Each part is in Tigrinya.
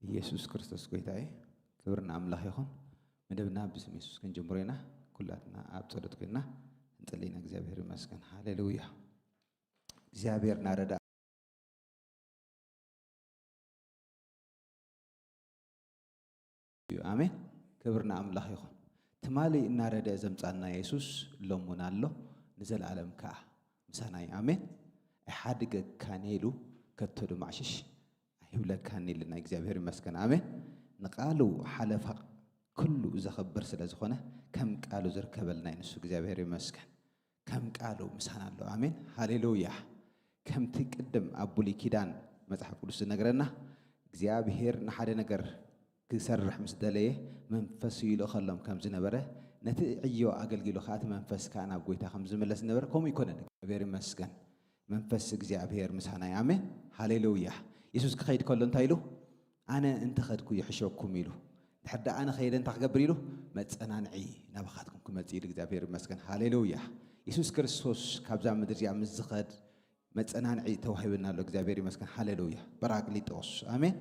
ኢየሱስ ክርስቶስ ጎይታ እዩ። ክብሪ ንኣምላኽ ይኹን። መደብና ብስም የሱስ ክንጅምሮ ኢና። ኩላትና ኣብ ጸሎት ኮይንና እንጽሊ ኢና። እግዚኣብሔር ይመስገን። ሃሌሉያ። እግዚኣብሔር እናረዳ እዩ። ኣሜን። ክብሪ ንኣምላኽ ይኹን። ትማሊ እናረደ ዘምጻና የሱስ ሎም እውን ኣሎ፣ ንዘለኣለም ከኣ ምሳና እዩ። ኣሜን። ኣይሓድገካን ኢሉ ከቶ ድማ ዕሽሽ ኣይብለካን ኢልና። እግዚኣብሔር ይመስገን። ኣሜን። ንቃሉ ሓለፋ ኩሉ ዘኸብር ስለ ዝኾነ ከም ቃሉ ዝርከበልና እዩ ንሱ። እግዚኣብሔር ይመስገን። ከም ቃሉ ምሳና ኣሎ። ኣሜን። ሃሌሉያ። ከምቲ ቅድም ኣብ ብሉይ ኪዳን መጽሓፍ ቅዱስ ዝነግረና፣ እግዚኣብሔር ንሓደ ነገር ክሰርሕ ምስ ደለየ መንፈሱ ይልእኸሎም ከም ዝነበረ፣ ነቲ ዕዮ ኣገልጊሉ ከኣ እቲ መንፈስ ከኣ ናብ ጎይታ ከም ዝምለስ ዝነበረ፣ ከምኡ ይኮነን። እግዚኣብሔር ይመስገን። መንፈስ እግዚኣብሔር ምሳና እዩ። ኣሜን። ሃሌሉያ። የሱስ ክኸይድ ከሎ እንታይ ኢሉ? "ኣነ እንተኸድኩ ይሕሸኩም" ኢሉ። ድሕር ደኣ ኣነ ኸይደ እንታይ ክገብር ኢሉ? "መጸናንዒ ናባኻትኩም ክመጽእ" ኢሉ። እግዚኣብሔር ይመስገን። ሃሌሉያ። የሱስ ክርስቶስ ካብዛ ምድሪ እዚኣ ምስ ዝኸድ መጸናንዒ ተዋሂብና ኣሎ። እግዚኣብሔር ይመስገን። ሃሌሉያ። ጳራቅሊጦስ። ኣሜን።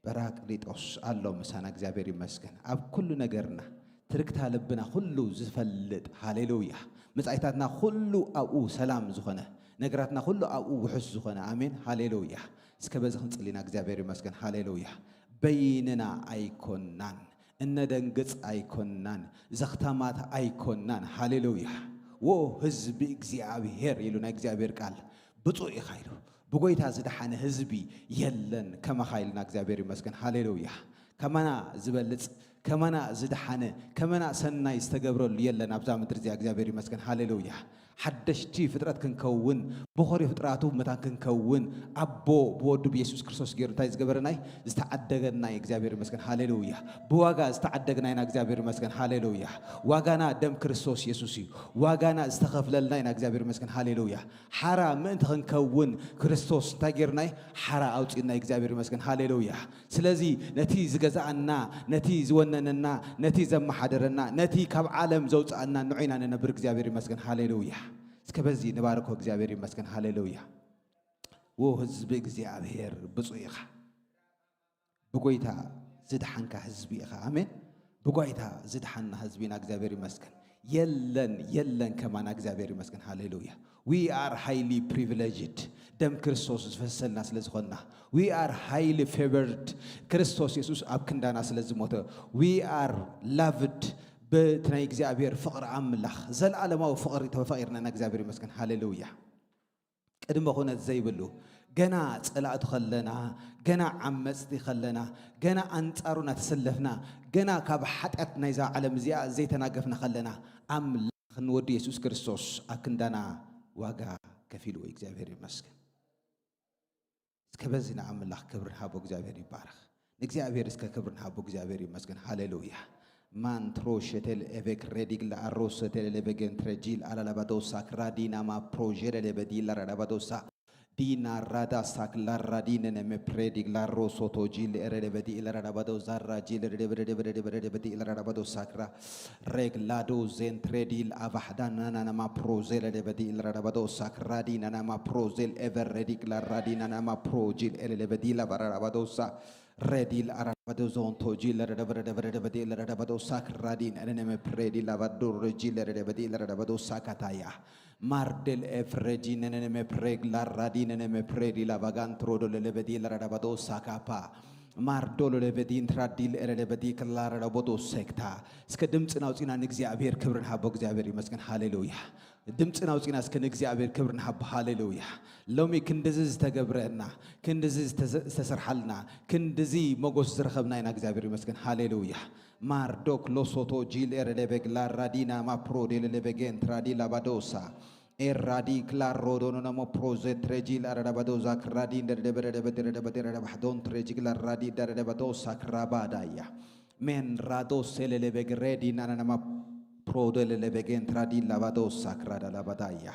ጳራቅሊጦስ ኣሎ ምሳና። እግዚኣብሔር ይመስገን። ኣብ ኩሉ ነገርና ትርግታ ልብና ኩሉ ዝፈልጥ። ሃሌሉያ። መጻኢታትና ኩሉ ኣብኡ ሰላም ዝኾነ፣ ነገራትና ኩሉ ኣብኡ ውሑስ ዝኾነ። ኣሜን። ሃሌሉያ። እስከ በዚ ክንጽሊ ኢና። እግዚኣብሔር ይመስገን። ሃሌሉያ። በይንና ኣይኮናን፣ እነደንግጽ ኣይኮናን፣ ዘኽታማት ኣይኮናን። ሃሌሉያ። "ዎ ህዝቢ እግዚኣብሔር" ኢሉ ናይ እግዚኣብሔር ቃል፣ "ብፁዕ ኢኻ" ኢሉ። ብጎይታ ዝደሓነ ህዝቢ የለን ከማኻ ኢልና። እግዚኣብሔር ይመስገን። ሃሌሉያ። ከማና ዝበልጽ፣ ከማና ዝደሓነ፣ ከማና ሰናይ ዝተገብረሉ የለን ኣብዛ ምድሪ እዚኣ። እግዚኣብሔር ይመስገን። ሃሌሉያ። ሓደሽቲ ፍጥረት ክንከውን፣ በኾሪ ፍጥራቱ መታን ክንከውን፣ ኣቦ ብወዱ ብየሱስ ክርስቶስ ገይሩ እንታይ ዝገበረናይ? ዝተዓደገናይ። እግዚኣብሔር ይመስገን። ሃሌሉያ። ብዋጋ ዝተዓደግና ኢና። እግዚኣብሔር ይመስገን። ሃሌሉያ። ዋጋና ደም ክርስቶስ የሱስ እዩ። ዋጋና ዝተኸፍለልና ኢና። እግዚኣብሔር ይመስገን። ሃሌሉያ። ሓራ ምእንቲ ክንከውን ክርስቶስ እንታይ ገይርናይ? ሓራ ኣውጺእናይ። እግዚኣብሔር ይመስገን። ሃሌሉያ። ስለዚ ነቲ ዝገዝኣና፣ ነቲ ዝወነነና፣ ነቲ ዘመሓደረና፣ ነቲ ካብ ዓለም ዘውፅኣና ንዑ ኢና ንነብር። እግዚኣብሔር ይመስገን። ሃሌሉያ። እስከ በዚ ንባርኮ። እግዚኣብሔር ይመስገን። ሃሌሉያ። ዎ ህዝቢ እግዚኣብሔር ብፁዕ ኢኻ። ብጎይታ ዝድሓንካ ህዝቢ ኢኻ። ኣሜን። ብጎይታ ዝድሓንና ህዝቢ ኢና። እግዚኣብሔር ይመስገን። የለን፣ የለን ከማና። እግዚኣብሔር ይመስገን። ሃሌሉያ። We are highly privileged። ደም ክርስቶስ ዝፈሰልና ስለ ዝኾንና። We are highly favored። ክርስቶስ የሱስ ኣብ ክንዳና ስለ ዝሞተ። We are loved። በቲ ናይ እግዚኣብሔር ፍቕሪ ኣምላኽ፣ ዘለኣለማዊ ፍቕሪ ተፈቒርና ኢና። እግዚኣብሔር ይመስገን። ሃሌሉያ። ቅድመ ኩነት ዘይብሉ፣ ገና ጸላእቲ ከለና፣ ገና ዓመጽቲ ከለና፣ ገና ኣንጻሩ እናተሰለፍና፣ ገና ካብ ሓጢኣት ናይዛ ዓለም እዚኣ ዘይተናገፍና ከለና፣ ኣምላኽ ንወዱ የሱስ ክርስቶስ ኣብ ክንዳና ዋጋ ከፊልዎ። እግዚኣብሔር ይመስገን። እስከ በዚ ንኣምላኽ ክብሪ ንሃቦ። እግዚኣብሔር ይባረኽ። ንእግዚኣብሔር እስከ ክብሪ ንሃቦ። እግዚኣብሔር ይመስገን። ሃሌሉያ። ማንትሮ ሸቴል ኤቬክ ሬዲግ ለኣሮ ሰቴል ለበገን ትረጂል ኣላላባዶሳ ክራዲና ማ ፕሮጀለ ለበዲ ለረዳባዶሳ ዲና ራዳ ሳክ ላራዲነ ነመ ፕሬዲግ ላሮ ሶቶ ጂል ኤረደበዲ ለረዳባዶ ዛራ ጂል ረደበዲ ለረዳባዶ ሳክራ ሬግላዶ ዜንትሬዲል ኣባሕዳ ናናናማ ፕሮዜለ ደበዲ ለረዳባዶ ሳክራዲ ናናማ ፕሮዜል ኤቨር ሬዲግ ላራዲ ናናማ ፕሮጂል ኤለለበዲ ላባራዳባዶሳ ሬዲል አራዳባዶ ዞንቶ ጂ ለረደበረደበረደበዲ ለረዳባዶ ሳክራዲን ኤነነመ ፕሬዲ ላባዶ ረጂ ለረደበዲ ለረዳባዶ ሳካታያ ማርደል ኤፍረጂ ነነነመ ፕሬግ ላራዲ ነነመ ፕሬዲ ላባጋንትሮዶ ለለበዲ ለረዳባዶ ሳካፓ ማርዶሎ ለበዲ እንትራዲል ኤረደበዲ ክላረዳቦዶ ሴክታ። እስከ ድምፅና ኣውፂና ንእግዚኣብሔር ክብሪ ንሃቦ። እግዚኣብሔር ይመስገን። ሃሌሉያ። ድምፅና ኣውፂና እስከ ንእግዚኣብሔር ክብሪ ንሃቦ። ሃሌሉያ። ሎሚ ክንድዚ ዝተገብረና፣ ክንድዚ ዝተዘ-፣ ዝተሰርሓልና፣ ክንድዚ ሞጎስ ዝረኸብና ኢና። እግዚኣብሔር ይመስገን። ሃሌሉያ። ማርዶክ ሎሶቶ ጂል ኤረደበግ ላራዲና ማፕሮ ዴለለበጌን ትራዲ ላባዶሳ ኤራዲ ክላሮዶኖ ነሞ ፕሮዘ ትረጂ ላረዳባዶዛ ክራዲ እንደደበደደበደደበደደባሕዶን ትረጂ ክላራዲ ደረደባዶሳ ክራባዳያ ሜን ራዶ ሴለለበግ ሬዲ ናናናማ ፕሮደለለበጌን ትራዲ ላባዶሳ ክራዳ ላባዳያ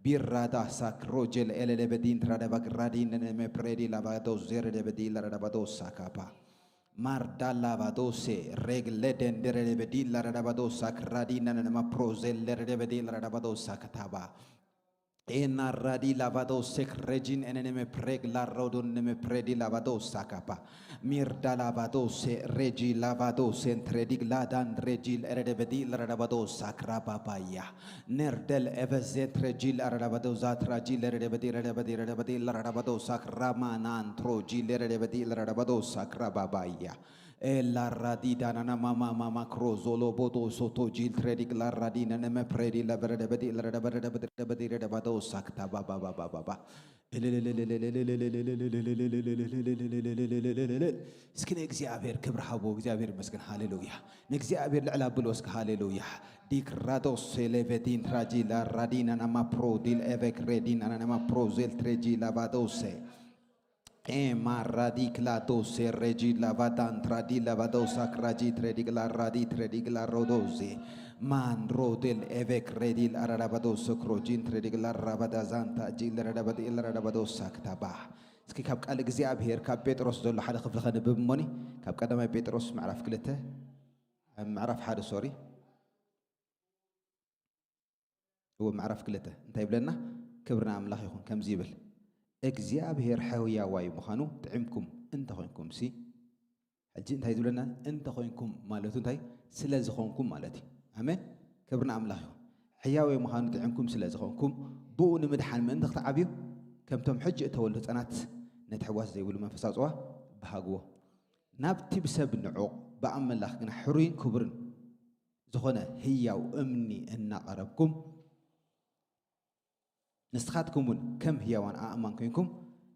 ቢራዳ ሳክሮጀል ኤለለበዲን ትራደባግ ራዲ ነነመ ፕሬዲ ላባዶ ዜረደበዲ ላረዳባዶሳ ካፓ ማርዳላባዶሴ ሬግሌደን ደረደበዲ ላረዳባዶሳ ክራዲ ነነነማ ፕሮዜል ለረደበዲ ላረዳባዶሳ ከተባ Ena radi lavado sek regin eneneme preg la rodon neme predi lavado sakapa. Mirda lavado se regi lavado sen tredig ladan regil eredebedi laradabado sakrababaya. Nerdel evezet regil aradabado zat ragil eredebedi redebedi redebedi laradabado sakramanan trogil eredebedi laradabado sakrababaya. E la radi danana mama mama crozolo bodo soto gil tredic la radi naneme predi la berde bedi la berde bedi bedi bado sakta ba ba ba ba ba ba. እስኪ ንእግዚኣብሔር ክብሪ ሃቦ። እግዚኣብሔር ይመስገን። ሃሌሉያ። ንእግዚኣብሔር ልዕል ኣብሎ እስኪ። ሃሌሉያ። ዲክራዶስ ሴሌቬዲን ራጂ ላ ራዲና ናማ ፕሮ ዲል ኤቨክ ሬዲን ኣናናማ ፕሮ ዜል ትሬጂ ላባዶሴ ኤማ ራዲ ክላዶሴ ሬጂ ላባዳን ትራዲ ላባዶሳ ክራጂ ትሬዲ ግላ ራዲ ትሬዲ ግላ ሮዶዜ ማንሮ ዴል ኤቬክ ሬዲ ላራዳባዶሶ ክሮጂን ትሬዲ ግላ ራባዳዛንታ ጂ ለረዳባዲ ለረዳባዶሳ ክታባ። እስኪ ካብ ቃል እግዚኣብሔር ካብ ጴጥሮስ ዘሎ ሓደ ክፍሊ ከንብብ እሞኒ። ካብ ቀዳማይ ጴጥሮስ ምዕራፍ ክልተ፣ ምዕራፍ ሓደ፣ ሶሪ። እዎ፣ ምዕራፍ ክልተ እንታይ ይብለና? ክብሪ ንኣምላኽ ይኹን። ከምዚ ይብል፣ እግዚኣብሔር ሕያዋይ ምዃኑ ጥዒምኩም እንተኾይንኩምሲ፣ ሕጂ እንታይ ዝብለና? እንተኾይንኩም ማለቱ እንታይ? ስለ ዝኾንኩም ማለት እዩ። ኣሜን። ክብሪ ንኣምላኽ ይኹን። ሕያዋይ ምዃኑ ጥዒምኩም ስለ ዝኾንኩም፣ ብኡ ንምድሓን ምእንቲ ክትዓብዩ፣ ከምቶም ሕጂ እተወልዱ ህጻናት ነቲ ሕዋስ ዘይብሉ መንፈሳዊ ጽዋ በሃግዎ። ናብቲ ብሰብ ንዑቕ ብኣምላኽ ግና ሕሩይን ክቡርን ዝኾነ ህያው እምኒ እናቐረብኩም፣ ንስኻትኩም እውን ከም ህያዋን ኣእማን ኮይንኩም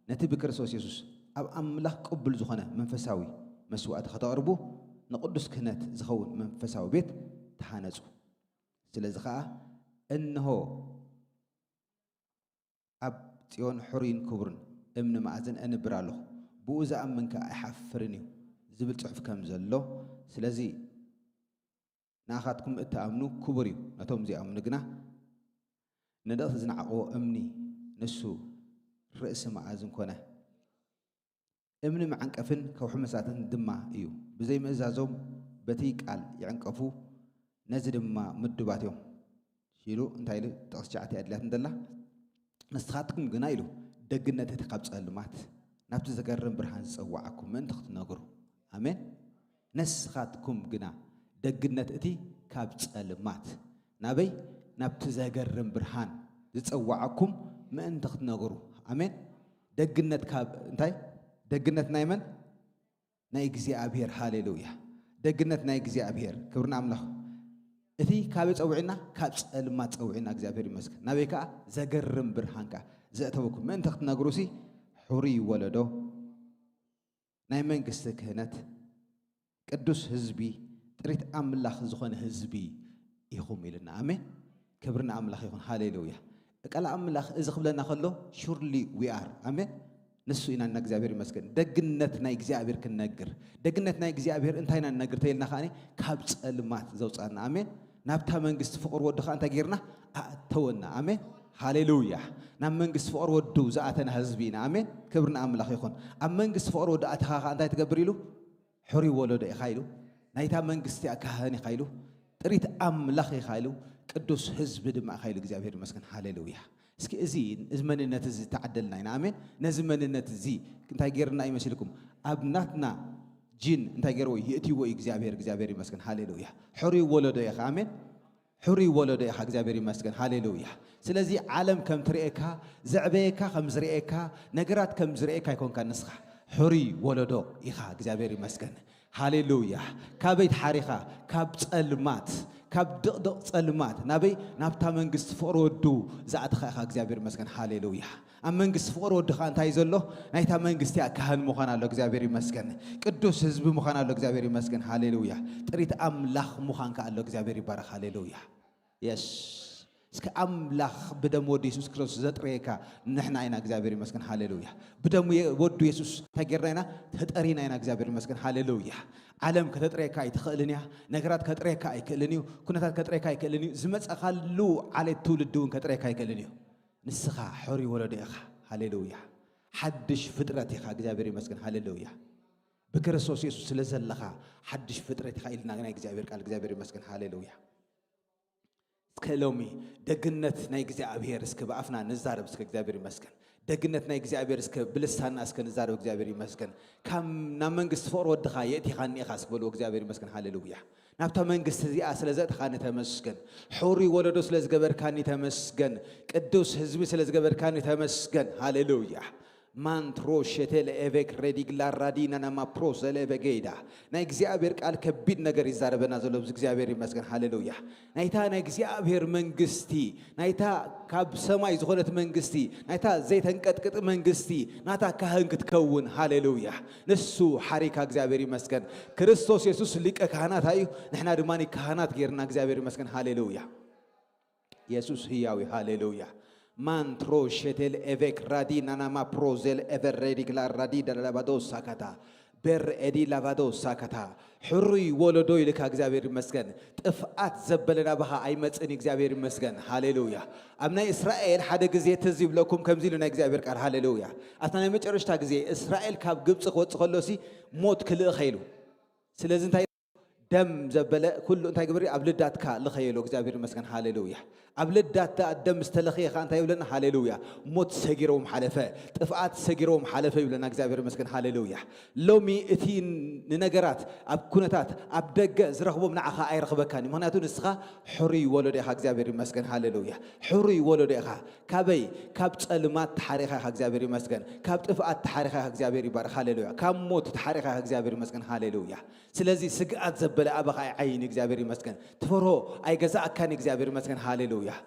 ነቲ ብክርስቶስ የሱስ ኣብ ኣምላኽ ቅቡል ዝኾነ መንፈሳዊ መስዋእቲ ከተቕርቡ፣ ንቕዱስ ክህነት ዝኸውን መንፈሳዊ ቤት ተሃነጹ። ስለዚ ኸኣ እንሆ ኣብ ጽዮን ሕሩይን ክቡርን እምኒ መኣዝን እንብር ኣለኹ፣ ብኡ ዝኣምን ከኣ ኣይሓፍርን እዩ ዝብል ጽሑፍ ከም ዘሎ፣ ስለዚ ንኣኻትኩም እትኣምኑ ክቡር እዩ፣ ነቶም ዘይኣምኑ ግና ንደቕቲ ዝነዓቕዎ እምኒ ንሱ ርእሲ መኣዝን ኮነ። እምኒ መዓንቀፍን ከውሒ መሳትን ድማ እዩ። ብዘይምእዛዞም በቲ ቃል ይዕንቀፉ፣ ነዚ ድማ ምዱባት እዮም። ኢሉ እንታይ ኢሉ? ጥቕሲ ትሽዓተ እያ ድላትና ዘላ። ንስኻትኩም ግና ኢሉ፣ ደግነት እቲ ካብ ጸልማት ናብቲ ዘገርም ብርሃን ዝጸዋዓኩም ምእንቲ ክትነግሩ። ኣሜን። ንስኻትኩም ግና ደግነት እቲ ካብ ጸልማት ናበይ? ናብቲ ዘገርም ብርሃን ዝጸዋዓኩም ምእንቲ ክትነግሩ። ኣሜን። ደግነት ካብ እንታይ? ደግነት ናይ መን? ናይ እግዚኣብሔር። ሃሌሉያ። ደግነት ናይ እግዚኣብሔር። ክብሪ ንኣምላኽ። እቲ ካበይ ጸውዕና? ካብ ጸልማት ጸውዕና። እግዚኣብሔር ይመስገን። ናበይ ከኣ? ዘገርም ብርሃን ከኣ ዘእተወኩም ምእንቲ ክትነግሩሲ፣ ሕሩይ ወለዶ፣ ናይ መንግስቲ ክህነት፣ ቅዱስ ህዝቢ፣ ጥሪት ኣምላኽ ዝኾነ ህዝቢ ኢኹም ኢልና። ኣሜን። ክብሪ ንኣምላኽ ይኹን። ሃሌሉያ። ቃል ኣምላኽ እዚ ክብለና ከሎ፣ ሹርሊ ዊ ኣር። ኣሜን። ንሱ ኢና እና። እግዚኣብሔር ይመስገን። ደግነት ናይ እግዚኣብሔር ክንነግር። ደግነት ናይ እግዚኣብሔር እንታይ ኢና ንነግር ተይልና ከኣ፣ ካብ ጸልማት ዘውጻና። ኣሜን። ናብታ መንግስቲ ፍቕር ወዱ ከኣ እንታይ ጌርና? ኣእተወና። ኣሜን። ሃሌሉያ። ናብ መንግስቲ ፍቕር ወዱ ዝኣተና ህዝቢ ኢና። ኣሜን። ክብሪ ንኣምላኽ ይኹን። ኣብ መንግስቲ ፍቕር ወዱ ኣተኻ ከኣ እንታይ ትገብር ኢሉ? ሕሩይ ወለዶ ኢኻ ኢሉ። ናይታ መንግስቲ እያ፣ ካህን ኢኻ ኢሉ። ጥሪት ኣምላኽ ኢኻ ኢሉ። ቅዱስ ህዝቢ ድማ ኢኻ ኢሉ። እግዚኣብሔር ይመስገን። ሃሌሉያ። እስኪ እዚ፣ እዚ መንነት እዚ ተዓደልና ኢና። ኣሜን። ነዚ መንነት እዚ እንታይ ጌርና ይመስልኩም? ኣብ ናትና ጂን እንታይ ጌርዎ? የእትይዎ እዩ እግዚኣብሔር። እግዚኣብሔር ይመስገን። ሃሌሉያ። ሕሩይ ወለዶ ኢኻ። ኣሜን። ሕሩይ ወለዶ ኢኻ። እግዚኣብሔር ይመስገን። ሃሌሉያ። ስለዚ ዓለም ከም ትርእየካ፣ ዘዕበየካ ከም ዝርእየካ፣ ነገራት ከም ዝርእየካ ኣይኮንካ ንስኻ። ሕሩይ ወለዶ ኢኻ። እግዚኣብሔር ይመስገን። ሃሌሉያ። ካበይ ተሓሪኻ? ካብ ጸልማት፣ ካብ ድቕድቕ ጸልማት ናበይ? ናብታ መንግስቲ ፍቕሪ ወዱ ዝኣተኻ ኢኻ። እግዚኣብሔር ይመስገን። ሃሌሉያ። ኣብ መንግስቲ ፍቕሪ ወዱ ኸኣ እንታይ እዩ ዘሎ? ናይታ መንግስቲ እያ፣ ካህን ምዃን ኣሎ። እግዚኣብሔር ይመስገን። ቅዱስ ህዝቢ ምዃን ኣሎ። እግዚኣብሔር ይመስገን። ሃሌሉያ። ጥሪት ኣምላኽ ምዃን ከኣ ኣሎ። እግዚኣብሔር ይባረኽ። ሃሌሉያ። የስ። እስከ ኣምላኽ ብደም ወዱ የሱስ ክርስቶስ ዘጥረየካ ንሕና ኢና። እግዚኣብሔር ይመስገን። ሃሌሉያ። ብደም የ-፣ ወዱ የሱስ እንታይ ጌርና ኢና? ተጠሪና ኢና። እግዚኣብሔር ይመስገን። ሃሌሉያ። ዓለም ከተጥረየካ ኣይትኽእልን እያ። ነገራት ከጥረየካ ኣይክእልን እዩ። ኩነታት ከጥረየካ ኣይክእልን እዩ። ዝመጸኻሉ ዓሌት ትውልዲ እውን ከጥረየካ ኣይክእልን እዩ። ንስኻ ሕሩይ ወለዶ ኢኻ። ሃሌሉያ። ሓድሽ ፍጥረት ኢኻ። እግዚኣብሔር ይመስገን። ሃሌሉያ። ብክርስቶስ የሱስ ስለ ዘለኻ ሓድሽ ፍጥረት ኢኻ ኢልና ናይ እግዚኣብሔር ቃል። እግዚኣብሔር ይመስገን። ሃሌሉያ። እስከ ሎሚ ደግነት ናይ እግዚኣብሔር እስከ ብኣፍና ንዛረብ። እስከ እግዚኣብሔር ይመስገን። ደግነት ናይ እግዚኣብሔር እስከ ብልሳና እስከ ንዛረብ። እግዚኣብሔር ይመስገን። ካብ ናብ መንግስቲ ፍቕሪ ወድኻ የእቲኻኒ ኢኻ እስከ በልዎ። እግዚኣብሔር ይመስገን። ሃሌሉያ። ናብታ መንግስቲ እዚኣ ስለ ዘእትኻኒ ተመስገን። ሕሩይ ወለዶ ስለ ዝገበርካኒ ተመስገን። ቅዱስ ህዝቢ ስለ ዝገበርካኒ ተመስገን። ሃሌሉያ። ማንትሮ ሸቴል ኤቬክ ሬዲግላ ራዲና ናማ ፕሮሰል ኤቬጌዳ። ናይ እግዚኣብሔር ቃል ከቢድ ነገር ይዛረበና ዘሎ ብዚ እግዚኣብሔር ይመስገን። ሃሌሉያ። ናይታ ናይ እግዚኣብሔር መንግስቲ፣ ናይታ ካብ ሰማይ ዝኾነት መንግስቲ፣ ናይታ ዘይተንቀጥቅጥ መንግስቲ ናታ ካህን ክትከውን። ሃሌሉያ። ንሱ ሓሪካ እግዚኣብሔር ይመስገን። ክርስቶስ የሱስ ሊቀ ካህናት እዩ። ንሕና ድማ ካህናት ጌርና እግዚኣብሔር ይመስገን። ሃሌሉያ። የሱስ ህያው እዩ። ሃሌሉያ። ማንትሮ ሸቴል ኤቬክ ራዲ ናናማ ፕሮዜል ኤቨር ሬዲግላ ራዲ ዳላባዶ ሳካታ ቤር ኤዲ ላቫዶ ሳካታ። ሕሩይ ወለዶ ኢልካ እግዚኣብሔር ይመስገን። ጥፍኣት ዘበለ ናባኻ ኣይመጽእን እዩ። እግዚኣብሔር ይመስገን። ሃሌሉያ። ኣብ ናይ እስራኤል ሓደ ግዜ ትዝ ይብለኩም ከምዚ ኢሉ ናይ እግዚኣብሔር ቃል። ሃሌሉያ። ኣብታ ናይ መጨረሽታ ግዜ እስራኤል ካብ ግብፂ ክወፅእ ከሎሲ ሞት ክልእኸ ኢሉ። ስለዚ እንታይ ደም ዘበለ ኩሉ እንታይ ግብሪ ኣብ ልዳትካ ልኸየሉ። እግዚኣብሔር ይመስገን። ሃሌሉያ። ኣብ ልዳት ደኣ ደም ዝተለኸየ ኸዓ እንታይ ይብለና? ሃሌሉያ። ሞት ሰጊሮም ሓለፈ፣ ጥፍኣት ሰጊሮም ሓለፈ ይብለና። እግዚኣብሔር ይመስገን። ሃሌሉያ። ሎሚ እቲ ንነገራት ኣብ ኩነታት ኣብ ደገ ዝረኽቦም ንዓኻ ኣይረኽበካን እዩ። ምኽንያቱ ንስኻ ሕሩይ ወለዶ ኢኻ። እግዚኣብሔር ይመስገን። ሃሌሉያ። ሕሩይ ወለዶ ኢኻ። ካበይ? ካብ ጸልማት ተሓሪኻ ኢኻ። እግዚኣብሔር ይመስገን። ካብ ጥፍኣት ተሓሪኻ ኢኻ። እግዚኣብሔር ይባረክ። ሃሌሉያ። ካብ ሞት ተሓሪኻ ኢኻ። እግዚኣብሔር ይመስገን። ሃሌሉያ። ስለዚ ስግኣት ዘበለ ኣባኻ ኣይዓይን። እግዚኣብሔር ይመስገን። ትፈርሆ ኣይገዛእካን። እግዚኣብሔር ይመስገን። ሃሌሉያ።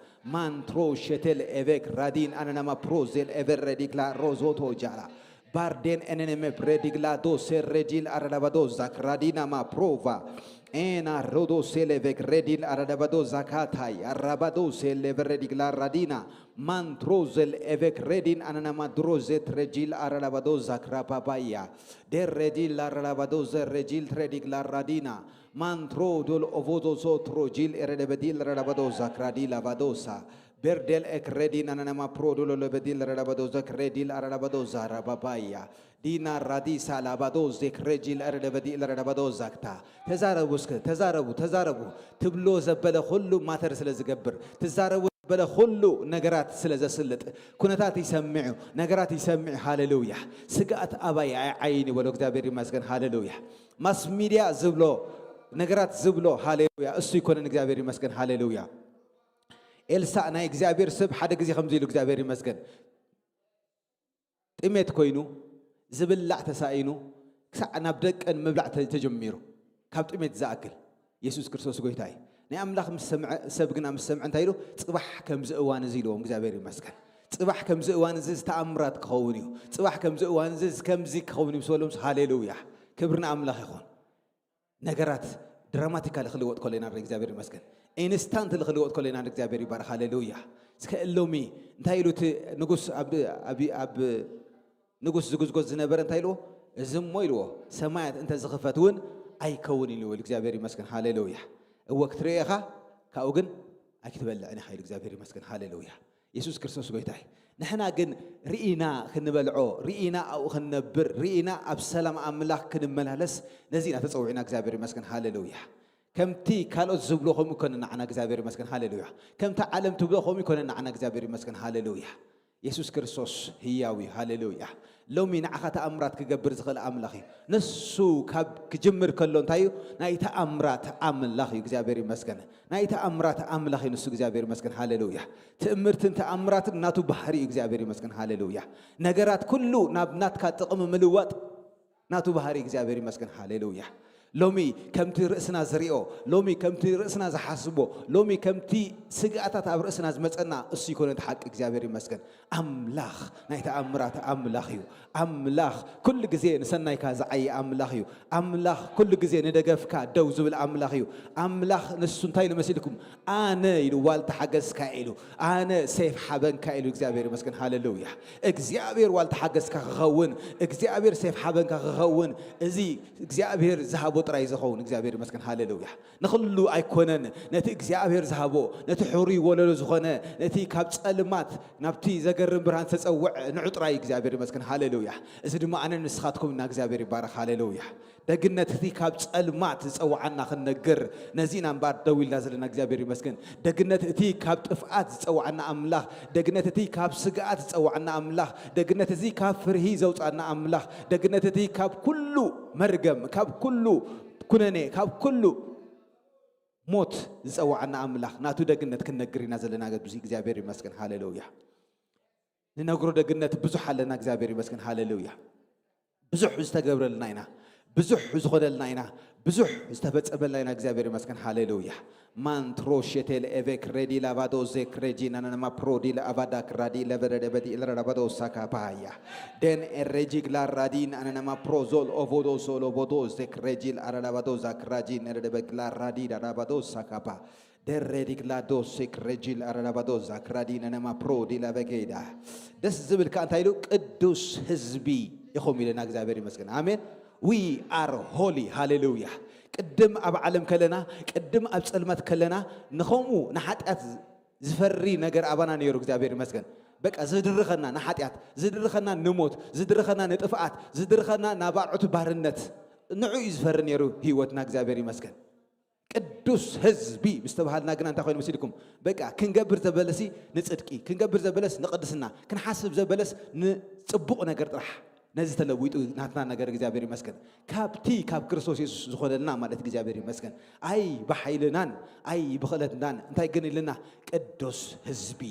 ማንትሮ ሸቴል ኤቬክ ራዲን ኣነናማ ፕሮዜል ኤቨር ሬዲግላ ሮዞቶ ጃላ ባርዴን ኤነኔሜ ፕሬዲግላ ዶሴ ሬጂል ኣረዳባዶ ዛክ ራዲናማ ፕሮቫ ኤና ሮዶ ሴሌቬክ ሬዲል ኣረዳባዶ ዛካታይ ኣራባዶ ሴሌቨ ሬዲግላ ራዲና ማንትሮዘል ኤቬክ ሬዲን ኣነናማ ድሮዜት ሬጂል ኣረዳባዶ ዛክ ራባባያ ዴሬዲል ላራላባዶዘ ሬጂል ትሬዲግ ላራዲና ማንትሮ ዶል ኦቮዞዞ ትሮጂል ኤረደበዲል ራላባዶዛ ክራዲ ላቫዶሳ ቤርዴል ኤክ ሬዲን ኣናናማ ፕሮ ዶሎ ለበዲል ራላባዶዘ ክሬዲል ኣራላባዶዛ ራባባያ ዲና ራዲሳ ላባዶዜ ክሬጂል ኤረደበዲል ራላባዶዛ ክታ። ተዛረቡ እስከ፣ ተዛረቡ፣ ተዛረቡ። ትብሎ ዘበለ ኩሉ ማተር ስለ ዝገብር፣ ትዛረቡ ዘበለ ኩሉ ነገራት ስለ ዘስልጥ፣ ኩነታት ይሰምዕ እዩ፣ ነገራት ይሰምዕ እዩ። ሃሌሉያ። ስግኣት ኣባይ ኣይዓይን እዩ በሎ። እግዚኣብሔር ይመስገን። ሃሌሉያ። ማስ ሚድያ ዝብሎ ነገራት ዝብሎ፣ ሃሌሉያ፣ እሱ ይኮነን። እግዚኣብሔር ይመስገን። ሃሌሉያ። ኤልሳዕ ናይ እግዚኣብሔር ሰብ ሓደ ግዜ ከምዚ ኢሉ፣ እግዚኣብሔር ይመስገን። ጥሜት ኮይኑ፣ ዝብላዕ ተሳኢኑ፣ ክሳዕ ናብ ደቀን ምብላዕ ተ-፣ ተጀሚሩ። ካብ ጥሜት ዝኣክል። የሱስ ክርስቶስ ጎይታ እዩ። ናይ ኣምላኽ ምስ ሰምዐ፣ ሰብ ግና ምስ ሰምዐ እንታይ ኢሉ? ጽባሕ ከምዚ እዋን እዚ ኢልዎም፣ እግዚኣብሔር ይመስገን። ጽባሕ ከምዚ እዋን እዚ ዝተኣምራት ክኸውን እዩ። ጽባሕ ከምዚ እዋን እዚ ከምዚ ክኸውን እዩ ምስ በሎም፣ ሃሌሉያ። ክብሪ ንኣምላኽ ይኹን። ነገራት ድራማቲካሊ ክልወጥ ከሎ ኢና ንርኢ፣ እግዚኣብሔር ይመስገን። ኢንስታንትሊ ክልወጥ ከሎ ኢና ንርኢ፣ እግዚኣብሔር ይባረክ። ሃሌሉያ። እስከ እሎሚ እንታይ ኢሉ እቲ ንጉስ ኣብ፣ ኣብ፣ ኣብ ንጉስ ዝጉዝጎዝ ዝነበረ እንታይ ኢልዎ? እዚ እሞ ኢልዎ፣ ሰማያት እንተ ዝኽፈት እውን ኣይከውን ኢልዎ ኢሉ። እግዚኣብሔር ይመስገን። ሃሌሉያ። እወ ክትርኢ ኢኻ፣ ካብኡ ግን ኣይክትበልዕን ኢኻ ኢሉ። እግዚኣብሔር ይመስገን። ሃሌሉያ። የሱስ ክርስቶስ ጎይታ እዩ። ንሕና ግን ርኢና ክንበልዖ፣ ርኢና ኣብኡ ክንነብር፣ ርኢና ኣብ ሰላም ኣምላኽ ክንመላለስ፣ ነዚ ኢና ተጸዊዕና። እግዚኣብሔር ይመስገን። ሃሌሉያ። ከምቲ ካልኦት ዝብሎ ከምኡ ይኮነ ንዓና። እግዚኣብሔር ይመስገን። ሃሌሉያ። ከምቲ ዓለም ትብሎ ከምኡ ይኮነ ንዓና። እግዚኣብሔር ይመስገን። ሃሌሉያ። የሱስ ክርስቶስ ህያው እዩ። ሃሌሉያ። ሎሚ ንዓኻ ተኣምራት ክገብር ዝኽእል ኣምላኽ እዩ። ንሱ ካብ ክጅምር ከሎ እንታይ እዩ? ናይ ተኣምራት ኣምላኽ እዩ። እግዚኣብሔር ይመስገን። ናይ ተኣምራት ኣምላኽ እዩ ንሱ። እግዚኣብሔር ይመስገን። ሃሌሉያ። ትእምርትን ተኣምራትን ናቱ ባህሪ እዩ። እግዚኣብሔር ይመስገን። ሃሌሉያ። ነገራት ኩሉ ናብ ናትካ ጥቕሚ ምልዋጥ ናቱ ባህሪ። እግዚኣብሔር ይመስገን። ሃሌሉያ። ሎሚ ከምቲ ርእስና ዝሪኦ፣ ሎሚ ከምቲ ርእስና ዝሓስቦ፣ ሎሚ ከምቲ ስግኣታት ኣብ ርእስና ዝመጸና እሱ ይኮነ እቲ ሓቂ። እግዚኣብሔር ይመስገን። ኣምላኽ ናይ ተኣምራት ኣምላኽ እዩ። ኣምላኽ ኩሉ ግዜ ንሰናይካ ዝዓዪ ኣምላኽ እዩ። ኣምላኽ ኩሉ ግዜ ንደገፍካ ደው ዝብል ኣምላኽ እዩ። ኣምላኽ ንሱ እንታይ ኢሉ መሲልኩም? ኣነ ኢሉ ዋልታ ሓገዝካ ኢሉ፣ ኣነ ሴፍ ሓበንካ ኢሉ። እግዚኣብሔር ይመስገን። ሃሌሉያ። እግዚኣብሔር ዋልታ ሓገዝካ ክኸውን፣ እግዚኣብሔር ሴፍ ሓበንካ ክኸውን፣ እዚ እግዚኣብሔር ዝሃቦ ጥራይ ዝኸውን እግዚኣብሔር ይመስገን። ሃሌሉያ። ንኹሉ ኣይኮነን፣ ነቲ እግዚኣብሔር ዝሃቦ፣ ነቲ ሕሩይ ወለሎ ዝኾነ፣ ነቲ ካብ ጸልማት ናብቲ ዘገርም ብርሃን ዝተጸውዐ ንዑ ጥራይ እግዚኣብሔር ይመስገን። ሃሌሉያ። እዚ ድማ ኣነን ንስኻትኩም ኢና። እግዚኣብሔር ይባረኽ። ሃሌሉያ። ደግነት እቲ ካብ ጸልማት ዝጸውዓና ክንነግር፣ ነዚ ኢና እምበኣር ደው ኢልና ዘለና። እግዚኣብሔር ይመስገን። ደግነት እቲ ካብ ጥፍኣት ዝጸውዓና ኣምላኽ፣ ደግነት እቲ ካብ ስግኣት ዝጸውዓና ኣምላኽ፣ ደግነት እዚ ካብ ፍርሂ ዘውጻና ኣምላኽ፣ ደግነት እቲ ካብ ኩሉ መርገም፣ ካብ ኩሉ ኩነኔ፣ ካብ ኩሉ ሞት ዝጸውዓና ኣምላኽ፣ ናቱ ደግነት ክንነግር ኢና ዘለና። ኣብዚ እግዚኣብሔር ይመስገን። ሃሌሉያ። ንነግሮ ደግነት ብዙሕ ኣለና። እግዚኣብሔር ይመስገን። ሃሌሉያ። ብዙሕ ዝተገብረልና ኢና፣ ብዙሕ ዝኾነልና ኢና፣ ብዙሕ ዝተፈጸመልና ኢና። እግዚኣብሔር ይመስገን። ሃሌሉያ። ማንትሮ ሼቴል ኤቬክ ሬዲ ላባዶ ዜክ ሬጂ ናናናማ ፕሮዲ ለአባዳ ክራዲ ለበረደበዲ ለረዳባዶ ሳካፓያ ደን ኤሬጂግ ላራዲን ኣናናማ ፕሮዞል ኦቮዶ ሶሎቦዶ ዜክ ሬጂል ኣራዳባዶ ዛክራጂ ነረደበግ ላራዲ ዳዳባዶ ሳካፓ ደሬዲግ ላዶ ሴክ ሬጂል ኣራዳባዶ ዛክራዲ ነነማ ፕሮዲ ላበጌዳ። ደስ ዝብል ከኣ እንታይ ኢሉ? ቅዱስ ህዝቢ ኢኹም ኢለና። እግዚኣብሔር ይመስገን። ኣሜን። We are holy. ሃሌሉያ። ቅድም ኣብ ዓለም ከለና፣ ቅድም ኣብ ጸልማት ከለና፣ ንኸምኡ ንሓጢኣት ዝፈሪ ነገር ኣባና ነይሩ። እግዚኣብሔር ይመስገን። በቃ ዝድርኸና ንሓጢኣት፣ ዝድርኸና ንሞት፣ ዝድርኸና ንጥፍኣት፣ ዝድርኸና ናብ ኣርዑት ባርነት፣ ንዑ እዩ ዝፈሪ ነይሩ ህይወትና። እግዚኣብሔር ይመስገን። ቅዱስ ህዝቢ ምስ ተባሃልና ግና እንታይ ኮይኑ መሲልኩም? በቃ ክንገብር ዘበለሲ ንጽድቂ፣ ክንገብር ዘበለስ ንቅድስና፣ ክንሓስብ ዘበለስ ንጽቡቕ ነገር ጥራሕ። ነዚ ተለዊጡ ናትና ነገር እግዚኣብሔር ይመስገን። ካብቲ ካብ ክርስቶስ የሱስ ዝኾነልና ማለት እግዚኣብሔር ይመስገን። ኣይ ብሓይልናን ኣይ ብኽእለትናን እንታይ ግን ኢልና? ቅዱስ ህዝቢ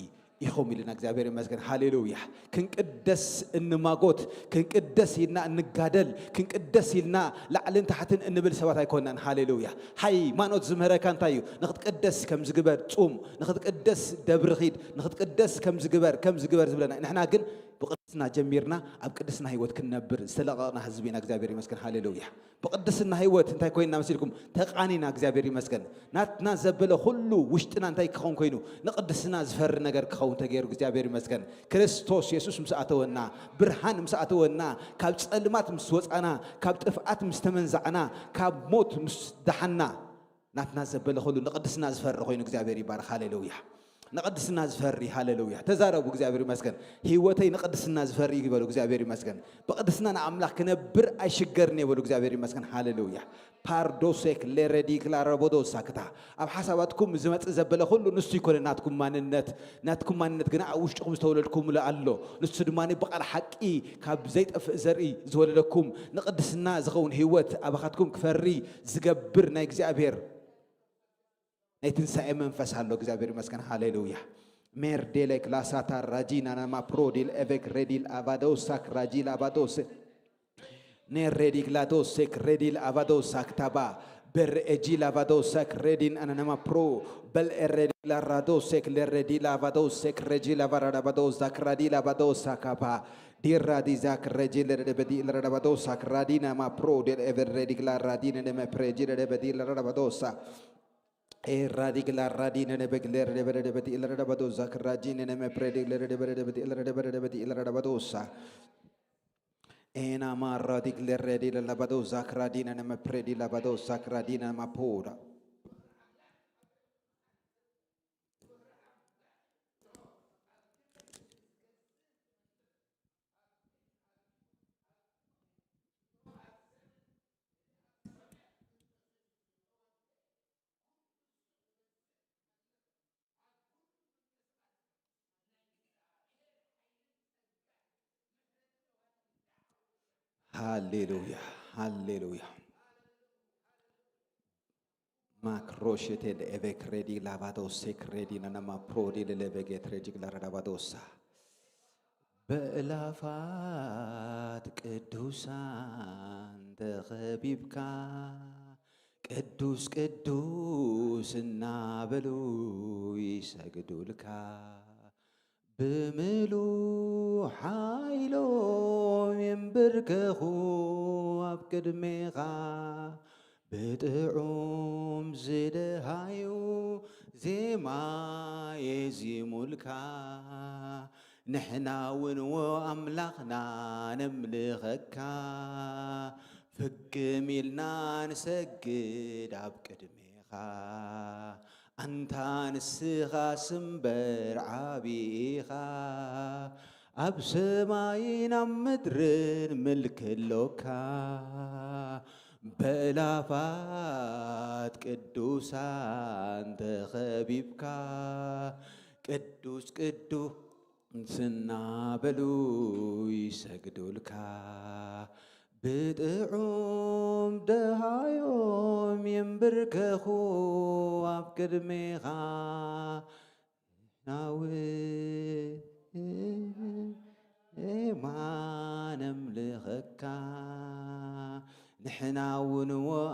ኢኹም ኢልና እግዚኣብሔር ይመስገን። ሃሌሉያ። ክንቅደስ እንማጎት፣ ክንቅደስ ኢልና እንጋደል፣ ክንቅደስ ኢልና ላዕልን ታሕትን እንብል ሰባት ኣይኮናን። ሃሌሉያ። ሃይማኖት ዝምህረካ እንታይ እዩ? ንኽትቅደስ ከም ዝግበር ጹም፣ ንኽትቅደስ ደብሪ ኺድ፣ ንኽትቅደስ ከም ዝግበር፣ ከም ዝግበር ዝብለና። ንሕና ግን ብቅድስና ጀሚርና ኣብ ቅድስና ህይወት ክንነብር ዝተለቐቕና ህዝቢ ኢና። እግዚኣብሔር ይመስገን። ሃሌሉያ። ብቅድስና ህይወት እንታይ ኮይንና መሲልኩም? ተቃኒና። እግዚኣብሔር ይመስገን። ናትና ዘበለ ኩሉ ውሽጥና እንታይ ክኸውን ኮይኑ? ንቅድስና ዝፈሪ ነገር ክኸውን ተገይሩ። እግዚኣብሔር ይመስገን። ክርስቶስ የሱስ ምስ ኣተወና፣ ብርሃን ምስ ኣተወና፣ ካብ ጸልማት ምስ ወጻና፣ ካብ ጥፍኣት ምስ ተመንዛዕና፣ ካብ ሞት ምስ ደሓና፣ ናትና ዘበለ ኩሉ ንቅድስና ዝፈሪ ኮይኑ። እግዚኣብሔር ይባረኽ። ሃሌሉያ። ንቅድስና ዝፈሪ። ሃሌሉያ። ተዛረቡ። እግዚኣብሔር ይመስገን። ህይወተይ ንቅድስና ዝፈሪ እዩ ይበሉ። እግዚኣብሔር ይመስገን። ብቅድስና ንኣምላኽ ክነብር ኣይሽገርን እየ በሉ። እግዚኣብሔር ይመስገን። ሃሌሉያ። ፓርዶሴክ ሌሬዲ ክላረቦዶ ሳክታ። ኣብ ሓሳባትኩም ዝመጽእ ዘበለ ኩሉ ንሱ ይኮነ ናትኩም ማንነት። ናትኩም ማንነት ግና ኣብ ውሽጥኹም ዝተወለድኩምሉ ኣሎ። ንሱ ድማ ብቓል ሓቂ ካብ ዘይጠፍእ ዘርኢ ዝወለደኩም፣ ንቅድስና ዝኸውን ህይወት ኣባኻትኩም ክፈሪ ዝገብር ናይ እግዚኣብሔር ናይ ትንሳኤ መንፈስ ኣሎ። እግዚኣብሔር ይመስገን። ሃሌሉያ። ሜርዴሌክ ላሳታ ራጂና ናማ ፕሮዲል ኤቬክ ሬዲል አባዶሳክ ራጂል አባዶስ ኔሬዲግ ላዶሴክ ሬዲል አባዶሳክ ታባ በር ኤጂል አባዶሳክ ሬዲን አናናማ ፕሮ በል ኤሬዲግ ላራዶሴክ ሌሬዲል አባዶሴክ ሬጂል አባራዳባዶሳክ ራዲል አባዶሳካባ ዲራዲዛክ ሬጂል ለደበዲ ለረዳባዶሳክ ራዲናማ ፕሮ ዴል ኤቨር ሬዲግ ላራዲን ነመ ፕሬጂ ለደበዲ ለረዳባዶሳ ኤ ራዲግ ላራዲ ነነበግ ለረደበረደበቲ ለረደበዶዛ ክራጂ ነነመ ፕሬዲግ ለረደበረደበቲ ለረደበረደበቲ ለረደበዶሳ ኤናማ ራዲግ ለረዲ ለለበዶዛ ክራዲ ነነመ ፕሬዲ ለበዶሳ ክራዲ ነማ ፖዳ ሃሌሉያ፣ ሃሌሉያ። ማክሮሽቴ ለኤቬክ ሬዲ ላባዶሴክ ሬዲ ነነማ ፕሮዲ ለሌቬጌት ሬጂግ ለረዳባዶሳ በእላፋት ቅዱሳን ተኸቢብካ ቅዱስ ቅዱስ እናበሉ ይሰግዱልካ። ብምሉእ ሓይሎም ይንብርከኹ ኣብ ቅድሜኻ፣ ብጥዑም ዝደሃዩ ዜማ የዚሙልካ። ንሕና እውን ዎ ኣምላኽና ነምልኸካ፣ ፍግም ኢልና ንሰግድ ኣብ ቅድሜኻ፣ ኣንታ ንስኻስ እምበር ዓቢ ኢኻ። ኣብ ሰማይን ኣብ ምድርን ምልኪ ኣሎካ፣ በእላፋት ቅዱሳን ተኸቢብካ፣ ቅዱስ ቅዱስ እናበሉ ይሰግዱልካ። ብጥዑም ደሃዮም ይንብርከኹ ኣብ ቅድሜኻ። ናውን ዜማ ነምልኸካ፣ ንሕና እውን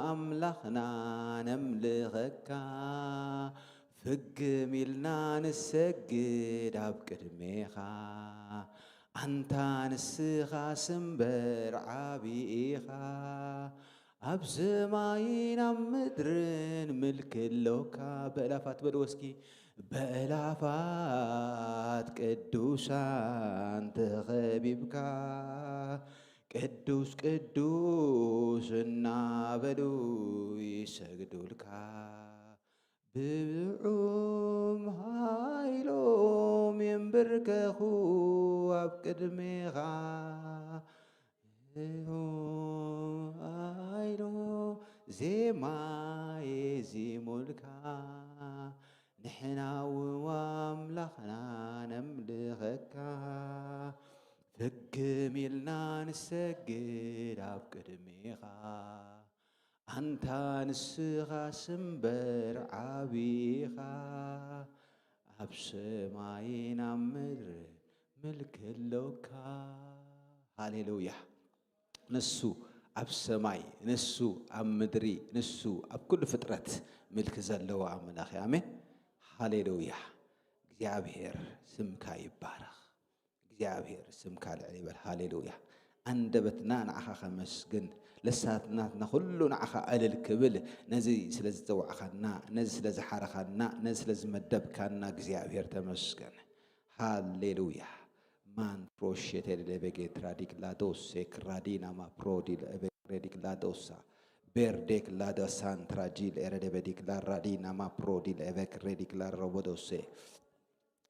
ኣምላኽና ነምልኸካ። ፍግም ኢልና ንሰግድ ኣብ ቅድሜኻ፣ ኣንታ ንስኻስ እምበር ዓቢ ኢኻ። ኣብ ሰማይን ኣብ ምድርን ምልኪ ኣሎካ። በእላፋት በልዎ እስኪ። በእላፋት ቅዱሳን ተኸቢብካ፣ ቅዱስ ቅዱስ እናበሉ ይሰግዱልካ። ብብዑም ሃይሎም የንብርከኹ ኣብ ቅድሜኻ። ሃይሎ ዜማ የዚሙልካ፣ ንሕና እውን ኣምላኽና ነምልኸካ። ፍግም ኢልና ንሰግድ ኣብ ቅድሜኻ፣ ኣንታ ንስኻስ እምበር ዓቢ ኢኻ፣ ኣብ ሰማይን ኣብ ምድርን ምልኪ ኣሎካ። ሃሌሉያ። ንሱ ኣብ ሰማይ፣ ንሱ ኣብ ምድሪ፣ ንሱ ኣብ ኩሉ ፍጥረት ምልኪ ዘለዎ ኣምላኽ እዩ። ኣሜን። ሃሌሉያ። እግዚኣብሔር ስምካ ይባረኽ። እግዚኣብሔር ስምካ ልዕል ይበል። ሃሌሉያ። ኣንደበትና ንዓኻ ከመስግን፣ ልሳናትና ኩሉ ንዓኻ እልል ክብል፣ ነዚ ስለ ዝጸዋዕኻና፣ ነዚ ስለ ዝሓረኻና፣ ነዚ ስለ ዝመደብካና እግዚኣብሔር ተመስገን። ሃሌሉያ። ማን ፕሮሼቴ ለቤጌ ትራዲክ ላዶሴ ክራዲና ማ ፕሮዲል ኤቤክ ሬዲክ ላዶሳ ቤርዴክ ላደሳን ትራጂል ኤረደበዲክ ላራዲና ማ ፕሮዲል ኤቤክ ሬዲክ ላሮቦዶሴ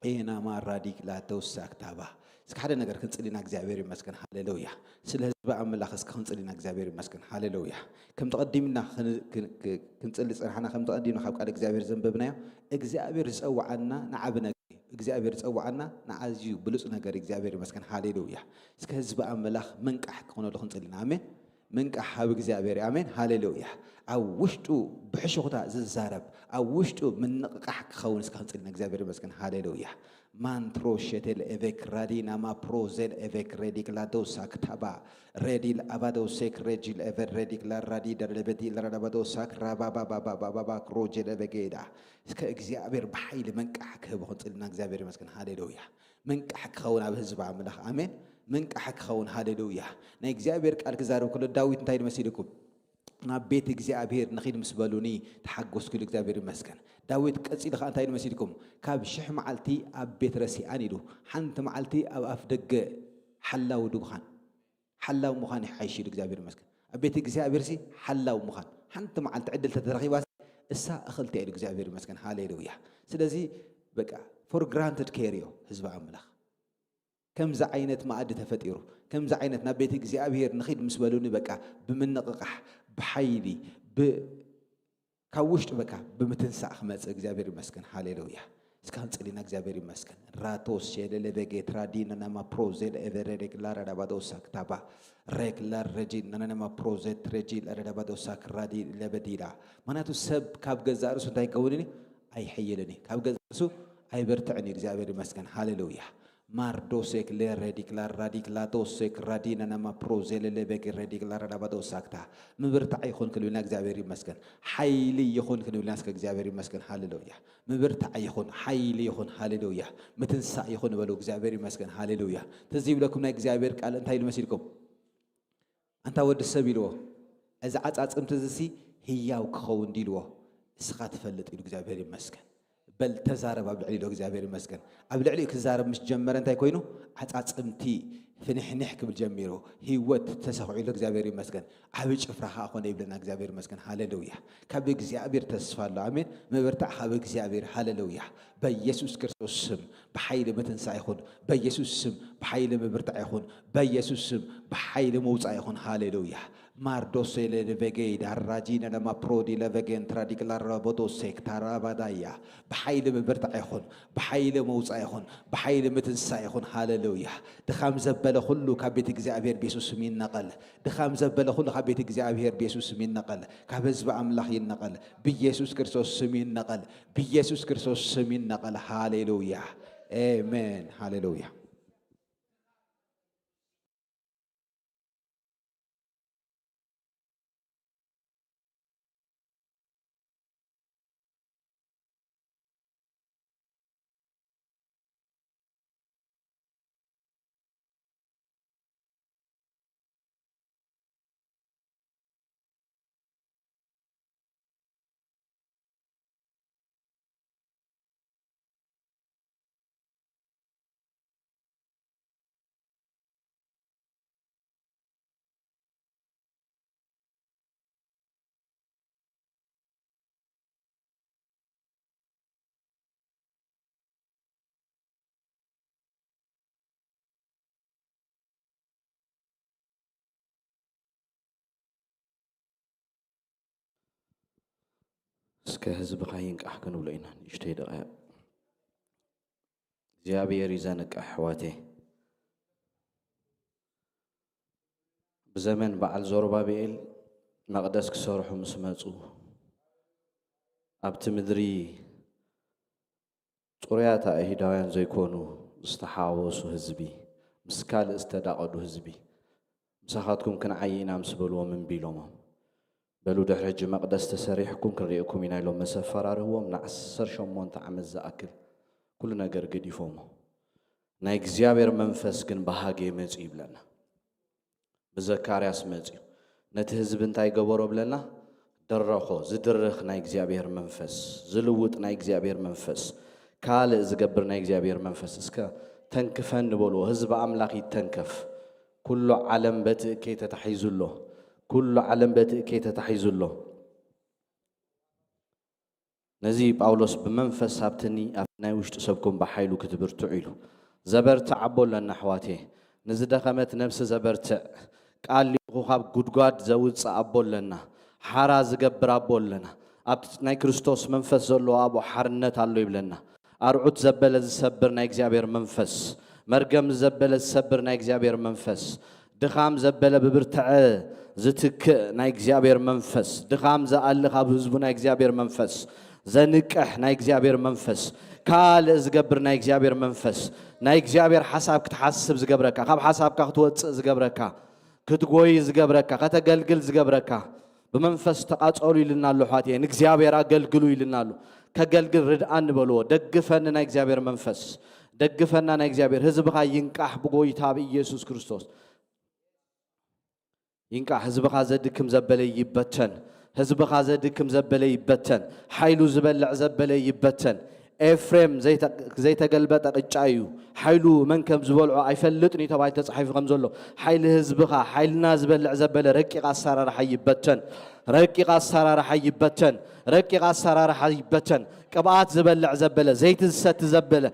ኤናማ ራዲክ ላተውሳ ክታባ። እስኪ ሓደ ነገር ክንጽሊና እግዚኣብሔር ይመስገን። ሃሌሉያ። ስለ ህዝቢ ኣምላኽ እስኪ ክንጽሊና እግዚኣብሔር ይመስገን። ሃሌሉያ። ከም ተቐዲምና ክን-፣ ክን-፣ ክን-፣ ክንጽሊ ጽናሕና፣ ከም ተቐዲምና ካብ ቃል እግዚኣብሔር ዘንበብናዮ፣ እግዚኣብሔር ዝጸውዓና ንዓቢ ነገር እዩ። እግዚኣብሔር ዝጸውዓና ንኣዝዩ ብሉጽ ነገር እዩ። እግዚኣብሔር ይመስገን። ሃሌሉያ። እስኪ ህዝቢ ኣምላኽ ምንቃሕ ክኾነሉ ክንጽሊና። ኣሜን። ምንቃሕ ኣብ እግዚኣብሔር። ኣሜን። ሃሌሉያ። ኣብ ውሽጡ ብሕሹኽታ ዝዛረብ፣ ኣብ ውሽጡ ምንቕቓሕ ክኸውን እስከ ክንጽሊ ንእግዚኣብሔር ይመስገን። ሃሌሉያ። ማንትሮ ሸቴል ኤቬክ ራዲ ናማ ፕሮዜል ኤቬክ ሬዲክ ላዶሳ ክታባ ሬዲል ኣባዶሴክ ሬጂል ኤቨር ሬዲክ ላራዲ ደርደበዲ ለረዳባዶሳክ ራባባባባባባክ ሮጄል ኤቬጌዳ። እስከ እግዚኣብሔር ብሓይሊ መንቃሕ ክህብ ክንጽልና እግዚኣብሔር ይመስገን። ሃሌሉያ። መንቃሕ ክኸውን ኣብ ህዝቢ ኣምላኽ። ኣሜን። መንቃሕ ክኸውን። ሃሌሉያ። ናይ እግዚኣብሔር ቃል ክዛረብ ከሎ ዳዊት እንታይ ኢሉ መሲልኩም? ናብ ቤት እግዚኣብሔር ንኺድ ምስ በሉኒ ተሓጎስኩ ኢሉ እግዚኣብሔር ይመስገን። ዳዊት ቀጺሉ ኸዓ እንታይ ኢሉ መሲልኩም? ካብ ሽሕ መዓልቲ ኣብ ቤት ረሲኣን ኢሉ፣ ሓንቲ መዓልቲ ኣብ ኣፍ ደገ ሓላው ድኳን፣ ሓላው ምዃን ይሓይሽ ኢሉ እግዚኣብሔር ይመስገን። ኣብ ቤት እግዚኣብሔር ሲ ሓላው ምዃን፣ ሓንቲ መዓልቲ ዕድል ተተረኺባ እሳ እኽልቲ ኢሉ እግዚኣብሔር ይመስገን። ሃሌሉያ። ስለዚ በቃ for granted care እዮ ህዝቢ ኣምላኽ። ከምዚ ዓይነት መኣዲ ተፈጢሩ፣ ከምዚ ዓይነት ናብ ቤት እግዚኣብሔር ንኺድ ምስ በሉኒ በቃ ብምንቕቓሕ፣ ብሓይሊ፣ ብ-፣ ካብ ውሽጡ በቃ ብምትንሳእ ክመጽእ እግዚኣብሔር ይመስገን። ሃሌሉያ። እስከ ክንጽሊና እግዚኣብሔር ይመስገን። ራቶ ሸለለ በጌት ራዲ ነነማ ፕሮዜል ኤቨሬ ሬግላ ረዳባዶሳ ክታባ ሬግላ ረጂ ነነማ ፕሮዜት ረጂ ለረዳባዶሳ ክራዲ ለበዲላ። ምክንያቱ ሰብ ካብ ገዛእ ርእሱ እንታይ ይከውን እዩ? ኣይሕይልን እዩ። ካብ ገዛእ ርእሱ ኣይበርትዕን እዩ። እግዚኣብሔር ይመስገን። ሃሌሉያ። ማርዶሴክ ሌሬዲክ ላራዲክ ላዶሴክ ራዲና ናማ ፕሮዜሌሌቤክ ሬዲክ ላራዳባዶሳክታ። ምብርታዕ ይኹን ክንብልና እግዚኣብሔር ይመስገን። ሓይሊ ይኹን ክንብልና እስከ እግዚኣብሔር ይመስገን። ሃሌሉያ። ምብርታዕ ይኹን፣ ሓይሊ ይኹን። ሃሌሉያ። ምትንሳእ ይኹን በሉ። እግዚኣብሔር ይመስገን። ሃሌሉያ። ትዝ ይብለኩም ናይ እግዚኣብሔር ቃል እንታይ ኢሉ መሲልኩም? ኣንታ ወዲ ሰብ ኢልዎ፣ እዚ ዓጻጽምቲ እዚ ሲ ህያው ክኸውን ድዩ ኢልዎ፣ እስኻ ትፈልጥ ኢሉ እግዚኣብሔር ይመስገን። በል ተዛረብ ኣብ ልዕሊ ኢሉ እግዚኣብሔር ይመስገን። ኣብ ልዕሊኡ ክዛረብ ምስ ጀመረ እንታይ ኮይኑ? ዓጻጽምቲ ፍንሕንሕ ክብል ጀሚሩ። ህይወት ተሰኺዑ ኢሉ እግዚኣብሔር ይመስገን። ዓቢ ጭፍራ ኸኣ ኾነ ይብለና እግዚኣብሔር ይመስገን። ሃሌሉያ። ካብ እግዚኣብሔር ተስፋ ኣሎ። ኣሜን። ምብርታዕ ካብ እግዚኣብሔር። ሃሌሉያ። በኢየሱስ ክርስቶስ ስም ብሓይሊ ምትንሳእ ይኹን። በኢየሱስ ስም ብሓይሊ ምብርታዕ ይኹን። በኢየሱስ ስም ብሓይሊ ምውጻእ ይኹን። ሃሌሉያ። ማርዶሴ ለቨጌ ዳራጂነ ለማፕሮዲ ለቨጌን ትራዲክ ላራቦዶ ሴክታራባዳያ። ብሓይሊ ምብርታዕ ይኹን፣ ብሓይሊ ምውጻእ ይኹን፣ ብሓይሊ ምትንሳእ ይኹን። ሃሌሉያ። ድኻም ዘበለ ኩሉ ካብ ቤት እግዚኣብሔር ብየሱስ ስም ይነቐል። ድኻም ዘበለ ኩሉ ካብ ቤት እግዚኣብሔር ብየሱስ ስም ይነቐል። ካብ ህዝቢ ኣምላኽ ይነቐል። ብየሱስ ክርስቶስ ስም ይነቐል። ብየሱስ ክርስቶስ ስም ይነቐል። ሃሌሉያ። ኤሜን። ሃሌሉያ። እስከ ህዝብኻ ይንቃሕ ክንብሎ ኢና ንእሽተይ ደቂቕ። እግዚኣብሔር እዩ ዘንቅሕ ኣሕዋተይ። ብዘመን በዓል ዘሩባብኤል መቕደስ ክሰርሑ ምስ መጹ፣ ኣብቲ ምድሪ ጽሩያት ኣይሁዳውያን ዘይኮኑ ዝተሓዋወሱ ህዝቢ፣ ምስ ካልእ ዝተዳቐዱ ህዝቢ፣ ምሳኻትኩም ክንዓዪ ኢና ምስ በልዎም እምቢ ኢሎሞም። በሉ ድሕሪ ሕጂ መቕደስ ተሰሪሕኩም ክንርእየኩም ኢና ኢሎም መሰፈራርህዎም። ንዓሰርተ ሸሞንተ ዓመት ዝኣክል ኩሉ ነገር ገዲፎሞ። ናይ እግዚኣብሔር መንፈስ ግን ብሃጌ መጺኡ ይብለና። ብዘካርያስ መጺኡ ነቲ ህዝቢ እንታይ ገበሮ ብለና? ደረኾ። ዝድርኽ ናይ እግዚኣብሔር መንፈስ፣ ዝልውጥ ናይ እግዚኣብሔር መንፈስ፣ ካልእ ዝገብር ናይ እግዚኣብሔር መንፈስ። እስከ ተንክፈኒ በልዎ። ህዝቢ ኣምላኽ ይተንከፍ። ኩሉ ዓለም በቲ እከይ ተታሒዙ ኣሎ። ኩሉ ዓለም በቲ እከይ ተታሒዙ ኣሎ። ነዚ ጳውሎስ ብመንፈስ ሃብትኒ ኣብቲ ናይ ውሽጢ ሰብኩም ብሓይሉ ክትብርትዑ ኢሉ። ዘበርትዕ ኣቦ ኣለና ኣሕዋቴ። ንዝደኸመት ነብሲ ዘበርትዕ፣ ቃል ሊኹ ካብ ጉድጓድ ዘውፅእ ኣቦ ኣለና። ሓራ ዝገብር ኣቦ ኣለና። ኣብ ናይ ክርስቶስ መንፈስ ዘለዎ ኣብኡ ሓርነት ኣሎ ይብለና። ኣርዑት ዘበለ ዝሰብር ናይ እግዚኣብሔር መንፈስ፣ መርገም ዘበለ ዝሰብር ናይ እግዚኣብሔር መንፈስ፣ ድኻም ዘበለ ብብርትዐ ዝትክእ ናይ እግዚኣብሔር መንፈስ፣ ድኻም ዝኣሊ ካብ ህዝቡ ናይ እግዚኣብሔር መንፈስ፣ ዘንቅሕ ናይ እግዚኣብሔር መንፈስ፣ ካልእ ዝገብር ናይ እግዚኣብሔር መንፈስ፣ ናይ እግዚኣብሔር ሓሳብ ክትሓስብ ዝገብረካ፣ ካብ ሓሳብካ ክትወፅእ ዝገብረካ፣ ክትጎይ ዝገብረካ፣ ከተገልግል ዝገብረካ፣ ብመንፈስ ተቓጸሉ ኢልና ኣሎ ኣሕዋትየ። ንእግዚኣብሔር ኣገልግሉ ኢልና ኣሎ። ከገልግል ርድኣኒ በልዎ። ደግፈኒ ናይ እግዚኣብሔር መንፈስ። ደግፈና ናይ እግዚኣብሔር። ህዝብኻ ይንቃሕ ብጎይታ ብኢየሱስ ክርስቶስ። ይንቃሕ። ህዝብኻ ዘድክም ዘበለ ይበተን። ህዝብኻ ዘድክም ዘበለ ይበተን። ሓይሉ ዝበልዕ ዘበለ ይበተን። ኤፍሬም ዘይተ-፣ ዘይተገልበጠ ቅጫ እዩ። ሓይሉ መን ከም ዝበልዖ ኣይፈልጥን እዩ ተባሂሉ ተጻሒፉ ከም ዘሎ፣ ሓይሊ ህዝብኻ፣ ሓይልና ዝበልዕ ዘበለ ረቂቕ ኣሰራርሓ ይበተን። ረቂቕ ኣሰራርሓ ይበተን። ረቂቕ ኣሰራርሓ ይበተን። ቅብኣት ዝበልዕ ዘበለ፣ ዘይቲ ዝሰቲ ዘበለ፣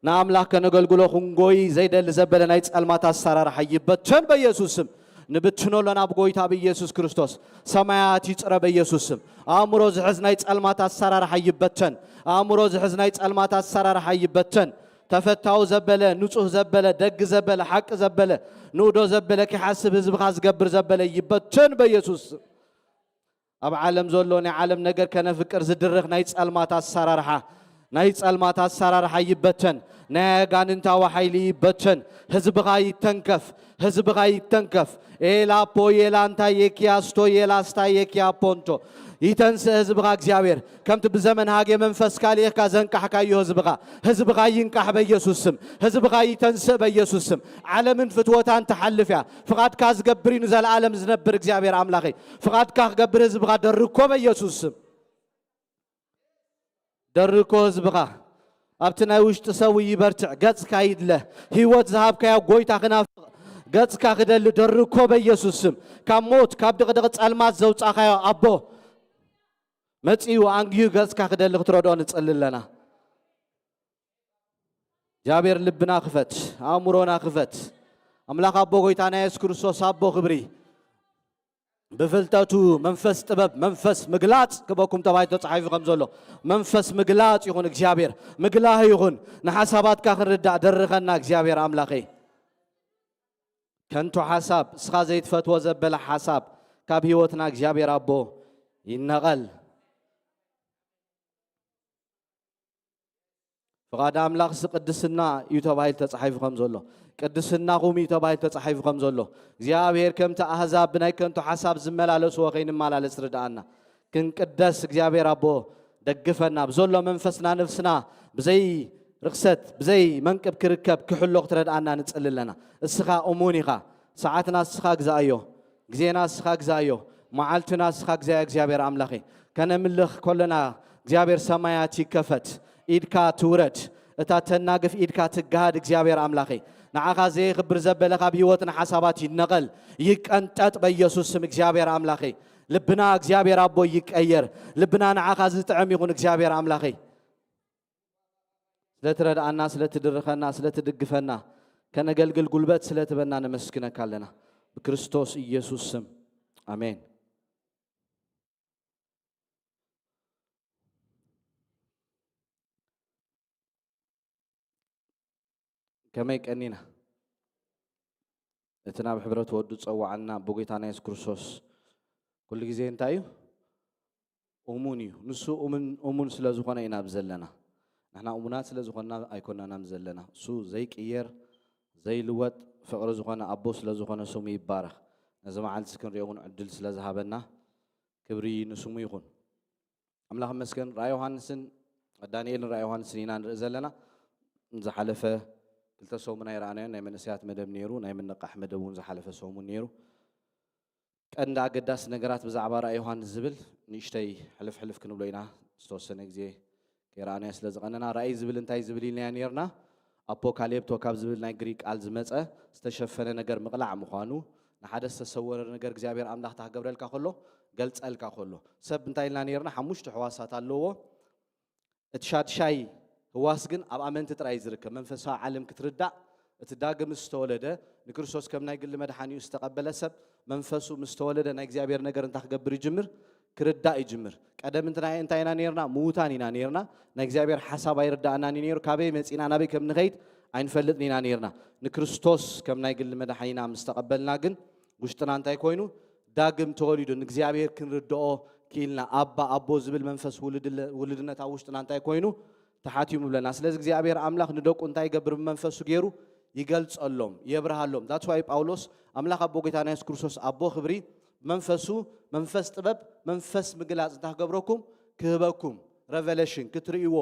ንኣምላኽ ከነገልግሎ ክንጎይ ዘይደሊ ዘበለ ናይ ጸልማት ኣሰራርሓ ይበተን በኢየሱስ ስም። ንብትኖ ኣለና ብጎይታ ብኢየሱስ ክርስቶስ። ሰማያት ይጽረ በኢየሱስ ስም። ኣእምሮ ዝሕዝ ናይ ጸልማት ኣሰራርሓ ይበተን። ኣእምሮ ዝሕዝ ናይ ጸልማት ኣሰራርሓ ይበተን። ተፈታዊ ዘበለ፣ ንጹህ ዘበለ፣ ደግ ዘበለ፣ ሓቂ ዘበለ፣ ንኡዶ ዘበለ፣ ኪሓስብ ህዝብኻ ዝገብር ዘበለ ይበተን በኢየሱስ ስም። ኣብ ዓለም ዘሎ ናይ ዓለም ነገር ከነፍቅር ዝድርኽ ናይ ጸልማት ኣሰራርሓ፣ ናይ ጸልማት ኣሰራርሓ ይበተን። ናይ ኣጋንንታዊ ሓይሊ ይበተን። ህዝብኻ ይተንከፍ። ህዝብኻ ይተንከፍ። ኤላፖ የላንታ የኪያስቶ የላስታ የኪያፖንቶ። ይተንስእ ህዝብኻ እግዚኣብሔር። ከምቲ ብዘመን ሃጌ መንፈስካ ልኢኽካ ዘንቃሕካዮ ህዝብኻ። ህዝብኻ ይንቃሕ በኢየሱስ ስም። ህዝብኻ ይተንስእ በኢየሱስ ስም። ዓለምን ፍትወታን ትሓልፍ እያ። ፍቓድካ ዝገብር እዩ ንዘለኣለም ዝነብር እግዚኣብሔር ኣምላኸይ። ፍቓድካ ክገብር ህዝብኻ ደርኮ በኢየሱስ ስም። ደርኮ ህዝብኻ ኣብቲ ናይ ውሽጢ ሰው ይበርትዕ፣ ገጽካ ይድለ፣ ህይወት ዝሃብካዮ ጎይታ ክናፍቕ፣ ገጽካ ክደሊ ደርኮ በኢየሱስ ስም። ካብ ሞት፣ ካብ ድቕድቕ ጸልማት ዘውጻኻዮ ኣቦ፣ መጺኡ ኣንግዩ ገጽካ ክደሊ ክትረድኦ ንጽሊ ኣለና። እግዚኣብሔር ልብና ክፈት፣ ኣእምሮና ክፈት። ኣምላኽ ኣቦ ጎይታና የሱስ ክርስቶስ ኣቦ ክብሪ፣ ብፍልጠቱ መንፈስ ጥበብ፣ መንፈስ ምግላጽ ክበኩም ተባሂሉ ተጻሒፉ ከም ዘሎ፣ መንፈስ ምግላጽ ይኹን እግዚኣብሔር፣ ምግላህ ይኹን፣ ንሓሳባትካ ክንርዳእ ደርኸና እግዚኣብሔር ኣምላኸይ። ከንቱ ሓሳብ፣ እስኻ ዘይትፈትዎ ዘበለ ሓሳብ ካብ ህይወትና እግዚኣብሔር ኣቦ ይነቐል። ፍቓድ ኣምላኽሲ ቅድስና እዩ ተባሂሉ ተጻሒፉ ከም ዘሎ፣ ቅድስናኹም እዩ ተባሂሉ ተጻሒፉ ከም ዘሎ፣ እግዚኣብሔር ከምቲ ኣህዛብ ብናይ ከንቱ ሓሳብ ዝመላለስዎ ከይንመላለስ ርድኣና። ክንቅደስ እግዚኣብሔር ኣቦ ደግፈና። ብዘሎ መንፈስና ነፍስና ብዘይ ርኽሰት ብዘይ መንቅብ ክርከብ ክሕሎ ክትረድኣና ንጽሊ ኣለና። እስኻ እሙን ኢኻ። ሰዓትና እስኻ ግዛእዮ። ግዜና እስኻ ግዛዮ፣ መዓልትና እስኻ ግዛዮ እግዚኣብሔር ኣምላኸይ። ከነምልኽ ከለና እግዚኣብሔር ሰማያት ይከፈት፣ ኢድካ ትውረድ፣ እታ ተናግፍ ኢድካ ትገሃድ እግዚኣብሔር ኣምላኸይ። ንዓኻ ዘየኽብር ዘበለ ካብ ህይወትና ሓሳባት ይነቐል፣ ይቀንጠጥ በኢየሱስ ስም እግዚኣብሔር ኣምላኸይ። ልብና እግዚኣብሔር ኣቦይ ይቀየር፣ ልብና ንዓኻ ዝጥዕም ይኹን እግዚኣብሔር ኣምላኸይ። ስለትረድኣና፣ ስለትድርኸና፣ ስለትድግፈና፣ ከነገልግል ጉልበት ስለትበና ነመስግነካ ኣለና። ብክርስቶስ ኢየሱስ ስም ኣሜን። ከመይ ቀኒና? እቲ ናብ ሕብረት ወዱ ዝጸዋዓና ኣቦ ጐይታና የሱስ ክርስቶስ ኩሉ ግዜ እንታይ እዩ? እሙን እዩ። ንሱ እሙን፣ እሙን ስለ ዝኾነ ኢና ኣብዚ ዘለና። ንሕና እሙናት ስለ ዝኾንና ኣይኮናን ኣብዚ ዘለና። እሱ ዘይቅየር፣ ዘይልወጥ፣ ፍቕሪ ዝኾነ ኣቦ ስለ ዝኾነ ስሙ ይባረኽ። ነዚ መዓልቲ ክንሪኦ እውን ዕድል ስለ ዝሃበና ክብሪ ንስሙ ይኹን። ኣምላኽ ይመስገን። ራእይ ዮሃንስን ዳንኤልን ራእይ ዮሃንስን ኢና ንርኢ ዘለና። ዝሓለፈ ክልተ ሰሙን ኣይረኣናዮን። ናይ መንእሰያት መደብ ነይሩ፣ ናይ ምንቃሕ መደብ እውን ዝሓለፈ ሰሙን ነይሩ። ቀንዲ ኣገዳሲ ነገራት ብዛዕባ ራእይ ዮሃንስ ዝብል ንእሽተይ ሕልፍ ሕልፍ ክንብሎ ኢና፣ ዝተወሰነ ግዜ ከይረኣናዮ ስለ ዝቐነና። ራእይ ዝብል እንታይ ዝብል ኢልናዮ ነይርና? ኣፖካሌፕቶ ካብ ዝብል ናይ ግሪክ ቃል ዝመጸ ዝተሸፈነ ነገር ምቕላዕ ምዃኑ፣ ንሓደ ዝተሰወረ ነገር እግዚኣብሔር ኣምላኽ እንታይ ክገብረልካ ከሎ፣ ገልጸልካ ከሎ። ሰብ እንታይ ኢልና ነይርና? ሓሙሽተ ሕዋሳት ኣለዎ። እቲ ሻድሻይ ህዋስ ግን ኣብ ኣመንቲ ጥራይ እዩ ዝርከብ። መንፈሳዊ ዓለም ክትርዳእ፣ እቲ ዳግም ዝተወለደ፣ ንክርስቶስ ከም ናይ ግሊ መድሓኒኡ ዝተቐበለ ሰብ፣ መንፈሱ ምስ ተወለደ ናይ እግዚኣብሔር ነገር እንታይ ክገብር ይጅምር? ክርዳእ ይጅምር። ቀደም እንትና እንታይ ኢና ነይርና? ምዉታን ኢና ነይርና። ናይ እግዚኣብሔር ሓሳብ ኣይርዳእናን እዩ ነይሩ። ካበይ መጺና ናበይ ከም ንኸይድ ኣይንፈልጥን ኢና ነይርና። ንክርስቶስ ከም ናይ ግሊ መድሓኒና ምስ ተቐበልና ግን ውሽጥና እንታይ ኮይኑ? ዳግም ተወሊዱ ንእግዚኣብሔር ክንርድኦ ክኢልና። ኣባ ኣቦ ዝብል መንፈስ ውልድለ-፣ ውልድነት ኣብ ውሽጥና እንታይ ኮይኑ? ተሓትዩ ምብለና። ስለዚ እግዚኣብሔር ኣምላኽ ንደቁ እንታይ ይገብር? ብመንፈሱ ገይሩ ይገልጸሎም፣ የብርሃሎም። That's why ጳውሎስ ኣምላኽ ኣቦ ጐይታና የሱስ ክርስቶስ ኣቦ ክብሪ ብመንፈሱ፣ መንፈስ ጥበብ፣ መንፈስ ምግላጽ እንታይ ክገብረኩም? ክህበኩም። ረቨለሽን ክትርእይዎ፣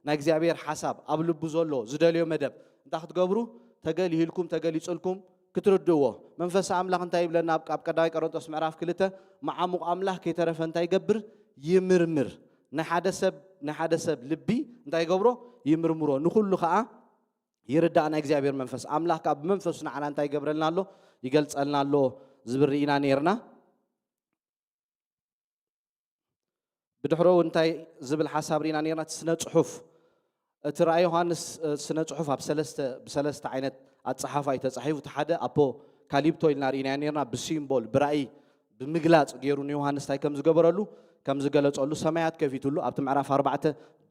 ናይ እግዚኣብሔር ሓሳብ ኣብ ልቡ ዘሎ ዝደልዮ መደብ እንታይ ክትገብሩ? ተገሊህልኩም፣ ተገሊጽልኩም ክትርድእዎ። መንፈስ ኣምላኽ እንታይ ይብለና? ኣብ፣ ኣብ ቀዳማይ ቆሮንቶስ ምዕራፍ ክልተ፣ መዓሙቕ ኣምላኽ ከይተረፈ እንታይ ይገብር? ይምርምር። ናይ ሓደ ሰብ፣ ናይ ሓደ ሰብ ልቢ እንታይ ይገብሮ? ይምርምሮ። ንኹሉ ኸኣ ይርዳእ ናይ እግዚኣብሔር መንፈስ። ኣምላኽ ከኣ ብመንፈሱ ንዓና እንታይ ይገብረልና ኣሎ? ይገልጸልና ኣሎ ዝብል ርኢና ነይርና። ብድሕሮ እውን እንታይ ዝብል ሓሳብ ርኢና ነይርና? እቲ ስነ ጽሑፍ፣ እቲ ራእይ ዮሃንስ፣ እ፣ ስነ ጽሑፍ ኣብ ሰለስተ፣ ብሰለስተ ዓይነት ኣጸሓሕፋ እዩ ተጻሒፉ። እቲ ሓደ ኣፖካሊፕቶ ኢልና ርኢናዮ ነይርና፣ ብሲምቦል፣ ብራእይ፣ ብምግላጽ ገይሩ ንዮሃንስ እንታይ ከም ዝገበረሉ፣ ከም ዝገለጸሉ፣ ሰማያት ከፊቱሉ፣ ኣብቲ ምዕራፍ ኣርባዕተ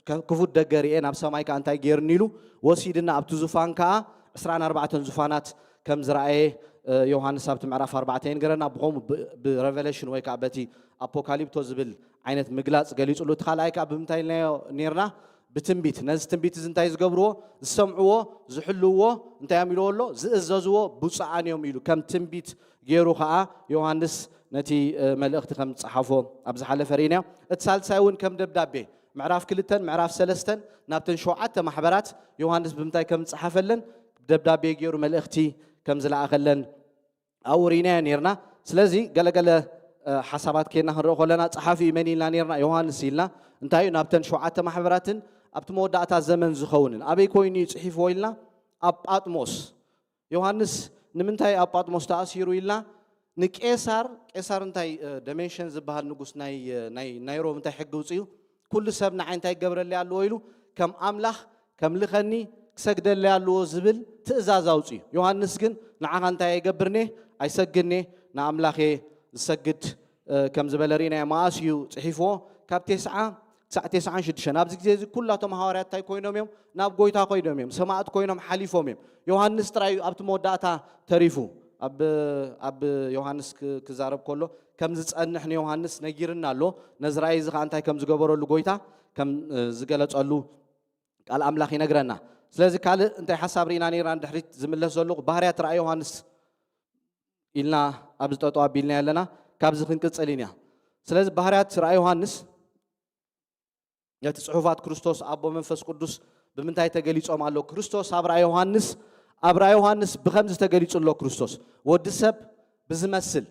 ከ-፣ ክፉት ደገ ርኤ፣ ናብ ሰማይ ከኣ እንታይ ገይሩኒ ኢሉ፣ ወሲድና ኣብቲ ዙፋን ከኣ ዕስራን ኣርባዕተን ዙፋናት ከም ዝረኣየ፣ እ፣ ዮሃንስ ኣብቲ ምዕራፍ ኣርባዕተ የንገረና። ብኸምኡ ብ-፣ ብረቨሌሽን ወይ ከኣ በቲ ኣፖካሊፕቶ ዝብል ዓይነት ምግላጽ ገሊጹሉ። እቲ ካልኣይ ከኣ ብምንታይ ኢልናዮ ኔርና? ብትንቢት። ነዚ ትንቢት እዚ እንታይ ዝገብርዎ? ዝሰምዕዎ፣ ዝሕልውዎ፣ እንታይ እዮም ኢልዎ ኣሎ? ዝእዘዝዎ ብፁዓን እዮም ኢሉ። ከም ትንቢት ገይሩ ከኣ ዮሃንስ ነቲ፣ እ፣ መልእኽቲ ከም ዝጸሓፎ ኣብ ዝሓለፈ ርኢናዮ። እቲ ሳልሳይ እውን ከም ደብዳቤ፣ ምዕራፍ ክልተን ምዕራፍ ሰለስተን ናብተን ሸውዓተ ማሕበራት ዮሃንስ ብምንታይ ከም ዝጸሓፈለን ደብዳቤ ገይሩ መልእኽቲ ከም ዝለኣኸለን ኣብኡ ርኢናዮ ኔርና። ስለዚ ገለገለ፣ እ፣ ሓሳባት ኬድና ክንርኢ ከለና ጸሓፊኡ መን ኢልና ኔርና? ዮሃንስ ኢልና። እንታይ እዩ? ናብተን ሸውዓተ ማሕበራትን ኣብቲ መወዳእታ ዘመን ዝኸውንን ኣበይ ኮይኑ እዩ ጽሒፍዎ ኢልና? ኣብ ጳጥሞስ። ዮሃንስ ንምንታይ ኣብ ጳጥሞስ ተኣሲሩ ኢልና? ንቄሳር፣ ቄሳር እንታይ ደሜንሽን ዝበሃል ንጉስ ናይ ናይ ናይ ሮም እንታይ ሕጊ ውጽኡ? ኩሉ ሰብ ንዓይ እንታይ ይገብረለይ ኣለዎ ኢሉ? ከም ኣምላኽ ከምልኸኒ ክሰግደለይ ኣለዎ ዝብል ትእዛዝ ኣውጽኡ። ዮሃንስ ግን ንዓኻ እንታይ ኣይገብርኔ? ኣይሰግድኔ፣ ንኣምላኽ እየ ዝሰግድ ከም ዝበለ ርኢናዮ። መኣስ እዩ ጽሒፍዎ? ካብ ተስዓ ክሳዕ ተስዓን ሽዱሽተን። ኣብዚ ግዜ እዚ ኩላቶም ሃዋርያት እንታይ ኮይኖም እዮም? ናብ ጎይታ ኮይኖም እዮም። ሰማእት ኮይኖም ሓሊፎም እዮም። ዮሃንስ ጥራይ እዩ ኣብቲ መወዳእታ ተሪፉ። ኣብ ኣብ ዮሃንስ ክ- ክዛረብ ከሎ ከም ዝጸንሕ ንዮሃንስ ነጊርና ኣሎ። ነዚ ራእይ እዚ ከዓ እንታይ ከም ዝገበረሉ ጎይታ ከም ዝገለጸሉ ቃል ኣምላኽ ይነግረና። ስለዚ ካልእ እንታይ ሓሳብ ርኢና ነርና? ንድሕሪት ዝምለስ ዘለኹ ባህርያት ራእይ ዮሃንስ ኢልና ኣብዚ ጠጠው ኣቢልና ኣለና። ካብዚ ክንቅጽል ኢና። ስለዚ ባህርያት ራእይ ዮሃንስ ነቲ ጽሑፋት ክርስቶስ ኣቦ መንፈስ ቅዱስ ብምንታይ ተገሊጾም ኣሎ? ክርስቶስ ኣብ ራእይ ዮሃንስ ኣብ ራእይ ዮሃንስ ብኸምዚ ተገሊጹ ኣሎ። ክርስቶስ ወዲ ሰብ ብዝመስል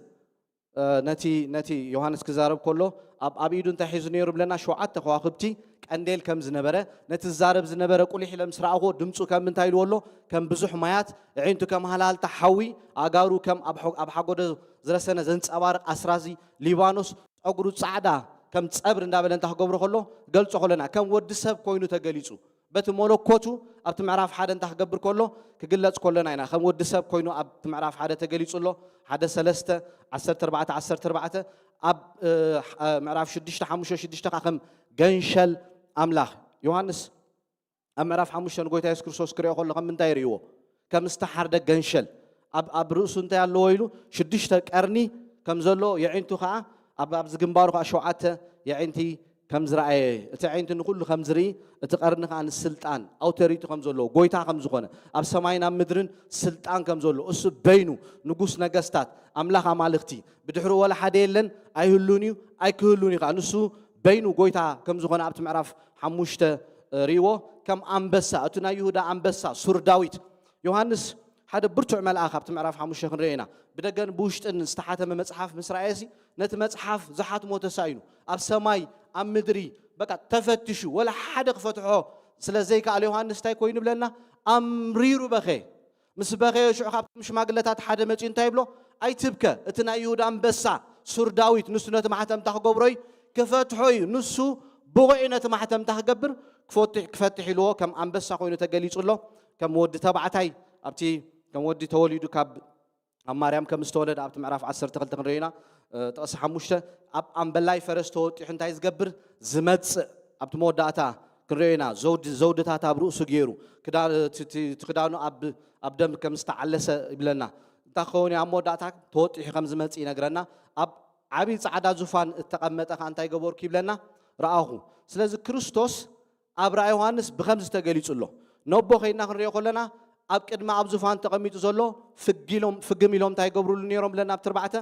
ነቲ ነቲ ዮሃንስ ክዛረብ ከሎ ኣብ ኣብ ኢዱ እንታይ ሒዙ ነይሩ ብለና? ሸውዓተ ከዋኽብቲ ቀንዴል ከም ዝነበረ፣ ነቲ ዝዛረብ ዝነበረ ቁሊሕ ኢለ ምስ ረኣኹዎ ድምፁ ከም እንታይ ኢልዎ ኣሎ? ከም ብዙሕ ማያት፣ ኣዒንቱ ከም ሃልሃልታ ሓዊ፣ ኣእጋሩ ከም ኣብ ሓጎዶ ዝረሰነ ዘንፀባርቕ ኣስራዚ ሊባኖስ፣ ፀጉሩ ፃዕዳ ከም ፀብሪ እንዳበለ እንታ ክገብሮ ከሎ ገልፆ ከለና ከም ወዲ ሰብ ኮይኑ ተገሊፁ። በቲ መለኮቱ ኣብቲ ምዕራፍ ሓደ እንታ ክገብር ከሎ ክግለፅ ከሎና ኢና። ከም ወዲ ሰብ ኮይኑ ኣብቲ ምዕራፍ ሓደ ተገሊፁ ኣሎ። ሓደ ሰለስተ ዓሰርተ ኣርባዕተ ዓሰርተ ኣርባዕተ ኣብ ምዕራፍ ሽዱሽተ ሓሙሽተ ሽዱሽተ ከዓ ከም ገንሸል ኣምላኽ ዮሃንስ ኣብ ምዕራፍ ሓሙሽተ ንጎይታ የሱስ ክርስቶስ ክሪኦ ከሎ ከም ምንታይ ይርእይዎ? ከም ዝተሓርደ ገንሸል ኣብ ኣብ ርእሱ እንታይ ኣለዎ ኢሉ ሽዱሽተ ቀርኒ ከም ዘሎ የዒንቱ ከዓ ኣብ ኣብዚ ግንባሩ ከዓ ሸውዓተ የዒንቲ ከም ዝረኣየ እቲ ዓይንቲ ንኩሉ ከም ዝርኢ እቲ ቀርኒ ከዓ ንስልጣን ኣውቶሪቲ ከም ዘለዎ ጎይታ ከም ዝኾነ ኣብ ሰማይን ኣብ ምድርን ስልጣን ከም ዘለዎ እሱ በይኑ ንጉስ ነገስታት ኣምላኽ ኣማልኽቲ ብድሕሩ ወላ ሓደ የለን ኣይህሉን እዩ ኣይክህሉን እዩ ከዓ ንሱ በይኑ ጎይታ ከም ዝኾነ ኣብቲ ምዕራፍ ሓሙሽተ ርእይዎ ከም ኣንበሳ እቲ ናይ ይሁዳ ኣንበሳ ሱር ዳዊት ዮሃንስ ሓደ ብርቱዕ መልኣኽ ኣብቲ ምዕራፍ ሓሙሽተ ክንርኢ ኢና። ብደገን ብውሽጥን ዝተሓተመ መጽሓፍ ምስ ረኣየሲ ነቲ መጽሓፍ ዝሓትሞ ተሳኢኑ ኣብ ሰማይ ኣብ ምድሪ በቃ ተፈትሹ ወላ ሓደ ክፈትሖ ስለ ዘይከኣለ ዮሃንስ እንታይ ኮይኑ ብለና ኣምሪሩ በኸ ምስ በኸየ ሽዑ ካብቶም ሽማግለታት ሓደ መጺኡ እንታይ ይብሎ ኣይትብከ እቲ ናይ ይሁዳ ኣንበሳ ሱር ዳዊት ንሱ ነቲ ማሕተምታ ክገብሮ እዩ ክፈትሖ እዩ ንሱ ብቑዕ ነቲ ማሕተምታ ክገብር ክፈትሕ ኢልዎ ከም ኣንበሳ ኮይኑ ተገሊጹ ኣሎ ከም ወዲ ተባዕታይ ኣብቲ ከም ወዲ ተወሊዱ ካብ ኣብ ማርያም ከም ዝተወለደ ኣብቲ ምዕራፍ ዓሰርተ ክልተ ክንሪኦ ኢና ጥቕሲ ሓሙሽተ ኣብ ኣምበላይ ፈረስ ተወጢሑ እንታይ ዝገብር ዝመጽእ ኣብቲ መወዳእታ ክንሪኦ ኢና ዘውድታት ኣብ ርእሱ ገይሩ ክዳኑ ኣብ ደም ከም ዝተዓለሰ ይብለና እንታይ ክኸውን ኣብ መወዳእታ ተወጢሑ ከም ዝመጽእ ይነግረና ኣብ ዓቢ ጻዕዳ ዙፋን እተቐመጠ ከኣ እንታይ ገበርኩ ይብለና ረኣኹ ስለዚ ክርስቶስ ኣብ ራእይ ዮሃንስ ብኸምዚ ተገሊጹ ኣሎ። ነቦ ኸይድና ክንሪኦ ከለና ኣብ ቅድሚ ኣብ ዙፋን ተቐሚጡ ዘሎ ፍግም ኢሎም እንታይ ይገብሩሉ ነይሮም ብለና ኣብቲ ኣርባዕተ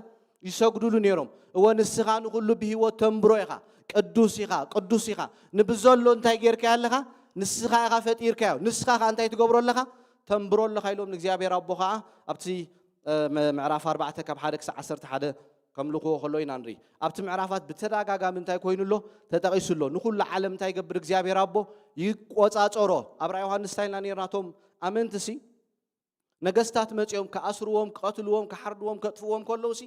ይሰግዱሉ ነይሮም። እወ ንስኻ ንኹሉ ብህይወት ተንብሮ ኢኻ፣ ቅዱስ ኢኻ፣ ቅዱስ ኢኻ። ንብዘሎ እንታይ ጌርካ ኣለኻ? ንስኻ ኢኻ ፈጢርካዮ። ንስኻ ኸዓ እንታይ ትገብሮ ኣለኻ? ተንብሮ ኣለኻ ኢሎም ንእግዚኣብሔር ኣቦ ኸዓ ኣብቲ ምዕራፍ ኣርባዕተ ካብ ሓደ ክሳብ ዓሰርተ ሓደ ከምልኽዎ ከሎ ኢና ንርኢ። ኣብቲ ምዕራፋት ብተደጋጋሚ እንታይ ኮይኑ ኣሎ? ተጠቒሱ ኣሎ። ንኹሉ ዓለም እንታይ ይገብር እግዚኣብሔር ኣቦ? ይቆጻጸሮ። ኣብ ራእይ ዮሃንስ እንታይ ኢልና ነርና? እቶም ኣመንትሲ ነገስታት መጺኦም ክኣስርዎም፣ ክቐትልዎም፣ ክሓርድዎም፣ ከጥፍእዎም ከለውሲ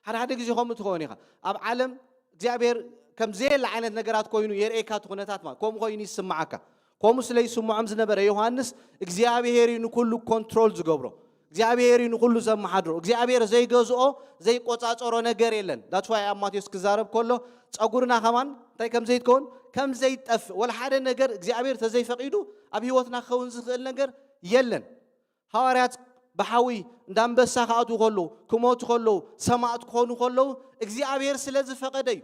ሓደ ሓደ ግዜ ከምኡ ትኸውን ኢኻ። ኣብ ዓለም እግዚኣብሔር ከም ዘየለ ዓይነት ነገራት ኮይኑ የርእየካ እቲ ኩነታት ማለት ከምኡ ኮይኑ ይስምዓካ። ከምኡ ስለ ይስምዖም ዝነበረ ዮሃንስ እግዚኣብሔር እዩ ንኩሉ ኮንትሮል ዝገብሮ። እግዚኣብሔር እዩ ንኩሉ ዘመሓድሮ። እግዚኣብሔር ዘይገዝኦ ዘይቆጻጸሮ ነገር የለን። That's why ኣብ ማቴዎስ ክዛረብ ከሎ ጸጉርና ከማን እንታይ ከም ዘይትከውን ከም ዘይጠፍእ ወላ ሓደ ነገር እግዚኣብሔር ተዘይፈቂዱ ኣብ ህይወትና ክኸውን ዝኽእል ነገር የለን። ሃዋርያት ብሓዊ እንዳ ኣንበሳ ክኣትዉ ከለዉ ክሞቱ ከለዉ ሰማእት ክኾኑ ከለዉ እግዚኣብሔር ስለ ዝፈቀደ እዩ።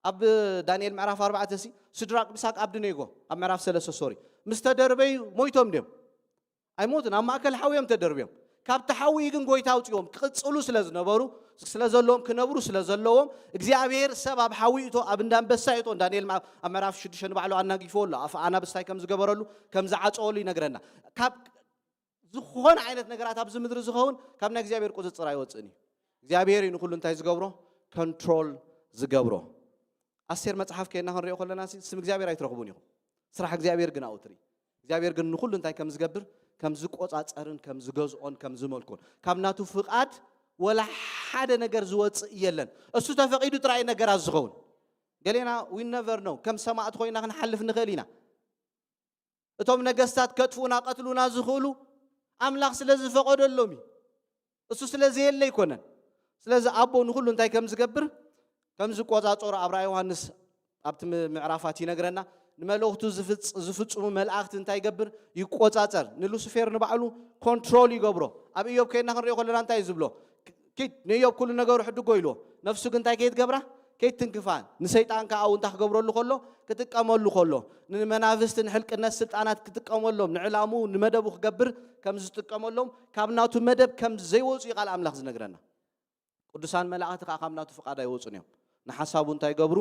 ኣብ ዳንኤል ምዕራፍ ኣርባዕተ ሲ ስድራቅ ሚሳቅ ኣብድኔጎ ኣብ ምዕራፍ ሰለስተ ሶሪ ምስ ተደርበዩ ሞይቶም ድዮም? ኣይሞትን። ኣብ ማእከል ሓዊ እዮም ተደርብዮም። ካብቲ ሓዊ ግን ጎይታ ኣውፅዎም ክቕፅሉ ስለ ዝነበሩ ስለ ዘለዎም ክነብሩ ስለ ዘለዎም እግዚኣብሔር ሰብ ኣብ ሓዊ እቶ ኣብ እንዳ ኣንበሳ እቶ ዳንኤል ኣብ ምዕራፍ ሽዱሽተ ንባዕሉ ኣናጊፎ ኣሎ ኣፍ ኣናብስታይ ከም ዝገበረሉ ከም ዝዓፀወሉ ይነግረና። ካብ ዝኾነ ዓይነት ነገራት ኣብዚ ምድሪ ዝኸውን ካብ ናይ እግዚኣብሔር ቁፅፅር ኣይወፅእን እዩ። እግዚኣብሔር እዩ ንኩሉ እንታይ ዝገብሮ ኮንትሮል ዝገብሮ። ኣስቴር መጽሓፍ ከይና ክንሪኦ ከለና ስም እግዚኣብሔር ኣይትረኽቡን ኢኹም። ስራሕ እግዚኣብሔር ግን ኣብኡ ትርኢ። እግዚኣብሔር ግን ንኹሉ እንታይ ከም ዝገብር፣ ከም ዝቆጻጸርን ከም ዝገዝኦን ከም ዝመልኮን፣ ካብ ናቱ ፍቓድ ወላ ሓደ ነገር ዝወጽእ የለን። እሱ ተፈቒዱ ጥራይ ነገራት ዝኸውን። ገሌና we never know፣ ከም ሰማእት ኮይና ክንሓልፍ ንኽእል ኢና። እቶም ነገስታት ከጥፍኡና ቀትሉና ዝኽእሉ ኣምላኽ ስለ ዝፈቐደሎም እዩ። እሱ ስለ ዘየለ ኣይኮነን። ስለዚ ኣቦ ንኹሉ እንታይ ከም ዝገብር ከም ዝቆጻጸሮ ኣብ ራእይ ዮሃንስ ኣብቲ ም- ምዕራፋት ይነግረና። ንመልእኽቱ ዝፍጽ- ዝፍጽሙ መላእኽቲ እንታይ ይገብር? ይቆጻጸር። ንሉሲፌር ንባዕሉ ኮንትሮል ይገብሮ። ኣብ ኢዮብ ከይድና ክንሪኦ ከለና እንታይ እዩ ዝብሎ? ኪድ ንኢዮብ ኩሉ ነገሩ ሕድጎ ኢልዎ። ነፍሱ ግን እንታይ ከይትገብራ? ከይትንክፋ። ንሰይጣን ከኣ እውን እንታይ ክገብረሉ ከሎ? ክጥቀመሉ ከሎ፣ ንመናፍስቲ ንሕልቅነት ስልጣናት ክጥቀመሎም፣ ንዕላሙ ንመደቡ ክገብር ከም ዝጥቀመሎም፣ ካብ ናቱ መደብ ከም ዘይወፁ እዩ ቃል ኣምላኽ ዝነግረና። ቅዱሳን መላእኽቲ ከዓ ካብ ናቱ ፍቓድ ኣይወፁን እዮም። ንሓሳቡ እንታይ ይገብሩ?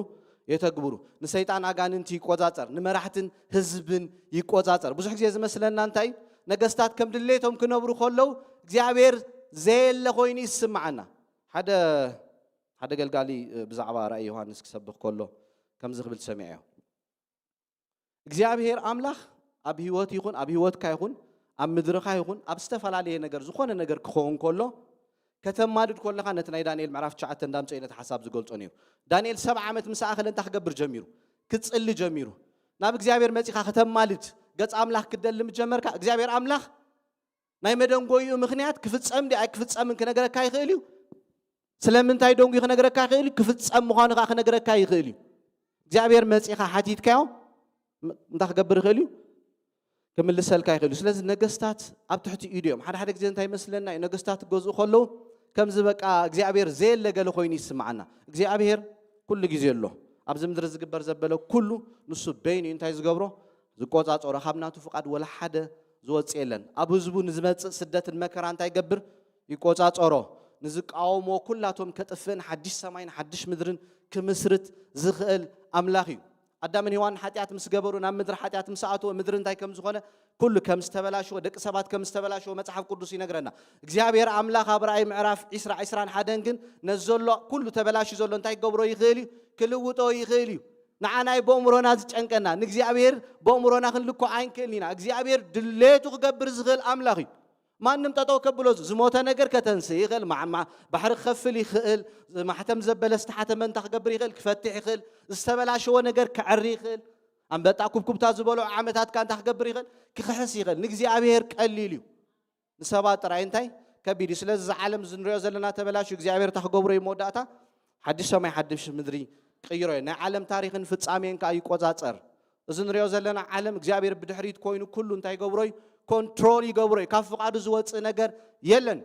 የተግብሩ። ንሰይጣን ኣጋንንቲ ይቆጻጸር፣ ንመራሕትን ህዝብን ይቆጻጸር። ብዙሕ ግዜ ዝመስለና እንታይ እዩ? ነገስታት ከም ድሌቶም ክነብሩ ከለዉ እግዚኣብሔር ዘየለ ኮይኑ ይስምዓና። ሓደ ሓደ ገልጋሊ ብዛዕባ ራእይ ዮሃንስ ክሰብኽ ከሎ ከምዚ ክብል ሰሚዐዮ። እግዚኣብሔር ኣምላኽ ኣብ ህይወት ይኹን ኣብ ህይወትካ ይኹን ኣብ ምድርኻ ይኹን ኣብ ዝተፈላለየ ነገር ዝኾነ ነገር ክኸውን ከሎ ከተማልድ ከለኻ ነቲ ናይ ዳንኤል ምዕራፍ ትሽዓተ እንዳምፀ ነቲ ሓሳብ ዝገልጾ ነይሩ። ዳንኤል ሰብዓ ዓመት ምስ ኣኸለ እንታይ ክገብር ጀሚሩ? ክጽሊ ጀሚሩ። ናብ እግዚኣብሔር መጺኻ ከተማልድ ገጽ ኣምላኽ ክደሊ ምስ ጀመርካ እግዚኣብሔር ኣምላኽ ናይ መደንጎይኡ ምኽንያት ክፍጸም ዲ ኣይክፍጸምን ክነግረካ ይኽእል እዩ። ስለምንታይ ደንጉዩ ክነግረካ ይኽእል እዩ። ክፍጸም ምዃኑ ከዓ ክነግረካ ይኽእል እዩ። እግዚኣብሔር መጺኻ ሓቲትካዮ እንታይ ክገብር ይኽእል እዩ? ክምልሰልካ ይኽእል እዩ። ስለዚ ነገስታት ኣብ ትሕቲ ኢዱ እዮም። ሓደ ሓደ ግዜ እንታይ ይመስለና እዩ? ነገስታት ክገዝኡ ከለዉ ከምዚ በቃ እግዚኣብሔር ዘየለ ገለ ኮይኑ ይስምዓና። እግዚኣብሔር ኩሉ ግዜ ኣሎ። ኣብዚ ምድሪ ዝግበር ዘበለ ኩሉ ንሱ በይኑ እዩ እንታይ ዝገብሮ? ዝቆጻጸሮ። ካብ ናቱ ፍቓድ ወላ ሓደ ዝወጽእ የለን። ኣብ ህዝቡ ንዝመጽእ ስደትን መከራ እንታይ ይገብር? ይቆጻጸሮ። ንዝቃወሞ ኩላቶም ከጥፍእን ሓድሽ ሰማይን ሓድሽ ምድርን ክምስርት ዝኽእል ኣምላኽ እዩ። ኣዳምን ሄዋን ሓጢኣት ምስ ገበሩ ናብ ምድሪ ሓጢኣት ምስ ኣተወ ምድሪ እንታይ ከም ዝኾነ ኩሉ ከም ዝተበላሸወ ደቂ ሰባት ከም ዝተበላሸወ መጽሓፍ ቅዱስ ይነግረና። እግዚኣብሔር ኣምላኽ ኣብ ራእይ ምዕራፍ ዒስራ ዒስራን ሓደን ግን ነዚ ዘሎ ኩሉ ተበላሽዩ ዘሎ እንታይ ክገብሮ ይኽእል እዩ? ክልውጦ ይኽእል እዩ። ንዓናይ ብእምሮና ዝጨንቀና ንእግዚኣብሔር ብእምሮና ክንልኮ ኣይንክእልን ኢና። እግዚኣብሔር ድሌቱ ክገብር ዝኽእል ኣምላኽ እዩ። ማንም ጠጠው ከብሎ ዝሞተ ነገር ከተንስእ ይኽእል፣ ማዕማ ባሕሪ ክኸፍል ይኽእል፣ ማሕተም ዘበለ ዝተሓተመ እንታይ ክገብር ይኽእል? ክፈትሕ ይኽእል። ዝተበላሸወ ነገር ክዕሪ ይኽእል። ኣንበጣ ኩብኩብታ ዝበሎ ዓመታትካ እንታይ ክገብር ይኽእል? ክኽሕስ ይኽእል። ንእግዚኣብሔር ቀሊል እዩ። ንሰባት ጥራይ እንታይ ከቢድ እዩ። ስለዚ እዚ ዓለም እዚ ንሪኦ ዘለና ተበላሹ እግዚኣብሔር እንታይ ክገብሮ እዩ መወዳእታ? ሓድሽ ሰማይ ሓድሽ ምድሪ ቅይሮ እዩ። ናይ ዓለም ታሪኽን ፍጻሜን ከዓ ይቆጻጸር። እዚ ንሪኦ ዘለና ዓለም እግዚኣብሔር ብድሕሪት ኮይኑ ኩሉ እንታይ ይገብሮ እዩ? ኮንትሮል ይገብሮ እዩ። ካብ ፍቓዱ ዝወፅእ ነገር የለን።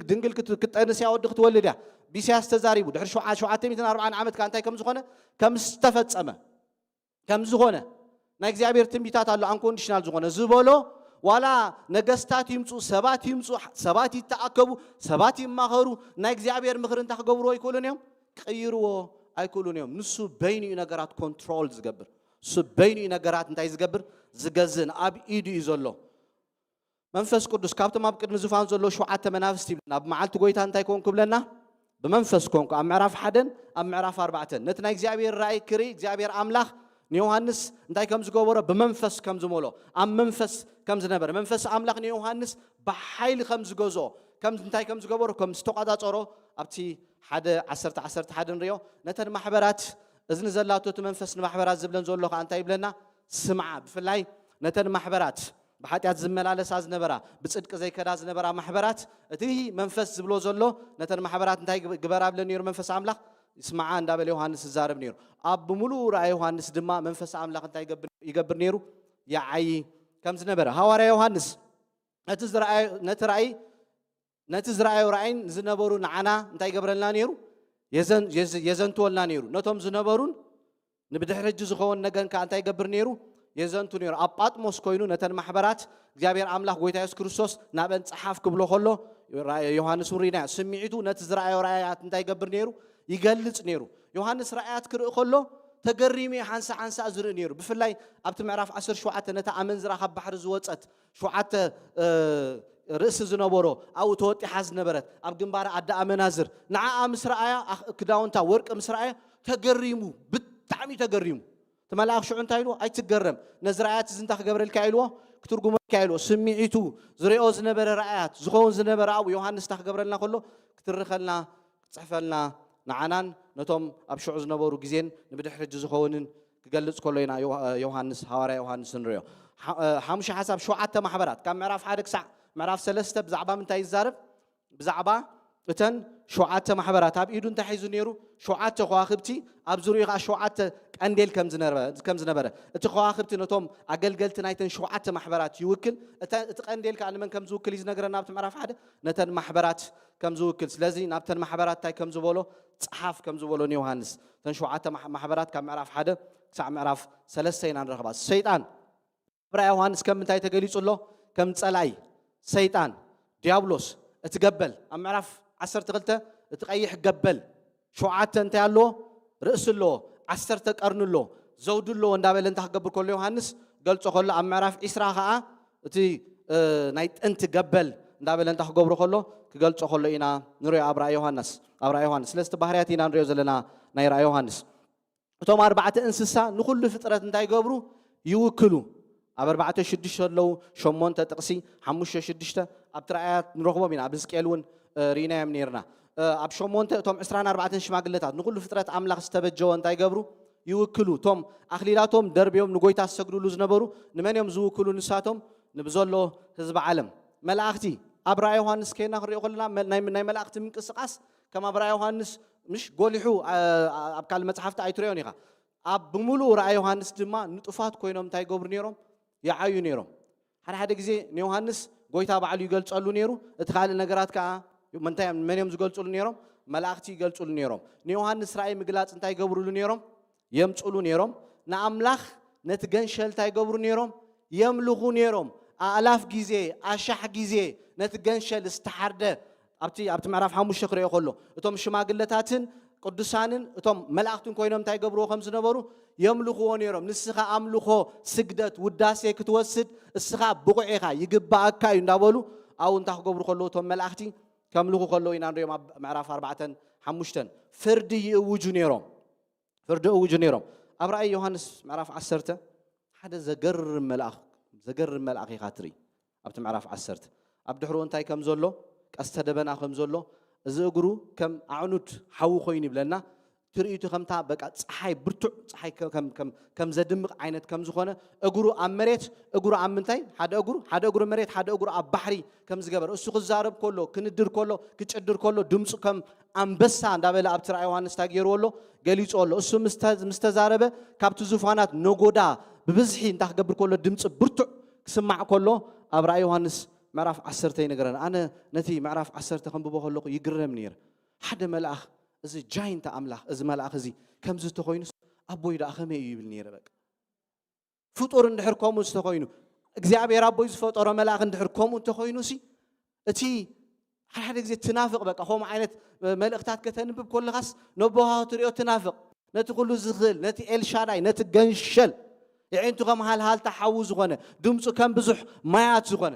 ድንግል ክትጠንስ እያ ወዲ ክትወልድ እያ። ቢስያስ ተዛሪቡ ድሕሪ ሸውዓተ ሚእትን ኣርባዓን ዓመት ከዓ እንታይ ከም ዝኾነ ከም ዝተፈጸመ ከም ዝኾነ ናይ እግዚኣብሔር ትንቢታት ኣሎ። ኣንኮንዲሽናል ዝኾነ ዝበሎ ዋላ ነገስታት ይምፁ ሰባት ይምፁ ሰባት ይተኣከቡ ሰባት ይማኸሩ ናይ እግዚኣብሔር ምኽሪ እንታይ ክገብርዎ ኣይክእሉን እዮም? ቅይርዎ ኣይክእሉን እዮም። ንሱ በይኑ እዩ ነገራት ኮንትሮል ዝገብር። ንሱ በይኑ እዩ ነገራት እንታይ ዝገብር? ዝገዝእን ኣብ ኢዱ እዩ ዘሎ። መንፈስ ቅዱስ ካብቶም ኣብ ቅድሚ ዝፋን ዘለዉ ሸውዓተ መናፍስቲ ይብለና። ኣብ መዓልቲ ጎይታ እንታይ ኮንኩ ብለና? ብመንፈስ ኮንኩ። ኣብ ምዕራፍ ሓደን ኣብ ምዕራፍ ኣርባዕተን ነቲ ናይ እግዚኣብሔር ራእይ ክርኢ እግዚኣብሔር ኣምላኽ ንዮሃንስ እንታይ ከም ዝገበሮ ብመንፈስ ከም ዝመሎ ኣብ መንፈስ ከም ዝነበረ መንፈስ ኣምላኽ ንዮሃንስ ብሓይሊ ከም ዝገዝኦ ከም እንታይ ከም ዝገበሮ ከም ዝተቋጻጸሮ ኣብቲ ሓደ ዓሰርተ ዓሰርተ ሓደ ንሪኦ። ነተን ማሕበራት እዝኒ ዘላቶ እቲ መንፈስ ንማሕበራት ዝብለን ዘሎ ከዓ እንታይ ይብለና? ስምዓ። ብፍላይ ነተን ማሕበራት ብሓጢኣት ዝመላለሳ ዝነበራ ብፅድቂ ዘይከዳ ዝነበራ ማሕበራት እቲ መንፈስ ዝብሎ ዘሎ ነተን ማሕበራት እንታይ ግበራ ብለን ነይሩ መንፈስ ኣምላኽ? ስምዓ እንዳበለ ዮሃንስ ዝዛረብ ነይሩ። ኣብ ብምሉእ ራእይ ዮሃንስ ድማ መንፈስ ኣምላኽ እንታይ ይገብር ነይሩ? ይዓዪ ከም ዝነበረ ሃዋርያ ዮሃንስ ነቲ ዝረኣዮ ነቲ ራእይ ነቲ ዝረኣዮ ራእይን ዝነበሩ ንዓና እንታይ ይገብረልና ነይሩ? የዘንትወልና ነይሩ። ነቶም ዝነበሩን ንብድሕሪ ሕጂ ዝኸውን ነገን ከዓ እንታይ ይገብር ነይሩ? የዘንቱ ነይሩ። ኣብ ጳጥሞስ ኮይኑ ነተን ማሕበራት እግዚኣብሔር ኣምላኽ ጎይታ የሱስ ክርስቶስ ናበን ጸሓፍ ክብሎ ከሎ ዮሃንስ እውን ርኢናዮ። ስምዒቱ ነቲ ዝረኣዮ ራእያት እንታይ ይገብር ነይሩ? ይገልጽ ነይሩ። ዮሃንስ ራእያት ክርኢ ከሎ ተገሪሙ እዩ ሓንሳ ሓንሳ ዝርኢ ነይሩ። ብፍላይ ኣብቲ ምዕራፍ ዓሰርተ ሸውዓተ ነታ ኣመንዝራ ካብ ባሕሪ ዝወጸት ሸውዓተ ርእሲ ዝነበሮ ኣብኡ ተወጢሓ ዝነበረት ኣብ ግንባር ኣደ ኣመናዝር ንዓኣ ምስ ረኣያ ክዳውንታ ወርቂ ምስ ረኣያ ተገሪሙ ብጣዕሚ ተገሪሙ እቲ መልኣኽ ሽዑ እንታይ ኢልዎ? ኣይትገረም፣ ነዚ ራእያት እዚ እንታይ ክገብረልካ ኢልዎ? ክትርጉመልካ ኢልዎ። ስምዒቱ፣ ዝሪኦ ዝነበረ ራእያት፣ ዝኸውን ዝነበረ ኣብኡ ዮሃንስ እንታይ ክገብረልና ከሎ? ክትርኸልና፣ ክትጽሕፈልና፣ ንዓናን ነቶም ኣብ ሽዑ ዝነበሩ ግዜን ንብድሕሪ ሕጂ ዝኸውንን ክገልጽ ከሎ ኢና ዮ-፣ ዮሃንስ፣ ሃዋርያ ዮሃንስ ንሪኦ። ሓ-፣ ሓሙሻይ ሓሳብ፣ ሸውዓተ ማሕበራት፣ ካብ ምዕራፍ ሓደ ክሳዕ ምዕራፍ ሰለስተ ብዛዕባ ምንታይ ይዛረብ? ብዛዕባ እተን ሸውዓተ ማሕበራት። ኣብ ኢዱ እንታይ ሒዙ ነይሩ? ሸውዓተ ከዋኽብቲ፣ ኣብ ዙሪኡ ከዓ ሸውዓተ ቀንዴል ከም ዝነበረ፣ ከም ዝነበረ። እቲ ከዋኽብቲ ነቶም ኣገልገልቲ ናይተን ሸውዓተ ማሕበራት ይውክል። እተ-፣ እቲ ቀንዴል ከዓ ንመን ከም ዝውክል እዩ ዝነግረና ኣብቲ ምዕራፍ ሓደ? ነተን ማሕበራት ከም ዝውክል። ስለዚ ናብተን ማሕበራት እንታይ ከም ዝበሎ? ጸሓፍ ከም ዝበሎ ንዮሃንስ። እተን ሸውዓተ ማሕ-፣ ማሕበራት ካብ ምዕራፍ ሓደ ክሳዕ ምዕራፍ ሰለስተ ኢና ንረኽባ። ሰይጣን ኣብ ራእይ ዮሃንስ ከም ምንታይ ተገሊጹ ኣሎ? ከም ጸላኢ፣ ሰይጣን፣ ዲያብሎስ፣ እቲ ገበል። ኣብ ምዕራፍ ዓሰርተ ክልተ እቲ ቀይሕ ገበል፣ ሸውዓተ እንታይ ኣለዎ? ርእሲ ኣለዎ፣ ዓሰርተ ቀርኒ ኣለዎ፣ ዘውዲ ኣለዎ እንዳበለ እንታይ ክገብር ከሎ ዮሃንስ ገልጾ ከሎ፣ ኣብ ምዕራፍ ዒስራ ኸኣ እቲ፣ እ፣ ናይ ጥንቲ ገበል እንዳበለ እንታይ ክገብሮ ከሎ፣ ክገልጾ ከሎ ኢና ንሪኦ ኣብ ራእይ ዮሃንስ፣ ኣብ ራእይ ዮሃንስ። ስለዚ እቲ ባህርያት ኢና ንሪኦ ዘለና ናይ ራእይ ዮሃንስ። እቶም ኣርባዕተ እንስሳ ንኹሉ ፍጥረት እንታይ ይገብሩ? ይውክሉ። ኣብ ኣርባዕተ ሽዱሽተ ኣለዉ፣ ሸሞንተ ጥቕሲ፣ ሓሙሽተ ሽዱሽተ ኣብቲ ራእያት ንረኽቦም ኢና። ኣብ ሕዝቅኤል እውን፣ እ፣ ርኢናዮም ነይርና። እ፣ ኣብ ሸሞንተ እቶም ዕስራን ኣርባዕተን ሽማግለታት ንኹሉ ፍጥረት ኣምላኽ ዝተበጀወ እንታይ ይገብሩ? ይውክሉ። እቶም ኣኽሊላቶም ደርብዮም ንጎይታ ዝሰግድሉ ዝነበሩ ንመን እዮም ዝውክሉ? ንሳቶም ንብዘሎ ህዝቢ ዓለም። መላእኽቲ ኣብ ራእይ ዮሃንስ ከይና ክንሪኦ ከለና መ-፣ ናይ፣ ናይ መላእኽቲ ምንቅስቓስ ከም ኣብ ራእይ ዮሃንስ ምሽ ጎሊሑ፣ ኣ-፣ ኣብ ካልእ መጽሓፍቲ ኣይትሪኦን ኢኻ። ኣብ ብምሉእ ራእይ ዮሃንስ ድማ ንጡፋት ኮይኖም እንታይ ይገብሩ ነይሮም? ይዓዩ ነይሮም። ሓደ ሓደ ግዜ ንዮሃንስ ጎይታ ባዕሉ ይገልጸሉ ነይሩ። እቲ ካልእ ነገራት ከኣ ምንታይ እዮም፣ መን እዮም ዝገልጹሉ ነይሮም? መላእኽቲ ይገልጹሉ ነይሮም። ንዮሃንስ ራእይ ምግላጽ እንታይ ይገብሩሉ ነይሮም? የምጹሉ ነይሮም። ንኣምላኽ ነቲ ገንሸል እንታይ ይገብሩ ነይሮም? የምልኹ ነይሮም። ኣእላፍ ግዜ፣ ኣሻሕ ግዜ ነቲ ገንሸል ዝተሓርደ ኣብቲ፣ ኣብቲ ምዕራፍ ሓሙሽተ ክርእዮ ከሎ፣ እቶም ሽማግለታትን ቅዱሳንን እቶም መላእኽትን ኮይኖም እንታይ ይገብርዎ ከም ዝነበሩ? የምልኽዎ ነይሮም። ንስኻ ኣምልኾ፣ ስግደት፣ ውዳሴ ክትወስድ እስኻ ብቑዕ ኢኻ፣ ይግብኣካ እዩ እንዳበሉ ኣብኡ እንታይ ክገብሩ ከለዉ እቶም መላእኽቲ ከምልኹ ከለዉ ኢና ንሪኦም ኣብ ምዕራፍ ኣርባዕተን ሓሙሽተን። ፍርዲ ይእውጁ ነይሮም። ፍርዲ እውጁ ነይሮም። ኣብ ራእይ ዮሃንስ ምዕራፍ ዓሰርተ ሓደ ዘገርም መልኣኽ፣ ዘገርም መልኣኽ ኢኻ ትርኢ። ኣብቲ ምዕራፍ ዓሰርተ ኣብ ድሕሪኡ እንታይ ከም ዘሎ፣ ቀስተ ደበና ከም ዘሎ፣ እዚ እግሩ ከም ኣዕኑድ ሓዊ ኮይኑ ይብለና። ትርኢቱ ከምታ በቃ ጸሓይ፣ ብርቱዕ ጸሓይ ከ-፣ ከም፣ ከም፣ ከም ዘድምቕ ዓይነት ከም ዝኾነ፣ እግሩ ኣብ መሬት፣ እግሩ ኣብ ምንታይ? ሓደ እግሩ፣ ሓደ እግሩ መሬት፣ ሓደ እግሩ ኣብ ባሕሪ ከም ዝገበር፣ እሱ ክዛረብ ከሎ፣ ክንድር ከሎ፣ ክጭድር ከሎ፣ ድምፁ ከም ኣንበሳ እንዳበለ ኣብቲ ራእይ ዮሃንስ እንታይ ገይርዎ ኣሎ? ገሊፁ ኣሎ። እሱ ምስ ተ-፣ ምስ ተዛረበ፣ ካብቲ ዙፋናት ነጎዳ ብብዝሒ እንታይ ክገብር ከሎ? ድምፂ ብርቱዕ ክስማዕ ከሎ፣ ኣብ ራእይ ዮሃንስ ምዕራፍ ዓሰርተ ይነግረና። ኣነ ነቲ ምዕራፍ ዓሰርተ ከንብቦ ከለኹ ይግረም ነይረ። ሓደ መልኣኽ፣ እዚ ጃይንት ኣምላኽ፣ እዚ መልኣኽ እዚ ከምዚ እንተኾይኑስ፣ ኣቦይ ደኣ ከመይ እዩ ይብል ነይረ። በቃ ፍጡር እንድሕር ከምኡ ዝተኾይኑ፣ እግዚኣብሔር ኣቦይ ዝፈጠሮ መልኣኽ እንድሕር ከምኡ እንተኾይኑሲ፣ እቲ ሓደ ሓደ ግዜ ትናፍቕ። በቃ ከምኡ ዓይነት መልእኽታት ከተንብብ ከለኻስ፣ ነቦኻ ክትሪኦ ትናፍቕ። ነቲ ኩሉ ዝኽእል፣ ነቲ ኤልሻዳይ፣ ነቲ ገንሸል፣ የዒንቱ ከም ሃልሃልታ ሓዊ ዝኾነ፣ ድምፁ ከም ብዙሕ ማያት ዝኾነ።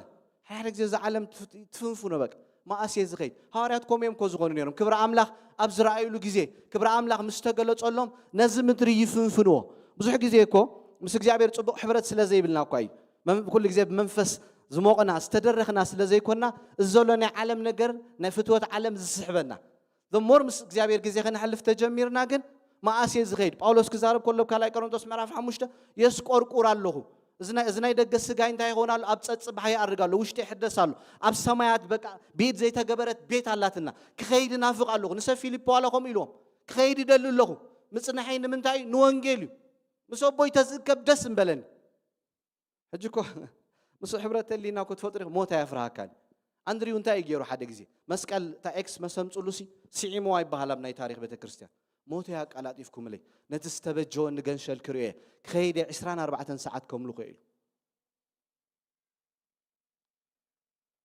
ሓደ ሓደ ግዜ እዛ ዓለም ትፍ-፣ ትፍንፍኖ። በቃ መኣስ እየ ዝኸይድ? ሃዋርያት ከምኡ እዮም እኮ ዝኾኑ ነይሮም። ክብሪ ኣምላኽ ኣብ ዝረኣዩሉ ግዜ፣ ክብሪ ኣምላኽ ምስ ተገለጸሎም፣ ነዚ ምድሪ ይፍንፍንዎ። ብዙሕ ግዜ እኮ ምስ እግዚኣብሔር ጽቡቕ ሕብረት ስለ ዘይብልና እኳ እዩ። መም-፣ ኩሉ ግዜ ብመንፈስ ዝሞቕና፣ ዝተደረኽና ስለ ዘይኮንና፣ እዚ ዘሎ ናይ ዓለም ነገር፣ ናይ ፍትወት ዓለም ዝስሕበና። The more ምስ እግዚኣብሔር ግዜ ከነሕልፍ ተጀሚርና ግን፣ መኣስ እየ ዝኸይድ? ጳውሎስ ክዛረብ ከሎ ኣብ ካልኣይ ቆሮንቶስ ምዕራፍ ሓሙሽተ፣ የስቆርቁር ኣለኹ። እዚ ናይ፣ እዚ ናይ ደገ ስጋይ እንታይ ይኸውን ኣሎ? ኣብ ጸጽባሕ ይኣርግ ኣሎ፣ ውሽጢ ይሕደስ ኣሎ። ኣብ ሰማያት በቃ ብኢድ ዘይተገበረት ቤት ኣላትና። ክኸይድ ናፍቕ ኣለኹ። ንሰብ ፊልፖ ዋላ ከምኡ ኢልዎም፣ "ክኸይድ ይደሊ ኣለኹ። ምጽናሐይ ንምንታይ እዩ? ንወንጌል እዩ። ምስ ኣቦይ ተዝእከብ ደስ ምበለኒ።" ሕጂ እኮ ምስ ሕብረት ተሊና እኮ ትፈጥሪ ሞት ኣየፍርሃካን። ኣንድሪው እንታይ እዩ ገይሩ? ሓደ ግዜ መስቀል እታ ኤክስ መሰምጽሉሲ ስዒምዋ ይበሃል ኣብ ናይ ታሪኽ ቤተ ክርስቲያን። "ሞተይ ኣቀላጢፍኩምለይ፣ ነቲ ዝተበጀወኒ ገንሸል ክርእየ፣ ክኸይደ ዕስራን ኣርባዕተን ሰዓት ከምልኾ" ኢሉ።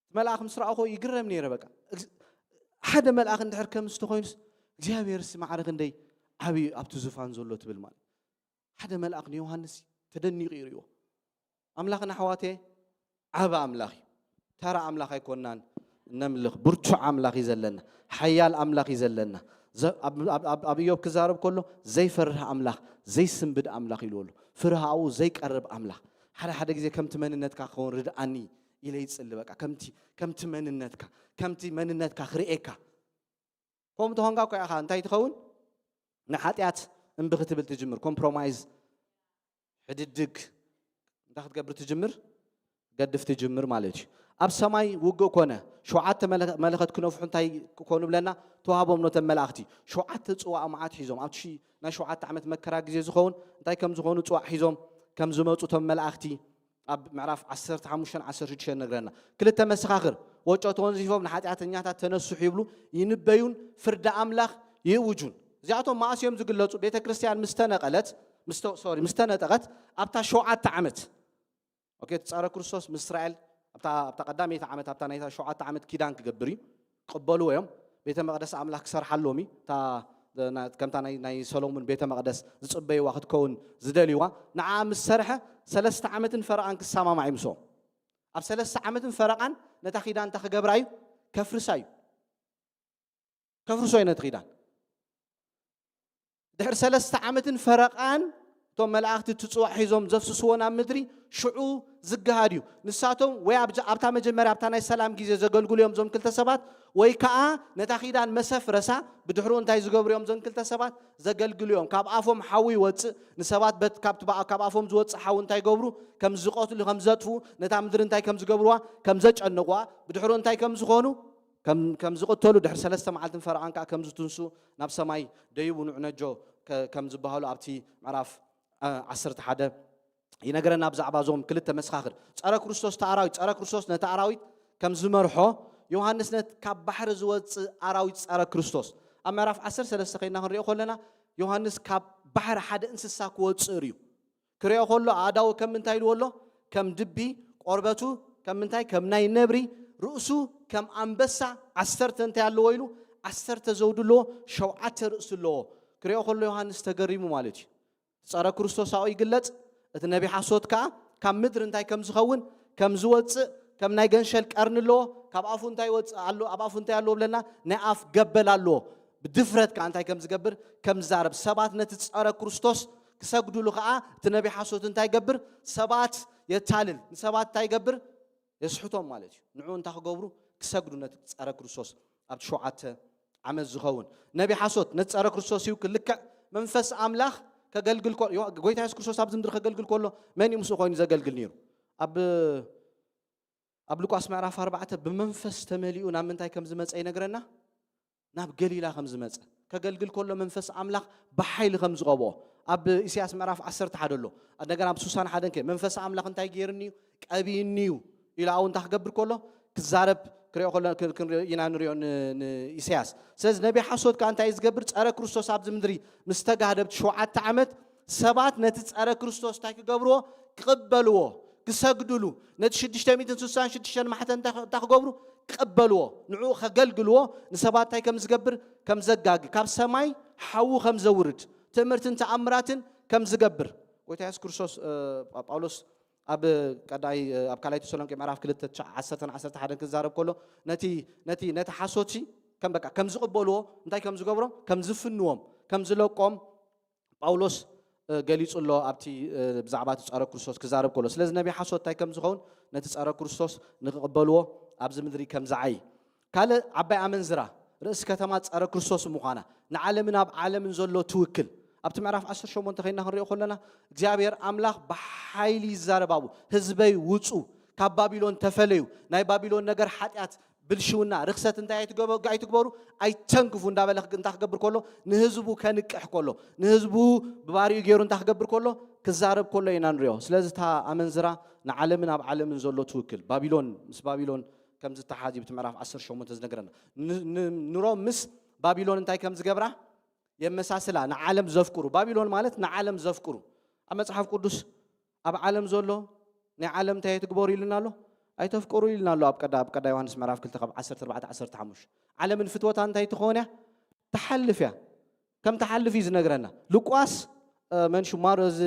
እቲ መልኣኽ ምስ ረኣኹ ይግረም ነይረ። በቃ እግዝ-፣ ሓደ መልኣኽ እንድሕር ከም ዝተኾይኑስ፣ እግዚኣብሔርሲ ማዕረ ክንደይ ዓብዪ ኣብቲ ዙፋን ዘሎ ትብል ማለት። ሓደ መልኣኽ ንዮሃንስ ተደኒቑ ይርእዮ። ኣምላኽና ኣሕዋተየ ዓቢ ኣምላኽ እዩ። ተራ ኣምላኽ ኣይኮንናን እነምልኽ። ብርቱዕ ኣምላኽ እዩ ዘለና። ሓያል ኣምላኽ እዩ ዘለና። ዘ- ኣብ- ኣብ- ኣብ- ኣብ ኢዮብ ክዛረብ ከሎ ዘይፈርህ ኣምላኽ፣ ዘይስንብድ ኣምላኽ ኢልዎ ኣሎ። ፍርሃኡ ዘይቀርብ ኣምላኽ። ሓደ ሓደ ግዜ ከምቲ መንነትካ ክኸውን ርድኣኒ ኢለ ይጽሊ። በቃ ከምቲ ከምቲ መንነትካ ከምቲ መንነትካ ክርእየካ። ከምኡ ተኾንካ እኮ ኢኻ እንታይ ትኸውን? ንሓጢኣት እምቢ ክትብል ትጅምር። ኮምፕሮማይዝ፣ ሕድድግ እንታይ ክትገብር ትጅምር? ገድፍ ትጅምር ማለት እዩ። ኣብ ሰማይ ውግእ ኮነ፣ ሸውዓተ መለ- መለኸት ክነፍሑ እንታይ ክኾኑ ብለና? ተዋህቦም ነቶም መላእኽቲ። ሸውዓተ ጽዋእ መዓት ሒዞም ኣብቲ ሺ- ናይ ሸውዓተ ዓመት መከራ ግዜ ዝኸውን እንታይ ከም ዝኾኑ ጽዋዕ ሒዞም ከም ዝመጹ እቶም መላእኽቲ ኣብ ምዕራፍ ዓሰርተ ሓሙሽተን ዓሰርተ ሽዱሽተን ነግረና። ክልተ መሰኻኽር ወጮ ተወንዚፎም ንሓጢኣተኛታት ተነስሑ ይብሉ፣ ይንበዩን ፍርዲ ኣምላኽ ይእውጁን። እዚኣቶም መኣስ እዮም ዝግለጹ? ቤተ ክርስቲያን ምስ ተነቐለት፣ ምስ ተ- ሶሪ፣ ምስ ተነጠቐት ኣብታ ሸውዓተ ዓመት፣ ኦኬ፣ እቲ ጸረ ክርስቶስ ምስ እስራኤል ኣብታ ኣብታ ቀዳመይቲ ዓመት፣ ኣብታ ናይታ ሸውዓተ ዓመት ኪዳን ክገብር እዩ። ክቕበልዎ እዮም። ቤተ መቕደስ ኣምላኽ ክሰርሓሎም እዩ። እታ ና- ከምታ ናይ ናይ ሰሎሞን ቤተ መቕደስ ዝጽበይዋ ክትከውን ዝደልይዋ፣ ንዓ ምስ ሰርሐ ሰለስተ ዓመትን ፈረቓን ክሰማማዕ እዩ ምስኦም። ኣብ ሰለስተ ዓመትን ፈረቓን ነታ ኪዳን እንታይ ክገብራ እዩ? ከፍርሳ እዩ። ከፍርሶ እዩ ነቲ ኪዳን። ድሕሪ ሰለስተ ዓመትን ፈረቓን እቶም መላእኽቲ እቲ ጽዋዕ ሒዞም ዘፍስስዎ ናብ ምድሪ ሽዑ ዝገሃድ እዩ። ንሳቶም ወይ ኣብዛ- ኣብታ መጀመርያ ኣብታ ናይ ሰላም ግዜ ዘገልግሉ እዮም እዞም ክልተ ሰባት፣ ወይ ከኣ ነታ ኪዳን መሰፍረሳ ብድሕሩ እንታይ ዝገብሩ እዮም እዞም ክልተ ሰባት? ዘገልግሉ እዮም። ካብ ኣፎም ሓዊ ይወጽእ፣ ንሰባት በት- ካብቲ በኣ- ካብ ኣፎም ዝወጽእ ሓዊ እንታይ ይገብሩ? ከም ዝቐትሉ፣ ከም ዘጥፉ፣ ነታ ምድሪ እንታይ ከም ዝገብርዋ? ከም ዘጨንቕዋ፣ ብድሕሩ እንታይ ከም ዝኾኑ? ከም ከም ዝቕተሉ፣ ድሕሪ ሰለስተ መዓልትን ፈረቓን ከኣ ከም ዝትንሱ፣ ናብ ሰማይ ደይቡ ንዑ ነጆ ከ- ከም ዝበሃሉ ኣብቲ ምዕራፍ አ- ዓሰርተ ሓደ ይነግረና። ብዛዕባ እዞም ክልተ መሰኻኽር ጸረ ክርስቶስ፣ እቲ ኣራዊት ጸረ ክርስቶስ ነቲ ኣራዊት ከም ዝመርሖ፣ ዮሃንስ ነቲ ካብ ባሕሪ ዝወጽእ ኣራዊት ጸረ ክርስቶስ ኣብ ምዕራፍ ዓሰርተ ሰለስተ ከይድና ክንሪኦ ከለና፣ ዮሃንስ ካብ ባሕሪ ሓደ እንስሳ ክወጽእ ርእዩ። ክሪኦ ከሎ ኣእዳዉ ከም ምንታይ ኢልዎ ኣሎ? ከም ድቢ፣ ቆርበቱ ከም ምንታይ? ከም ናይ ነብሪ፣ ርእሱ ከም ኣንበሳ፣ ዓሰርተ እንታይ ኣለዎ ኢሉ? ዓሰርተ ዘውዲ ኣለዎ፣ ሸውዓተ ርእሲ ኣለዎ። ክሪኦ ከሎ ዮሃንስ ተገሪሙ ማለት እዩ። ጸረ ክርስቶስ ኣብኡ ይግለጽ። እቲ ነቢ ሓሶት ከኣ ካብ ምድሪ እንታይ ከም ዝኸውን፣ ከም ዝወጽእ፣ ከም ናይ ገንሸል ቀርኒ ኣለዎ። ካብ ኣፉ እንታይ ይወጽእ ኣሎ? ኣብ ኣፉ እንታይ ኣለዎ ብለና? ናይ ኣፍ ገበል ኣለዎ። ብድፍረት ከኣ እንታይ ከም ዝገብር፣ ከም ዝዛረብ። ሰባት ነቲ ጸረ ክርስቶስ ክሰግዱሉ ከኣ እቲ ነቢ ሓሶት እንታይ ይገብር? ሰባት የታልል። ንሰባት እንታይ ይገብር? የስሕቶም ማለት እዩ። ንዑ እንታይ ክገብሩ? ክሰግዱ ነቲ ጸረ ክርስቶስ ኣብቲ ሸውዓተ ዓመት ዝኸውን ነቢ ሓሶት ነቲ ጸረ ክርስቶስ እዩ። ክልክዕ መንፈስ ኣምላኽ ከገልግል ከሎ፣ ዮ- ጎይታ የሱስ ክርስቶስ ኣብዚ ምድሪ ከገልግል ከሎ መን እዩ ምስኡ ኮይኑ ዘገልግል ነይሩ? ኣብ ኣብ ሉቃስ ምዕራፍ ኣርባዕተ ብመንፈስ ተመሊኡ ናብ ምንታይ ከም ዝመጸ ይነግረና? ናብ ገሊላ ከም ዝመጸ፣ ከገልግል ከሎ መንፈስ ኣምላኽ ብሓይሊ ከም ዝቐብኦ ኣብ ኢሳያስ ምዕራፍ ዓሰርተ ሓደ ኣሎ። እንደገና ኣብ ሱሳን ሓደን ከ መንፈስ ኣምላኽ እንታይ ገይርኒ እዩ? ቀቢእኒ እዩ ኢሉ ኣብኡ እንታይ ክገብር ከሎ? ክዛረብ ክሪኦ ከሎ ክ- ክንሪኦ ኢና ንሪኦ ን- ንኢሳያስ። ስለዚ ነቢ ሓሶት ከኣ እንታይ እዩ ዝገብር? ጸረ ክርስቶስ ኣብዚ ምድሪ ምስ ተጋህደ ኣብቲ ሸውዓተ ዓመት ሰባት ነቲ ጸረ ክርስቶስ እንታይ ክገብርዎ? ክቕበልዎ፣ ክሰግድሉ፣ ነቲ ሽዱሽተ ሚእትን ስሳን ሽዱሽተን ማሕተም እንታይ እንታይ ክገብሩ? ክቕበልዎ፣ ንዕኡ ከገልግልዎ፣ ንሰባት እንታይ ከም ዝገብር? ከም ዘጋጊ፣ ካብ ሰማይ ሓዊ ከም ዘውርድ፣ ትእምርትን ተኣምራትን ከም ዝገብር። ጎይታ የሱስ ክርስቶስ እ፣ ጳውሎስ ኣብ ቀዳይ እ፣ ኣብ ካልኣይ ተሰሎንቄ ምዕራፍ ክልተ ትሽዓ ዓሰርተን ዓሰርተ ሓደን ክዛረብ ከሎ ነቲ ነቲ ነቲ ሓሶትሲ ከም በቃ ከም ዝቕበልዎ እንታይ ከም ዝገብሮም? ከም ዝፍንዎም፣ ከም ዝለቆም ጳውሎስ እ፣ ገሊጹ ኣሎ ኣብቲ እ፣ ብዛዕባ እቲ ጸረ ክርስቶስ ክዛረብ ከሎ። ስለዚ ነቢ ሓሶት እንታይ ከም ዝኸውን ነቲ ጸረ ክርስቶስ ንክቕበልዎ ኣብዚ ምድሪ ከም ዝዓይ። ካልእ ዓባይ ኣመንዝራ ርእሲ ከተማ ጸረ ክርስቶስ ምዃና ንዓለምን ኣብ ዓለምን ዘሎ ትውክል ኣብቲ ምዕራፍ ዓሰርተ ሸሞንተ ከይና ክንሪኦ ከለና እግዚኣብሔር ኣምላኽ ብሓይሊ ይዛረብ ኣብኡ ህዝበይ ውጹ ካብ ባቢሎን ተፈለዩ ናይ ባቢሎን ነገር ሓጢኣት ብልሽውና ርክሰት እንታይ ኣይትገበ- ኣይትግበሩ ኣይተንክፉ እንዳበለ ክግ- እንታይ ክገብር ከሎ ንህዝቡ ከንቅሕ ከሎ ንህዝቡ ብባሪኡ ገይሩ እንታይ ክገብር ከሎ ክዛረብ ከሎ ኢና ንሪኦ። ስለዚ እታ ኣመንዝራ ንዓለምን ኣብ ዓለምን ዘሎ ትውክል ባቢሎን ምስ ባቢሎን ከም ዝተሓዝ ብቲ ምዕራፍ ዓሰርተ ሸሞንተ ዝነግረና ን- ን- ንሮም ምስ ባቢሎን እንታይ ከም ዝገብራ የመሳስላ ንዓለም ዘፍቅሩ ባቢሎን ማለት ንዓለም ዘፍቅሩ ኣብ መፅሓፍ ቅዱስ ኣብ ዓለም ዘሎ ናይ ዓለም እንታይ ትግበሩ ኢልና ኣሎ ኣይተፍቅሩ ኢልና ኣሎ ኣብ ቀዳ ኣብ ቀዳ ዮሃንስ ምዕራፍ ክልተ ካብ ዓሰርተ ኣርባዕተ ዓሰርተ ሓሙሽተ ዓለምን ፍትወታ እንታይ ትኸውን እያ ትሓልፍ እያ ከም ትሓልፍ እዩ ዝነግረና ሉቃስ መን ሽማሮ እዚ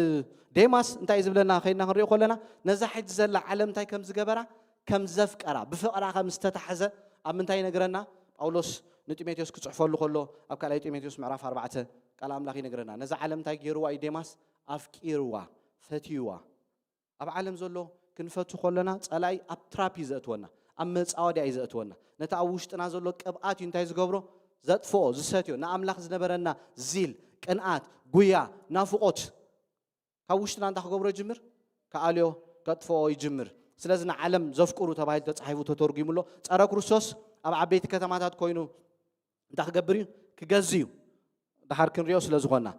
ዴማስ እንታይ ዝብለና ከይና ክንሪኦ ከለና ነዛ ሕጂ ዘላ ዓለም እንታይ ከም ዝገበራ ከም ዘፍቀራ ብፍቕራ ከም ዝተታሕዘ ኣብ ምንታይ ይነግረና ጳውሎስ ንጢሞቴዎስ ክጽሕፈሉ ከሎ ኣብ ካልኣይ ጢሞቴዎስ ምዕራፍ ኣርባዕተ ቃል ኣምላኽ ይነግረና። ነዛ ዓለም እንታይ ገይርዋ እዩ? ዴማስ ኣፍቂርዋ፣ ፈትይዋ። ኣብ ዓለም ዘሎ ክንፈቱ ከለና ጸላኢ ኣብ ትራፕ እዩ ዘእትወና፣ ኣብ መጻወድያ እዩ ዘእትወና። ነቲ ኣብ ውሽጥና ዘሎ ቅብኣት እዩ እንታይ ዝገብሮ? ዘጥፍኦ፣ ዝሰትዮ። ንኣምላኽ ዝነበረና ዚል፣ ቅንኣት፣ ጉያ፣ ናፍቖት ካብ ውሽጥና እንታይ ክገብሮ ይጅምር? ክኣልዮ፣ ከጥፍኦ ይጅምር። ስለዚ ንዓለም ዘፍቅሩ ተባሂሉ ተጻሒፉ ተተርጉሙሎ። ጸረ ክርስቶስ ኣብ ዓበይቲ ከተማታት ኮይኑ እንታይ ክገብር እዩ? ክገዝ እዩ። ድሓር ክንሪኦ ስለ ዝኾንና።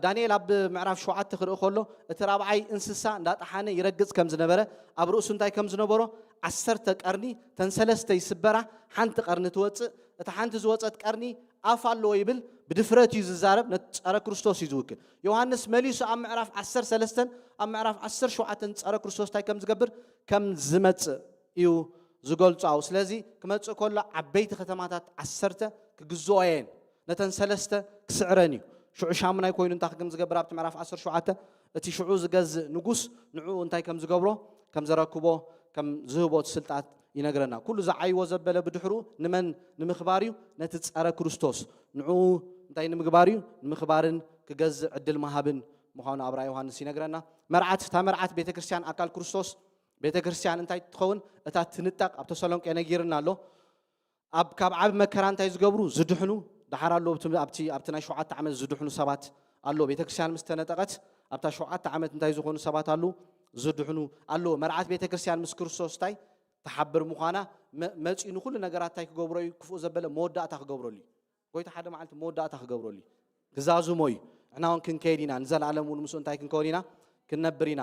ዳንኤል ኣብ ምዕራፍ ሸውዓተ ክርኢ ከሎ እቲ ራብዓይ እንስሳ እንዳጠሓነ ይረግጽ ከም ዝነበረ፣ ኣብ ርእሱ እንታይ ከም ዝነበሮ፣ ዓሰርተ ቀርኒ፣ ተን ሰለስተ ይስበራ፣ ሓንቲ ቀርኒ ትወጽእ። እታ ሓንቲ ዝወጸት ቀርኒ ኣፍ ኣለዎ ይብል። ብድፍረት እዩ ዝዛረብ። ነቲ ጸረ ክርስቶስ እዩ ዝውክል። ዮሃንስ መሊሱ ኣብ ምዕራፍ ዓሰርተ ሰለስተ ኣብ ምዕራፍ ዓሰርተ ሸውዓተ ጸረ ክርስቶስ እንታይ ከም ዝገብር፣ ከም ዝመጽእ እዩ ዝገልጾ። ኣብኡ ስለዚ ክመጽእ ከሎ ዓበይቲ ከተማታት ዓሰርተ ክግዝኦ እየን፣ ነተን ሰለስተ ክስዕረን እዩ። ሽዑ ሻሙናይ ኮይኑ እንታይ ከም ዝገብር ኣብቲ ምዕራፍ ዓሰርተ ሸውዓተ እቲ ሽዑ ዝገዝእ ንጉስ ንዕኡ እንታይ ከም ዝገብሮ፣ ከም ዘረክቦ፣ ከም ዝህቦ እቲ ስልጣት ይነግረና። ኩሉ ዝዓይዎ ዘበለ ብድሕሩ ንመን ንምኽባር እዩ? ነቲ ጸረ ክርስቶስ። ንዕኡ እንታይ ንምግባር እዩ? ንምኽባርን ክገዝእ ዕድል ምሃብን ምዃኑ ኣብ ራእይ ዮሃንስ ይነግረና። መርዓት፣ እታ መርዓት ቤተ ክርስቲያን ኣካል ክርስቶስ ቤተ ክርስቲያን እንታይ ትኸውን? እታ ትንጠቕ ኣብ ተሰሎንቄ ነጊርና ኣሎ። ኣብ ካብ ዓቢ መከራ እንታይ ዝገብሩ? ዝድሕኑ። ድሓር ኣሎ ኣብቲ ኣብቲ ናይ ሸውዓተ ዓመት ዝድሕኑ ሰባት ኣሎ። ቤተ ክርስቲያን ምስ ተነጠቐት ኣብታ ሸውዓተ ዓመት እንታይ ዝኾኑ ሰባት ኣሉ? ዝድሕኑ ኣሎ። መርዓት ቤተ ክርስቲያን ምስ ክርስቶስ እንታይ ትሓብር ምዃና መ- መጺኡ ንኹሉ ነገራት እንታይ ክገብሮ እዩ? ክፉእ ዘበለ መወዳእታ ክገብረሉ እዩ። ጎይታ ሓደ መዓልቲ መወዳእታ ክገብረሉ እዩ። ክዛዝሞ እዩ። ንሕና እውን ክንከይድ ኢና። ንዘለኣለም እውን ምስኡ እንታይ ክንከውን ኢና? ክንነብር ኢና።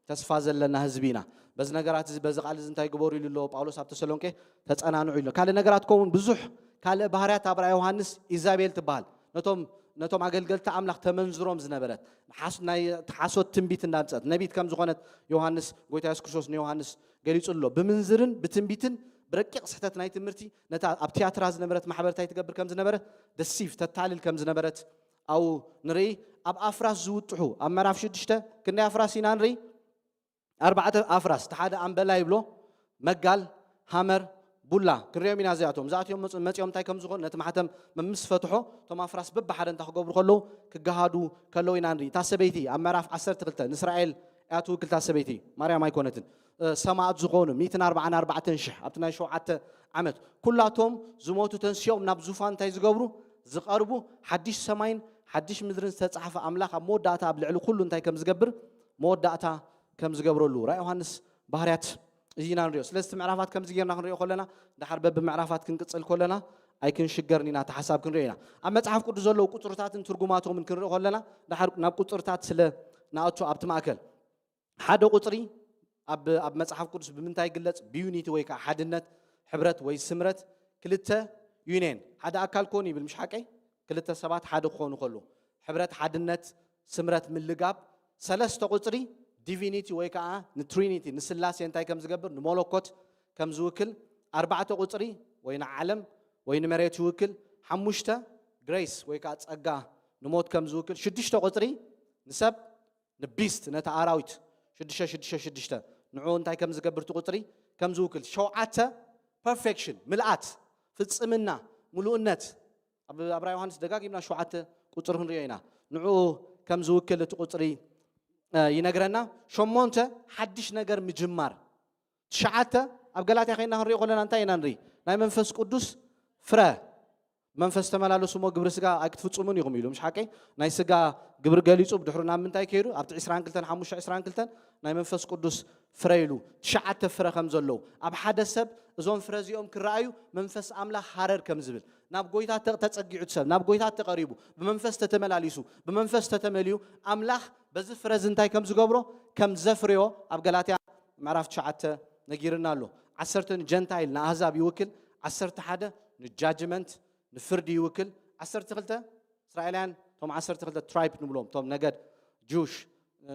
ተስፋ ዘለና ህዝቢ ኢና። በዚ ነገራት እዚ፣ በዚ ቃል እዚ እንታይ ግበሩ ኢሉ ኣሎ ጳውሎስ ኣብ ተሰሎንቄ? ተጸናንዑ ኢሉ። ካልእ ነገራት ከውን ብዙሕ ካልእ ባህርያት ኣብ ራእይ ዮሃንስ ኢዛቤል ትበሃል። ነቶም ነቶም ኣገልገልቲ ኣምላኽ ተመንዝሮም ዝነበረት፣ ሓስ- ናይ ሓሶት ትንቢት እንዳምጸት ነቢት ከም ዝኾነት ዮሃንስ፣ ጎይታ የሱስ ክርስቶስ ንዮሃንስ ገሊጹ ኣሎ። ብምንዝርን ብትንቢትን ብረቂቕ ስሕተት ናይ ትምህርቲ ነታ ኣብ ትያትራ ዝነበረት ማሕበር እንታይ ትገብር ከም ዝነበረት፣ ደሲቭ፣ ተታልል ከም ዝነበረት ኣብኡ ንርኢ። ኣብ ኣፍራስ ዝውጥሑ፣ ኣብ ምዕራፍ ሽዱሽተ ክንደይ ኣፍራስ ኢና ንርኢ? ኣርባዕተ ኣፍራስ፣ እቲ ሓደ ኣምበላ ይብሎ፣ መጋል፣ ሃመር፣ ቡላ ክንሪኦም ኢና። እዚኣቶም እዚኣቶም መጽ- መጺኦም እንታይ ከም ዝኾኑ፣ ነቲ ማሕተም ምስ ፈትሖ፣ እቶም ኣፍራስ በብሓደ እንታይ ክገብሩ ከለዉ፣ ክገሃዱ ከለዉ ኢና ንርኢ። እታ ሰበይቲ ኣብ ምዕራፍ ዓሰርተ ክልተ ንእስራኤል እያ ትውክል። እታ ሰበይቲ ማርያም ኣይኮነትን። እ፣ ሰማእት ዝኾኑ ሚእትን ኣርባዓን ኣርባዕተን ሽሕ ኣብቲ ናይ ሸውዓተ ዓመት፣ ኩላቶም ዝሞቱ ተንሲኦም ናብ ዙፋን እንታይ ዝገብሩ? ዝቐርቡ። ሓድሽ ሰማይን ሓድሽ ምድርን ዝተጻሕፈ ኣምላኽ ኣብ መወዳእታ ኣብ ልዕሊ ኩሉ እንታይ ከም ዝገብር፣ መወዳእታ ከም ዝገብረሉ ራእይ ዮሃንስ ባህርያት እዚ ኢና ንሪኦ። ስለዚ እቲ ምዕራፋት ከምዚ ጌርና ክንሪኦ ከለና፣ ድሓር በብምዕራፋት ክንቅጽል ከለና ኣይክንሽገርን ኢና፣ እቲ ሓሳብ ክንሪኦ ኢና። ኣብ መጽሓፍ ቅዱስ ዘለዉ ቁጽርታትን ትርጉማቶምን ክንሪኦ ከለና፣ ድሓር ናብ ቁጽርታት ስለ ንኣቱ ኣብቲ ማእከል ሓደ ቁጽሪ ኣብ ኣብ መጽሓፍ ቅዱስ ብምንታይ ይግለጽ? ብዩኒቲ ወይ ከኣ ሓድነት፣ ሕብረት ወይ ስምረት። ክልተ ዩኒየን፣ ሓደ ኣካል ኮኑ ይብል፣ ምሽ ሓቀይ? ክልተ ሰባት ሓደ ክኾኑ ከለዉ፣ ሕብረት፣ ሓድነት፣ ስምረት፣ ምልጋብ። ሰለስተ ቁጽሪ ዲቪኒቲ ወይ ከኣ ንትሪኒቲ፣ ንስላሴ እንታይ ከም ዝገብር፣ ንመለኮት ከም ዝውክል። ኣርባዕተ ቁጽሪ ወይ ንዓለም ወይ ንመሬት ይውክል። ሓሙሽተ ግሬስ ወይ ከኣ ጸጋ፣ ንሞት ከም ዝውክል። ሽዱሽተ ቁጽሪ ንሰብ፣ ንቢስት፣ ነቲ ኣራዊት። ሽዱሽተ ሽዱሽተ ሽዱሽተ ንዕኡ እንታይ ከም ዝገብር፣ እቲ ቁጽሪ ከም ዝውክል። ሸውዓተ ፐርፌክሽን፣ ምልኣት፣ ፍጽምና፣ ምሉእነት። ኣብ ኣብ ራእይ ዮሃንስ ደጋጊምና ሸውዓተ ቁጽሪ ክንሪኦ ኢና። ንዕኡ ከም ዝውክል እቲ ቁጽሪ እ፣ ይነግረና። ሸሞንተ ሓድሽ ነገር ምጅማር። ትሽዓተ ኣብ ገላትያ ከይና ክንሪኦ ከለና እንታይ ኢና ንርኢ? ናይ መንፈስ ቅዱስ ፍረ። መንፈስ ተመላለሱ እሞ ግብሪ ስጋ ኣይክትፍጽሙን ኢኹም ኢሉ፣ ምሽ ሓቀይ? ናይ ስጋ ግብሪ ገሊጹ ብድሕሩ ናብ ምንታይ ከይዱ? ኣብቲ ዕስራን ክልተን ሓሙሽተ ዕስራን ክልተን ናይ መንፈስ ቅዱስ ፍረ ኢሉ ትሽዓተ ፍረ ከም ዘለዉ፣ ኣብ ሓደ ሰብ እዞም ፍረ እዚኦም ክረኣዩ መንፈስ ኣምላኽ ሃረር ከም ዝብል፣ ናብ ጎይታ ተ- ተጸጊዑ እቲ ሰብ፣ ናብ ጎይታ ተቐሪቡ፣ ብመንፈስ ተተመላሊሱ፣ ብመንፈስ ተተመልዩ፣ ኣምላኽ በዚ ፍረ እዚ እንታይ ከም ዝገብሮ፣ ከም ዘፍርዮ ኣብ ገላትያ ምዕራፍ ትሽዓተ ነጊርና ኣሎ። ዓሰርተ ንጀንታይል፣ ንኣህዛብ ይውክል። ዓሰርተ ሓደ ንጃጅመንት፣ ንፍርዲ ይውክል። ዓሰርተ ክልተ እስራኤላውያን፣ እቶም ዓሰርተ ክልተ ትራይብ ንብሎም፣ እቶም ነገድ ጁሽ፣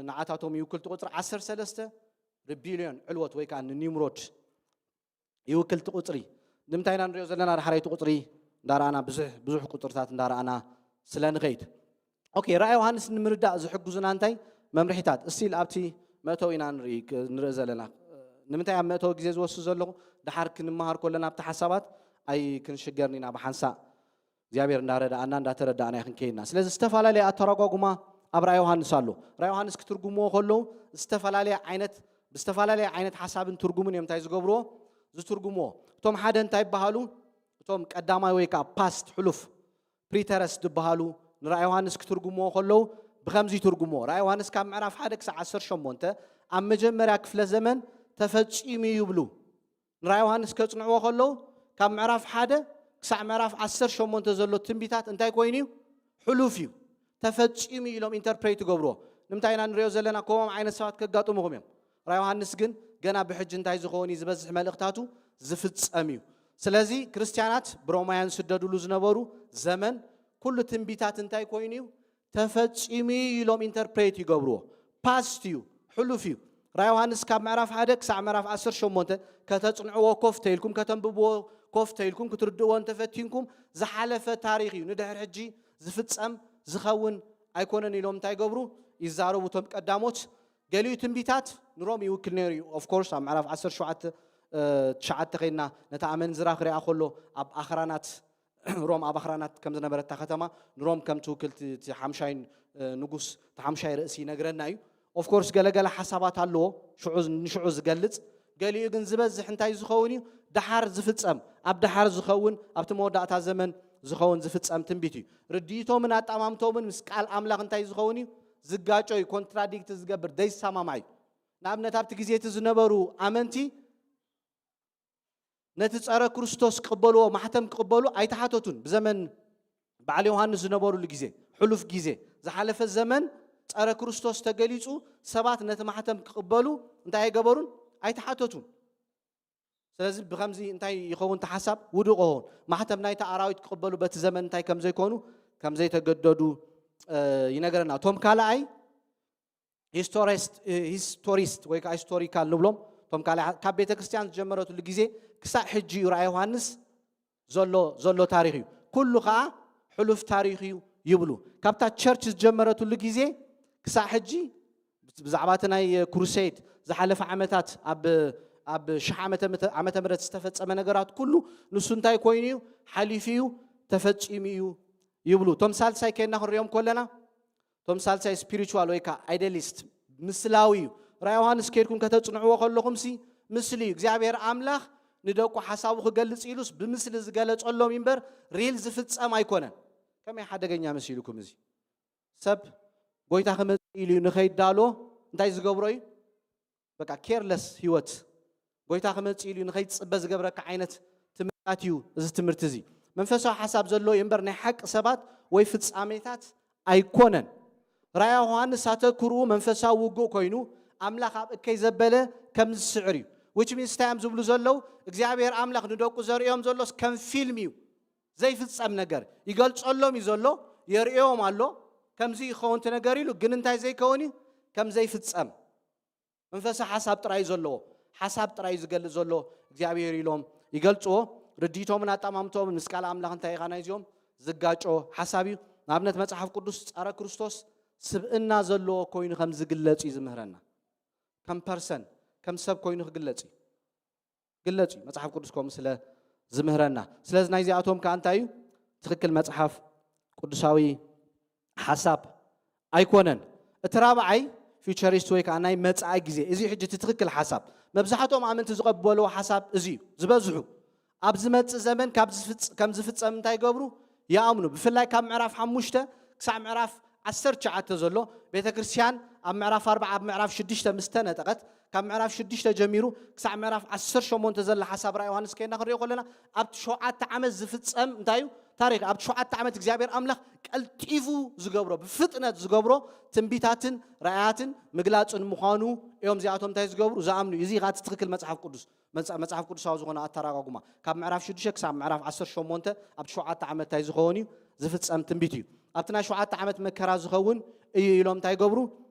ንዓታቶም ይውክል። እቲ ቁጽሪ ዓሰርተ ሰለስተ ሪቢልዮን፣ ዕልወት ወይ ከኣ ንኒምሮድ ይውክል። እቲ ቁጽሪ ንምንታይ ኢና ንሪኦ ዘለና? ዳሕራይ እቲ ቁጽሪ እንዳረኣና፣ ብዙሕ ብዙሕ ቁጽርታት እንዳረኣና ስለ ንኸይድ። ኦኬ፣ ራእይ ዮሃንስ ንምርዳእ ዝሕግዙና እንታይ መምርሒታት? እስቲል ኣብቲ መእተዊ ኢና ንርኢ ክ- ንርኢ ዘለና። ንምንታይ ኣብ መእተዊ ግዜ ዝወስድ ዘለኹ? ድሓር ክንመሃር ከለና ኣብቲ ሓሳባት ኣይ ክንሽገርን ኢና ብሓንሳእ። እግዚኣብሔር እንዳረዳኣና እንዳተረዳእና ይኽንከይና። ስለዚ ዝተፈላለየ ኣተረጓጉማ ኣብ ራእይ ዮሃንስ ኣሎ። ራእይ ዮሃንስ ክትርጉምዎ ከለዉ ዝተፈላለየ ዓይነት ብዝተፈላለየ ዓይነት ሓሳብን ትርጉምን እዮም እንታይ ዝገብርዎ ዝትርጉምዎ። እቶም ሓደ እንታይ ይበሃሉ? እቶም ቀዳማይ ወይ ከዓ ፓስት ሕሉፍ ፕሪተረስ ዝበሃሉ ንራእይ ዮሃንስ ክትርጉምዎ ከለዉ ብኸምዚ ይትርጉምዎ። ራእይ ዮሃንስ ካብ ምዕራፍ ሓደ ክሳዕ ዓሰርተ ሸሞንተ ኣብ መጀመርያ ክፍለ ዘመን ተፈጺሙ ይብሉ። ንራእይ ዮሃንስ ከጽንዕዎ ከለዉ ካብ ምዕራፍ ሓደ ክሳዕ ምዕራፍ ዓሰርተ ሸሞንተ ዘሎ ትንቢታት እንታይ ኮይኑ እዩ? ሕሉፍ እዩ። ተፈጺሙ እዩ ኢሎም ኢንተርፕሬት ይገብርዎ። ንምንታይ ኢና ንሪኦ ዘለና? ከምኦም ዓይነት ሰባት ከጋጥሙኹም እዮም። ራእይ ዮሃንስ ግን ገና ብሕጂ እንታይ ዝኸውን እዩ? ዝበዝሕ መልእኽታቱ ዝፍጸም እዩ። ስለዚ ክርስትያናት ብሮማውያን ዝስደድሉ ዝነበሩ ዘመን ኩሉ ትንቢታት እንታይ ኮይኑ እዩ? ተፈጺሙ እዩ ኢሎም ኢንተርፕሬት ይገብርዎ። ፓስት እዩ፣ ሕሉፍ እዩ። ራእይ ዮሃንስ ካብ ምዕራፍ ሓደ ክሳዕ ምዕራፍ ዓሰርተ ሸሞንተ ከተጽንዕዎ ኮፍ ተይልኩም፣ ከተንብብዎ ኮፍ ተይልኩም፣ ክትርድእዎ እንተፈቲንኩም ዝሓለፈ ታሪኽ እዩ። ንድሕር ሕጂ ዝፍጸም ዝኸውን ኣይኮነን ኢሎም እንታይ ይገብሩ? ይዛረቡ እቶም ቀዳሞት። ገሊኡ ትንቢታት ንሮም ይውክል ነይሩ እዩ። ኦፍኮርስ ኣብ ምዕራፍ ዓሰርተ ሸውዓተ ትሽዓተ ከይድና ነታ ኣመንዝራ ክሪኣ ከሎ ኣብ ኣኽራናት ሮም ኣብ ኣኽራናት ከም ዝነበረት እታ ከተማ ንሮም ከም ትውክል እቲ ሓምሻይ ንጉስ እቲ ሓምሻይ ርእሲ ይነግረና እዩ። ኦፍኮርስ ገለገለ ሓሳባት ኣለዎ ሽዑ ንሽዑ ዝገልጽ። ገሊኡ ግን ዝበዝሕ እንታይ ዝኸውን እዩ? ደሓር ዝፍጸም፣ ኣብ ደሓር ዝኸውን፣ ኣብቲ መወዳእታ ዘመን ዝኸውን ዝፍጸም ትንቢት እዩ። ርድኢቶምን ኣጣማምቶምን ምስ ቃል ኣምላኽ እንታይ ዝኸውን እዩ? ዝጋጮ እዩ። ኮንትራዲክት ዝገብር፣ ዘይሰማማዕ እዩ። ንኣብነት ኣብቲ ግዜ እቲ ዝነበሩ ኣመንቲ ነቲ ጸረ ክርስቶስ ክቕበልዎ ማሕተም ክቕበሉ ኣይተሓተቱን። ብዘመን በዓል ዮሃንስ ዝነበሩሉ ግዜ፣ ሕሉፍ ግዜ፣ ዝሓለፈ ዘመን ጸረ ክርስቶስ ተገሊጹ ሰባት ነቲ ማሕተም ክቕበሉ እንታይ ኣይገበሩን? ኣይተሓተቱን። ስለዚ ብኸምዚ እንታይ ይኸውን? እቲ ሓሳብ ውዱቕ ይኸውን። ማሕተም ናይቲ ኣራዊት ክቕበሉ በቲ ዘመን እንታይ ከም ዘይኮኑ ከም ዘይተገደዱ ይነግረና። እቶም ካልኣይ ሂስቶሪስት ወይ ከዓ ሂስቶሪካል ንብሎም እቶም ካልኣይ ካብ ቤተ ክርስቲያን ዝጀመረትሉ ግዜ ክሳዕ ሕጂ እዩ ራእይ ዮሃንስ ዘሎ ዘሎ ታሪኽ እዩ። ኩሉ ከዓ ሕሉፍ ታሪኽ እዩ ይብሉ። ካብታ ቸርች ዝጀመረትሉ ግዜ ክሳዕ ሕጂ ብዛዕባ እቲ ናይ ክሩሴድ ዝሓለፈ ዓመታት ኣብ ኣብ ሽሕ ዓመተ ዓመተ ምህረት ዝተፈጸመ ነገራት ኩሉ ንሱ እንታይ ኮይኑ እዩ? ሓሊፉ እዩ፣ ተፈጺሙ እዩ ይብሉ። እቶም ሳልሳይ ከይና ክንሪኦም ከለና እቶም ሳልሳይ ስፒሪቹዋል ወይ ከዓ ኣይደሊስት ምስላዊ እዩ። ራእይ ዮሃንስ ከይድኩም ከተጽንዕዎ ከለኹም ሲ ምስሊ እዩ። እግዚኣብሔር ኣምላኽ ንደቁ ሓሳቡ ክገልጽ ኢሉስ ብምስሊ ዝገለጸሎም እምበር ሪል ዝፍጸም ኣይኮነን። ከመይ ሓደገኛ መሲልኩም እዚ ሰብ ጎይታ ክመጽእ ኢሉ እዩ ንኸይዳሎ እንታይ ዝገብሮ እዩ? በቃ ኬርለስ ህይወት ጎይታ ክመጽእ ኢሉ ንኸይትጽበ ዝገብረካ ዓይነት ትምህርታት እዩ እዚ ትምህርቲ እዚ። መንፈሳዊ ሓሳብ ዘለዎ እዩ እምበር ናይ ሓቂ ሰባት ወይ ፍጻሜታት ኣይኮነን። ራእይ ዮሃንስ ኣተኩርኡ መንፈሳዊ ውግእ ኮይኑ ኣምላኽ ኣብ እከይ ዘበለ ከም ዝስዕር እዩ። ዊች ሚንስ እንታይ እዮም ዝብሉ ዘለዉ? እግዚኣብሔር ኣምላኽ ንደቁ ዘርእዮም ዘሎስ ከም ፊልም እዩ። ዘይፍጸም ነገር ይገልጸሎም እዩ ዘሎ፣ የርእዮም ኣሎ። ከምዚ ይኸውን እቲ ነገር ኢሉ ግን እንታይ ዘይከውን እዩ? ከም ዘይፍጸም መንፈሳዊ ሓሳብ ጥራይ እዩ ዘለዎ። ሓሳብ ጥራይ እዩ ዝገልጽ ዘሎ እግዚኣብሔር ኢሎም ይገልጽዎ። ርድኢቶምን ኣጠማምቶምን ምስ ቃል ኣምላኽ እንታይ ኢኻ ናይዚኦም ዝጋጮ ሓሳብ እዩ። ንኣብነት መጽሓፍ ቅዱስ ጸረ ክርስቶስ ስብእና ዘለዎ ኮይኑ ከም ዝግለጽ እዩ ዝምህረና። ከም ፐርሰን ከም ሰብ ኮይኑ ክግለጽ እዩ ግለጽ እዩ መጽሓፍ ቅዱስ ከምኡ ስለ ዝምህረና። ስለዚ ናይዚኣቶም ከኣ እንታይ እዩ ትኽክል መጽሓፍ ቅዱሳዊ ሓሳብ ኣይኮነን። እቲ ራብዓይ ፊውቸሪስት ወይ ከዓ ናይ መጻኢ ግዜ እዚ ሕጂ እቲ ትኽክል ሓሳብ መብዛሕትኦም ኣመንቲ ዝቐበልዎ ሓሳብ እዚ እዩ ዝበዝሑ ኣብ ዝመጽእ ዘመን ካብ ዝፍጽ- ከም ዝፍጸም እንታይ ይገብሩ ይኣምኑ። ብፍላይ ካብ ምዕራፍ ሓሙሽተ ክሳዕ ምዕራፍ ዓሰርተ ትሽዓተ ዘሎ ቤተ ክርስቲያን ኣብ ምዕራፍ ኣርባዓ ኣብ ምዕራፍ ሽዱሽተ ምስ ተነጠቐት ካብ ምዕራፍ ሽዱሽተ ጀሚሩ ክሳዕ ምዕራፍ ዓሰርተ ሸሞንተ ዘላ ሓሳብ ራእይ ዮሃንስ ከይና ክንሪኦ ከለና ኣብቲ ሸውዓተ ዓመት ዝፍጸም እንታይ እዩ ታሪኽ ኣብቲ ሸውዓተ ዓመት እግዚኣብሔር ኣምላኽ ቀልጢፉ ዝገብሮ ብፍጥነት ዝገብሮ ትንቢታትን ራእያትን ምግላጽን ምዃኑ እዮም እዚኣቶም እንታይ ዝገብሩ ዝኣምኑ እዩ። እዚ ኻቲ ትኽክል መጽሓፍ ቅዱስ መጽ- መጽሓፍ ቅዱሳዊ ዝኾነ ኣተራጓጉማ ካብ ምዕራፍ ሽዱሽተ ክሳብ ምዕራፍ ዓሰርተ ሸሞንተ ኣብቲ ሸውዓተ ዓመት እንታይ ዝኸውን እዩ ዝፍጸም ትንቢት እዩ። ኣብቲ ናይ ሸውዓተ ዓመት መከራ ዝኸውን እዩ ኢሎም እንታይ ይገብሩ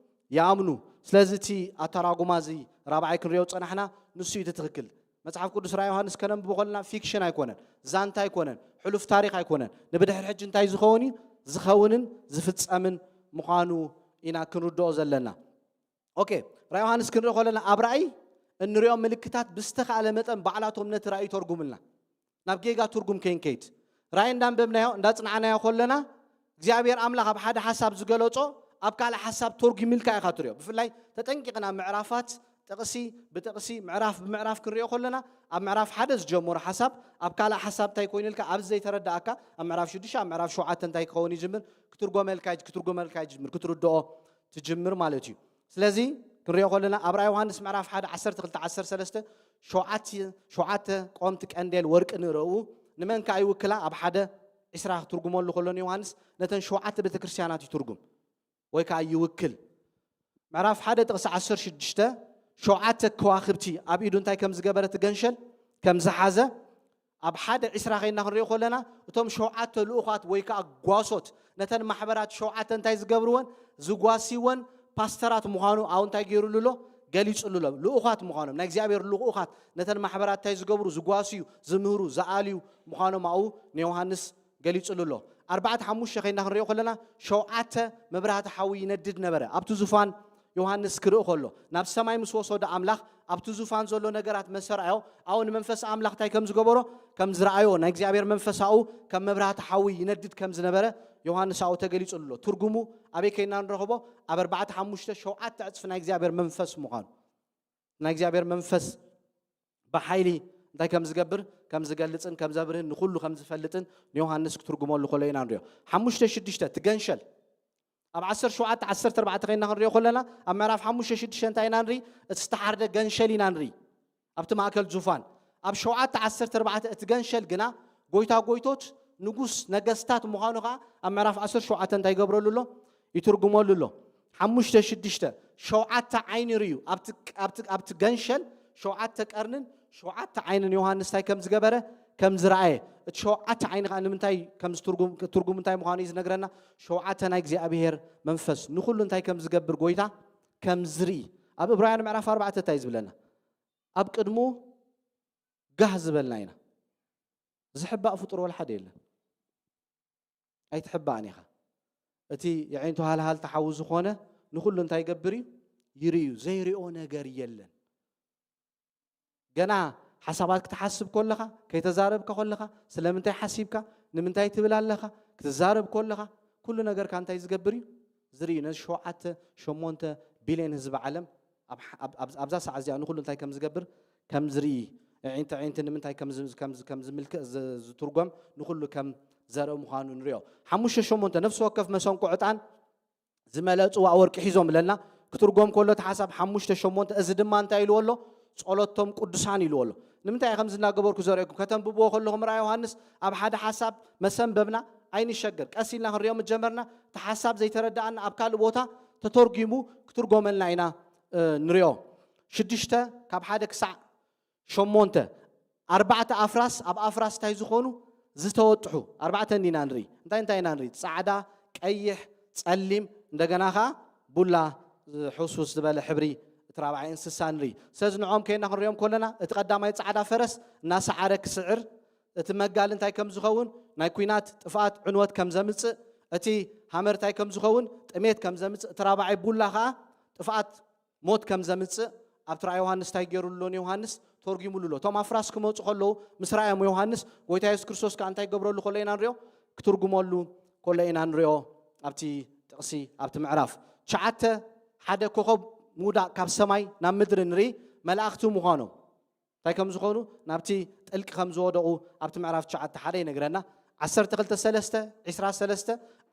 ይኣምኑ። ስለዚ እቲ ኣተራጉማ እዚ ራብዓይ ክንሪኦ ዝጸናሕና ንሱ እዩ እቲ ትኽክል። መጽሓፍ ቅዱስ ራእይ ዮሃንስ ከነንብቦ ከለና ፊክሽን ኣይኮነን፣ ዛንታ ኣይኮነን፣ ሕሉፍ ታሪኽ ኣይኮነን። ንብድሕሪ ሕጂ እንታይ ዝኸውን እዩ ዝኸውንን ዝፍጸምን ምዃኑ ኢና ክንርድኦ ዘለና። ኦኬ፣ ራእይ ዮሃንስ ክንርኢ ከለና ኣብ ራእይ እንሪኦም ምልክታት ብዝተኻእለ መጠን ባዕላቶም ነቲ ራእይ ይተርጉምልና። ናብ ጌጋ ትርጉም ከይንከይድ ራእይ እንዳንበብናዮ እንዳጽናዕናዮ ከለና እግዚኣብሔር ኣምላኽ ኣብ ሓደ ሓሳብ ዝገለጾ ኣብ ካልእ ሓሳብ ተርጉምልካ ኢኻ ትሪኦ። ብፍላይ ተጠንቂቕና ምዕራፋት ጥቕሲ ብጥቕሲ ምዕራፍ ብምዕራፍ ክንሪኦ ከለና ኣብ ምዕራፍ ሓደ ዝጀመሮ ሓሳብ ኣብ ካልእ ሓሳብ እንታይ ኮይኑልካ ኣብዚ ዘይተረዳእካ ኣብ ምዕራፍ ሽዱሽተ ኣብ ምዕራፍ ሸውዓተ እንታይ ክኸውን ይጅምር ክትርጎመልካ ይጅ- ክትርጎመልካ ይጅምር ክትርድኦ ትጅምር ማለት እዩ። ስለዚ ክንሪኦ ከለና ኣብ ራእይ ዮሃንስ ምዕራፍ ሓደ ዓሰርተ ክልተ ዓሰርተ ሰለስተ ሸውዓተ ሸውዓተ ቆምቲ ቀንዴል ወርቂ ንረኡ ንመን ከኣ ይውክላ ኣብ ሓደ ዕስራ ክትርጉመሉ ከሎ ንዮሃንስ ነተን ሸውዓተ ቤተክርስትያናት ይትርጉም ወይ ከዓ ይውክል። ምዕራፍ ሓደ ጥቕሲ ዓሰርተ ሽዱሽተ ሸውዓተ ከዋኽብቲ ኣብ ኢዱ እንታይ ከም ዝገበረ ትገንሸል ከም ዝሓዘ ኣብ ሓደ ዕስራ ከይና ክንሪኦ ከለና እቶም ሸውዓተ ልኡኻት ወይ ከዓ ጓሶት ነተን ማሕበራት ሸውዓተ እንታይ ዝገብርወን ዝጓስይወን ፓስተራት ምዃኑ ኣብ እንታይ ገይሩሉ ኣሎ ገሊጹሉ ኣሎ። ልኡኻት ምዃኖም ናይ እግዚኣብሔር ልኡኻት ነተን ማሕበራት እንታይ ዝገብሩ ዝጓስዩ ዝምህሩ ዝኣልዩ ምዃኖም ኣብኡ ንዮሃንስ ገሊጹሉ ኣሎ። ኣርባዕተ ሓሙሽተ ከይና ክንሪኦ ከለና ሸውዓተ መብራህቲ ሓዊ ይነድድ ነበረ ኣብቲ ዙፋን ዮሃንስ ክርኢ ከሎ ናብ ሰማይ ምስ ወሰዶ ኣምላኽ ኣብቲ ዙፋን ዘሎ ነገራት መሰ ረኣዮ ኣብኡ ንመንፈስ ኣምላኽ እንታይ ከም ዝገበሮ ከም ዝረኣዮ ናይ እግዚኣብሔር መንፈስ ኣብኡ ከም መብራህቲ ሓዊ ይነድድ ከም ዝነበረ ዮሃንስ ኣብኡ ተገሊጹሉ ኣሎ። ትርጉሙ ኣበይ ከይና ንረኽቦ? ኣብ ኣርባዕተ ሓሙሽተ ሸውዓተ ዕጽፊ ናይ እግዚኣብሔር መንፈስ ምዃኑ ናይ እግዚኣብሔር መንፈስ ብሓይሊ እንታይ ከም ዝገብር ከም ዝገልጽን ከም ዘብርህን ንኹሉ ከም ዝፈልጥን ንዮሃንስ ክትርጉመሉ ከሎ ኢና ንሪኦ። ሓሙሽተ ሽዱሽተ ትገንሸል ኣብ ዓሰርተ ሸውዓተ ዓሰርተ ኣርባዕተ ከይና ክንሪኦ ከለና ኣብ ምዕራፍ ሓሙሽተ ሽዱሽተ እንታይ ኢና ንርኢ? እቲ ዝተሓርደ ገንሸል ኢና ንርኢ ኣብቲ ማእከል ዙፋን። ኣብ ሸውዓተ ዓሰርተ ኣርባዕተ እቲ ገንሸል ግና ጎይታ ጎይቶት ንጉስ ነገስታት ምዃኑ ከዓ ኣብ ምዕራፍ ዓሰርተ ሸውዓተ እንታይ ይገብረሉ ኣሎ? ይትርጉመሉ ኣሎ። ሓሙሽተ ሽዱሽተ ሸውዓተ ዓይኒ ርእዩ ኣብቲ ኣብቲ ኣብቲ ገንሸል ሸውዓተ ቀርንን ሸውዓተ ዓይንን ዮሃንስ እንታይ ከም ዝገበረ ከም ዝረኣየ እቲ ሸውዓተ ዓይኒ ከዓ ንምንታይ ከም ዝትርጉም ትርጉም እንታይ ምዃኑ እዩ ዝነግረና። ሸውዓተ ናይ እግዚኣብሔር መንፈስ ንኩሉ እንታይ ከም ዝገብር ጎይታ ከም ዝርኢ ኣብ እብራውያን ምዕራፍ ኣርባዕተ እንታይ እዩ ዝብለና? ኣብ ቅድሙ ጋህ ዝበልና ኢና። ዝሕባእ ፍጡር ወላ ሓደ የለን። ኣይትሕባእን ኢኻ። እቲ የዒንቱ ሃልሃል ተሓዊ ዝኾነ ንኹሉ እንታይ ይገብር እዩ? ይርኢ እዩ። ዘይሪኦ ነገር የለን። ገና ሓሳባት ክትሓስብ ከለኻ፣ ከይተዛረብካ ከለኻ፣ ስለምንታይ ሓሲብካ፣ ንምንታይ ትብል ኣለኻ፣ ክትዛረብ ከለኻ፣ ኩሉ ነገርካ እንታይ ዝገብር እዩ? ዝርኢ እዩ። ነዚ ሸውዓተ ሸሞንተ ቢልዮን ህዝቢ ዓለም ኣብ ሓ- ኣብ- ኣብ- ኣብዛ ሰዓት እዚኣ ንኹሉ እንታይ ከም ዝገብር ከም ዝርኢ፣ ኣዒንቲ ኣዒንቲ ንምንታይ ከም ዝ- ከም ዝ- ከም ዝምልክ ዝ- ዝትርጎም ንኹሉ ከም ዘርኢ ምዃኑ ንሪኦ። ሓሙሽተ ሸሞንተ ነፍሲ ወከፍ መሰንቆ ዕጣን ዝመልአ ጽዋእ ወርቂ ሒዞም ኣለና። ክትርጎም ከሎ እቲ ሓሳብ ሓሙሽተ ሸሞንተ እዚ ድማ እንታይ ኢልዎ ኣሎ? ጸሎቶም ቅዱሳን ኢልዎ ኣሎ። ንምንታይ ከም ዝናገበርኩ ዘርእየኩም ከተንብብዎ ከለኹም ራእይ ዮሃንስ ኣብ ሓደ ሓሳብ መሰንበብና ኣይንሸገር። ቀስ ኢልና ክንሪኦ ምጀመርና እቲ ሓሳብ ዘይተረዳኣና ኣብ ካልእ ቦታ ተተርጒሙ ክትርጎመልና ኢና እ፣ ንሪኦ። ሽዱሽተ ካብ ሓደ ክሳዕ ሸሞንተ ኣርባዕተ ኣፍራስ ኣብ ኣፍራስ እንታይ ዝኾኑ ዝተወጥሑ ኣርባዕተ ኢና ንርኢ። እንታይ እንታይ ኢና ንርኢ? ጻዕዳ፣ ቀይሕ፣ ጸሊም እንደገና ከዓ ቡላ ሕሱስ ዝበለ ሕብሪ እቲ ራብዓይ እንስሳ ንርኢ። ስለዚ ንዖም ከይና ክንሪኦም ከለና እቲ ቀዳማይ ጻዕዳ ፈረስ እናሰዓረ ክስዕር እቲ መጋል እንታይ ከም ዝኸውን ናይ ኩናት ጥፍኣት ዕንወት ከም ዘምጽእ እቲ ሃመር እንታይ ከም ዝኸውን ጥሜት ከም ዘምጽእ እቲ ራብዓይ ቡላ ከዓ ጥፍኣት ሞት ከም ዘምጽእ ኣብቲ ራእይ ዮሃንስ እንታይ ገይሩሉ ንዮሃንስ ተርጉሙሉ ኣሎ። እቶም ኣፍራስ ክመጹ ከለዉ ምስ ረኣዮም ዮሃንስ ጎይታ የሱስ ክርስቶስ ከኣ እንታይ ገብረሉ ከሎ ኢና ንሪኦ ክትርጉመሉ ከሎ ኢና ንሪኦ ኣብቲ ጥቕሲ ኣብቲ ምዕራፍ ትሽዓተ ሓደ ኮኸብ ምውዳቕ ካብ ሰማይ ናብ ምድሪ ንርኢ መላእኽቲ ምዃኖም እንታይ ከም ዝኾኑ ናብቲ ጥልቂ ከም ዝወደቑ ኣብቲ ምዕራፍ ትሽዓተ ሓደ ይነግረና። ዓሰርተ ክልተ ሰለስተ ዕስራ ሰለስተ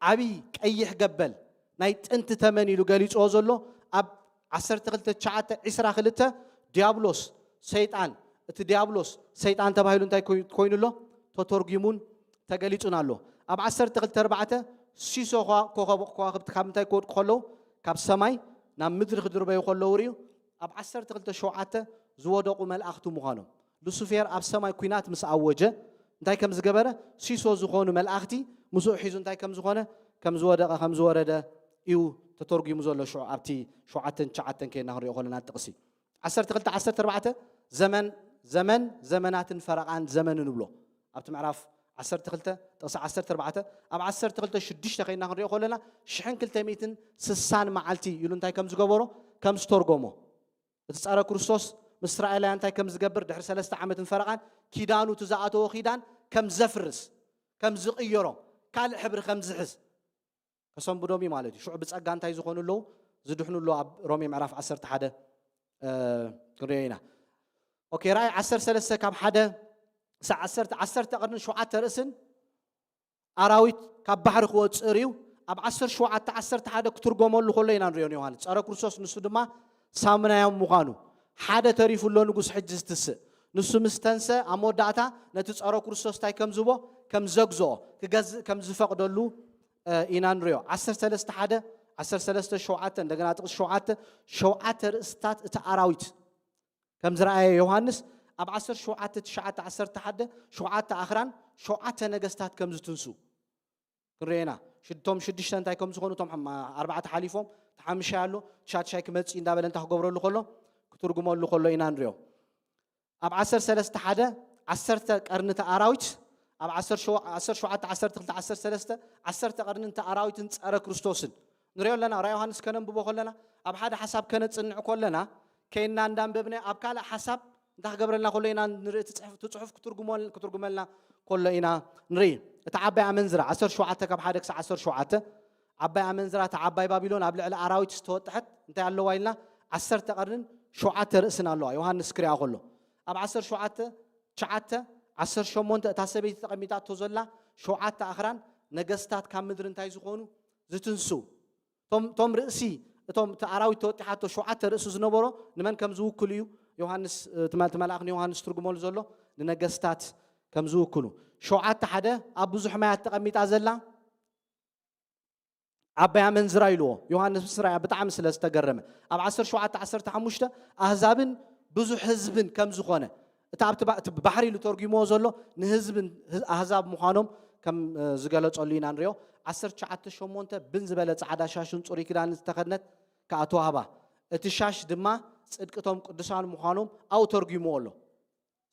ዓብዪ ቀይሕ ገበል ናይ ጥንቲ ተመን ኢሉ ገሊፅዎ ዘሎ ኣብ ዓሰርተ ክልተ ትሽዓተ ዕስራ ክልተ ዲያብሎስ ሰይጣን እቲ ዲያብሎስ ሰይጣን ተባሂሉ እንታይ ኮይ- ኮይኑ ኣሎ ተተርጒሙን ተገሊጹን ኣሎ። ኣብ ዓሰርተ ክልተ ኣርባዕተ ሲሶ ከዋ- ኮኸብ- ከዋኽብቲ ካብ ምንታይ ክወድቁ ከለዉ ካብ ሰማይ ናብ ምድሪ ክድርበዩ ከለዉ ርእዩ ኣብ ዓሰርተ ክልተ ሸውዓተ ዝወደቑ መላእኽቲ ምዃኖም ሉሲፌር ኣብ ሰማይ ኲናት ምስ ኣወጀ እንታይ ከም ዝገበረ ሲሶ ዝኾኑ መላእኽቲ ምስኡ ሒዙ እንታይ ከም ዝኾነ ከም ዝወደቐ ከም ዝወረደ እዩ ተተርጒሙ ዘሎ ሽዑ ኣብቲ ሸውዓተን ትሽዓተን ከይና ክንሪኦ ከለና ጥቕሲ ዓሰርተ ክልተ ዓሰርተ ኣርባዕተ ዘመን ዘመን ዘመናትን ፈረቓን ዘመንን ንብሎ ኣብቲ ምዕራፍ ዓሰርተ ክልተ ጥቕሲ ዓሰርተ ኣርባዕተ ኣብ ዓሰርተ ክልተ ሽዱሽተ ከይና ክንሪኦ ከለና ሽሕን ክልተ ሚእትን ስሳን መዓልቲ ኢሉ እንታይ ከም ዝገበሮ ከም ዝተርጎሞ እቲ ጸረ ክርስቶስ ምስ እስራኤላውያን እንታይ ከም ዝገብር ድሕሪ ሰለስተ ዓመትን ፈረቓን ኪዳኑ እቲ ዝኣተዎ ኪዳን ከም ዘፍርስ ከም ዝቕየሮ፣ ካልእ ሕብሪ ከም ዝሕዝ ከሰንብዶም እዩ ማለት እዩ። ሽዑ ብጸጋ እንታይ ዝኾኑ ኣለዉ? ዝድሕኑ ኣለዉ። ኣብ ሮሜ ምዕራፍ ዓሰርተ ሓደ ክንሪኦ ኢና። ኦኬ፣ ራእይ ዓሰርተ ሰለስተ ካብ ሓደ ክሳብ ዓሰርተ፣ ዓሰርተ ቀርንን ሸውዓተ ርእስን ኣራዊት ካብ ባሕሪ ክወጽእ ርእዩ። ኣብ ዓሰርተ ሸውዓተ ዓሰርተ ሓደ ክትርጎመሉ ከሎ ኢና ንሪኦ ንዮሃንስ። ጸረ ክርስቶስ ንሱ ድማ ሳምናዮም ምዃኑ። ሓደ ተሪፉ ኣሎ ንጉስ ሕጂ ዝትስእ። ንሱ ምስ ተንሰ ኣብ መወዳእታ ነቲ ጸረ ክርስቶስ እንታይ ከም ዝቦ፣ ከም ዘግዝኦ፣ ክገዝእ ከም ዝፈቕደሉ፣ እ፣ ኢና ንሪኦ። ዓሰርተ ሰለስተ ሓደ፣ ዓሰርተ ሰለስተ ሸውዓተ፣ እንደገና ጥቕሲ ሸውዓተ፣ ሸውዓተ ርእስታት እቲ ኣራዊት ከም ዝረኣየ ዮሃንስ ኣብ ዓሰርተ ሸውዓተ ትሽዓተ ዓሰርተ ሓደ ሸውዓተ ኣኽራን ሸውዓተ ነገስታት ከም ዝትንሱ ክንሪኦ ኢና። ሽቶም ሽዱሽተ እንታይ ከም ዝኾኑ፣ እቶም ሕማ-፣ ኣርባዕተ ሓሊፎም፣ እቲ ሓምሻይ ኣሎ፣ እቲ ሻድሻይ ክመጽእ እንዳበለ እንታይ ክገብረሉ ከሎ፣ ክትርጉመሉ ከሎ ኢና ንሪኦ። ኣብ ዓሰርተ ሰለስተ ሓደ ዓሰርተ ቀርንተ ኣራዊት፣ ኣብ ዓሰርተ ሸውዓተ ዓሰርተ ክልተ ዓሰርተ ሰለስተ ዓሰርተ ቀርንተ ኣራዊትን ጸረ ክርስቶስን ንሪኦ ኣለና። ራእይ ዮሃንስ ከነንብቦ ከለና፣ ኣብ ሓደ ሓሳብ ከነጽንዕ ከለና፣ ከይና እንዳንበብና ኣብ ካልእ ሓሳብ እንታይ ክገብረልና ከሎ ኢና ንርኢ፣ እቲ ጽሑፍ፣ እቲ ጽሑፍ ክትርጉሞ-፣ ክትርጉመልና ከሎ ኢና ንርኢ። እቲ ዓባይ ኣመንዝራ፣ ዓሰርተ ሸውዓተ ካብ ሓደ ክሳብ ዓሰርተ ሸውዓተ፣ ዓባይ ኣመንዝራ፣ እታ ዓባይ ባቢሎን ኣብ ልዕሊ ኣራዊት ዝተወጥሐት እንታይ ኣለዋ ኢልና? ዓሰርተ ቀርንን ሸውዓተ ርእስን ኣለዋ። ዮሃንስ ክሪኣ ከሎ። ኣብ ዓሰርተ ሸውዓተ ትሽዓተ፣ ዓሰርተ ሸሞንተ እታ ሰበይቲ ተቐሚጣቶ ዘላ ሸውዓተ ኣኽራን ነገስታት ካብ ምድሪ እንታይ ዝኾኑ? ዝትንሱ። እቶም፣ እቶም ርእሲ፣ እቶም እቲ ኣራዊት ተወጢሓቶ ሸውዓተ ርእሲ ዝነበሮ ንመን ከም ዝውክሉ እዩ ዮሃንስ፣ እቲ መ-፣ እቲ መልኣኽ ንዮሃንስ ትርጉመሉ ዘሎ ንነገስታት ከም ዝውክሉ። ሸውዓተ ሓደ ኣብ ብዙሕ ማያት ተቐሚጣ ዘላ ዓባይ ኣመንዝራ ኢልዎ። ዮሃንስ ምስ ረኣያ ብጣዕሚ ስለ ዝተገረመ። ኣብ ዓሰርተ ሸውዓተ ዓሰርተ ሓሙሽተ ኣህዛብን ብዙሕ ህዝብን ከም ዝኾነ፣ እቲ ኣብቲ ባ-፣ እቲ ባሕሪ ኢሉ ተርጉምዎ ዘሎ ንህዝብን ህዝ-፣ ኣህዛብ ምዃኖም ከም፣ እ፣ ዝገለጸሉ ኢና ንሪኦ። ዓሰርተ ትሽዓተ ሸሞንተ ብን ዝበለ ጻዕዳ ሻሽን ጽሩይ ክዳንን ዝተኸድነት ከኣ ተዋህባ። እቲ ሻሽ ድማ ጽድቅቶም ቅዱሳን ምዃኖም ኣብኡ ተርጉምዎ ኣሎ።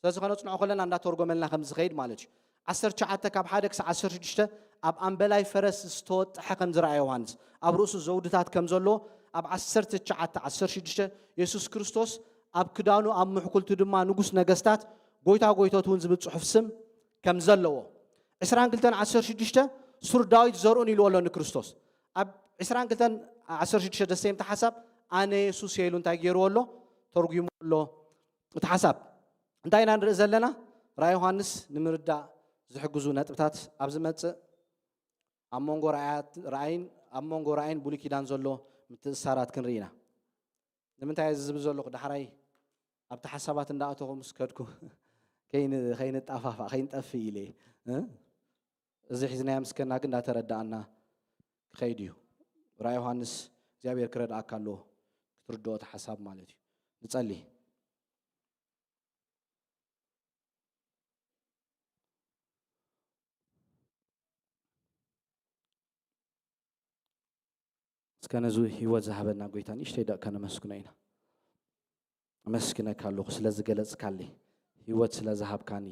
ስለዚ ከነጽንዖ ከለና እንዳተርጎመልና ከም ዝኸይድ ማለት እዩ። ዓሰርተ ትሽዓተ ካብ ሓደ ክሳብ ዓሰርተ ሽዱሽተ ኣብ ኣምበላይ ፈረስ ዝተወጠሐ ከም ዝረኣየ ዮሃንስ፣ ኣብ ርእሱ ዘውድታት ከም ዘለዎ፣ ኣብ ዓሰርተ ትሽዓተ ዓሰርተ ሽዱሽተ የሱስ ክርስቶስ ኣብ ክዳኑ ኣብ ምሕኩልቱ ድማ ንጉስ ነገስታት ጎይታ ጎይቶት እውን ዝብል ጽሑፍ ስም ከም ዘለዎ፣ ዕስራን ክልተን ዓሰርተ ሽዱሽተ ሱር ዳዊት ዘርኡን ኢልዎ ኣሎ ንክርስቶስ። ኣብ ዕስራን ክልተን ዓሰርተ ሽዱሽተ ደሰይምቲ ሓሳብ ኣነ የሱስ እየ ኢሉ እንታይ ገይርዎ ኣሎ? ተርጉምዎ ኣሎ። እቲ ሓሳብ እንታይ ኢና ንርኢ ዘለና? ራእይ ዮሃንስ ንምርዳእ ዝሕግዙ ነጥብታት ኣብ ዝመጽእ ኣብ መንጎ ራእያት-፣ ራእይን ኣብ መንጎ ራእይን ብሉይ ኪዳን ዘሎ ምትእስሳራት ክንርኢ ኢና። ንምንታይ እዚ ዝብል ዘለኹ? ዳሕራይ ኣብቲ ሓሳባት እንዳኣተኹ ምስ ከድኩ ከይን-፣ ከይንጣፋፋእ፣ ከይንጠፍእ ኢለ እየ። እ? እዚ ሒዝናዮ ምስ ከድና ግን እንዳተረዳኣና ክኸይድ እዩ። ራእይ ዮሃንስ እግዚኣብሔር ክረድኣካ ኣለዎ፣ ክትርድኦ እቲ ሓሳብ ማለት እዩ። ንጸሊ። እስከ ነዚ ህይወት ዝሃበና ጎይታ ንእሽተይ ደቂቃ ነመስግኖ ኢና። ኣመስግነካ ኣለኹ ስለ ዝገለጽካለይ፣ ህይወት ስለ ዝሃብካኒ።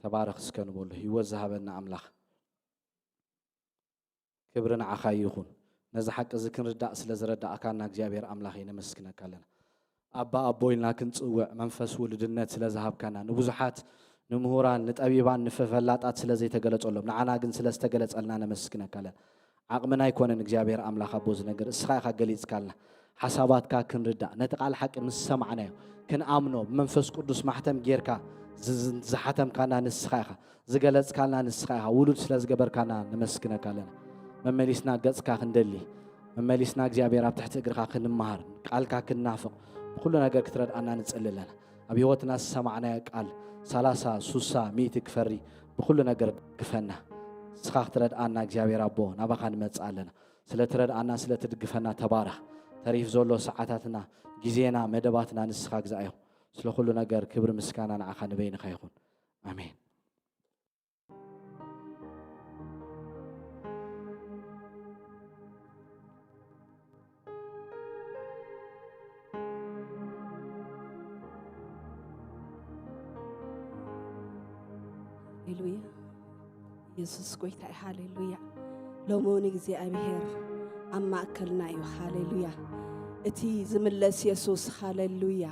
ተባረኽ እስከ ንበሎ። ህይወት ዝሃበና ኣምላኽ፣ ክብሪ ንዓኻ ይኹን። ነዚ ሓቂ እዚ ክንርዳእ ስለ ዝረዳእካና እግዚኣብሔር ኣምላኽ ነመስግነካ ኣለና። ኣባ ኣቦ ኢልና ክንጽውዕ፣ መንፈስ ውሉድነት ስለ ዝሃብካና፣ ንብዙሓት፣ ንምሁራን፣ ንጠቢባን፣ ንፈፈላጣት ስለ ዘይተገለጸሎም፣ ንዓና ግን ስለ ዝተገለጸልና ነመስግነካ ኣለና። ዓቕምና ኣይኮነን እግዚኣብሔር ኣምላኽ ኣቦ፣ እዚ ነገር እስኻ ኢኻ ገሊጽካልና። ሓሳባትካ ክንርዳእ፣ ነቲ ቃል ሓቂ ምስ ሰማዕናዮ ክንኣምኖ፣ ብመንፈስ ቅዱስ ማሕተም ጌርካ ዝ-፣ ዝ-፣ ዝሓተምካና ንስኻ ኢኻ፣ ዝገለጽካልና ንስኻ ኢኻ። ውሉድ ስለ ዝገበርካና ነመስግነካ ኣለና። መመሊስና ገጽካ ክንደሊ፣ መመሊስና እግዚኣብሔር ኣብ ትሕቲ እግርኻ ክንመሃር፣ ቃልካ ክንናፍቕ፣ ብኹሉ ነገር ክትረድኣና ንጽሊ ኣለና። ኣብ ህይወትና ዝሰማዕናዮ ቃል ሰላሳ፣ ሱሳ፣ ሚእቲ ክፈሪ ብኹሉ ነገር ግፈና። ንስኻ ክትረድኣና እግዚኣብሔር ኣቦ ናባኻ ንመጽእ ኣለና። ስለ ትረድኣና፣ ስለ ትድግፈና ተባረኽ። ተሪፍ ዘሎ ሰዓታትና፣ ግዜና፣ መደባትና ንስኻ ግዛእ ኢኹም። ስለ ኩሉ ነገር ክብሪ ምስጋና ንዓኻ ንበይንኻ ይኹን። ኣሜን። ሃሌሉያ። የሱስ ጎይታ እዩ። ሃሌሉያ። ሎሚ እውን እግዚኣብሔር ኣብ ማእከልና እዩ። ሃሌሉያ። እቲ ዝምለስ የሱስ፣ ሃሌሉያ።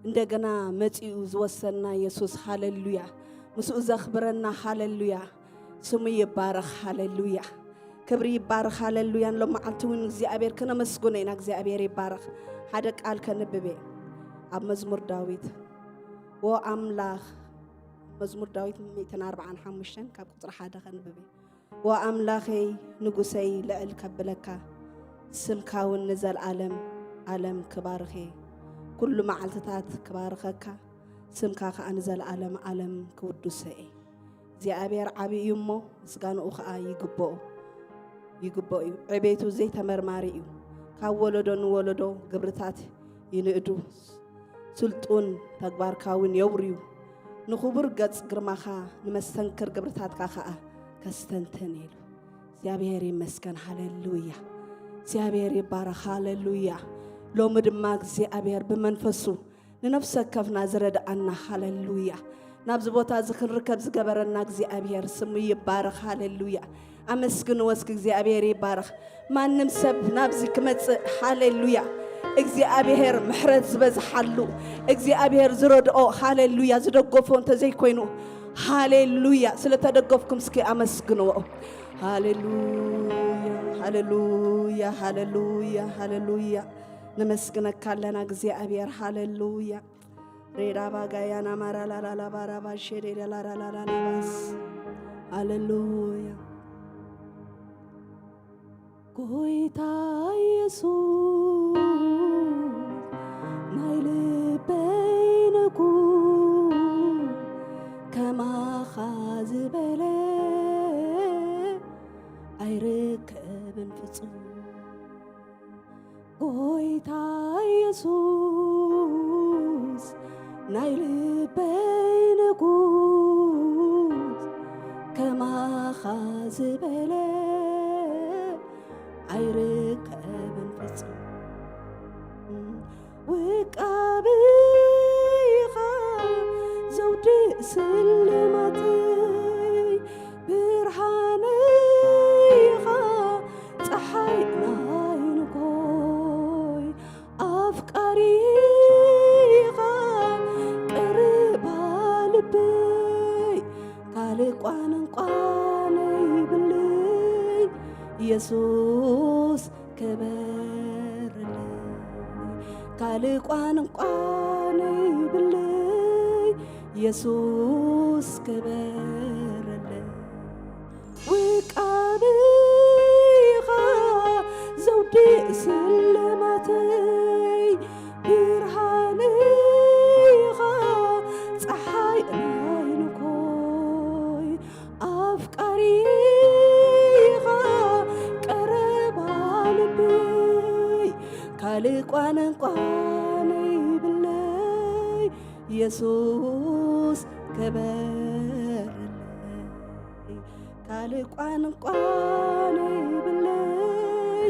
እንደገና መጺኡ ዝወሰና የሱስ፣ ሃሌሉያ። ምስኡ ዘኽብረና፣ ሃሌሉያ። ስሙ ይባረኽ። ሃሌሉያ። ክብሪ ይባረኽ። ሃሌሉያ። ንሎም መዓልቲ እውን እግዚኣብሔር ክነመስግኖ ኢና። እግዚኣብሔር ይባረኽ። ሓደ ቃል ከንብብ እየ። ኣብ መዝሙር ዳዊት፣ ዎ ኣምላኽ፣ መዝሙር ዳዊት ሚእትን ኣርባዓን ሓሙሽተን ካብ ቁጽሪ ሓደ ከንብብ እየ። ዎ ኣምላኸይ፣ ንጉሰይ፣ ልዕል ከብለካ፣ ስምካ እውን ንዘለኣለም ኣለም ክባርኽ እየ። ኩሉ መዓልትታት ክባርኸካ፣ ስምካ ከኣ ንዘለኣለም ኣለም ክውድሶ እየ። እግዚኣብሔር ዓቢ እዩ እሞ፣ ምስጋንኡ ከኣ ይግብኦ፣ ይግብኦ እዩ። ዕቤቱ ዘይተመርማሪ እዩ። ካብ ወለዶ ንወለዶ ግብርታት ይንእዱ። ስልጡን ተግባርካ እውን የውርዩ። ንኽቡር ገጽ ግርማኻ፣ ንመስተንክር ግብርታትካ ከኣ ከስተንትን ኢሉ። እግዚኣብሔር ይመስገን። ሃሌሉያ። እግዚኣብሔር ይባረኽ። ሃሌሉያ። ሎሚ ድማ እግዚኣብሔር ብመንፈሱ ንነፍሲ ወከፍና ዝረድኣና፣ ሃሌሉያ፣ ናብዚ ቦታ እዚ ክንርከብ ዝገበረና እግዚኣብሔር ስሙ ይባረኽ። ሃሌሉያ። ኣመስግንዎ እስኪ፣ እግዚኣብሔር ይባረኽ። ማንም ሰብ ናብዚ ክመጽእ፣ ሃሌሉያ፣ እግዚኣብሔር ምሕረት ዝበዝሓሉ፣ እግዚኣብሔር ዝረድኦ፣ ሃሌሉያ፣ ዝደገፎ እንተዘይኮይኑ፣ ሃሌሉያ፣ ስለተደገፍኩም እስኪ ኣመስግንዎ። ሃሌሉያ፣ ሃሌሉያ፣ ሃሌሉያ፣ ሃሌሉያ። ነመስግነካ ኣለና እግዚኣብሔር። ሃሌሉያ። ሬዳ ባጋያና ማራላላላ ባራባ ሼዴዳ ላራላላላባስ። ሃሌሉያ። ጎይታ ኢየሱስ፣ ናይ ልበይ ንጉስ፣ ከማኻ ዝበለ ኣይርከብን ፍጹም። ጎይታ ኢየሱስ፣ ናይ ልበይ ንጉስ፣ ከማኻ ዝበለ ኣይርከብን ፍጹም። ውቃብኻ ዘውዲ ስልማተይ፣ ብርሃነይኻ ጸሓይ ናይ ንጎይ፣ ኣፍቃሪኻ ቀረባ ልበይ፣ ካልእ ቋንቋ ነይብለይ፣ ኢየሱስ ክበረለይ፣ ካልእ ቋንቋ ነይብለይ፣ ኢየሱስ ክበረለይ። ውቃብኻ ዘውዲ ስልማተይ፣ ብርሃንኻ ጸሓይ ናይ ንኮይ፣ ኣፍቃሪኻ ቀረባ ልበይ፣ ካልእ ቋንቋ ነይብለይ፣ ኢየሱስ ክበረለይ። ካልእ ቋንቋ ነይብለይ፣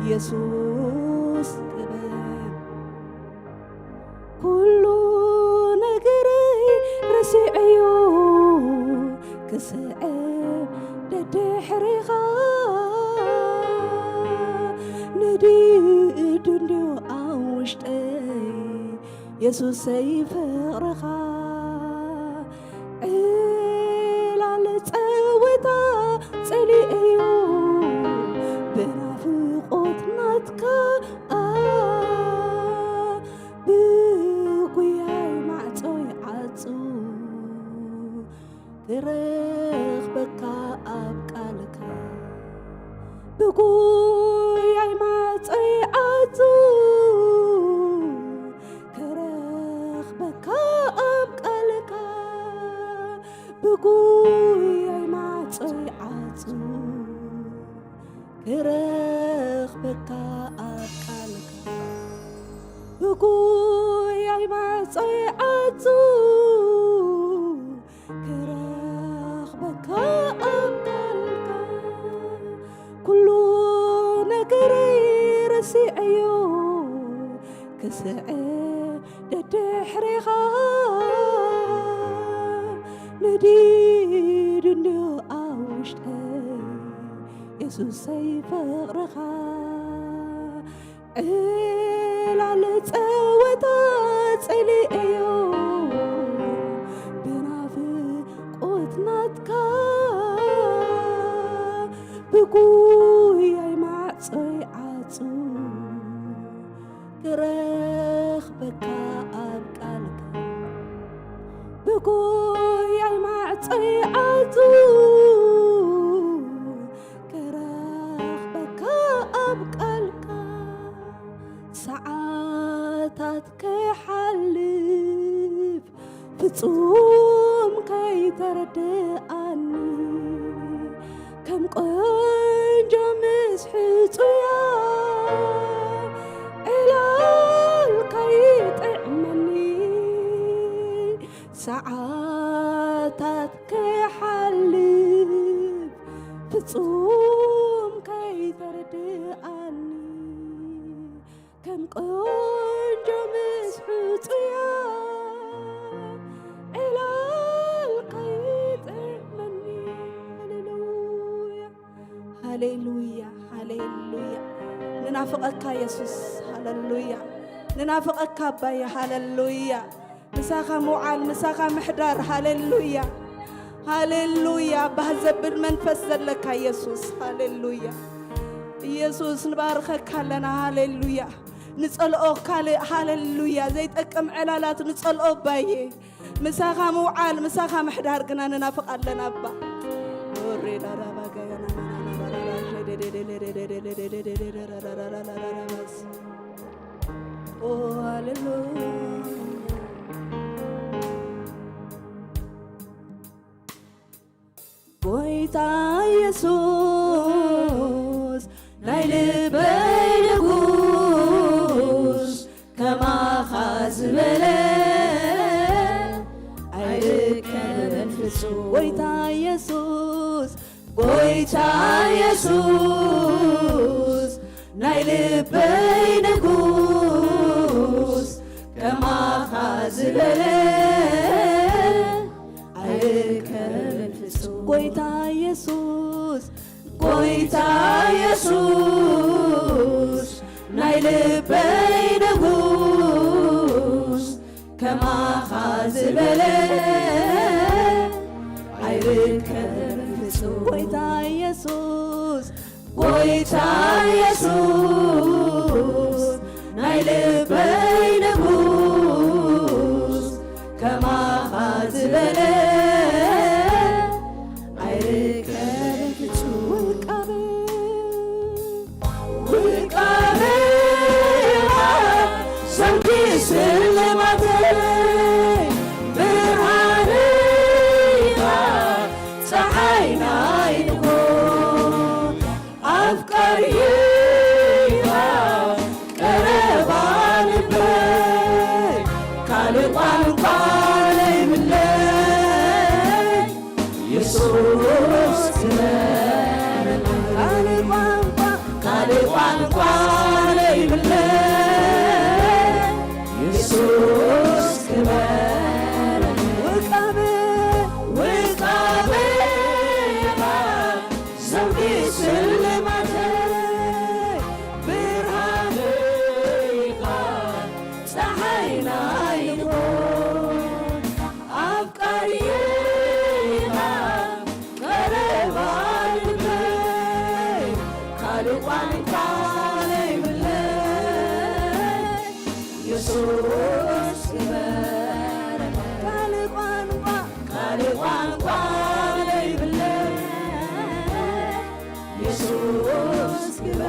ኢየሱስ ክበረለይ። ኩሉ ነገረይ ረሲዐዮ ክስዕም ደድሕሬኻ፣ ነዲዱ እንድዩ ኣብ ውሽጠይ የሱሰይ ፍቕርኻ። ዕላል ጸወታ ጸሊኤዮ ብናፍቖት ናትካ፣ ብጉያይ ማዕጾይ ዓጹ ክረኽበካ ኣብ ቃልካ። ብጉያይ ማዕጾይ ዓጹ ክረኽበካ ኣብ ቃልካ። ብጉያይ ማዕጾይ ዓጹ ክረኽበካ ኣብ ቃልካ። ብጉያይ ማዕጾይ ዓጹ ክረኽበካ ኣብ ቃልካ። ኩሉ ነገረይ ረሲዐዮ ክስዕብ ደድሕሬኻ፣ ነዲዱ እንድዩ ኣብ ውሽጠይ የሱሰይ ፍቕርኻ። ዕላል ጸወታ ጸሊኤዮ ብናፍቖት ናትካ፣ ጉያይ ማዕጾይ ዓጹ ክረኽበካ ኣብ ቃልካ። ብጉያይ ማዕጾይ ዓጹ ክረኽበካ ኣብ ቃልካ። ሰዓታት ከይሓልፍ ፍጹም ከይተረድኣኒ፣ ከም ቆንጆ ምስ ሕጹያ ዕላል ከይጥዕመኒ። ሰዓታት ከይሓልፍ ፍጹም ከይተረድኣኒ፣ ከም ቆንጆ ምስ ሕጹያ ዕላል ከይጥዕመኒ። ሃሌሉያ፣ ሃሌሉያ፣ ሃሌሉያ። ንናፍቐካ የሱስ፣ ሃሌሉያ። ንናፍቐካ ኣባየ፣ ሃሌሉያ። ምሳኻ ምውዓል፣ ምሳኻ ምሕዳር፣ ሃሌሉያ፣ ሃሌሉያ። ባህ ዘብል መንፈስ ዘለካ የሱስ፣ ሃሌሉያ። ኢየሱስ ንባርኸካ ኣለና፣ ሃሌሉያ። ንጸልኦ ካልእ፣ ሃሌሉያ፣ ዘይጠቅም ዕላላት ንጸልኦ ኣባዬ። ምሳኻ ምውዓል፣ ምሳኻ ምሕዳር ግና ንናፍቕ ኣለና ኣባ። ኦ፣ ሃሌሉያ። ጎይታ ኢየሱስ ናይ ልበይ ንጉስ፣ ከማኻ ዝበለ ኣይርከብን ፍጹም። ጎይታ ኢየሱስ፣ ጎይታ ኢየሱስ ናይ ልበይ ንጉስ፣ ከማኻ ዝበለ ኣይርከብን ፍጹም። ጎይታ ኢየሱስ፣ ጎይታ ኢየሱስ ናይ ልበይ ንጉስ፣ ከማኻ ዝበለ ኣይርከብን ፍጹም። ጎይታ ኢየሱስ፣ ጎይታ ኢየሱስ ናይ ልበይ ንጉስ፣ ከማኻ ዝበለ ኣይርከብን ፍጹም። ውቃበ፣ ውቃበ ሰምኪ ስልማተይ፣ ብርሃነይ ጸሓይ ናይ ንግሆ፣ ኣፍቃሪይ ቀረባ ልበይ፣ ካልእ ቋንቋ ለይብለይ፣ የሱስ ክበረለይ። ካልእ ቋንቋ፣ ካልእ ቋንቋ ለይብለይ፣ የሱስ ክበረለይ። ውቃበ፣ ውቃበ ዘውዲ ስልማተይ፣ ብርሃነይ ኢኻ ጸሓይ ናይ ንግሆ፣ ኣፍቃሪየይ ኢኻ ቀረባ ልበይ፣ ካልእ ቋንቋ ለይብለይ፣ የሱስ ክበረለይ። ካልእ ቋንቋ፣ ካልእ ቋንቋ ለይብለይ፣ የሱስ ክበረለይ።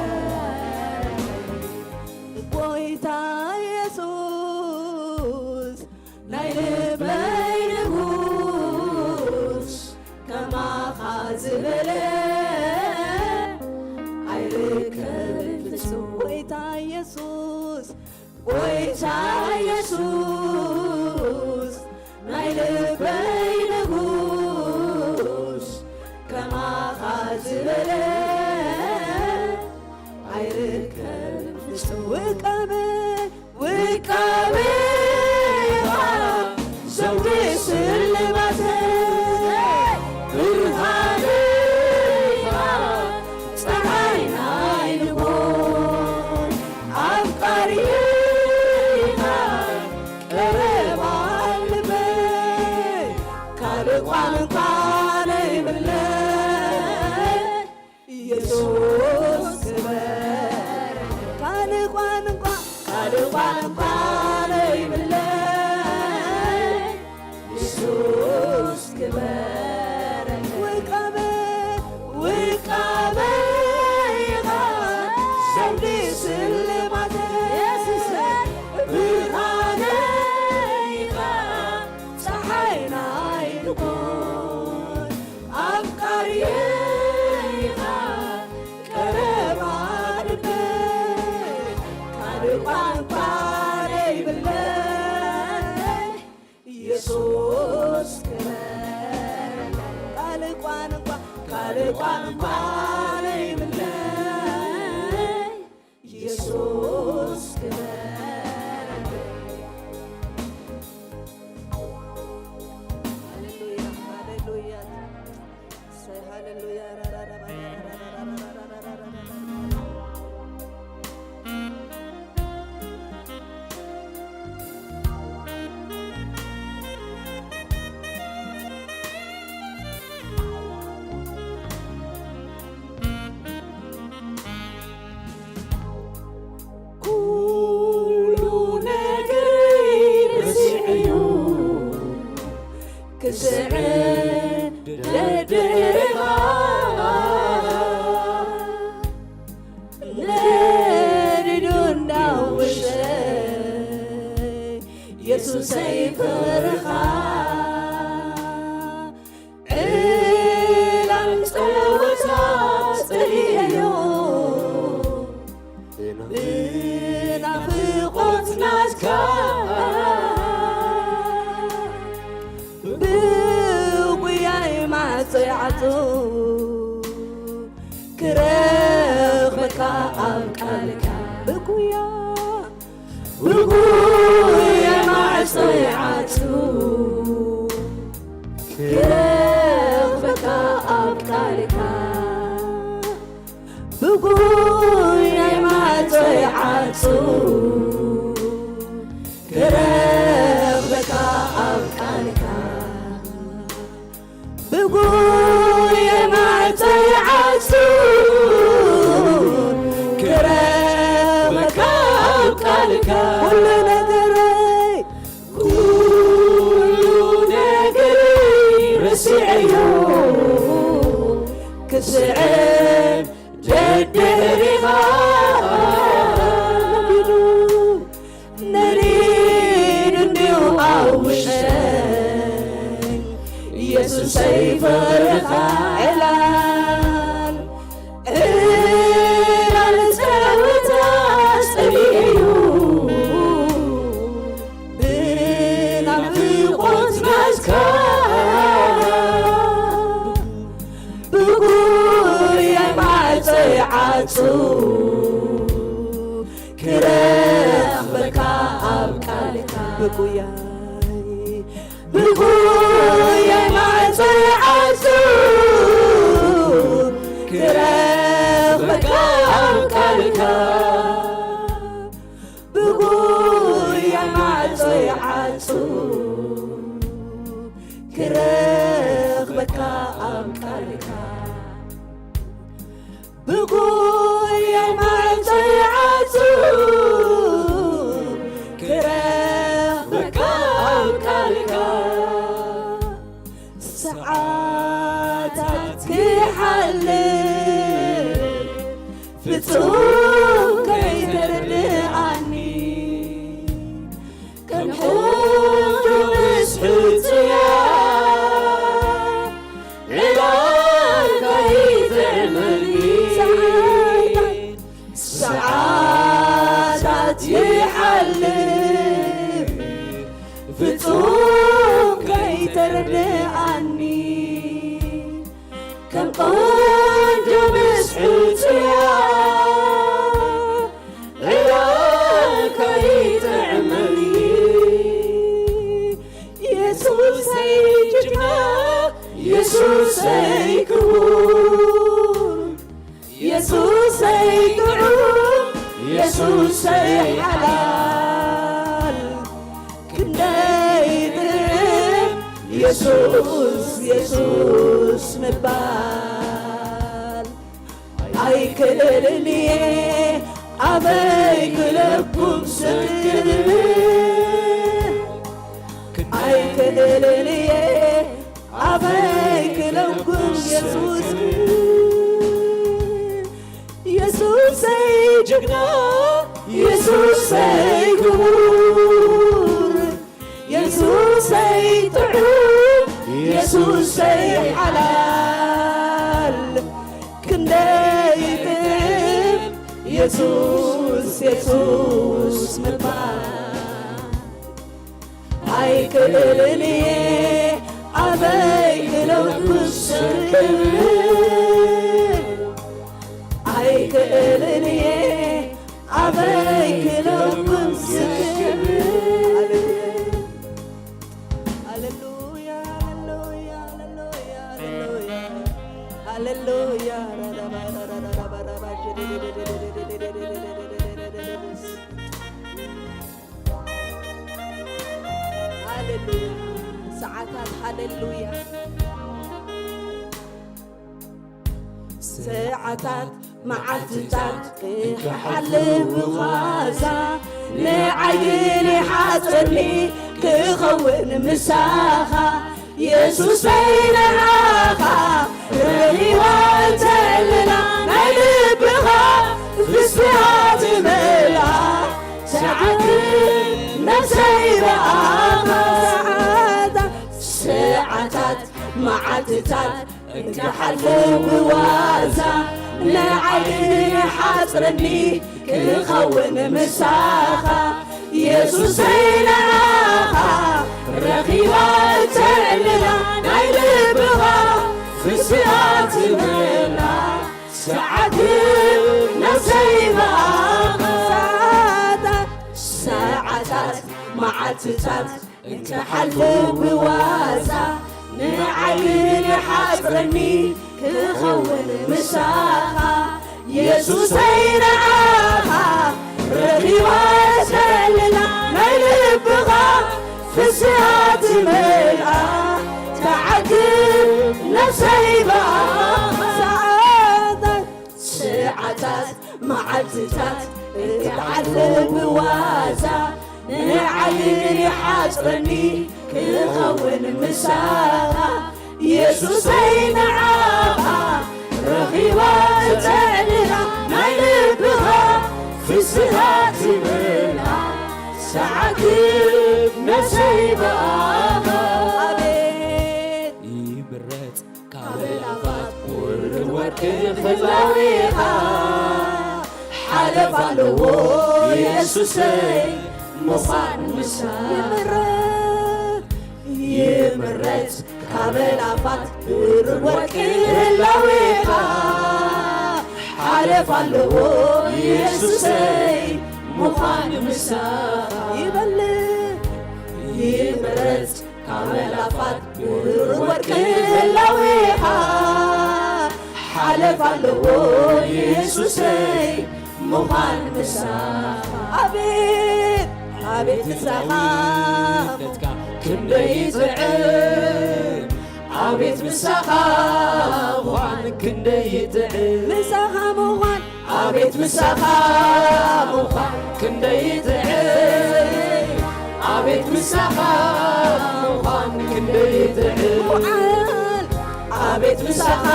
ጎይታ የሱስ ናይ ልበይ ንጉስ፣ ከማኻ ዝበለ ኣይርከብን ፍጹም። ጎይታ የሱስ፣ ጎይታ የሱስ ናይ ልበይ ንጉስ፣ ከማኻ ዝበለ ኣይርከብን ፍጹም። ውቃበ፣ ውቃበ ኢኻ ዘውዲ ስልማተይ፣ ብርሃነይ ኢኻ ጸሓይ ናይ ንግሆ፣ ኣፍቃሪየይ ኢኻ ቀረባ ልበይ፣ ካልእ ቋንቋ ለይብለይ፣ የሱስ ካልእ ቋንቋ ዘይብለይ የሱስ ክበረለይ። ውቃበ፣ ውቃበ ኢኻ ዘውዲ ስልማተይ፣ የሱሰይ ብርሃነይ ኢኻ ጸሓይ ናይ ንጎይ ኣፍቃሪየይ ኢኻ ቀረባ ልበይ። ካልእ ቋንቋ ዘይብለይ የሱስ ክበረለይ። ካልእ ቋንቋ፣ ካልእ ቋንቋ ዘይብለይ የሱስ ክበረለይ። ሃሌሉያ፣ ሃሌሉያ። እሰይ፣ ሃሌሉያ። ኩሉ ነገረይ ረሲዐዮ ክስዕም ደድሕሪኻ። ነዲዱ እንዳውሸይ የሱሰይ ፍቕርኻ ዕላል ጸወታ ጸሊኤዮ ብናፍቖት ናትካ ብጉያይ ማዕጾ ይዓጹ ክረኽበካ ኣብ ቃልካ ብጉያ ብጉያ ማዕጾ ይዓጹ ክረኽበካ ኣብ ቃልካ ብጉያ ማዕጾ ይዓጹ ክረኽበካ ኣብ ቃልካ ብጉየ ማዕጾ ይዓጹ ክረኽበካ ኣብ ቃልካ ኩሉ ነገረይ ኩሉ ነገረይ ረሲዐዮ ክስዕም ደድሕሪኻ ነዲዱ ነዲዱ እንድዩ ኣብ ውሽጠይ የሱሰይ ፍቕርኻ ዕላል ዕላል ጸወታ ጸሊኤዩ ብናፍቖት ናትካ ብጉያይ ማዕጾ ይዓጹ ክረኽበካ ኣብ ቃልካ ብጉያይ ብጉያይ ማዕጾ ይዓጹ ክረኽበካ ኣብ ቃልካ ብጉያይ ማዕጾ ይዓጹ ክረኽበካ ኣብ ቃልካ ብጉያይ ማዕጾ ይዓጹ ክረኽበካ ኣብ ቃልካ ሰዓታት ክሓልፍ ፍጹም ከይተረድኣኒ ከም ሕጂ ምስ ሕጽያ ዕላልካ ይጥዕመኒ ሰዓታት ይሓልፍ ፍጹም ከይተረድኣኒ ከም ቆንጆ ምስ ሕጽያ ዕላልካ ይጥዕመኒ የሱሰይ ጅግና የሱሰይ ክቡር የሱሰይ ጥዑም የሱሰይ ሓላል ክንደይ ጥዑም የሱስ የሱስ ምባል ኣይክእልን እየ ኣበይ ክለቦ ኩም ስክር ኣይክእልን እየ ኣፈይ ክለኩም የሱስ የሱሰይ ጅግና የሱሰይ ክቡር የሱሰይ ጥዑም የሱሰይ ሓላል ክንደይ ጥዕም የሱስ የሱስ ምባል ኣይክእልን እየ ኣበይ ክለኩስ ክብር ኣይክእልን እየ ኣበይ ክለኩስ ክብር ሃሌሉያ ሃሌሉያ ሃሌሉያ ሃሌሉያ ሃሌሉያ ሃሌሉያ ሰዓታት ሃሌሉያ ሰዓታት መዓልትታት ክሓልፍ ብኻዛ ንዓይን ሓፀኒ ክኸውን ምሳኻ የሱሰይ ንዓኻ ረኺባ እተዕልላ ናይ ልብኻ ፍስሃ ትመልኣ ሰዓት ነብሰይ ብኣኻ ሰዓታት መዓልትታት እንተሓልፉ ብዋዛ ንዓይን ሓፅርኒ ክኸውን ምሳኻ የሱሰይ ንዓኻ ረኺባ እተዕልላ ናይ ልብኻ ፍስሃ ትመልኣ ሰዓት ነብሰይ ብኣኻ ሰዓታት መዓልትታት እንተሓልፉ ብዋዛ ንዓይን ሓፅርኒ ክኸውን ምሳኻ የሱሰይ ንዓኻ ረኺባ ሰልና ናይ ልብኻ ፍስሃ ትመልኣ ተዓግብ ነብሰይ ብኣኻ ሰዓታት ሰዓታት መዓልትታት እንተሓልፉ ብዋዛ ንዓይን ይሓፅረኒ ክኸውን ምሳኻ የሱሰይ ንዓኻ ረኺባ ተዕልላ ናይ ልብኻ ፍስሃ ትመልኣ ሰዓግብ ነብሰይ ብኣኻ ኣቤት ይምረጽ ካብ ኣእላፋት ቁሩብ ወርቂ ህላዌኻ ሓለፍ ኣለዎ የሱሰይ ምዃን ምሳኻ ይምረጽ ካብ ኣእላፋት ቁሩብ ወርቂ ህላዌኻ ሓለፍ ኣለዎ የሱሰይ ምዃን ምሳኻ ይበልጽ ይምረጽ ካብ ኣእላፋት ብሩር ወርቂ ህላዌኻ ሓለፍ ኣለዎ የሱሰይ ምዃን ምሳኻ ኣቤት ኣቤት ምሳኻ ክንደይ ይጥዕም ኣቤት ምሳኻ ምዃን ክንደይ ይጥዕም ምሳኻ ምዃን ኣቤት ምሳኻ ምዃን ክንደይ ይጥዕም ኣቤት ምሳኻ ምዃን ክንደይ ይጥዕም ምውዓል ኣቤት ምሳኻ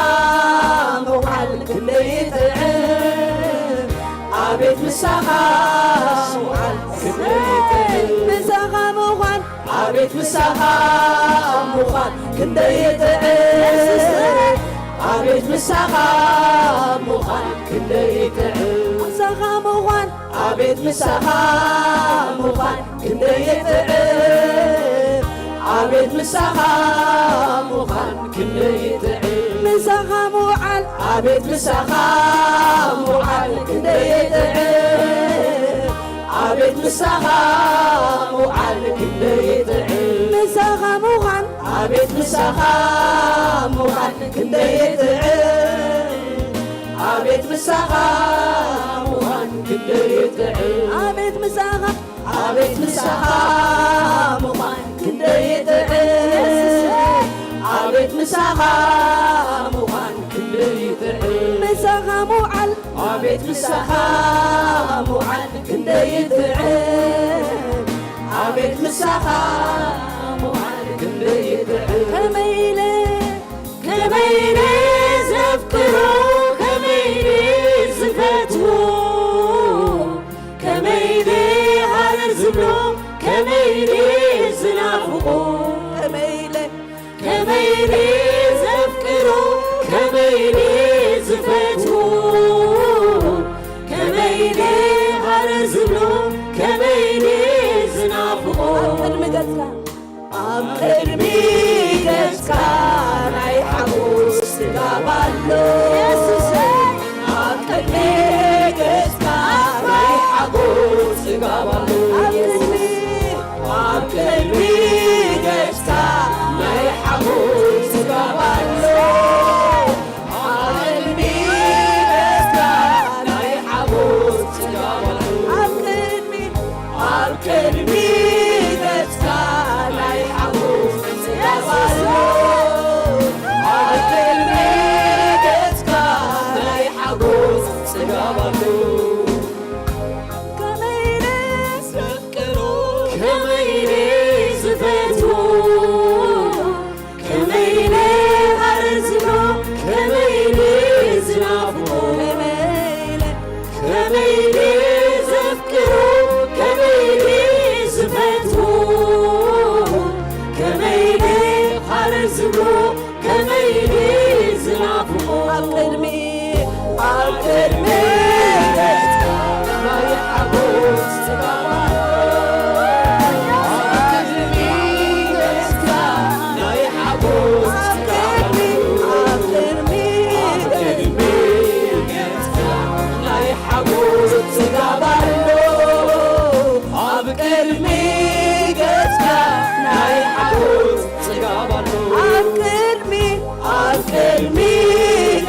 ምውዓል ክንደይ ይጥዕም ኣቤት ምሳኻ ምውዓል ክንደይ ይጥዕም ምሳኻ ምዃን ኣቤት ምሳኻ ምዃን ክንደይ ይጥዕም ኣቤት ምሳኻ ምዃን ክንደይ ይጥዕም ምሳኻ ምዃን ኣቤት ምሳኻ ምዃን ክንደይ ይጥዕም ኣቤት ምሳኻ ምዃን ክንደይ ይጥዕም ምሳኻ ምውዓል ኣቤት ምሳኻ ምውዓል ክንደይ ይጥዕም ኣቤት ምሳኻ ምውዓል ክንደይ ይጥዕም ምሳኻ ምዃን ኣቤት ምሳኻ ምዃን ክንደይ ይጥዕም ኣቤት ምሳኻ ምዃን ክንደይ ይጥዕም ኣቤት ምሳኻ ኣቤት ምሳኻ ምዃን ክንደይ ይጥዕም ኣቤት ምሳኻ ምዃን ክንደይ ይጥዕም ምሳኻ ምውዓል ኣቤት ምሳኻ ምውዓል ክንደይ ይጥዕም ከመይ ኢለ ዝናፍቆ፣ ከመይ ኢለ፣ ከመይ ኢለ ዘፍቅሮ፣ ከመይ ኢለ ዝፈትዎ፣ ከመይ ኢለ ሃረ ዝብሎ፣ ከመይ ኢለ ዝናፍቆ። ኣብ ቅድሚ ገጽካ፣ ኣብ ቅድሚ ገጽካ ናይ ሓጎስ ጽጋብ ኣሎ። የሱሰይ። ኣብ ቅድሚ ገጽካ ናይ ሓጎስ ጽጋብ ኣሎ። ኣብ ቅድሚ፣ ኣብ ቅድሚ ገጽካ ናይ ሓጎስ ጽጋብ ኣሎ። ኣብ ቅድሚ ገጽካ ናይ ሓጎስ ጽጋብ ኣሎ። ኣብ ቅድሚ፣ ኣብ ቅድሚ ገጽካ ናይ ሓጎስ ጽጋብ ኣሎ። ኣብ ቅድሚ ገጽካ ናይ ሓጎስ ጽጋብ ኣሎ። ከመይ ኢለ ዘፍቅሮ፣ ከመይ ኢለ ዝፈትዎ፣ ከመይ ኢለ ሃረ ዝብሎ፣ ከመይ ኢለ ዝናፍቆ፣ ከመይ ኢለ፣ ከመይ ኢለ ዘፍቅሮ፣ ከመይ ኢለ ዝፈትዎ፣ ከመይ ኢለ ሃረ ዝብሎ፣ ከመይ ኢለ ዝናፍቆ። ኣብ ቅድሚ፣ ኣብ ቅድሚ ገጽካ ናይ ሓጎስ ጽጋብ ኣሎ። ኣብ ቅድሚ ገጽካ ናይ ሓጎስ ጽጋብ ኣሎ። ኣብ ቅድሚ፣ ኣብ ቅድሚ ገጽካ ናይ ሓጎስ ጽጋብ ኣሎ። ኣብ ቅድሚ ገጽካ ናይ ሓጎስ ጽጋብ ኣሎ። ኣብ ቅድሚ፣ ኣብ ቅድሚ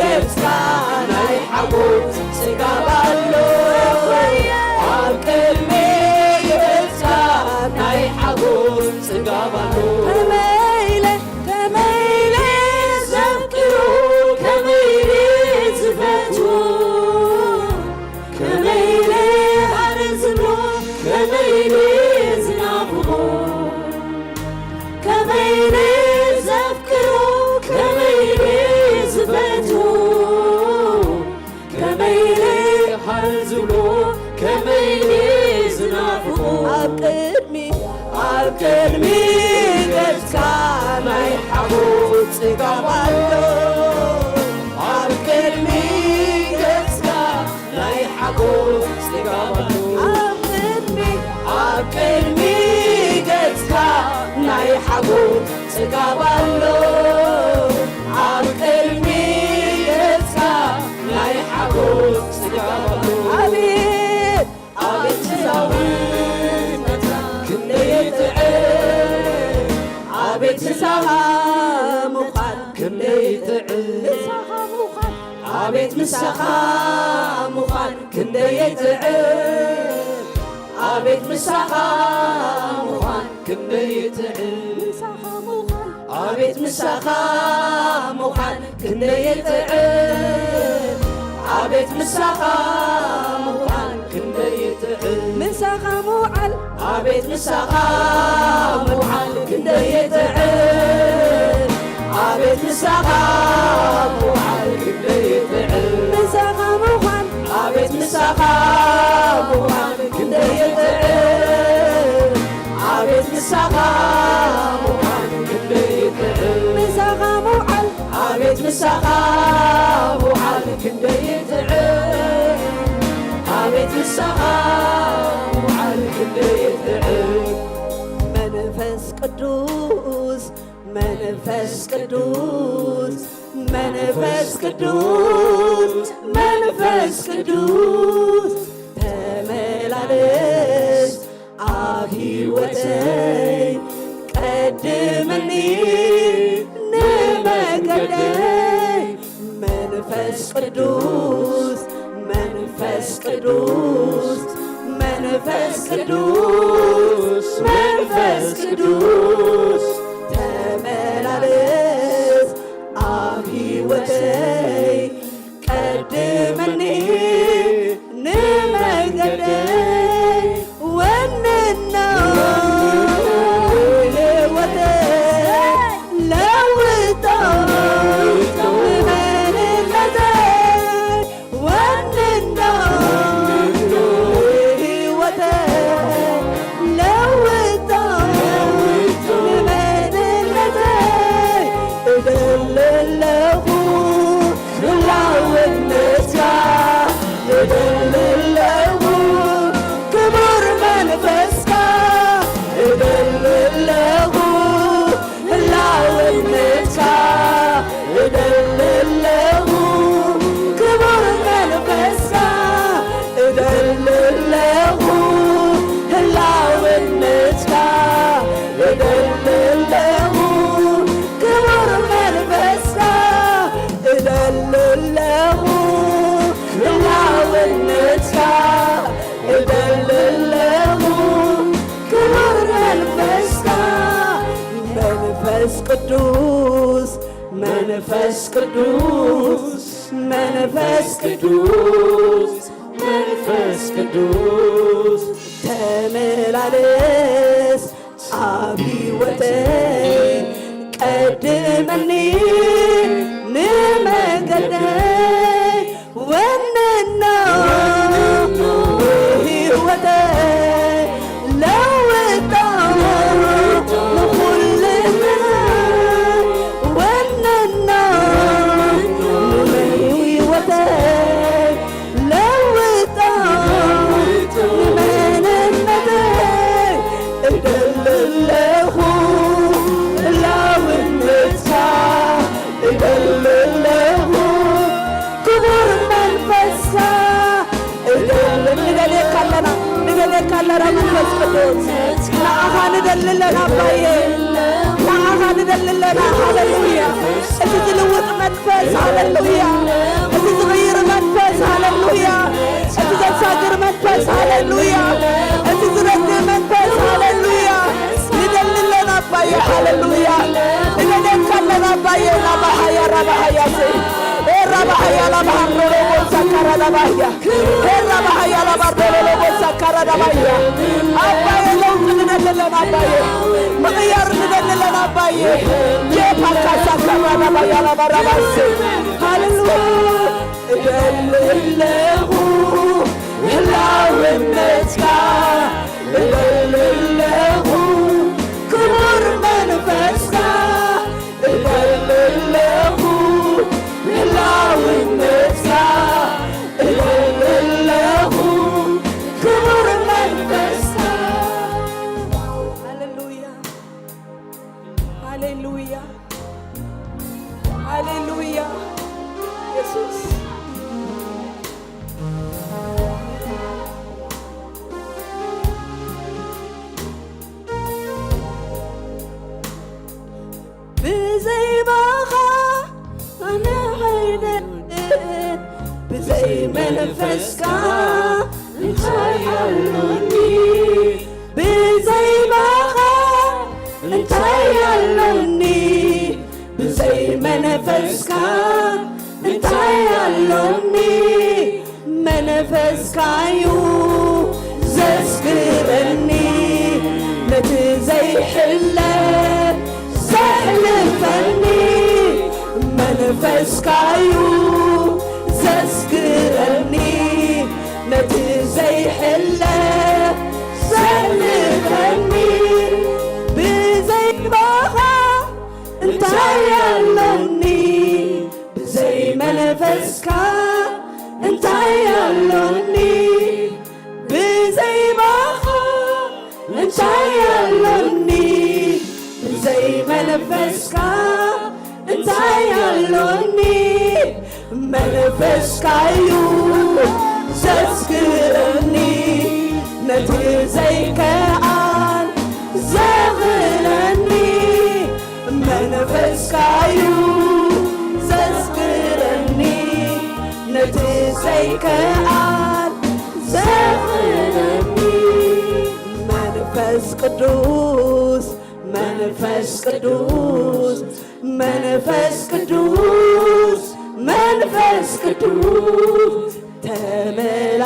ገጽካ ናይ ሓጎስ ጽጋብ ኣሎ። ኣብ ቅድሚ ገጽካ ናይ ሓጎስ ጽጋብ ኣሎ። ከመይ ኢለ፣ ከመይ ኢለ ዘፍቅሮ፣ ከመይ ኢለ ዝፈትዎ፣ ከመይ ኢለ ሃረ ዝብሎ፣ ከመይ ኢለ ዝናፍቆ፣ ከመይ ኢለ ዘፍቅሮ፣ ከመይ ኢለ ዝፈትዎ፣ ከመይ ኢለ ሃረ ዝብሎ፣ ከመይ ኢለ ዝናፍቆ። ኣብ ቅድሚ፣ ኣብ ቅድሚ ገጽካ ናይ ሓጎስ ጽጋብ ኣሎ። ኣብ ቅድሚ ገጽካ ናይ ሓጎስ ጽጋብ ኣሎ። ኣብ ቅድሚ፣ ኣብ ቅድሚ ገጽካ ናይ ሓጎስ ጽጋብ ኣሎ። ኣብ ቅድሚ ገጽካ ናይ ሓጎስ ጽጋብ ኣሎ። ኣቤት፣ ኣቤት ንሳኻ ክንደይ ይጥዕም፣ ኣቤት ንሳኻ ምዃን ክንደይ ይጥዕም። ንሳኻ ምዃን፣ ኣቤት ንሳኻ ምዃን ክንደይ ይጥዕም፣ ኣቤት ንሳኻ ምዃን ክንደይ ይጥዕም። ንሳኻ ምዃን፣ ኣቤት ንሳኻ ምዃን ክንደይ ይጥዕም፣ ኣቤት ንሳኻ ምዃን ክንደይ ይጥዕም። ምሳኻ ምውዓል፣ ኣቤት ምሳኻ ምውዓል ክንደይ ይጥዕም፣ ኣቤት ምሳኻ ምውዓል ክንደይ ይጥዕም። ምሳኻ ምዃን፣ ኣቤት ምሳኻ ምዃን ክንደይ ይጥዕም፣ ኣቤት ምሳኻ ምዃን ክንደይ ይጥዕም። ምሳኻ ምውዓል፣ ኣቤት ምሳኻ ምውዓል ክንደይ ይጥዕም፣ ኣቤት ምሳኻ ምውዓል ክንደይ ይጥዕም። መንፈስ ቅዱስ፣ መንፈስ ቅዱስ፣ መንፈስ ቅዱስ፣ መንፈስ ቅዱስ ተመላለስ ኣብ ህይወተይ፣ ቀድመኒ ንመንገደይ። መንፈስ ቅዱስ፣ መንፈስ ቅዱስ፣ መንፈስ ቅዱስ፣ መንፈስ ቅዱስ ተመላለስ ኣብ ህይወተይ፣ ቀድመኒ ንመንገደይ። ወንኖ ህይወተይ ለውጦ መንነተይ። ወንኖ ህይወተይ ለውጦ መንፈስ ቅዱስ መንፈስ ቅዱስ መንፈስ ቅዱስ ተመላለስ ኣብ ሕይወተይ ቀድመኒ ንመንገደይ ወነና ሕይወተይ ለውጣ ንኹልንና ወነና ሕይወተይ ለውጣ ንመንነተይ እደሊ ኣለኹ ህላውነትካ እደሊ ኣለኹ ክቡር መንፈስካ እደሊ ንደልየካ ኣለና ንደልየካ ኣለና መንፈስ ቅዱስ ንዓኻ ንደሊ ኣለና ኣባየ ንዓኻ ንደሊ ኣለና ሃሌሉያ እቲ ዝልውጥ መንፈስ ሃሌሉያ እቲ ዝቕይር መንፈስ ሃሌሉያ እቲ ዘሳግር መንፈስ ሃሌሉያ እቲ ዝረድእ መንፈስ ሃሌሉያ ንደሊ ኣለና ኣባየ ሃሌሉያ ንደልየካ ኣለና ኣባየ ላባሃያ ራባሃያ ራባሃያ ላባሃሮሮቦ ሳካራ ላባሃያ ሄራ ባሃያ ላባርደለሎ ቦሳ ካራዳ ባያ ኣባየ ለውጥ ንደሊ ኣለና ኣባየ ምቕያር ንደሊ ኣለና ኣባየ ጄፓካ ሳካራ ላባያ ላባራባሴ ሃሌሉያ እደሊ ኣለኹ ህላውነትካ እደሊ ኣለኹ ክቡር መንፈስካ እደሊ ኣለኹ ህላውነትካ እደሊ ኣለኹ ክቡር መንፈስካ ሃሌሉያ ሃሌሉያ ሃሌሉያ የሱስ ብዘይ ባኻ ኣነ ኣይደልን ብዘይ መንፈስካ እንታይ ኣሎኒ ብዘይ ባኻ እንታይ ኣሎኒ ብዘይ መንፈስካ እንታይ ኣሎኒ መንፈስካዩ ዘስግረኒ ነቲ ዘይሕለፍ ዘሕልፈኒ መንፈስካዩ ዘስግረኒ ነቲ ዘይሕለፍ ዘሕልፈኒ ብዘይ ባኻ እንታይ ኣሎኒ ብዘይ መንፈስካ እንታይ ኣሎኒ ብዘይ ባኻ እንታይ ኣሎኒ ብዘይ መንፈስካ እንታይ ኣሎኒ መንፈስካዩ ዘስግረኒ ነቲ ዘይከኣል ዘኽእለኒ መንፈስካዩ ዘስግረኒ ነቲ ዘይከኣል ዘኽእለኒ መንፈስ ቅዱስ መንፈስ ቅዱስ መንፈስ ቅዱስ መንፈስ ቅዱስ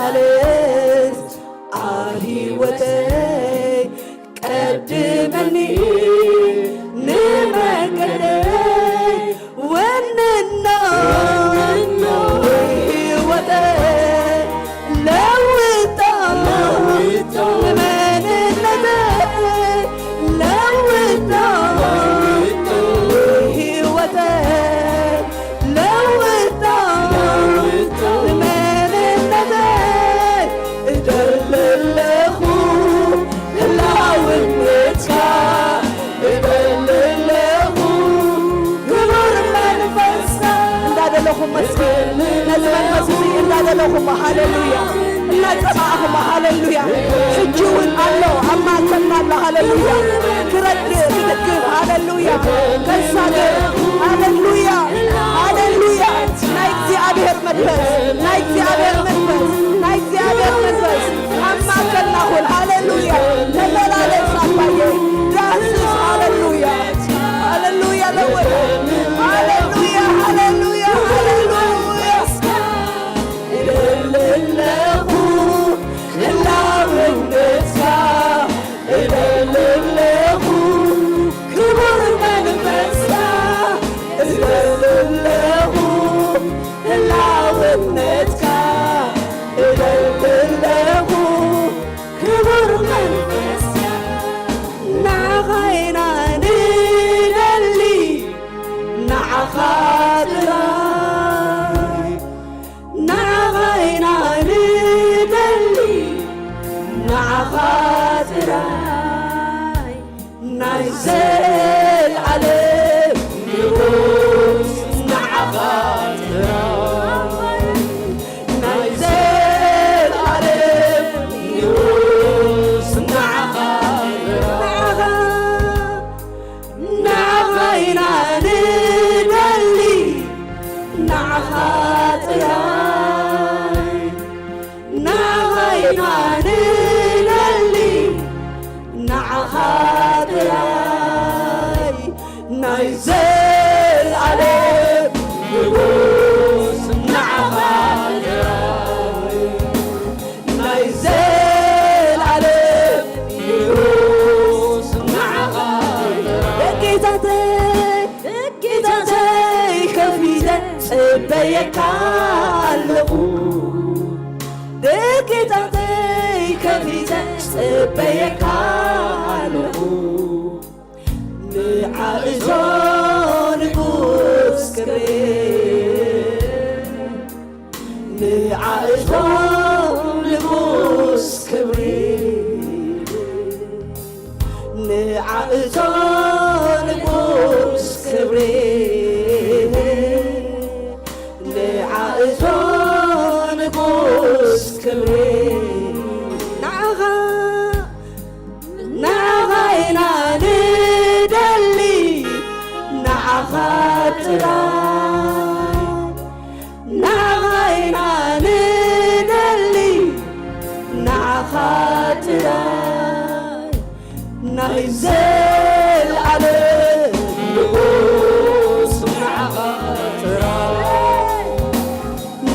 ተመላለስ ኣብ ሕይወተይ ቀድመኒ ንመንገደይ ወንና ሕይወተይ ለውጣ ንመንነተይ ለውጣ ሕይወተይ ለውጣ ንመንነተይ እደሊ ኣለኹ ህላውነትካ እደሊ ኣለኹ ክቡር መንፈስካ እንዳደለኹ መስኪ ነዚ መንፈስ እዚ እንዳደለኹሞ ሃሌሉያ እናጸማእኹሞ ሃሌሉያ ሕጂ እውን ኣሎ ኣብ ማእከልና ኣሎ ሃሌሉያ ክረድእ ክድግፍ ሃሌሉያ ከሳግር ሃሌሉያ ሃሌሉያ ናይ እግዚኣብሔር መንፈስ ናይ እግዚኣብሔር መንፈስ ናይ እግዚኣብሔር መንፈስ ኣብ ማእከልና ኩን ሃሌሉያ ተመላለስ ኣባየ ዳስስ ሃሌሉያ ሃሌሉያ ለወለ ሃሌሉያ ነትካ እደሊ ኣለኹ፣ ክቡር መንፈስካ እደሊ ኣለኹ፣ ህላውነትካ እደሊ ኣለኹ፣ ክቡር መንፈስካ። ንዓኻ ኢና ንደሊ፣ ንዓኻ ጥራይ። ንዓኻ ኢና ንደሊ፣ ንዓኻ ጥራይ። ናይ ዘልኣለም ንጉስ ንዓኻ ጥራይ። ናይ ዘልኣለም ንጉስ ንዓኻ ጥራይ። ንዓኻ ኢና ንደሊ፣ ንዓኻ ጥራይ። ንዓኻ ኢና ንደሊ፣ ንዓኻ ጥራይ። ናይ ዘልኣለም ንጉስ ንዓኻ ጥራይ። ናይ ዘልኣለም ንጉስ ንዓኻ ጥራይ። ደቂታተይ፣ ደቂታተይ ከፊተ ጽበየካ ኣለኹ። ደቂታተይ ከፊተ ጽበየካ ኣለኹ። ንዓእቶ ንጉስ ክብሪ፣ ንዓእቶ ንጉስ ክብሪ፣ ንዓእቶ ንጉስ ክብሪ፣ ንዓእቶ ንጉስ ክብሪ። ንዓኻ ንዓኻ ኢና ንደሊ፣ ንዓኻ ጥራይ። ንዓኻ ኢና ንደሊ፣ ንዓኻ ጥራይ። ናይ ዘልኣለም ንጉስ ንዓኻ ጥራይ።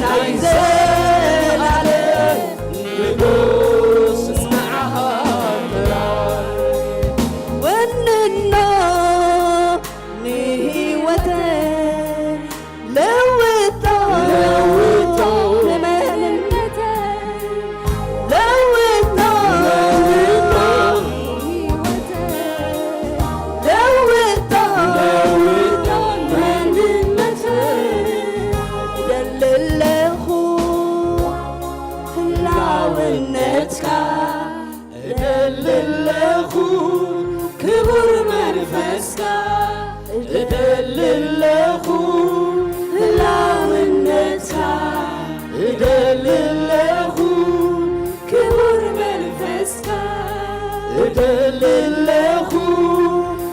ናይ ዘልኣለም ንጉስ ንዓኻ ጥራይ። ወንኖ ንህይወተይ ለውጦ፣ ለውጦ፣ ንመንነተይ ለውጦ፣ ለውጦ፣ ለውጦ፣ ለውጦ መንነተይ። እደሊ ኣለኹ ህላውነትካ፣ እደሊ ኣለኹ ክቡር መንፈስካ፣ እደሊ ኣለኹ ህላውነትካ፣ እደሊ ኣለኹ ክቡር መንፈስካ፣ እደሊ ኣለኹ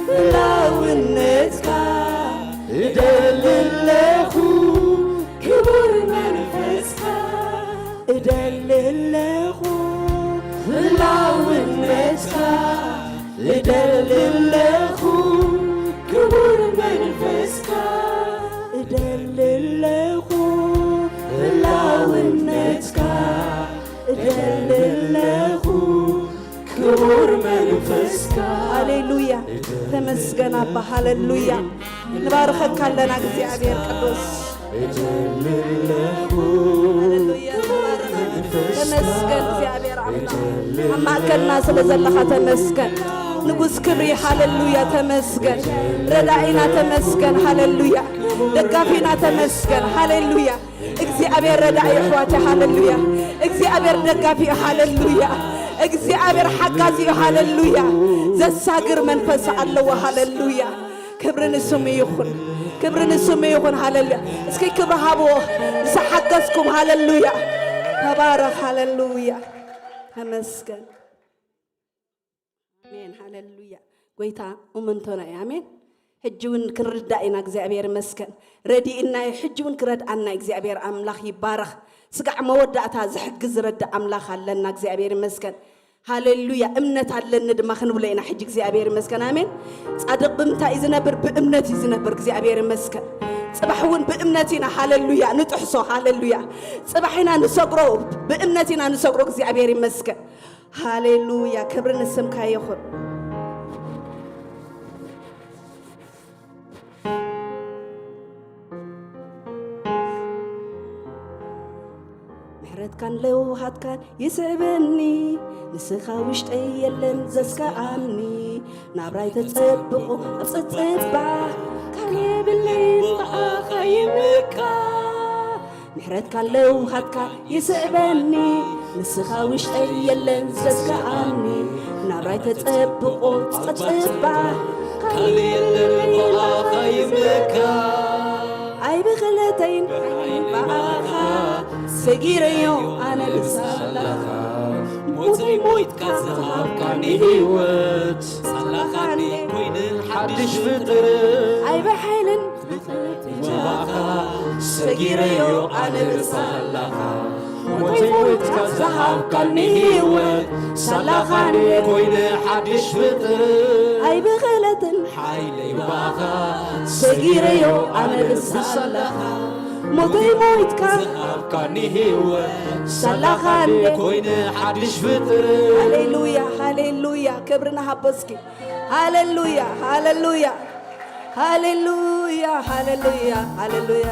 ህላውነትካ፣ እደሊ ኣለኹ ክቡር መንፈስካ፣ እደሊ ኣለኹ ህላውነትካ፣ እደሊ ኣለኹ ክቡር መንፈስካ፣ እደሊ ኣለኹ ህላውነትካ፣ እደሊ ኣለኹ ክቡር መንፈስካ። ሃሌሉያ። ተመስገን ኣባ። ሃሌሉያ። ንባርኸካ ኣለና እግዚኣብሔር ቅዱስ። ሃሌሉያ። ተመስገን እግዚኣብሔር ኣምላኽ። ኣብ ማእከልና ስለ ዘለኻ ተመስገን። ንጉስ ክብሪ ሃሌሉያ ተመስገን። ረዳኢና ተመስገን ሃሌሉያ። ደጋፊና ተመስገን ሃሌሉያ። እግዚኣብሔር ረዳኢ ኣሕዋተይ ሃሌሉያ። እግዚኣብሔር ደጋፊ እዩ ሃሌሉያ። እግዚኣብሔር ሓጋዚ እዩ ሃሌሉያ። ዘሳግር መንፈስ ኣለዎ ሃሌሉያ። ክብሪ ንስሙ ይኹን። ክብሪ ንስሙ ይኹን ሃሌሉያ። እስኪ ክብሪ ሃብዎ ዝሓገዝኩም ሃሌሉያ። ተባረኽ ሃሌሉያ። ተመስገን። ኣሜን ሃሌሉያ። ጎይታ እምንቶና እዩ። ኣሜን። ሕጂ እውን ክንርዳእ ኢና። እግዚኣብሔር ይመስገን። ረዲእና እዩ። ሕጂ እውን ክረድኣና እዩ። እግዚኣብሔር ኣምላኽ ይባረኽ። ስጋዕ መወዳእታ ዝሕግዝ ዝረድእ ኣምላኽ ኣለና። እግዚኣብሔር ይመስገን። ሃሌሉያ። እምነት ኣለኒ ድማ ክንብሎ ኢና ሕጂ። እግዚኣብሔር ይመስገን። ኣሜን። ጻድቕ ብምንታይ እዩ ዝነብር? ብእምነት እዩ ዝነብር። እግዚኣብሔር ይመስገን። ጽባሕ እውን ብእምነት ኢና፣ ሃሌሉያ፣ ንጥሕሶ። ሃሌሉያ። ጽባሕ ኢና ንሰግሮ፣ ብእምነት ኢና ንሰግሮ። እግዚኣብሔር ይመስገን። ሃሌሉያ፣ ክብሪ ንስምካ ይኹን። ምሕረትካን ለውሃትካን ይስዕበኒ፣ ንስኻ ውሽጠይ የለን ዘስከኣኒ። ናብራይ ተጸብቑ ኣብ ጸጸባ፣ ካልእ የብለይን ብኣኻ ይምካ። ምሕረትካን ለውሃትካ ይስዕበኒ፣ ንስኻ ውሽጠይ የለን ዘስከኣኒ። ናብራይ ተጸብቑ ጸጸባ፣ ካልእ የለን ብኣኻ ይምካ። ኣይብኽለተይን ብኣኻ ሰጊረዮ ኣነ ብሳላኻ። ሞተይ ሞይትካ ዝሃብካኒ ህይወት፣ ሳላኻኒ ኮይነ ሓድሽ ፍጥረት። ኣይብሓይልን ብኣኻ ሰጊረዮ ኣነ ብሳላኻ። ሞተይ ሞይትካ ዝሃብካኒ ህይወት፣ ሳላኻኒ ኮይነ ሓድሽ ፍጥረት። ኣይብኽለትን ሓይለይ ብኣኻ ሰጊረዮ ኣነ ብሳላኻ። ሞተይ ሞይትካ ዝሃብካኒ ህይወት፣ ሳላኻኒ ኮይነ ሓድሽ ፍጥረት። ሃሌሉያ፣ ሃሌሉያ፣ ክብሪ ንሃቦ እስኪ። ሃሌሉያ፣ ሃሌሉያ፣ ሃሌሉያ፣ ሃሌሉያ፣ ሃሌሉያ።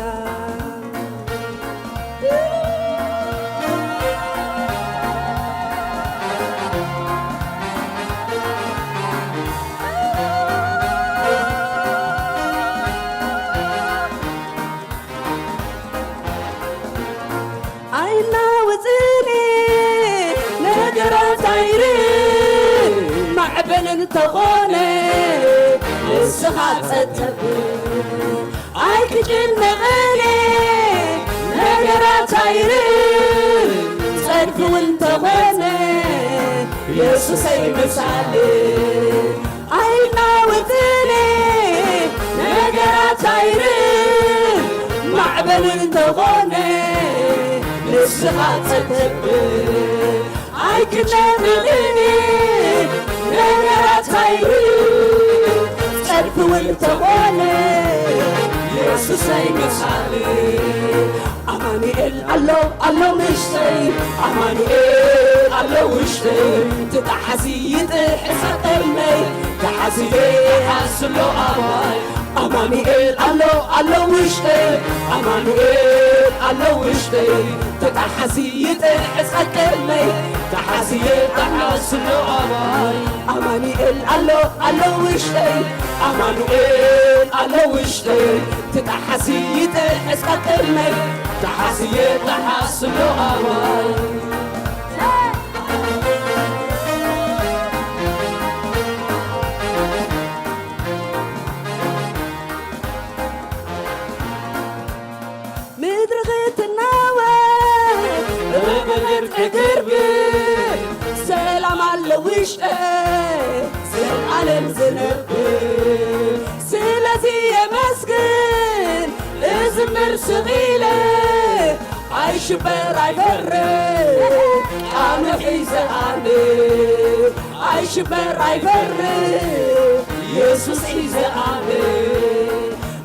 ኣይናወጽኒ ነገራት ኣይር ማዕበል እንተኾነ ንስኻ ጸተብ ኣይክጭነቐኒ ነገራት ኣይር ጸድፊ እውን ተኾነ የሱሰይ ምሳሌ ኣይናወጽኒ ነገራት ኣይር ማዕበል እንተኾነ ንስኻ ጸተብ ኣይክጨነቕኒ ነገራት ኣይር ጸድፊ እውን ተኾነ የሱሰይ ምሳሌ ኣማኑኤል ኣሎ ኣሎ ምሽተይ ኣማኑኤል ኣሎ ውሽተይ ትጣሓሲ ይጥሕስ ኣቀመይ ተሓሲየ ይሓስሎ ኣባይ ኣማኑኤል ኣሎ ኣሎ ውሽተይ ኣማኑኤል ኣሎ ውሽተይ ተጣሓሲ ይጥሕስ ኣቀመይ ተሓሲየ ይጣሓስሎ ኣባይ ኣማኑኤል ኣሎ ኣሎ ውሽተይ ኣማኑኤል ኣሎ ውሽተይ ትጣሓሲ ይጥሕስ ኣቀመይ ተሓሲየ ይጣሓስሎ ኣባይ ምድሪ ክትናወ ረበበት ዕግርግር ሰላም ኣሎ ውሽጠ ዘልዓለም ዝነብር ስለዚ የመስግን እዝምር ስቕ ኢለ ኣይሽበር ኣይፈርሕ ቃሉ ሒዘ ኣነ ኣይሽበር ኣይፈርሕ የሱስ ሒዘ ኣነ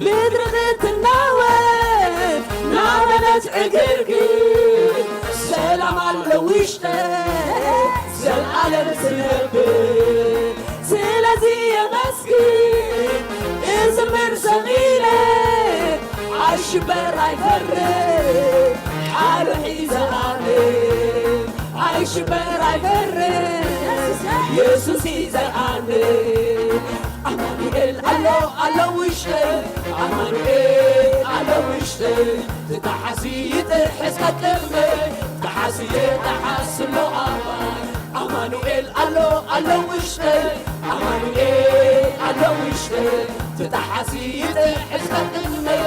ምድሪ ክትናወጥ ናበለት ዕግርግር ሰላም ኣሎ ውሽጠ ዘልዓለም ዝነብር ስለዚ የመስግን እዝምር ሰቒለ ኣይሽበር ኣይፈርሕ ቃሉ ሒዘ ኣነ ኣይሽበር ኣይፈርሕ የሱስ ሒዘ ኣነ ኣማኑኤል ኣሎ ኣሎ ውሽጠይ ኣማኑኤል ኣሎ ውሽጠይ ትጣሓሲ ይጥሕስ ቀቅመይ ተሓስየ ተሓስሎ ኣማን ኣማኑኤል ኣሎ ኣሎ ውሽጠይ ኣማኑኤል ኣሎ ውሽጠይ ትጣሓሲ ይጥሕስ ቀቅመይ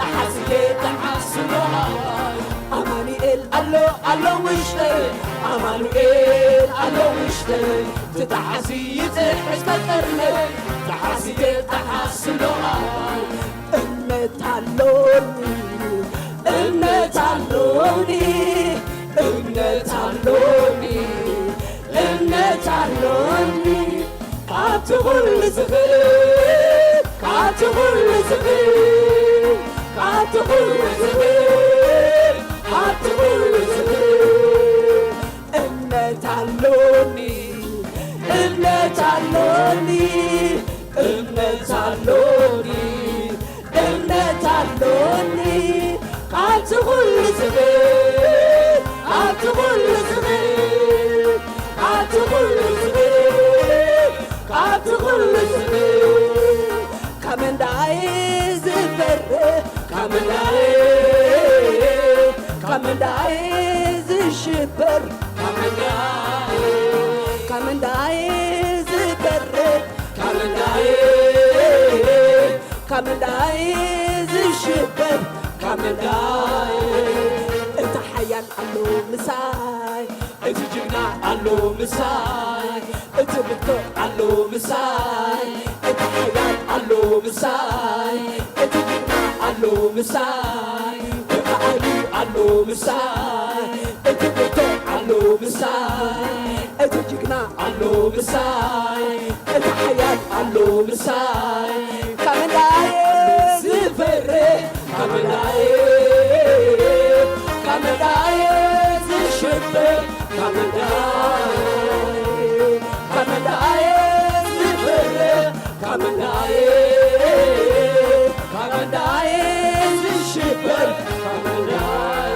ተሓስየ ተሓስሎ ኣማን ኣማኑኤል ኣሎ ኣሎ ውሽጠይ ኣማኑኤል ኣሎ ውሽጠይ ትጣሓሲ ይጥሕስ ቀቅመይ ተሓስየ ተሓስሎ ኣማን እምነት ኣሎኒ እምነት ኣሎኒ እምነት ኣሎኒ እምነት ኣሎኒ ካብቲ ኩሉ ዝኽእል ካብቲ ኩሉ ዝኽእል ካብቲ ኩሉ ዝኽእል ካብቲ ኩሉ ዝኽእል እምነት ኣሎኒ እምነት ኣሎኒ፣ እምነት ኣሎኒ፣ እምነት ኣሎኒ። ካብቲ ኩሉ ዝኽእል፣ ካብቲ ኩሉ ዝኽእል፣ ካብቲ ኩሉ ዝኽእል፣ ካብቲ ኩሉ ዝኽእል፣ ካብ ምንዳይ ዝፈርህ፣ ካብ ምንዳይ፣ ካብ ምንዳይ ዝሽበር፣ ካብ ምንዳይ፣ ካብ ምንዳይ ዝፈርህ፣ ካብ ምንዳይ፣ ካብ ምንዳይ ዝሽበር፣ ካብ ምንዳይ፣ እቲ ሓያል ኣሎ ምሳይ፣ እቲ ጅግና ኣሎ ምሳይ፣ እቲ ብርቱዕ ኣሎ ምሳይ፣ እቲ ሓያል ኣሎ ምሳይ፣ እቲ ጅግና ኣሎ ምሳይ፣ እቲ ሓያል ኣሎ ምሳይ፣ እቲ ብርቱዕ ኣሎ ምሳይ፣ እቲ ጅግና ኣሎ ምሳይ፣ እቲ ሓያል ኣሎ ምሳይ፣ ካብ ምንዳይ ዝፈርህ፣ ካብ ምንዳይ፣ ካብ ምንዳይ ዝሽበር፣ ካብ ምንዳይ፣ ካብ ምንዳይ ዝፈርህ፣ ካብ ምንዳይ፣ ካብ ምንዳይ ዝሽበር፣ ካብ ምንዳይ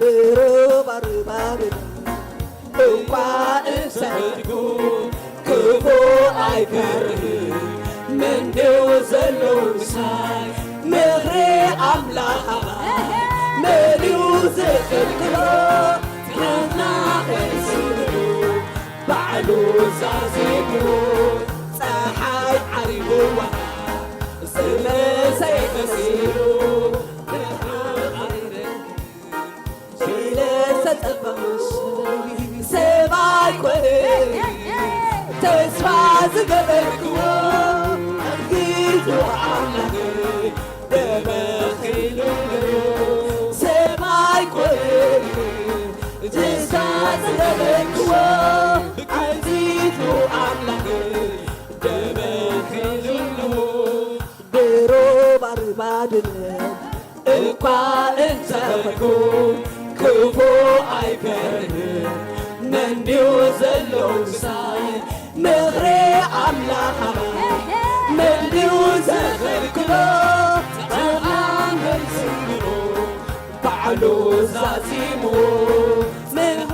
ብሩባሩባሩ እኳ እንተበልኩ ክፉ ኣይፈርህን፣ መንድዩ ዘሎ ምሳይ፣ ምኽሪ ኣምላኽ ኣባይ፣ መንዩ ዝኽልክሎ? ኣምላኽ ስምዑ፣ ባዕሉ ዛዚሙ፣ ጸሓይ ዓሪብዋ፣ ዝመሰየ መሲሉ፣ ኢለ ዝተጸበኹ ሰብ ኣይኮነን። ተስፋ ዝገበርክዎ ኣርጊቱ ኣምላኸይ ደበኺሉ ሰብ ኣይኮነን። ተስፋ ዝገበርክዎ ኣርጊቱ ኣምላኸይ ደበኺሉ ብሩባሩባ ድነት እኳ እንተበልኩ ክፉ ኣይፈርህን፣ መንድዩ ዘሎ ምሳይ፣ ምኽሪ ኣምላኽ ኣባይ፣ መንድዩ ዝኽልክሎ? ተኣመን ዝብሎ ባዕሉ ዛዚሙ፣ ምኽሪ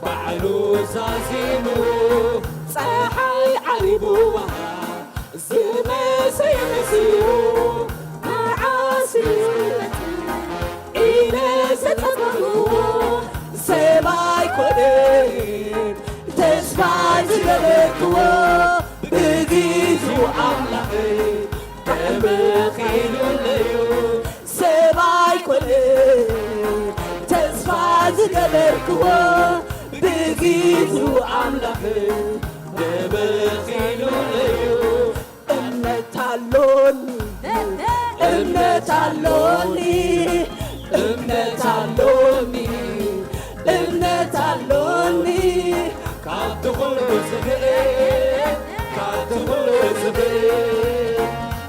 ባዕሉ ዛዚሙ፣ ጸሓይ ዓሪብዋ፣ ዝመሰየ መሲሉ፣ መዓስ እዩ ኢለ ዝተጸበኽዎ፣ ሰብ ኣይኮነን ተስፋ ዝገበርክዎ፣ ብጊዜኡ ኣምላኸይ ተበኺሉለዩ። ሰብ ኣይኮነን ተስፋ ዝገበርክዎ፣ ብጊዜኡ ኣምላኽ ተበኺሉለዩ። እምነት ኣሎኒ፣ እምነት ኣሎኒ፣ እምነት ኣሎኒ፣ እምነት ኣሎኒ። ካብቲ ኩሉ ዝኽእል፣ ካብቲ ኩሉ ዝኽእል፣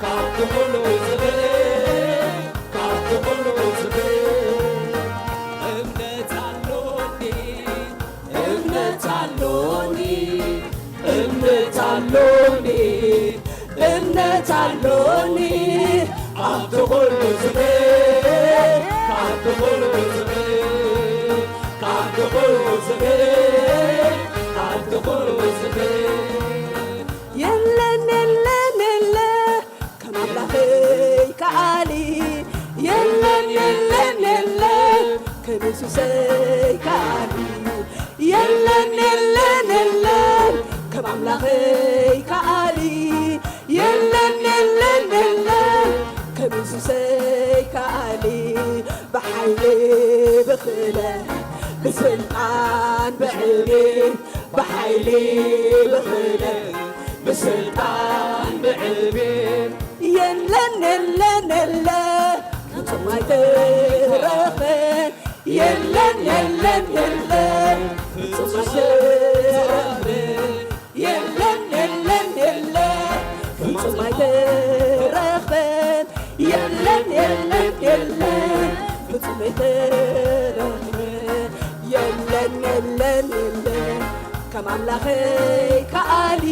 ካብቲ ኩሉ ዝኽእል፣ ካብቲ ኩሉ ዝኽእል። እምነት ኣሎኒ፣ እምነት ኣሎኒ፣ እምነት ኣሎኒ፣ እምነት ኣሎኒ። ኣብቲ ኩሉ ዝኽእል፣ ካብቲ ኩሉ ዝኽእል፣ ካብቲ ኩሉ ዝኽእል፣ ካብቲ ኩሉ ዝኽእል። የለን፣ የለን፣ የለ ከም ኣምላኸይ ከኣሊ። የለን፣ የለን፣ የለን ከም የሱሰይ ከኣሊ። የለን፣ የለን፣ የለን ከም ኣምላኸይ ከኣሊ። የለን፣ የለን፣ የለን ከም የሱሰይ ከኣሊ። ብሓይሊ ብኽእለት ብስልጣን ብዕቤት፣ ብሓይሊ ብኽእለት ብስልጣን ብዕቤት። የለን፣ የለን፣ የለን ፍጹም ኣይተረፈን። የለን፣ የለን፣ የለን ፍጹም ኣይተረፈን። የለን፣ የለን፣ የለን ፍጹም ኣይተረፈን። የለን፣ የለን፣ የለን ተረኽበ የለን የለን የለን ከም ኣምላኸይ ከኣሊ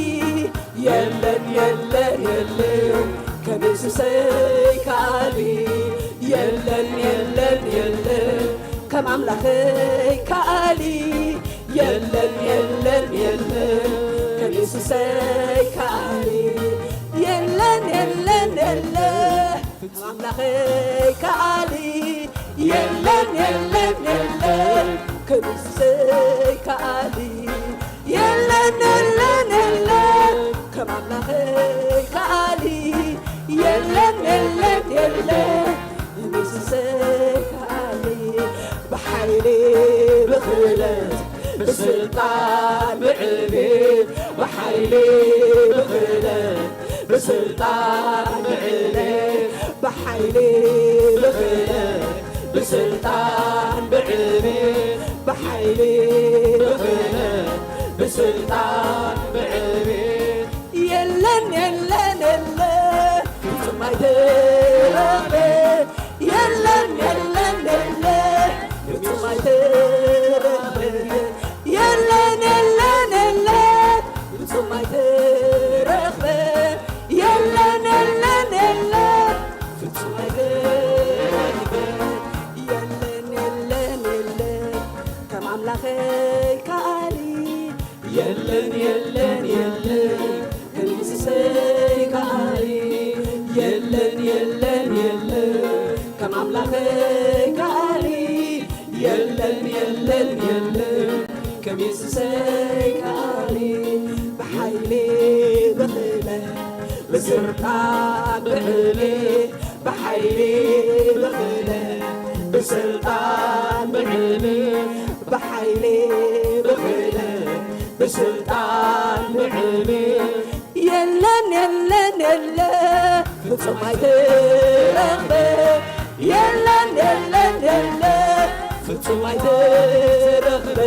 የለን የለን የለን ከም የሱሰይ ከኣሊ የለን የለን የለን ከም ኣምላኸይ ከኣሊ የለን የለን የለን ከም የሱሰይ ከኣሊ የለን የለን የለን ከም ኣምላኸይ ከኣሊ የለን የለን የለን ከም የሱሰይ ከኣሊ የለን የለን የለን ከም ኣምላኸይ ከኣሊ የለን የለን የለን ከም የሱሰይ ከኣሊ ብሓይሊ ብኽእለት ብስልጣን ብዕቤት ብሓይሊ ብኽእለት ብስልጣን ብዕቤት ብሓይሊ ብኽእለት ብስልጣን ብዕቤት ብሓይሊ ብኽእለት ብስልጣን ብዕቤት የለን የለን የለን ፍጹም ኣይተረኽበ የለን የለን የለን ፍጹም ኣይተረኽበ የለን የለን የለን ፍጹም ኣይተረኽበ የለን የለን የለን ፍጹም ኣይተረኽበ የለን የለን የለን ከም ኣምላኸይ ከኣሊ የለን የለን የለን ከም የሱሰይ ከኣሊ የለን የለን የለን ከም ኣምላኸይ ከኣሊ የለን የለን የለን ከም የሱሰይ ከኣሊ ብሓይሊ ብኽእለት ብስልጣን ብዕቤት ብሓይሊ ብኽእለት ብስልጣን ብዕቤት ብሓይሊ ብኽእለት ብስልጣን ብዕቤት የለን የለን የለን ፍጹም ኣይትረኽበ የለን የለን የለን ፍጹም ኣይትረኽበ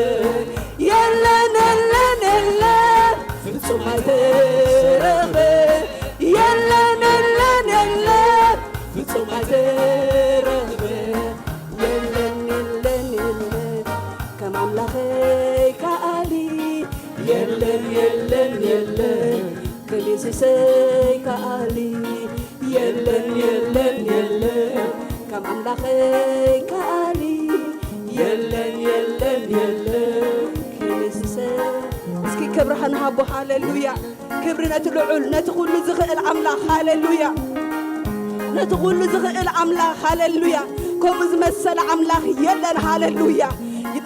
የለን የለን የለን ፍጹም ኣይትረኽበ የለን የለን የለን ፍጹም ኣይትረኽበ የለን የለን የለን ከም ኣምላኸይ ከኣሊ የለን የለን የለን ከም የሱሰይ ከኣሊ የለን የለን የለን ከም ኣምላኸይ ከኣሊ የለን የለን የለን ከም የሱሰይ እስኪ ክብርኻ ንሃቦ ሃሌሉያ ክብሪ ነቲ ልዑል ነቲ ኩሉ ዝኽእል ኣምላኽ ሃሌሉያ ነቲ ኩሉ ዝኽእል ኣምላኽ ሃሌሉያ ከምኡ ዝመሰለ ኣምላኽ የለን ሃሌሉያ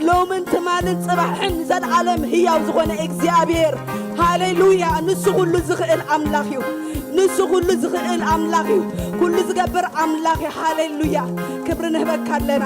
ሎምን ትማልን ጽባሕን ዘልዓለም ህያው ዝኾነ እግዚኣብሔር ሃሌሉያ ንሱ ኩሉ ዝኽእል ኣምላኽ እዩ ንሱ ኩሉ ዝኽእል ኣምላኽ እዩ ኩሉ ዝገብር ኣምላኽ እዩ ሃሌሉያ ክብሪ ንህበካ ኣለና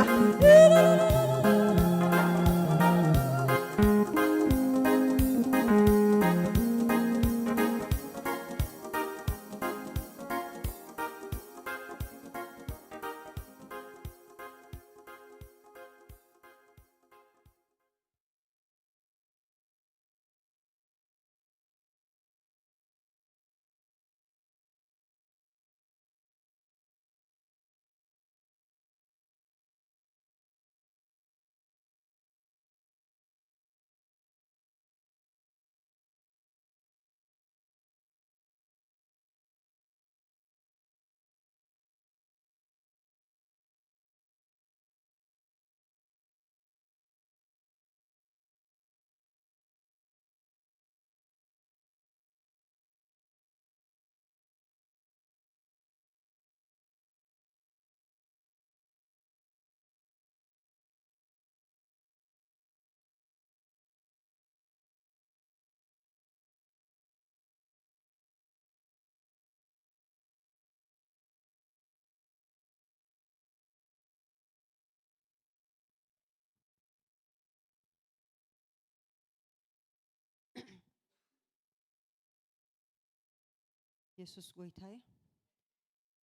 የሱስ ጎይታየ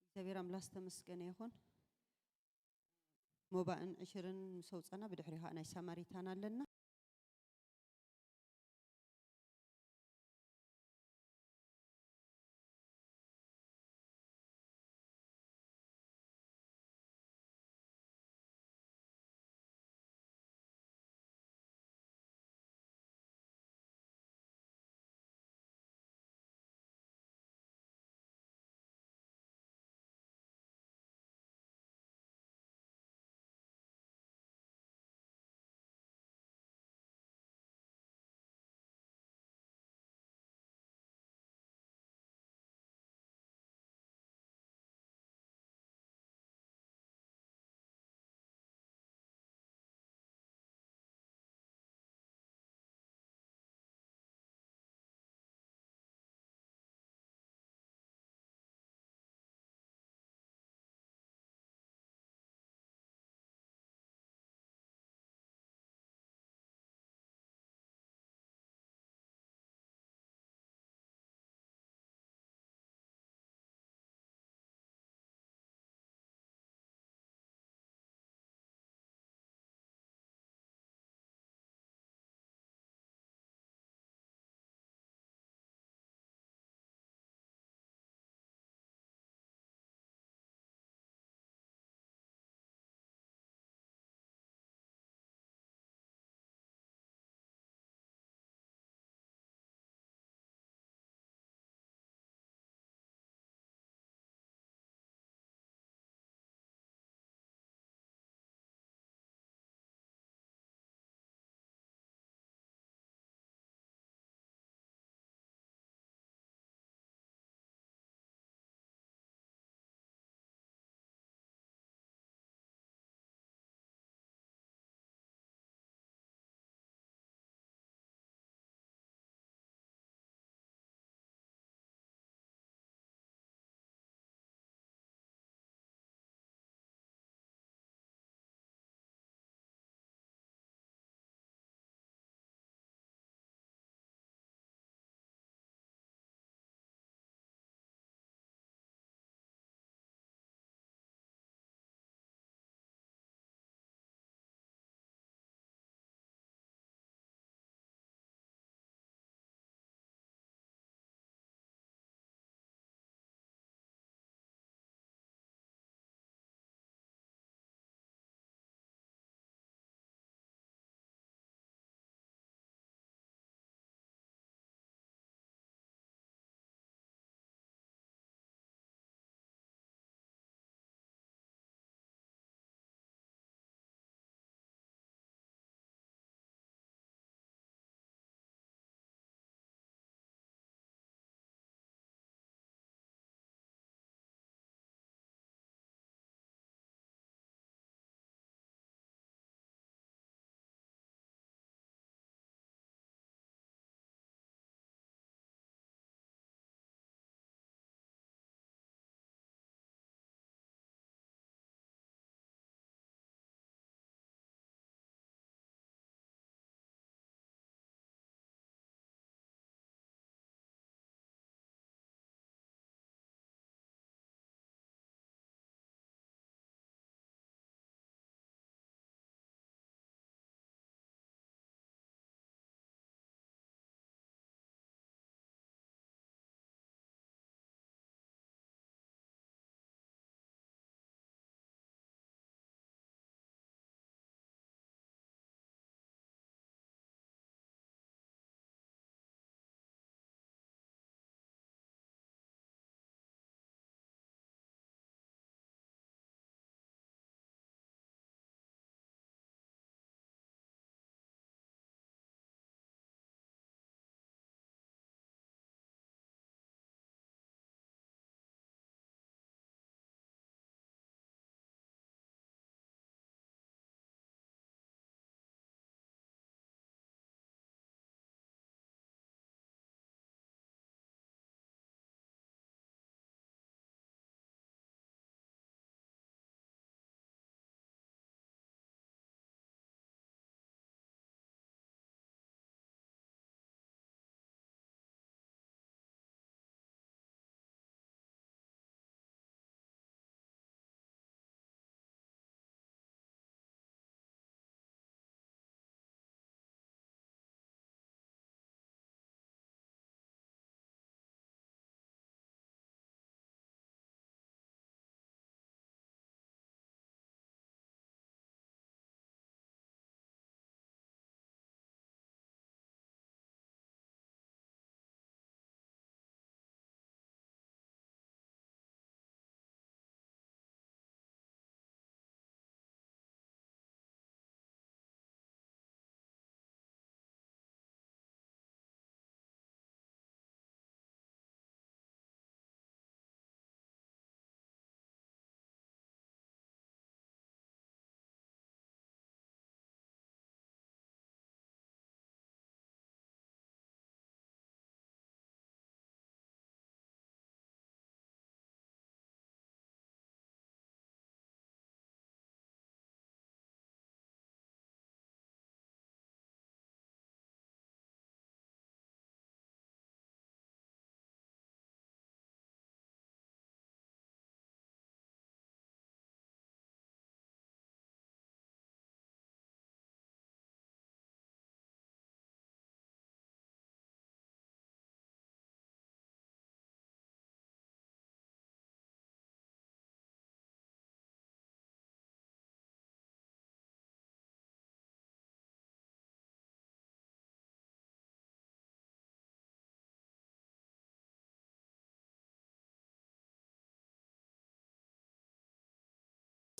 እግዚኣብሔር ኣምላኽ ዝተመስገነ ይኹን። ሞባእን ዕሽርን ምስ ኣውጻና ብድሕሪኡ ከዓ ናይ ሳማሪታን ኣለና።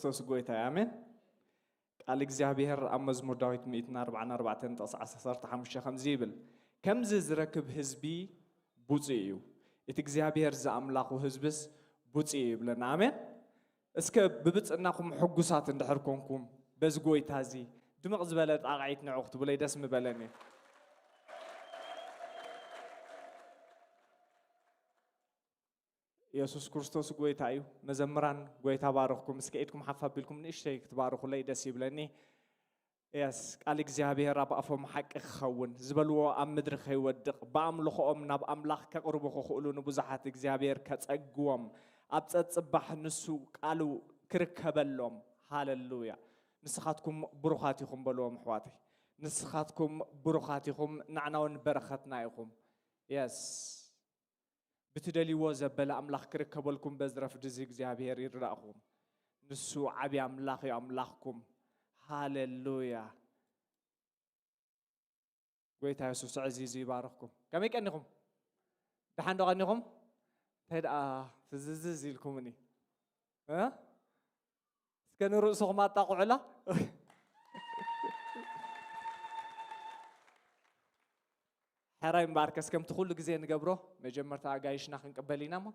ክርስቶስ ጎይታ እዩ። ኣሜን። ቃል እግዚኣብሔር ኣብ መዝሙር ዳዊት ሚእትን ኣርባዓን ኣርባዕተን ጥቕሲ ዓሰርተ ሓሙሽተ ከምዚ ይብል፣ ከምዚ ዝረክብ ህዝቢ ብፁዕ እዩ፣ እቲ እግዚኣብሔር ዝኣምላኹ ህዝብስ ብፁዕ እዩ ይብለና። ኣሜን። እስከ ብብፅዕናኹም ሕጉሳት እንድሕር ኮንኩም በዚ ጎይታ እዚ ድምቕ ዝበለ ጣቕዒት ንዑ ክትብለይ ደስ ምበለኒ። የሱስ ክርስቶስ ጎይታ እዩ። መዘምራን ጎይታ ባርኽኩም። እስከ ኢድኩም ሓፍ ኣቢልኩም ንእሽተይ ክትባርኹለይ ደስ ይብለኒ። የስ ቃል እግዚኣብሔር ኣብ ኣፎም ሓቂ ክኸውን ዝበልዎ ኣብ ምድሪ ከይወድቕ ብኣምልኾኦም ናብ ኣምላኽ ከቕርቡ ክኽእሉ ንብዙሓት እግዚኣብሔር ከጸግዎም ኣብ ጸጽባሕ ንሱ ቃሉ ክርከበሎም። ሃለሉያ። ንስኻትኩም ብሩኻት ኢኹም በልዎም ኣሕዋተይ። ንስኻትኩም ብሩኻት ኢኹም፣ ንዓና እውን በረኸትና ኢኹም። የስ ብትደልይዎ ዘበለ ኣምላኽ ክርከበልኩም በዚ ረፍዲ እዚ እግዚኣብሔር ይርዳእኹም። ንሱ ዓብዪ ኣምላኽ እዩ ኣምላኽኩም። ሃሌሉያ። ጎይታ የሱስ ዕዚዙ ይባርኽኩም። ከመይ ቀኒኹም? ደሓን ዶ ቀኒኹም? እንታይ ደኣ ፍዝዝዝ ኢልኩምኒ? እ? እስከ ንርእስኹም ኣጣቕዑላ። ሕራይ እምበኣርከስ ከምቲ ኩሉ ግዜ ንገብሮ መጀመርታ ኣጋይሽና ክንቅበል ኢና እሞ፣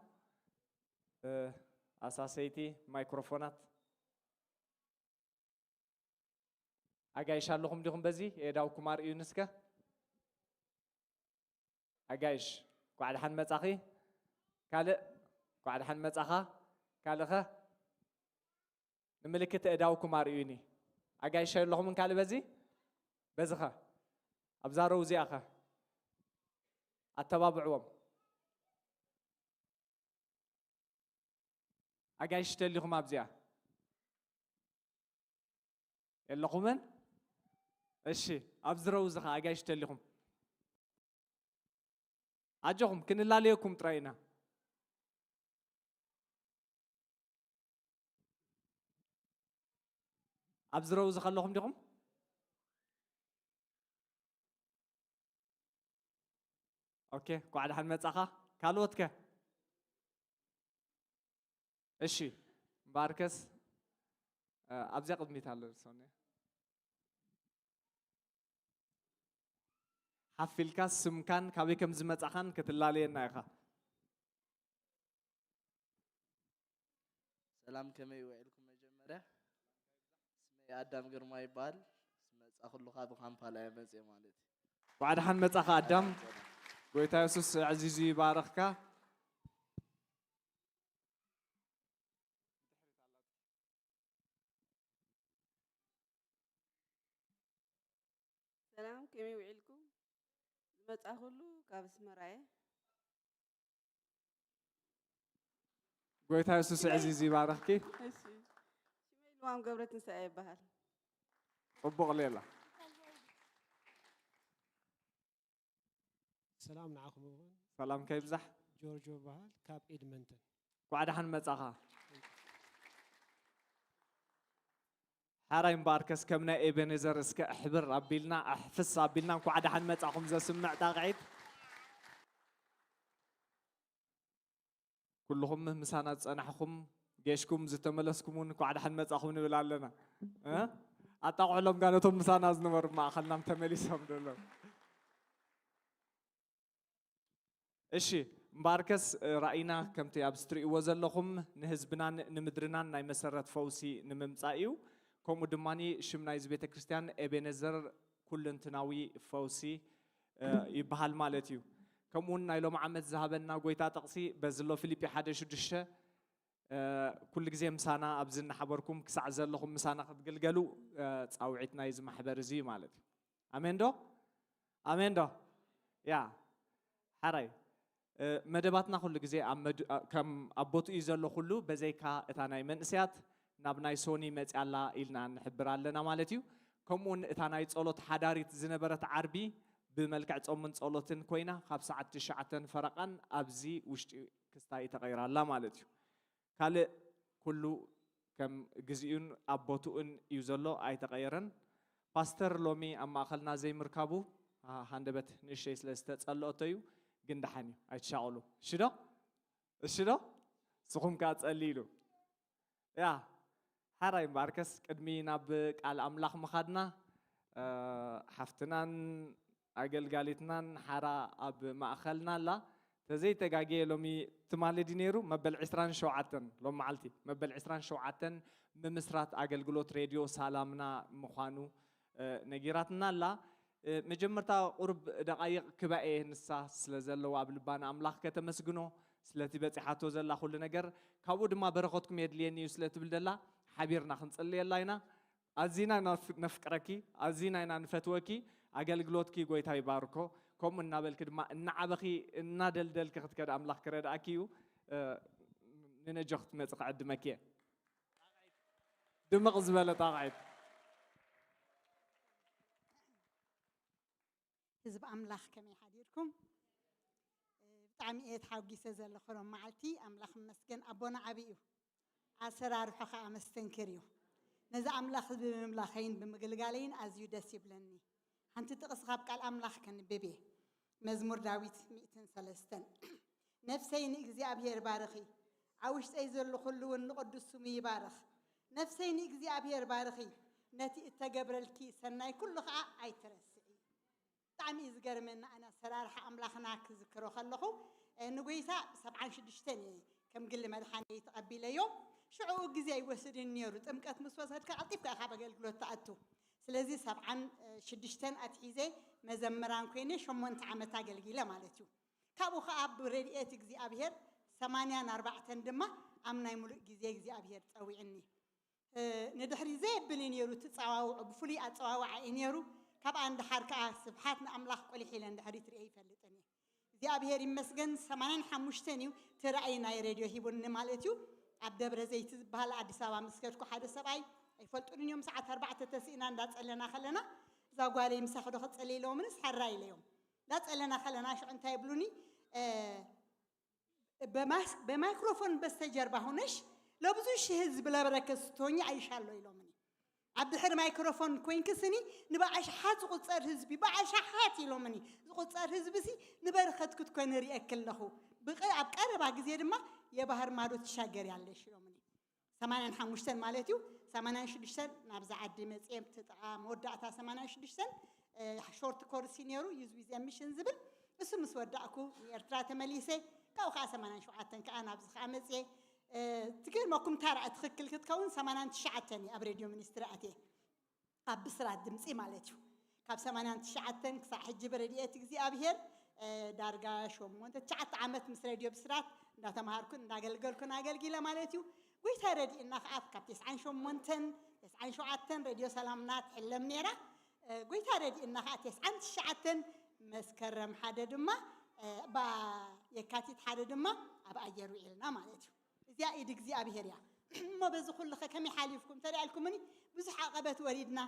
እ፣ ኣሳሰይቲ ማይክሮፎናት። ኣጋይሽ ኣለኹም ዲኹም በዚ? የእዳውኩም ኣርእዩኒ እስከ። ኣጋይሽ፣ እንኳዕ ደሓን መጻኺ። ካልእ፣ እንኳዕ ደሓን መጻኻ። ካልእኸ? ንምልክት ኣእዳውኩም ኣርእዩኒ። ኣጋይሽ ኣለኹምን ካልእ በዚ? በዚኸ? ኣብዛ ረው እዚኣኸ? ኣተባብዕዎም። ኣጋይሽ ተሊኹም ኣብዚኣ? የለኹምን? እሺ፣ ኣብዚ ረው እዚኸ ኣጋይሽ ተሊኹም? ኣጆኹም፣ ክንላለየኩም ጥራይ ኢና። ኣብዚ ረው እዚ ከለኹም ዲኹም? ኦኬ፣ እንኳዕ ደሓን መጻኻ። ካልኦት ከ? እሺ፣ እምበኣርከስ፣ እ፣ ኣብዚኣ ቅድሚት ኣሎ ሶንያ። ሓፍ ኢልካ ስምካን ካበይ ከም ዝመጻኻን ክትላለየና ኢኻ። ሰላም፣ ከመይ ውዒልኩም? መጀመርያ ስመይ ኣዳም ግርማ ይበሃል። ዝመጻኹሉ ካብ ካምፓላ እየ መጽየ ማለት እዩ። እንኳዕ ደሓን መጻኻ ኣዳም። ሰላም። ጎይታ የሱስ ኣዕዚዙ ይባርኽካ። ሰላም፣ ከመይ ውዒልኩም? ዝመጻኹሉ ካብ ኣስመራ እየ። ጎይታ የሱስ ኣዕዚዙ ይባርኽኪ። እሺ። ሽመይ ልዋም ገብረትንሳኤ ይበሃል። ጽቡቕ ሌላ። ሰላም ንዓኹም እውን። ሰላምካ ይብዛሕ። ጆርጆ ይበሃል፣ ካብ ኤድመንተን። እንኳዕ ደሓን መጻኻ። ሓራይ እምበኣርከስ ከም ናይ ኤቤኔዘር እስከ ኣሕብር ኣቢልና፣ ኣሕፍስ ኣቢልና እንኳዕ ደሓን መጻኹም ዘስምዕ ጣቕዒት። ኩልኹም ምሳና ዝጸናሕኹም፣ ጌሽኩም ዝተመለስኩም እውን እንኳዕ ደሓን መጻኹም ንብል ኣለና። እ? ኣጣቕዑሎም ጋር ነቶም ምሳና ዝነበሩ ማእኸልናም ተመሊሶም ዘለዉ። እሺ፣ እምበኣርከስ ራእይና ከምቲ ኣብዚ ትርእይዎ ዘለኹም ንህዝብናን ንምድርናን ናይ መሰረት ፈውሲ ንምምጻእ እዩ። ከምኡ ድማ ሽም ናይዚ ቤተ ክርስቲያን ኤቤኔዘር ኩልንትናዊ ፈውሲ፣ እ፣ ይበሃል ማለት እዩ። ከምኡ እውን ናይ ሎም ዓመት ዝሃበና ጎይታ ጥቕሲ በዚ ኣሎ ፊልጲ ሓደ ሽዱሽተ፣ እ፣ ኩሉ ግዜ ምሳና ኣብዚ እናሓበርኩም ክሳዕ ዘለኹም ምሳና ክትግልገሉ፣ እ፣ ጻውዒት ናይዚ ማሕበር እዚ እዩ ማለት እዩ። ኣሜን ዶ? ኣሜን ዶ? ያ፣ ሓራይ፣ እ፣ መደባትና ኩሉ ግዜ ኣብ መድ-፣ እ፣ ከም ኣብ ቦትኡ እዩ ዘሎ ኩሉ፣ በዘይካ እታ ናይ መንእሰያት ናብ ናይ ሶኒ መጽያ ኣላ ኢልና ንሕብር ኣለና ማለት እዩ። ከምኡውን እታ ናይ ጸሎት ሓዳሪት ዝነበረት ዓርቢ ብመልክዕ ጾምን ጸሎትን ኮይና ካብ ሰዓት ትሽዓተን ፈረቓን ኣብዚ ውሽጢ ክስታይ ተቐይራ ኣላ ማለት እዩ። ካልእ ኩሉ ከም ግዚኡን ኣብ ቦትኡን እዩ ዘሎ፣ ኣይተቐየረን። ፓስተር ሎሚ ኣብ ማእኸልና ዘይምርካቡ፣ አ፣ ሃንደበት ንእሽተይ ስለ ዝተጸልኦቶ እዩ፣ ግን ደሓን እዩ፣ ኣይትሻቐሉ። እሺ ዶ? እሺ ዶ? ንስኹም ከኣ ጸልይሉ። ያ፣ ሓራይ እምበኣርከስ ቅድሚ ናብ ቃል ኣምላኽ ምኻድና፣ እ፣ ሓፍትናን ኣገልጋሊትናን ሓራ ኣብ ማእኸልና ኣላ። ተዘይተጋግየ ሎሚ ትማሊ ድዩ ነይሩ? መበል ዕስራን ሸውዓተን፣ ሎም መዓልቲ መበል ዕስራን ሸውዓተን ምምስራት ኣገልግሎት ሬድዮ ሳላምና ምዃኑ፣ እ፣ ነጊራትና ኣላ። እ፣ መጀመርታ ቁሩብ ደቓይቕ ክባኤ ንሳ ስለ ዘለዋ ኣብ ልባ ንኣምላኽ ከተመስግኖ ስለቲ በጺሓቶ ዘላ ኩሉ ነገር፣ ካብኡ ድማ በረኸትኩም የድልየኒ እዩ ስለ ትብል ዘላ ሓቢርና ክንጽልየላ ኢና። ኣዚና ኢና ነፍ-፣ ነፍቅረኪ፣ ኣዚና ኢና ንፈትወኪ። ኣገልግሎትኪ ጎይታ ይባርኮ። ከምኡ እናበልኪ ድማ እናዓበኺ እናደልደልኪ ክትከድ ኣምላኽ ክረድኣኪ እዩ። እ፣ ንነጆ ክትመጺ ክዕድመኪ እየ። ድምቕ ዝበለ ጣቕዒት። ህዝቢ ኣምላኽ ከመይ ሓዲርኩም? ብጣዕሚ እየ ተሓጒሰ ዘለኹ ሎም መዓልቲ። ኣምላኽ ይመስገን፣ ኣቦና ዓቢ እዩ፣ ኣሰራርሖ ኸዓ መስተንክር እዩ። ነዚ ኣምላኽ እዚ ብምምላኸይን ብምግልጋለይን ኣዝዩ ደስ ይብለኒ። ሓንቲ ጥቕሲ ካብ ቃል ኣምላኽ ከንብብ እየ። መዝሙር ዳዊት ሚእትን ሰለስተን። ነፍሰይ ንእግዚኣብሔር ባርኺ፣ ኣብ ውሽጠይ ዘሎ ኩሉ እውን ንቕዱስ ስሙ ይባርኽ። ነፍሰይ ንእግዚኣብሔር ባርኺ፣ ነቲ እተገብረልኪ ሰናይ ኩሉ ኸዓ ኣይትረስዒ። ብጣዕሚ እዩ ዝገርመኒ ኣነ ኣሰራርሓ ኣምላኽና ክዝክሮ ከለኹ፣ እ፣ ንጎይታ ብሰብዓን ሽዱሽተን እየ ከም ግሊ መድሓነይ ተቐቢለዮ። ሽዑ ግዜ ኣይወስድን ነይሩ። ጥምቀት ምስ ወሰድካ ቀልጢፍካ ኢኻ ኣብ ኣገልግሎት ትኣቱ። ስለዚ ሰብዓን ሽዱሽተን ኣትሒዘ መዘምራን ኮይነ ሸሞንተ ዓመት ኣገልጊለ ማለት እዩ። ካብኡ ኸዓ ብረድኤት እግዚኣብሔር ሰማንያን ኣርባዕተን ድማ ኣብ ናይ ሙሉእ ግዜ እግዚኣብሔር ጸዊዕኒ። እ፣ ንድሕሪት ዘየብል እዩ ነይሩ እቲ ጸዋውዑ፣ ብፍሉይ ኣጸዋውዓ እዩ ነይሩ። ካብኣ ንደሓር ከኣ ስብሓት ንኣምላኽ ቆሊሕ ኢለ ንድሕሪት ርእየ ኣይፈልጥን እየ። እግዚኣብሔር ይመስገን ሰማንያን ሓሙሽተን እዩ እቲ ራእይ ናይ ሬድዮ ሂቡኒ ማለት እዩ። ኣብ ደብረ ዘይት ዝበሃል ኣዲስ ኣበባ ምስ ከድኩ ሓደ ሰብኣይ ኣይፈልጡን እዮም። ሰዓት ኣርባዕተ ተስኢና እንዳጸለና ከለና እዛ ጓለይ ምሳኺ ዶ ክትጸልይ ኢሎምንስ ሕራይ ኢለዮም። እንዳጸለና ከለና ሽዑ እንታይ ይብሉኒ፣ እ፣ በማይክሮፎን በስተጀርባ ሆነሽ ለብዙ ሺህ ህዝብ ለበረከት ስትሆኚ አይሻለሁ ኢሎምኒ። ኣብ ድሕሪ ማይክሮፎን ኮይንኪ ስኒ ንበኣሽሓት ዝቑጸር ህዝቢ፣ በኣሽሓት ኢሎምኒ፣ ዝቑጸር ህዝቢ ሲ ንበረኸት ክትኮኒ ርእየኪ ኣለኹ። ብቐ-፣ ኣብ ቀረባ ግዜ ድማ የባህር ማዶ ትሻገሪ ኣለሽ ኢሎምኒ። ሰማንያን ሓሙሽተን ማለት እዩ። ሰማንያን ሽዱሽተን ናብዛ ዓዲ መፅየ፣ እቲ ጥቓ መወዳእታ ሰማንያን ሽዱሽተን፣ እ፣ ሾርት ኮርስ እዩ ነይሩ፣ ዩዝ ዊዝ ሚሽን ዝብል። እሱ ምስ ወዳእኩ ንኤርትራ ተመሊሰ። ካብኡ ከዓ ሰማንያን ሸውዓተን ከዓ ናብዚ ከዓ መፅየ። እ፣ ትገርመኩም ታራ ትኽክል ክትከውን ሰማንያን ትሽዓተን እየ ኣብ ሬድዮ ሚኒስትሪ ኣትየ። ኣብ ብስራት ድምፂ ማለት እዩ። ካብ ሰማንያን ትሽዓተን ክሳዕ ሕጂ ብረድኤት እግዚኣብሔር፣ እ፣ ዳርጋ ሸሞንተ ትሽዓተ ዓመት ምስ ሬድዮ ብስራት እንዳተምሃርኩን እንዳገልገልኩን ኣገልጊለ ማለት እዩ። ጎይታ ረድእና ከዓ ካብ ተስዓን ሸሞንተን ተስዓን ሸውዓተን ሬድዮ ሰላምና ትሕለም ነይራ። እ፣ ጎይታ ረድእና ከዓ ተስዓን ትሽዓተን መስከረም ሓደ ድማ፣ እ፣ ባ-፣ የካቲት ሓደ ድማ ኣብ ኣየር ውዒልና ማለት እዩ። እዚኣ ኢድ እግዚኣብሔር እያ። እሞ በዚ ኩሉ ኸ ከመይ ሓሊፍኩም ተሪኣልኩምኒ? ብዙሕ ዓቐበት ወሪድና፣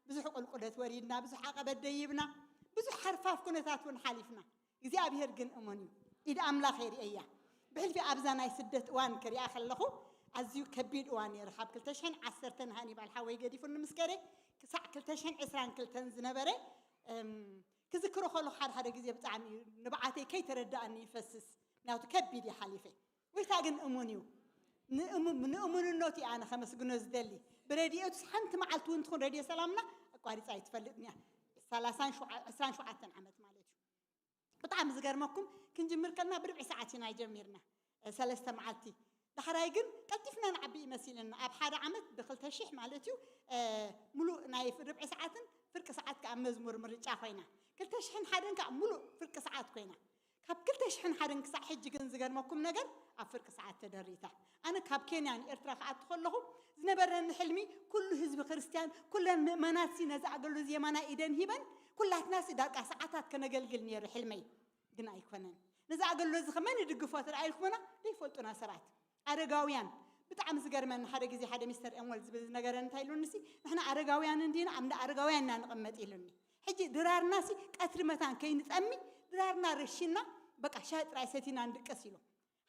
ብዙሕ ቁልቁለት ወሪድና፣ ብዙሕ ዓቐበት ደይብና፣ ብዙሕ ሓርፋፍ ኩነታት እውን ሓሊፍና። እግዚኣብሔር ግን እሙን እዩ። ኢድ ኣምላኽ የርእያ። ብሕልፊ ኣብዛ ናይ ስደት እዋን ክሪኣ ከለኹ ኣዝዩ ከቢድ እዋን ነይሩ። ካብ ክልተ ሽሕን ዓሰርተን ሃኒባል ሓወይ ገዲፉኒ ምስ ከደ ክሳዕ ክልተ ሽሕን ዕስራን ክልተን ዝነበረ፣ እም፣ ክዝክሮ ከለኹ ሓደ ሓደ ግዜ ብጣዕሚ እዩ ንብዓተይ ከይተረዳእኒ ይፈስስ። ምክንያቱ ከቢድ እዩ ሓሊፈ። ጎይታ ግን እሙን እዩ። ንእሙ-፣ ንእሙንነቱ እዩ ኣነ ከመስግኖ ዝደሊ። ብረድኤቱስ ሓንቲ መዓልቲ እውን ትኹን ረድዮ ሰላምና ኣቋሪፃ ኣይትፈልጥን እያ። ሰላሳን ሸውዓ-፣ ዕስራን ሸውዓተን ዓመት ማለት እዩ። ብጣዕሚ ዝገርመኩም ክንጅምር ከልና ብርብዒ ሰዓት ኢና ጀሚርና፣ እ፣ ሰለስተ መዓልቲ። ዳሕራይ ግን ቀልጢፍና ንዓቢ እዩ መሲልና። ኣብ ሓደ ዓመት ብክልተ ሽሕ ማለት እዩ፣ እ፣ ሙሉእ ናይ ርብዒ ሰዓትን ፍርቂ ሰዓት ከዓ መዝሙር ምርጫ ኮይና። ክልተ ሽሕን ሓደን ከዓ ሙሉእ ፍርቂ ሰዓት ኮይና። ካብ ክልተ ሽሕን ሓደን ክሳዕ ሕጂ ግን ዝገርመኩም ነገር ኣብ ፍርቂ ሰዓት ተደሪታ። ኣነ ካብ ኬንያ ንኤርትራ ክኣቱ ከለኹ ዝነበረኒ ሕልሚ ኩሉ ህዝቢ ክርስትያን፣ ኩለን ምእመናት ሲ ነዚ ኣገልግሎት የማናይ ኢደን ሂበን ኩላትና ሲ ዳርቃ ሰዓታት ከነገልግል ነይሩ ሕልመይ። ግን ኣይኮነን። ነዚ ኣገልግሎት እዚ ከመን ይድግፎ ተረኣይልኩምና ዘይፈልጡና ሰባት። ኣረጋውያን፣ ብጣዕሚ ዝገርመኒ ሓደ ግዜ ሓደ ሚስተር ኤምወል ዝብል ዝነገረኒ እንታይ ኢሉኒ ሲ፣ ንሕና ኣረጋውያን እንዲና ኣብ እንዳ ኣረጋውያን ኢና ንቕመጥ ኢሉኒ። ሕጂ ድራርና ሲ ቀትሪ መታን ከይንጠሚ ድራርና ረሺና በቃ ሻሂ ጥራይ ሰቲና ንድቅስ ኢሉ።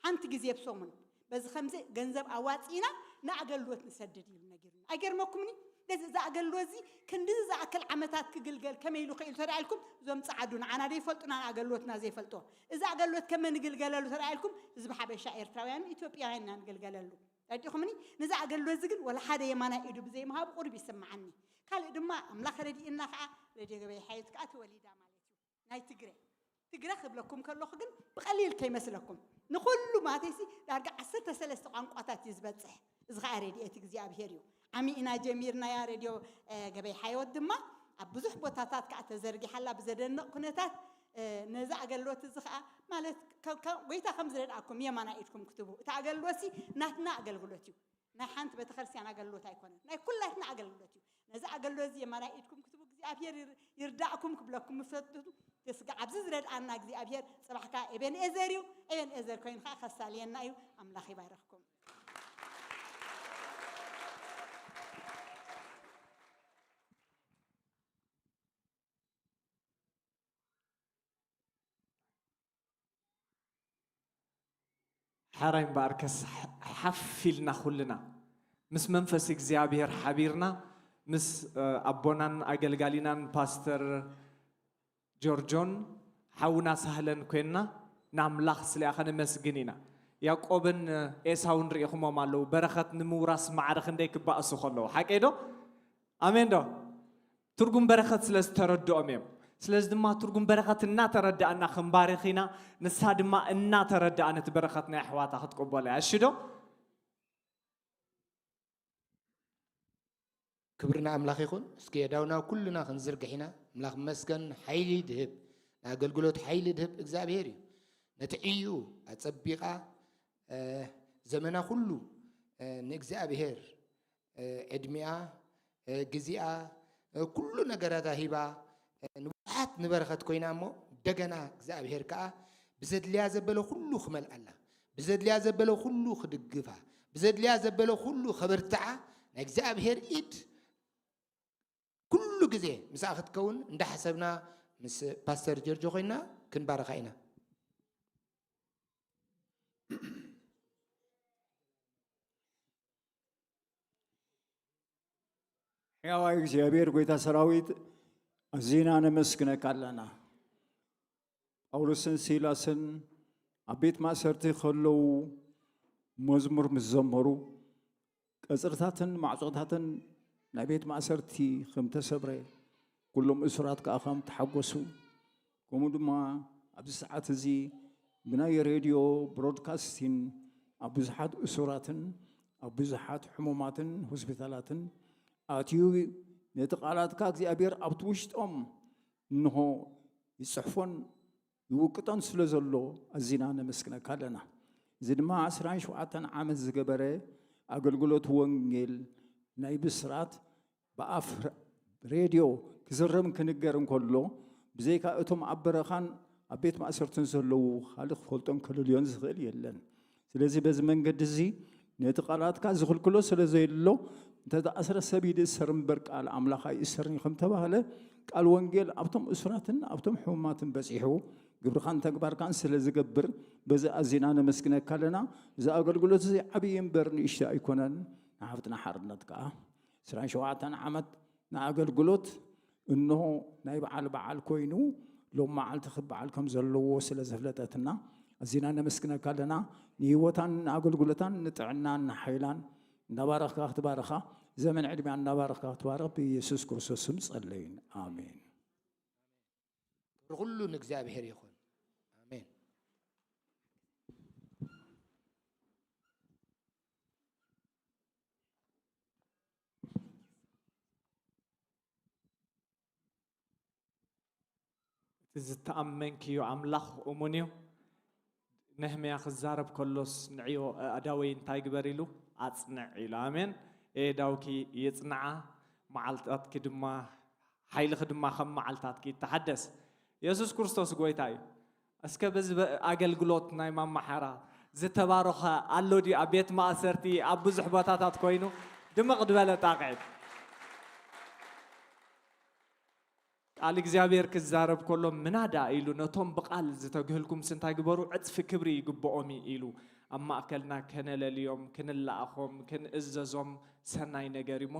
ሓንቲ ግዜ ብሰሙን በዚ ከምዚ ገንዘብ ኣዋፂእና ንኣገልግሎት ንሰድድ ኢሉ ነጊሩና። ኣይገርመኩምኒ? ነዚ፣ እዚ ኣገልግሎት እዚ ክንድዚ ዝኣክል ዓመታት ክግልገል ከመይ ኢሉ ክኢሉ ተረኣይልኩም? እዞም ፃዓዱ ንዓና ዘይፈልጡና ንኣገልግሎትና ዘይፈልጦ። እዚ ኣገልግሎት ከመ ንግልገለሉ ተረኣይልኩም? ህዝቢ ሓበሻ ኤርትራውያን ኢትዮጵያውያን ኢና ንግልገለሉ። ረዲኹምኒ? ነዚ ኣገልግሎት እዚ ግን ወላ ሓደ የማናይ ኢዱ ብዘይምሃቡ ቁሩብ ይስምዓኒ። ካልእ ድማ ኣምላኽ ረዲእና ከዓ ሬድዮ ገበይ ሓየት ከዓ ተወሊዳ ማለት እዩ። ናይ ትግረ ትግረ ክብለኩም ከለኹ ግን ብቐሊል ከይመስለኩም፣ ንኹሉ ማተይሲ ዳርጋ ዓሰርተ ሰለስተ ቋንቋታት እዩ ዝበፅሕ። እዚ ከዓ ረድኤት እግዚኣብሄር እዩ። ዓሚእና ጀሚርናያ ሬድዮ ገበይ ሓየወት ድማ ኣብ ብዙሕ ቦታታት ከዓ ተዘርጊሓላ ብዘደንቕ ኩነታት። ነዚ ኣገልግሎት እዚ ከዓ ማለት ጎይታ ከም ዝረድኣኩም የማና ኢድኩም ክትቡ። እቲ ኣገልግሎት ሲ ናትና ኣገልግሎት እዩ። ናይ ሓንቲ ቤተክርስትያን ኣገልግሎት ኣይኮነን፣ ናይ ኩላትና ኣገልግሎት እዩ። ነዚ ኣገልግሎት እዚ የማናይ ኢድኩም ክትቡ እግዚኣብሔር ይርዳእኩም ክብለኩም ምፈትቱ። ስጋ ኣብዚ ዝረድኣና እግዚኣብሔር ጽባሕካ ኤቤንኤዘር እዩ። ኤቤንኤዘር ኮይኑ ከዓ ከሳልየና እዩ። ኣምላኽ ይባርኽኩም። ሓራይ እምበኣርከስ ሓፍ ኢልና ኩልና ምስ መንፈስ እግዚኣብሔር ሓቢርና ምስ ኣቦናን ኣገልጋሊናን ፓስተር ጆርጆን ሓውና ሳህለን ኮይንና ንኣምላኽ ስሊኣ ከነመስግን ኢና። ያዕቆብን ኤሳውን ርኢኹሞም ኣለዉ። በረኸት ንምውራስ ማዕረ ክንደይ ክባእሱ ከለዉ። ሓቀይ ዶ? ኣሜን ዶ? ትርጉም በረኸት ስለ ዝተረድኦም እዮም። ስለዚ ድማ ትርጉም በረኸት እናተረዳእና ክንባርኽ ኢና። ንሳ ድማ እናተረዳእ ነቲ በረኸት ናይ ኣሕዋታ ክትቅበሎ እያ። እሺ ዶ? ክብሪ ንኣምላኽ ይኹን። እስኪ የዳውና ኩልና ክንዝርግሕ ኢና። ኣምላኽ መስገን ሓይሊ ድህብ፣ ንኣገልግሎት ሓይሊ ድህብ እግዚኣብሔር እዩ። ነቲ ዕዩ ኣጸቢቓ ዘመና ኩሉ ንእግዚኣብሔር ዕድሚኣ፣ ግዚኣ፣ ኩሉ ነገራታ ሂባ ንብዙሓት ንበረኸት ኮይና እሞ እንደገና እግዚኣብሔር ከኣ ብዘድልያ ዘበለ ኩሉ ክመልኣላ፣ ብዘድልያ ዘበለ ኩሉ ክድግፋ፣ ብዘድልያ ዘበለ ኩሉ ከበርትዓ ናይ እግዚኣብሔር ኢድ ኩሉ ግዜ ምስኣ ክትከውን እንዳሓሰብና ምስ ፓስተር ጀርጆ ኮይና ክንባረኻ ኢና። ሕያዋይ እግዚኣብሔር ጎይታ ሰራዊት ኣዚና ነመስግነካ ኣለና። ጳውሎስን ሲላስን ኣብ ቤት ማእሰርቲ ከለዉ መዝሙር ምስ ዘመሩ ቀጽርታትን ማዕጾታትን ናይ ቤት ማእሰርቲ ከም ተሰብረ ኩሎም እሱራት ከኣ ከም ተሓጎሱ ከምኡ ድማ ኣብዚ ሰዓት እዚ ብናይ ሬድዮ ብሮድካስቲን ኣብ ብዙሓት እሱራትን ኣብ ብዙሓት ሕሙማትን ሆስፒታላትን ኣትዩ ነቲ ቃላትካ እግዚኣብሔር ኣብቲ ውሽጦም እንሆ ይጽሕፎን ይውቅጦን ስለ ዘሎ ኣዚና ነመስግነካ ኣለና። እዚ ድማ ዕስራን ሸውዓተን ዓመት ዝገበረ ኣገልግሎት ወንጌል ናይ ብስራት ብኣፍ ሬድዮ ክዝረብን ክንገር እንከሎ ብዘይካ እቶም ኣብ በረኻን ኣብ ቤት ማእሰርትን ዘለዉ ካልእ ክፈልጦን ከለልዮን ዝኽእል የለን። ስለዚ በዚ መንገዲ እዚ ነቲ ቃላትካ ዝኽልክሎ ስለ ዘየሎ እንተ ዝኣስረ ሰብ ይድእሰር እምበር ቃል ኣምላኽ ኣይእሰርን እዩ ከም ተባህለ ቃል ወንጌል ኣብቶም እሱራትን ኣብቶም ሕሙማትን በጺሑ ግብርኻን ተግባርካን ስለ ዝገብር በዚ ኣዚና ነመስግነካ ኣለና። እዚ ኣገልግሎት እዚ ዓብዪ እምበር ንእሽቶ ኣይኮነን። ንሃብትና ሓርነት ከኣ ዕስራን ሸውዓተን ዓመት ንኣገልግሎት እንሆ ናይ በዓል በዓል ኮይኑ ሎም መዓልቲ ክበዓል ከም ዘለዎ ስለ ዘፍለጠትና ኣዚና ነመስግነካ ኣለና። ንህይወታን ንኣገልግሎታን ንጥዕናን ንሓይላን እናባረኽካ ክትባርኻ ዘመን ዕድሚያ እናባረኽካ ክትባርኽ ብኢየሱስ ክርስቶስ ስም ጸለይን ኣሜን። ክብሪ ኩሉ ንእግዚኣብሔር ይኹን። ኣሜን። እቲ ዝተኣመንክዮ ኣምላኽ እሙን እዩ። ነህምያ ክዛረብ ከሎስ ንዕዮ ኣእዳወይ እንታይ ግበር ኢሉ ኣጽንዕ ኢሉ። ኣሜን። ኣእዳውኪ ይጽንዓ፣ መዓልታትኪ ድማ ሓይልኺ ድማ ከም መዓልታትኪ ይተሓደስ። የሱስ ክርስቶስ ጎይታ እዩ። እስከ በዚ ኣገልግሎት ናይ ማማ ሓራ ዝተባረኸ ኣሎ ድዩ? ኣብ ቤት ማእሰርቲ ኣብ ብዙሕ ቦታታት ኮይኑ ድምቕ ዝበለ ጣቕዒት። ቃል እግዚኣብሔር ክዛረብ ከሎ ምናዳ ኢሉ ነቶም ብቃል ዝተግህልኩምስ እንታይ ግበሩ ዕፅፊ ክብሪ ይግብኦም እዩ ኢሉ ኣብ ማእከልና ከነለልዮም ክንለኣኾም ክንእዘዞም ሰናይ ነገር እሞ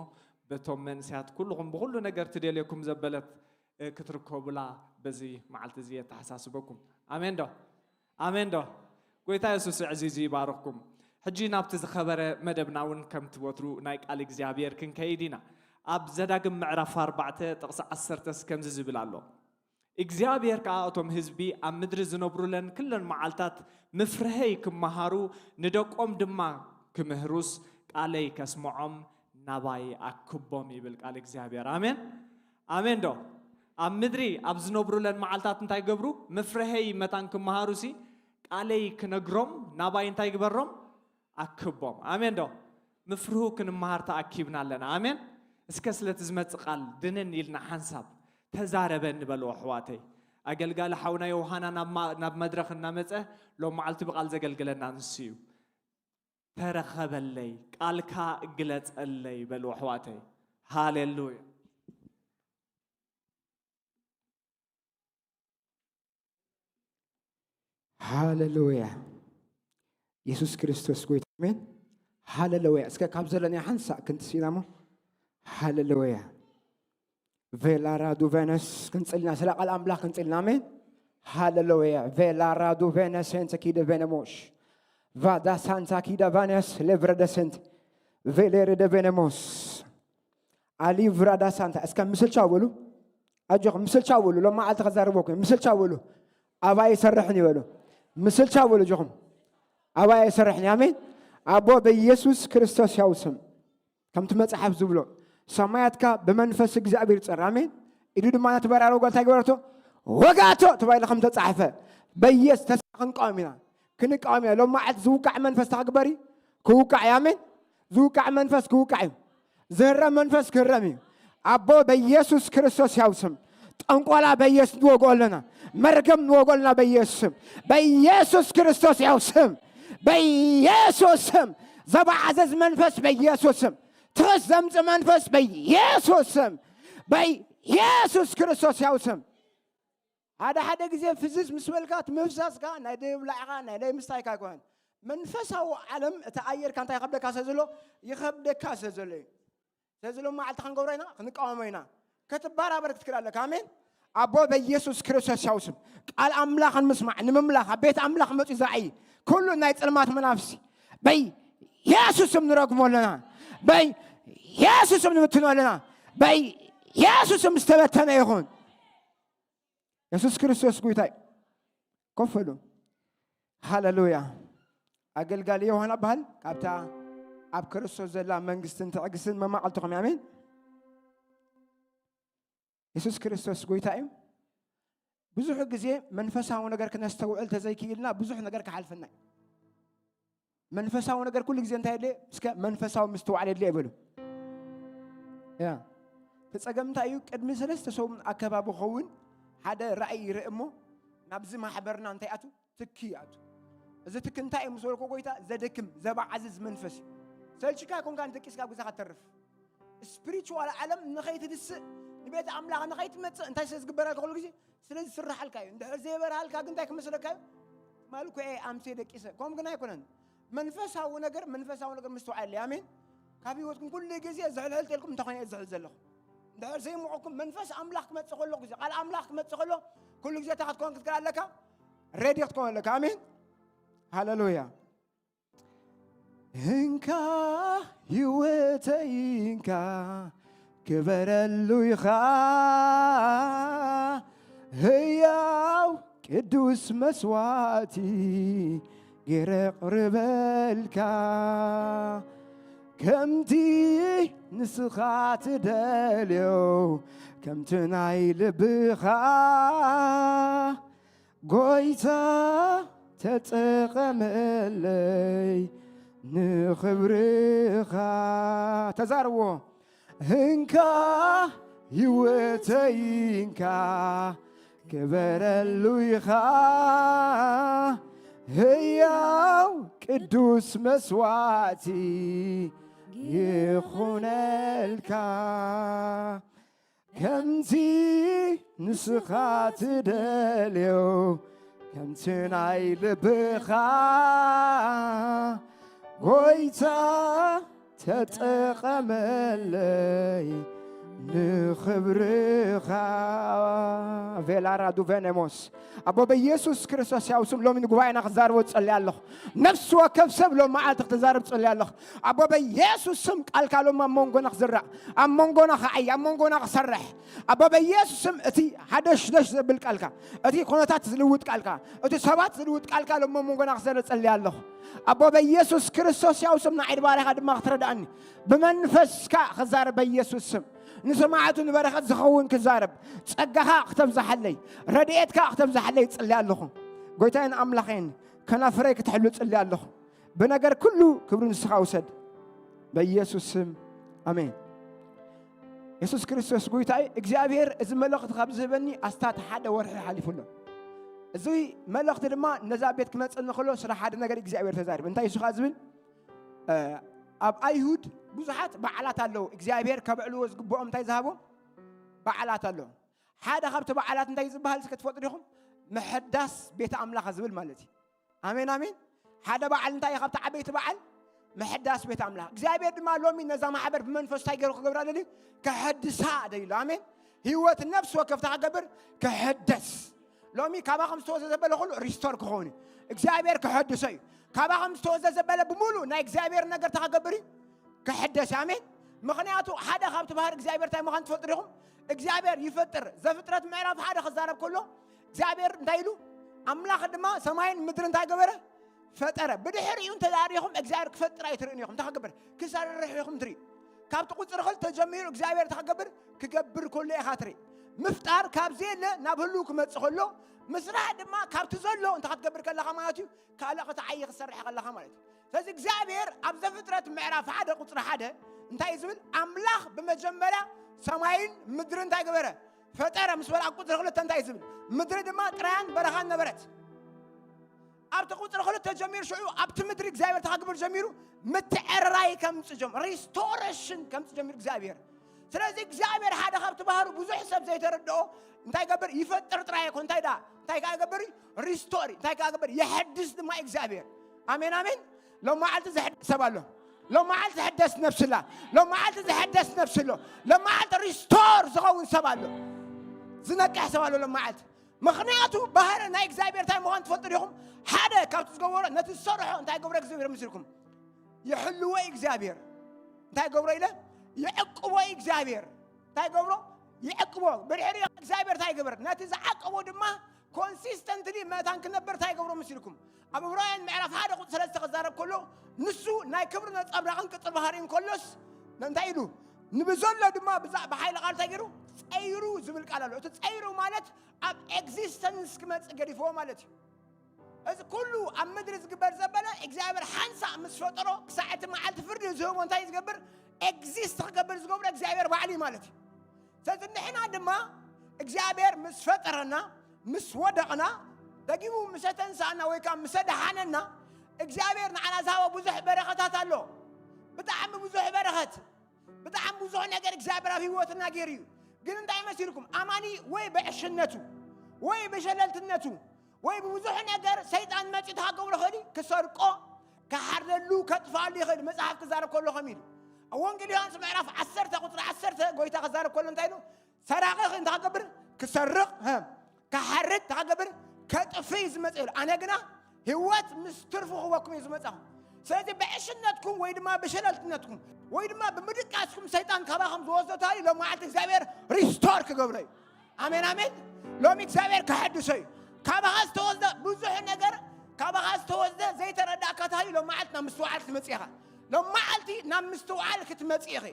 በቶም መንስያት ኩልኹም ብኩሉ ነገር ትደልየኩም ዘበለት ክትርከቡላ በዚ መዓልቲ እዚ የተሓሳስበኩም። ኣሜን ዶ? ኣሜን ዶ? ጎይታ የሱስ ዕዚዙ ይባርኽኩም። ሕጂ ናብቲ ዝኸበረ መደብና እውን ከምቲ ወትሩ ናይ ቃል እግዚኣብሔር ክንከይድ ኢና። ኣብ ዘዳግም ምዕራፍ ኣርባዕተ ጥቕሲ ዓሰርተ ከምዚ ዝብል ኣሎ። እግዚኣብሔር ከኣ እቶም ህዝቢ ኣብ ምድሪ ዝነብሩለን ክለን መዓልታት ምፍርሀይ ክመሃሩ ንደቆም ድማ ክምህሩስ ቃለይ ከስምዖም ናባይ ኣክቦም ይብል ቃል እግዚኣብሔር። ኣሜን ኣሜን ዶ? ኣብ ምድሪ ኣብ ዝነብሩለን መዓልታት እንታይ ገብሩ? ምፍርሀይ መታን ክመሃሩሲ ቃለይ ክነግሮም ናባይ እንታይ ግበሮም? ኣክቦም። ኣሜን ዶ? ምፍርሁ ክንመሃር ተኣኪብና ኣለና። ኣሜን። እስከ ስለቲ ዝመጽእ ቃል ድንን ኢልና ሓንሳብ ተዛረበኒ በልዎ ኣሕዋተይ። ኣገልጋሊ ሓውና ዮሃና ናብ ማ- ናብ መድረኽ እናመጸ ሎም መዓልቲ ብቃል ዘገልግለና ንሱ እዩ። ተረኸበለይ፣ ቃልካ ግለጸለይ በልዎ ኣሕዋተይ። ሃሌሉያ። ሃሌሉያ። የሱስ ክርስቶስ ጎይታ። ኣሜን። ሃሌሉያ። እስከ ካብ ዘለና ሓንሳእ ክንትስኢና እሞ። ሃሌሉያ። ቬላራ ዱቨነስ ክንጽልና፣ ስለ ቃል ኣምላኽ ክንጽልና። ኣሜን። ሃሌሉያ። ቬላራ ዱቨነስ ሴንተ ኪደ ቬነሞሽ ቫዳ ሳንታ ኪዳ ቫነስ ሌቭረ ደ ሴንት ቬሌሪ ደ ቬነሞስ ኣሊቭራ ዳ ሳንታ። እስከ ምስልቻው በሉ። ኣጆኹም ምስልቻው በሉ። ሎም መዓልቲ ከዛርበኩም ምስልቻው በሉ። ኣባይ ይሰርሕን ይበሉ። ምስልቻው በሉ ኣጆኹም። ኣባይ ይሰርሕን። ኣሜን። ኣቦ በኢየሱስ ክርስቶስ ያው ስም ከምቲ መጽሓፍ ዝብሎ ሰማያትካ ብመንፈስ እግዚኣብሔር ጸር። ኣሜን። ኢዱ ድማ ነቲ በራሪ ወጋ እንታይ ገበረቶ? ወጋቶ ተባሂሉ ከም ተጻሕፈ በየስ ተስፋ ክንቃወም ኢና። ክንቃወም ኢና። ሎም መዓልቲ ዝውቃዕ መንፈስ ተክግበር እዩ። ክውቃዕ እዩ። ኣሜን። ዝውቃዕ መንፈስ ክውቃዕ እዩ። ዝህረም መንፈስ ክህረም እዩ። ኣቦ በኢየሱስ ክርስቶስ ያው ስም ጠንቆላ በኢየሱስ ንወግኦ ኣለና። መርገም ንወግኦ ኣለና በኢየሱስ ስም። በኢየሱስ ክርስቶስ ያው ስም በኢየሱስ ስም ዘባዓዘዝ መንፈስ በኢየሱስ ስም ትኽስ ዘምጽእ መንፈስ በኢየሱስ ስም በኢየሱስ ክርስቶስ ያው ስም ሓደ ሓደ ግዜ ፍዝዝ ምስ በልካ እቲ ምፍሳስካ ናይ ደይ ብላዕኻ ናይ ደይ ምስታይካ ኣይኮነን። መንፈሳዊ ዓለም እቲ ኣየርካ እንታይ ይኸብደካ ስለ ዘሎ ይኸብደካ ስለ ዘሎ እዩ። ስለዚ ሎም መዓልቲ ክንገብሮ ኢና ክንቃወሞ ኢና። ክትበራበር ክትክእል ኣለካ። ኣሜን። ኣቦ በኢየሱስ ክርስቶስ ያው ስም ቃል ኣምላኽ ንምስማዕ ንምምላኽ ኣብ ቤት ኣምላኽ መፂ ዝረኣይ ኩሉ ናይ ፅልማት መናፍሲ በኢየሱስ ስም ንረግሞ ኣለና። በኢየሱስ ስም ንብትኖ ኣለና። በኢየሱስ ስም ዝተበተነ ይኹን። የሱስ ክርስቶስ ጎይታ እዩ። ኮፍ በሉ። ሃሌሉያ። ኣገልጋሊ ዮሃና በሃል ካብታ ኣብ ክርስቶስ ዘላ መንግስትን ትዕግስትን መማዕልትኹም። ኣሜን። የሱስ ክርስቶስ ጎይታ እዩ። ብዙሕ ግዜ መንፈሳዊ ነገር ክነስተውዕል ተዘይክኢልና ብዙሕ ነገር ክሓልፈና እዩ። መንፈሳዊ ነገር ኩሉ ግዜ እንታይ የድልየ? እስከ መንፈሳዊ ምስትውዓል የድልየ በሉ። ያ እቲ ጸገም እንታይ እዩ? ቅድሚ ሰለስተ ሰሙን ኣከባቢ ክኸውን ሓደ ራእይ ይርኢ እሞ ናብዚ ማሕበርና እንታይ ኣቱ ትኪ ኣቱ። እዚ ትኪ እንታይ እዩ ምስ በልኮ ጎይታ ዘደክም ዘባዓዝዝ መንፈስ እዩ። ሰልችካ ኮንካ ንደቂስካ ኣብ ገዛኻ ተርፍ። ስፒሪቹዋል ዓለም ንኸይትድስእ ንቤት ኣምላኽ ንኸይትመጽእ እንታይ ስለ ዝግበረልካ ኩሉ ግዜ ስለ ዝስራሓልካ እዩ። እንድሕር ዘይበርሃልካ ግን እንታይ ክመስለካ እዩ? ትማሊ እኮ እየ ኣምሴ ደቂሰ። ከምኡ ግን ኣይኮነን። መንፈሳዊ ነገር መንፈሳዊ ነገር ምስትውዓል ኣለ። ኣሜን። ካብ ህይወትኩም ኩሉ ግዜ ዝሕልሕል ተልኩም እንተኾነ እየ ዝሕል ዘለኹ። እንድሕር ዘይምዖኩም መንፈስ ኣምላኽ ክመጽእ ከሎ ግዜ ቃል ኣምላኽ ክመጽእ ከሎ ኩሉ ግዜ እንታይ ክትኮን ክትክእል ኣለካ? ሬዲ ክትኮን ኣለካ። ኣሜን። ሃሌሉያ። እንካ ህይወተይ እንካ ክበረሉ ኢኻ ህያው ቅዱስ መስዋእቲ ገይረ ቅርበልካ ከምቲ ንስኻ ትደልዮ ከምቲ ናይ ልብኻ ጎይታ ተጠቐመለይ ንኽብርኻ ተዛርዎ እንካ ህይወተይ እንካ ክበረሉ ኢኻ ህያው ቅዱስ መስዋዕቲ ይኹነልካ ከምቲ ንስኻ ትደልዮ ከምቲ ናይ ልብኻ ጎይታ ተጠቐመለይ ንኽብርኻ። ቬላራ ዱቬኔሞስ። ኣቦ በኢየሱስ ክርስቶስ ያው ስም ሎሚ ንጉባኤና ክዛርቦ ጸልያ ኣለኹ። ነፍሲ ወከፍ ሰብ ሎም መዓልቲ ክትዛረብ ጸልያ ኣለኹ። ኣቦ በኢየሱስ ስም ቃልካ ሎም ኣብ መንጎና ክዝራእ፣ ኣብ መንጎና ክዓይ፣ ኣብ መንጎና ክሰርሕ። ኣቦ በኢየሱስ ስም እቲ ሃደሽደሽ ዘብል ቃልካ፣ እቲ ኩነታት ዝልውጥ ቃልካ፣ እቲ ሰባት ዝልውጥ ቃልካ ሎም ኣብ መንጎና ክዘረ ጸልያ ኣለኹ። ኣቦ በኢየሱስ ክርስቶስ ያው ስም ንዓይ ባሪኻ ድማ ክትረዳእኒ ብመንፈስካ ክዛረብ በኢየሱስ ስም። ንሰማዕቱ ንበረኸት ዝኸውን ክዛረብ ጸጋኻ ክተብዝሓለይ፣ ረድኤትካ ክተብዝሓለይ ይጽሊ ኣለኹ። ጎይታይን ኣምላኸይን ከናፍረይ ክትሕሉ ጽሊ ኣለኹ። ብነገር ኩሉ ክብሪ ንስኻ ውሰድ። በኢየሱስ ስም ኣሜን። የሱስ ክርስቶስ ጎይታ እዩ። እግዚኣብሔር እዚ መልእኽቲ ካብ ዝህበኒ ኣስታት ሓደ ወርሒ ሓሊፉ ኣሎ። እዚ መልእኽቲ ድማ ነዛ ቤት ክመጽእ እንከሎ ስለ ሓደ ነገር እግዚኣብሔር ተዛሪቡ። እንታይ እሱ ኸኣ ዝብል? እ፣ ኣብ ኣይሁድ ብዙሓት በዓላት ኣለዉ። እግዚኣብሔር ከብዕልዎ ዝግብኦም እንታይ ዝሃቦም በዓላት ኣለዉ። ሓደ ካብቲ በዓላት እንታይ ዝበሃል እስከ ትፈልጡ ዲኹም? ምሕዳስ ቤት ኣምላኽ ዝብል ማለት እዩ። ኣሜን፣ ኣሜን። ሓደ በዓል እንታይ እዩ ካብቲ ዓበይቲ በዓል? ምሕዳስ ቤት ኣምላኽ። እግዚኣብሔር ድማ ሎሚ ነዛ ማሕበር ብመንፈስ እንታይ ገይሩ ክገብራ ደልዩ? ከሐድሳ ደልዩ ኣሎ። ኣሜን። ህይወት ነፍሲ ወከፍ እንታይ ክገብር? ክሕደስ። ሎሚ ካባኹም ዝተወዘ ዘበለ ኩሉ ሪስቶር ክኸውን እዩ። እግዚኣብሔር ክሐድሶ እዩ። ካባኹም ዝተወዘ ዘበለ ብምሉእ ናይ እግዚኣብሔር ነገር እንታይ ክገብር እዩ? ክሕደስ እዩ። ኣሜን። ምኽንያቱ ሓደ ካብቲ ባህሪ እግዚኣብሔር እንታይ ምዃን ትፈልጡ ዲኹም? እግዚኣብሔር ይፈጥር። ዘፍጥረት ምዕራፍ ሓደ ክዛረብ ከሎ እግዚኣብሔር እንታይ ኢሉ? ኣምላኽ ድማ ሰማይን ምድሪ እንታይ ገበረ? ፈጠረ። ብድሕሪኡ እንተ ደኣ ርኢኹም እግዚኣብሔር ክፈጥር ኣይትርእዩን ኢኹም። እንታይ ክገብር? ክሰርሕ ኢኹም ትርእዩ። ካብቲ ቁጽሪ ክልተ ጀሚሩ እግዚኣብሔር እንታይ ክገብር? ክገብር ከሎ ኢኻ ትርኢ። ምፍጣር ካብ ዘየለ ናብ ህልው ክመጽእ ከሎ፣ ምስራሕ ድማ ካብቲ ዘሎ እንታይ ክትገብር ከለኻ ማለት እዩ? ካልእ ክትዓዪ ክትሰርሕ ከለኻ ማለት እዩ። ስለዚ እግዚኣብሔር ኣብ ዘፍጥረት ምዕራፍ ሓደ ቁጽሪ ሓደ እንታይ እዩ ዝብል? ኣምላኽ ብመጀመርያ ሰማይን ምድርን እንታይ ገበረ? ፈጠረ ምስ በለ ኣብ ቁጽሪ ክልተ እንታይ እዩ ዝብል? ምድሪ ድማ ጥራያን በረኻን ነበረት። ኣብቲ ቁጽሪ ክልተ ጀሚሩ ሽዑ ኣብቲ ምድሪ እግዚኣብሔር እንታይ ክገብር ጀሚሩ? ምትዕርራይ ከምጽእ ጀሚሩ፣ ሪስቶሬሽን ከምጽእ ጀሚሩ እግዚኣብሔር። ስለዚ እግዚኣብሔር ሓደ ካብቲ ባህሩ ብዙሕ ሰብ ዘይተረድኦ እንታይ ይገብር? ይፈጥር ጥራይ ኣይኮን፣ እንታይ ደኣ? እንታይ ከኣ ይገብር? ሪስቶሪ። እንታይ ከኣ ይገብር? የሐድስ ድማ እግዚኣብሔር። ኣሜን፣ ኣሜን። ሎም መዓልቲ ዝሕደስ ሰብ ኣሎ። ሎም መዓልቲ ዝሕደስ ነፍሲ ኣላ። ሎም መዓልቲ ዝሕደስ ነፍሲ ኣሎ። ሎም መዓልቲ ሪስቶር ዝኸውን ሰብ ኣሎ። ዝነቅሕ ሰብ ኣሎ ሎም መዓልቲ። ምኽንያቱ ባህሪ ናይ እግዚኣብሔር እንታይ ምዃን ትፈልጡ ዲኹም? ሓደ ካብቲ ዝገበሮ ነቲ ዝሰርሖ እንታይ ገብሮ እግዚኣብሔር ምስልኩም? ይሕልዎ እዩ እግዚኣብሔር። እንታይ ገብሮ ኢለ? ይዕቅቦ እዩ እግዚኣብሔር። እንታይ ገብሮ? ይዕቅቦ። ብድሕሪ እግዚኣብሔር እንታይ ገበር? ነቲ ዝዓቀቦ ድማ ኮንሲስተንትሊ መታን ክነብር እንታይ ገብሮ ምስልኩም? ኣብ ዕብራውያን ምዕራፍ ሓደ ቁጽሪ ሰለስተ ክዛረብ ከሎ ንሱ ናይ ክብሪ ነጸብራቕን ቅጽል ባህሪን ከሎስ እንታይ ኢሉ? ንብዘሎ ድማ ብዛ-፣ ብሓይሊ ቃል እንታይ ገይሩ? ጸይሩ ዝብል ቃል ኣሎ። እቲ ጸይሩ ማለት ኣብ ኤግዚስተንስ ክመጽእ ገዲፍዎ ማለት እዩ። እዚ ኩሉ ኣብ ምድሪ ዝግበር ዘበለ እግዚኣብሔር ሓንሳእ ምስ ፈጠሮ ክሳዕ እቲ መዓልቲ ፍርዲ ዝህቦ እንታይ ዝገብር? ኤግዚስት ክገብር ዝገብሮ እግዚኣብሔር ባዕሉ እዩ ማለት እዩ። ስለዚ ንሕና ድማ እግዚኣብሔር ምስ ፈጠረና፣ ምስ ወደቕና፣ ደጊሙ ምስ ኣተንሳእና ወይ ከዓ ምስ ኣድሓነና እግዚኣብሔር ንዓና ዝሃቦ ብዙሕ በረኸታት ኣሎ። ብጣዕሚ ብዙሕ በረኸት፣ ብጣዕሚ ብዙሕ ነገር እግዚኣብሔር ኣብ ህይወትና ገይሩ እዩ። ግን እንታይ መሲልኩም? ኣማኒ ወይ ብዕሽነቱ ወይ ብሸለልትነቱ ወይ ብብዙሕ ነገር ሰይጣን መጺኡ እንታይ ክገብሮ ይኽእል እዩ? ክሰርቆ፣ ክሓርደሉ፣ ከጥፍኣሉ ይኽእል። መጽሓፍ ክዛረብ ከሎ ከም ኢሉ ኣብ ወንጌል ዮሃንስ ምዕራፍ ዓሰርተ ቁጽሪ ዓሰርተ ጎይታ ክዛረብ ከሎ እንታይ ኢሉ? ሰራቒ እንታይ ክገብር? ክሰርቕ፣ ሀ፣ ክሓርድ እንታይ ክገብር? ከጥፍእ እዩ ዝመጽእ ኢሉ። ኣነ ግና ህይወት ምስ ትርፉ ክህበኩም እዩ ዝመጻኹ። ስለዚ ብዕሽነትኩም ወይ ድማ ብሸለልትነትኩም ወይ ድማ ብምድቃስኩም ሰይጣን ካባኹም ዝወስዶ ተባሂሉ ሎም መዓልቲ እግዚኣብሔር ሪስቶር ክገብሮ እዩ። ኣሜን፣ ኣሜን። ሎሚ እግዚኣብሔር ከሐድሶ እዩ። ካባኻ ዝተወስደ ብዙሕ ነገር፣ ካባኻ ዝተወስደ ዘይተረዳእካ ተባሂሉ ሎም መዓልቲ ናብ ምስትውዓል ክትመጽእ ኢኻ። ሎም መዓልቲ ናብ ምስትውዓል ክትመጽእ ኢኺ።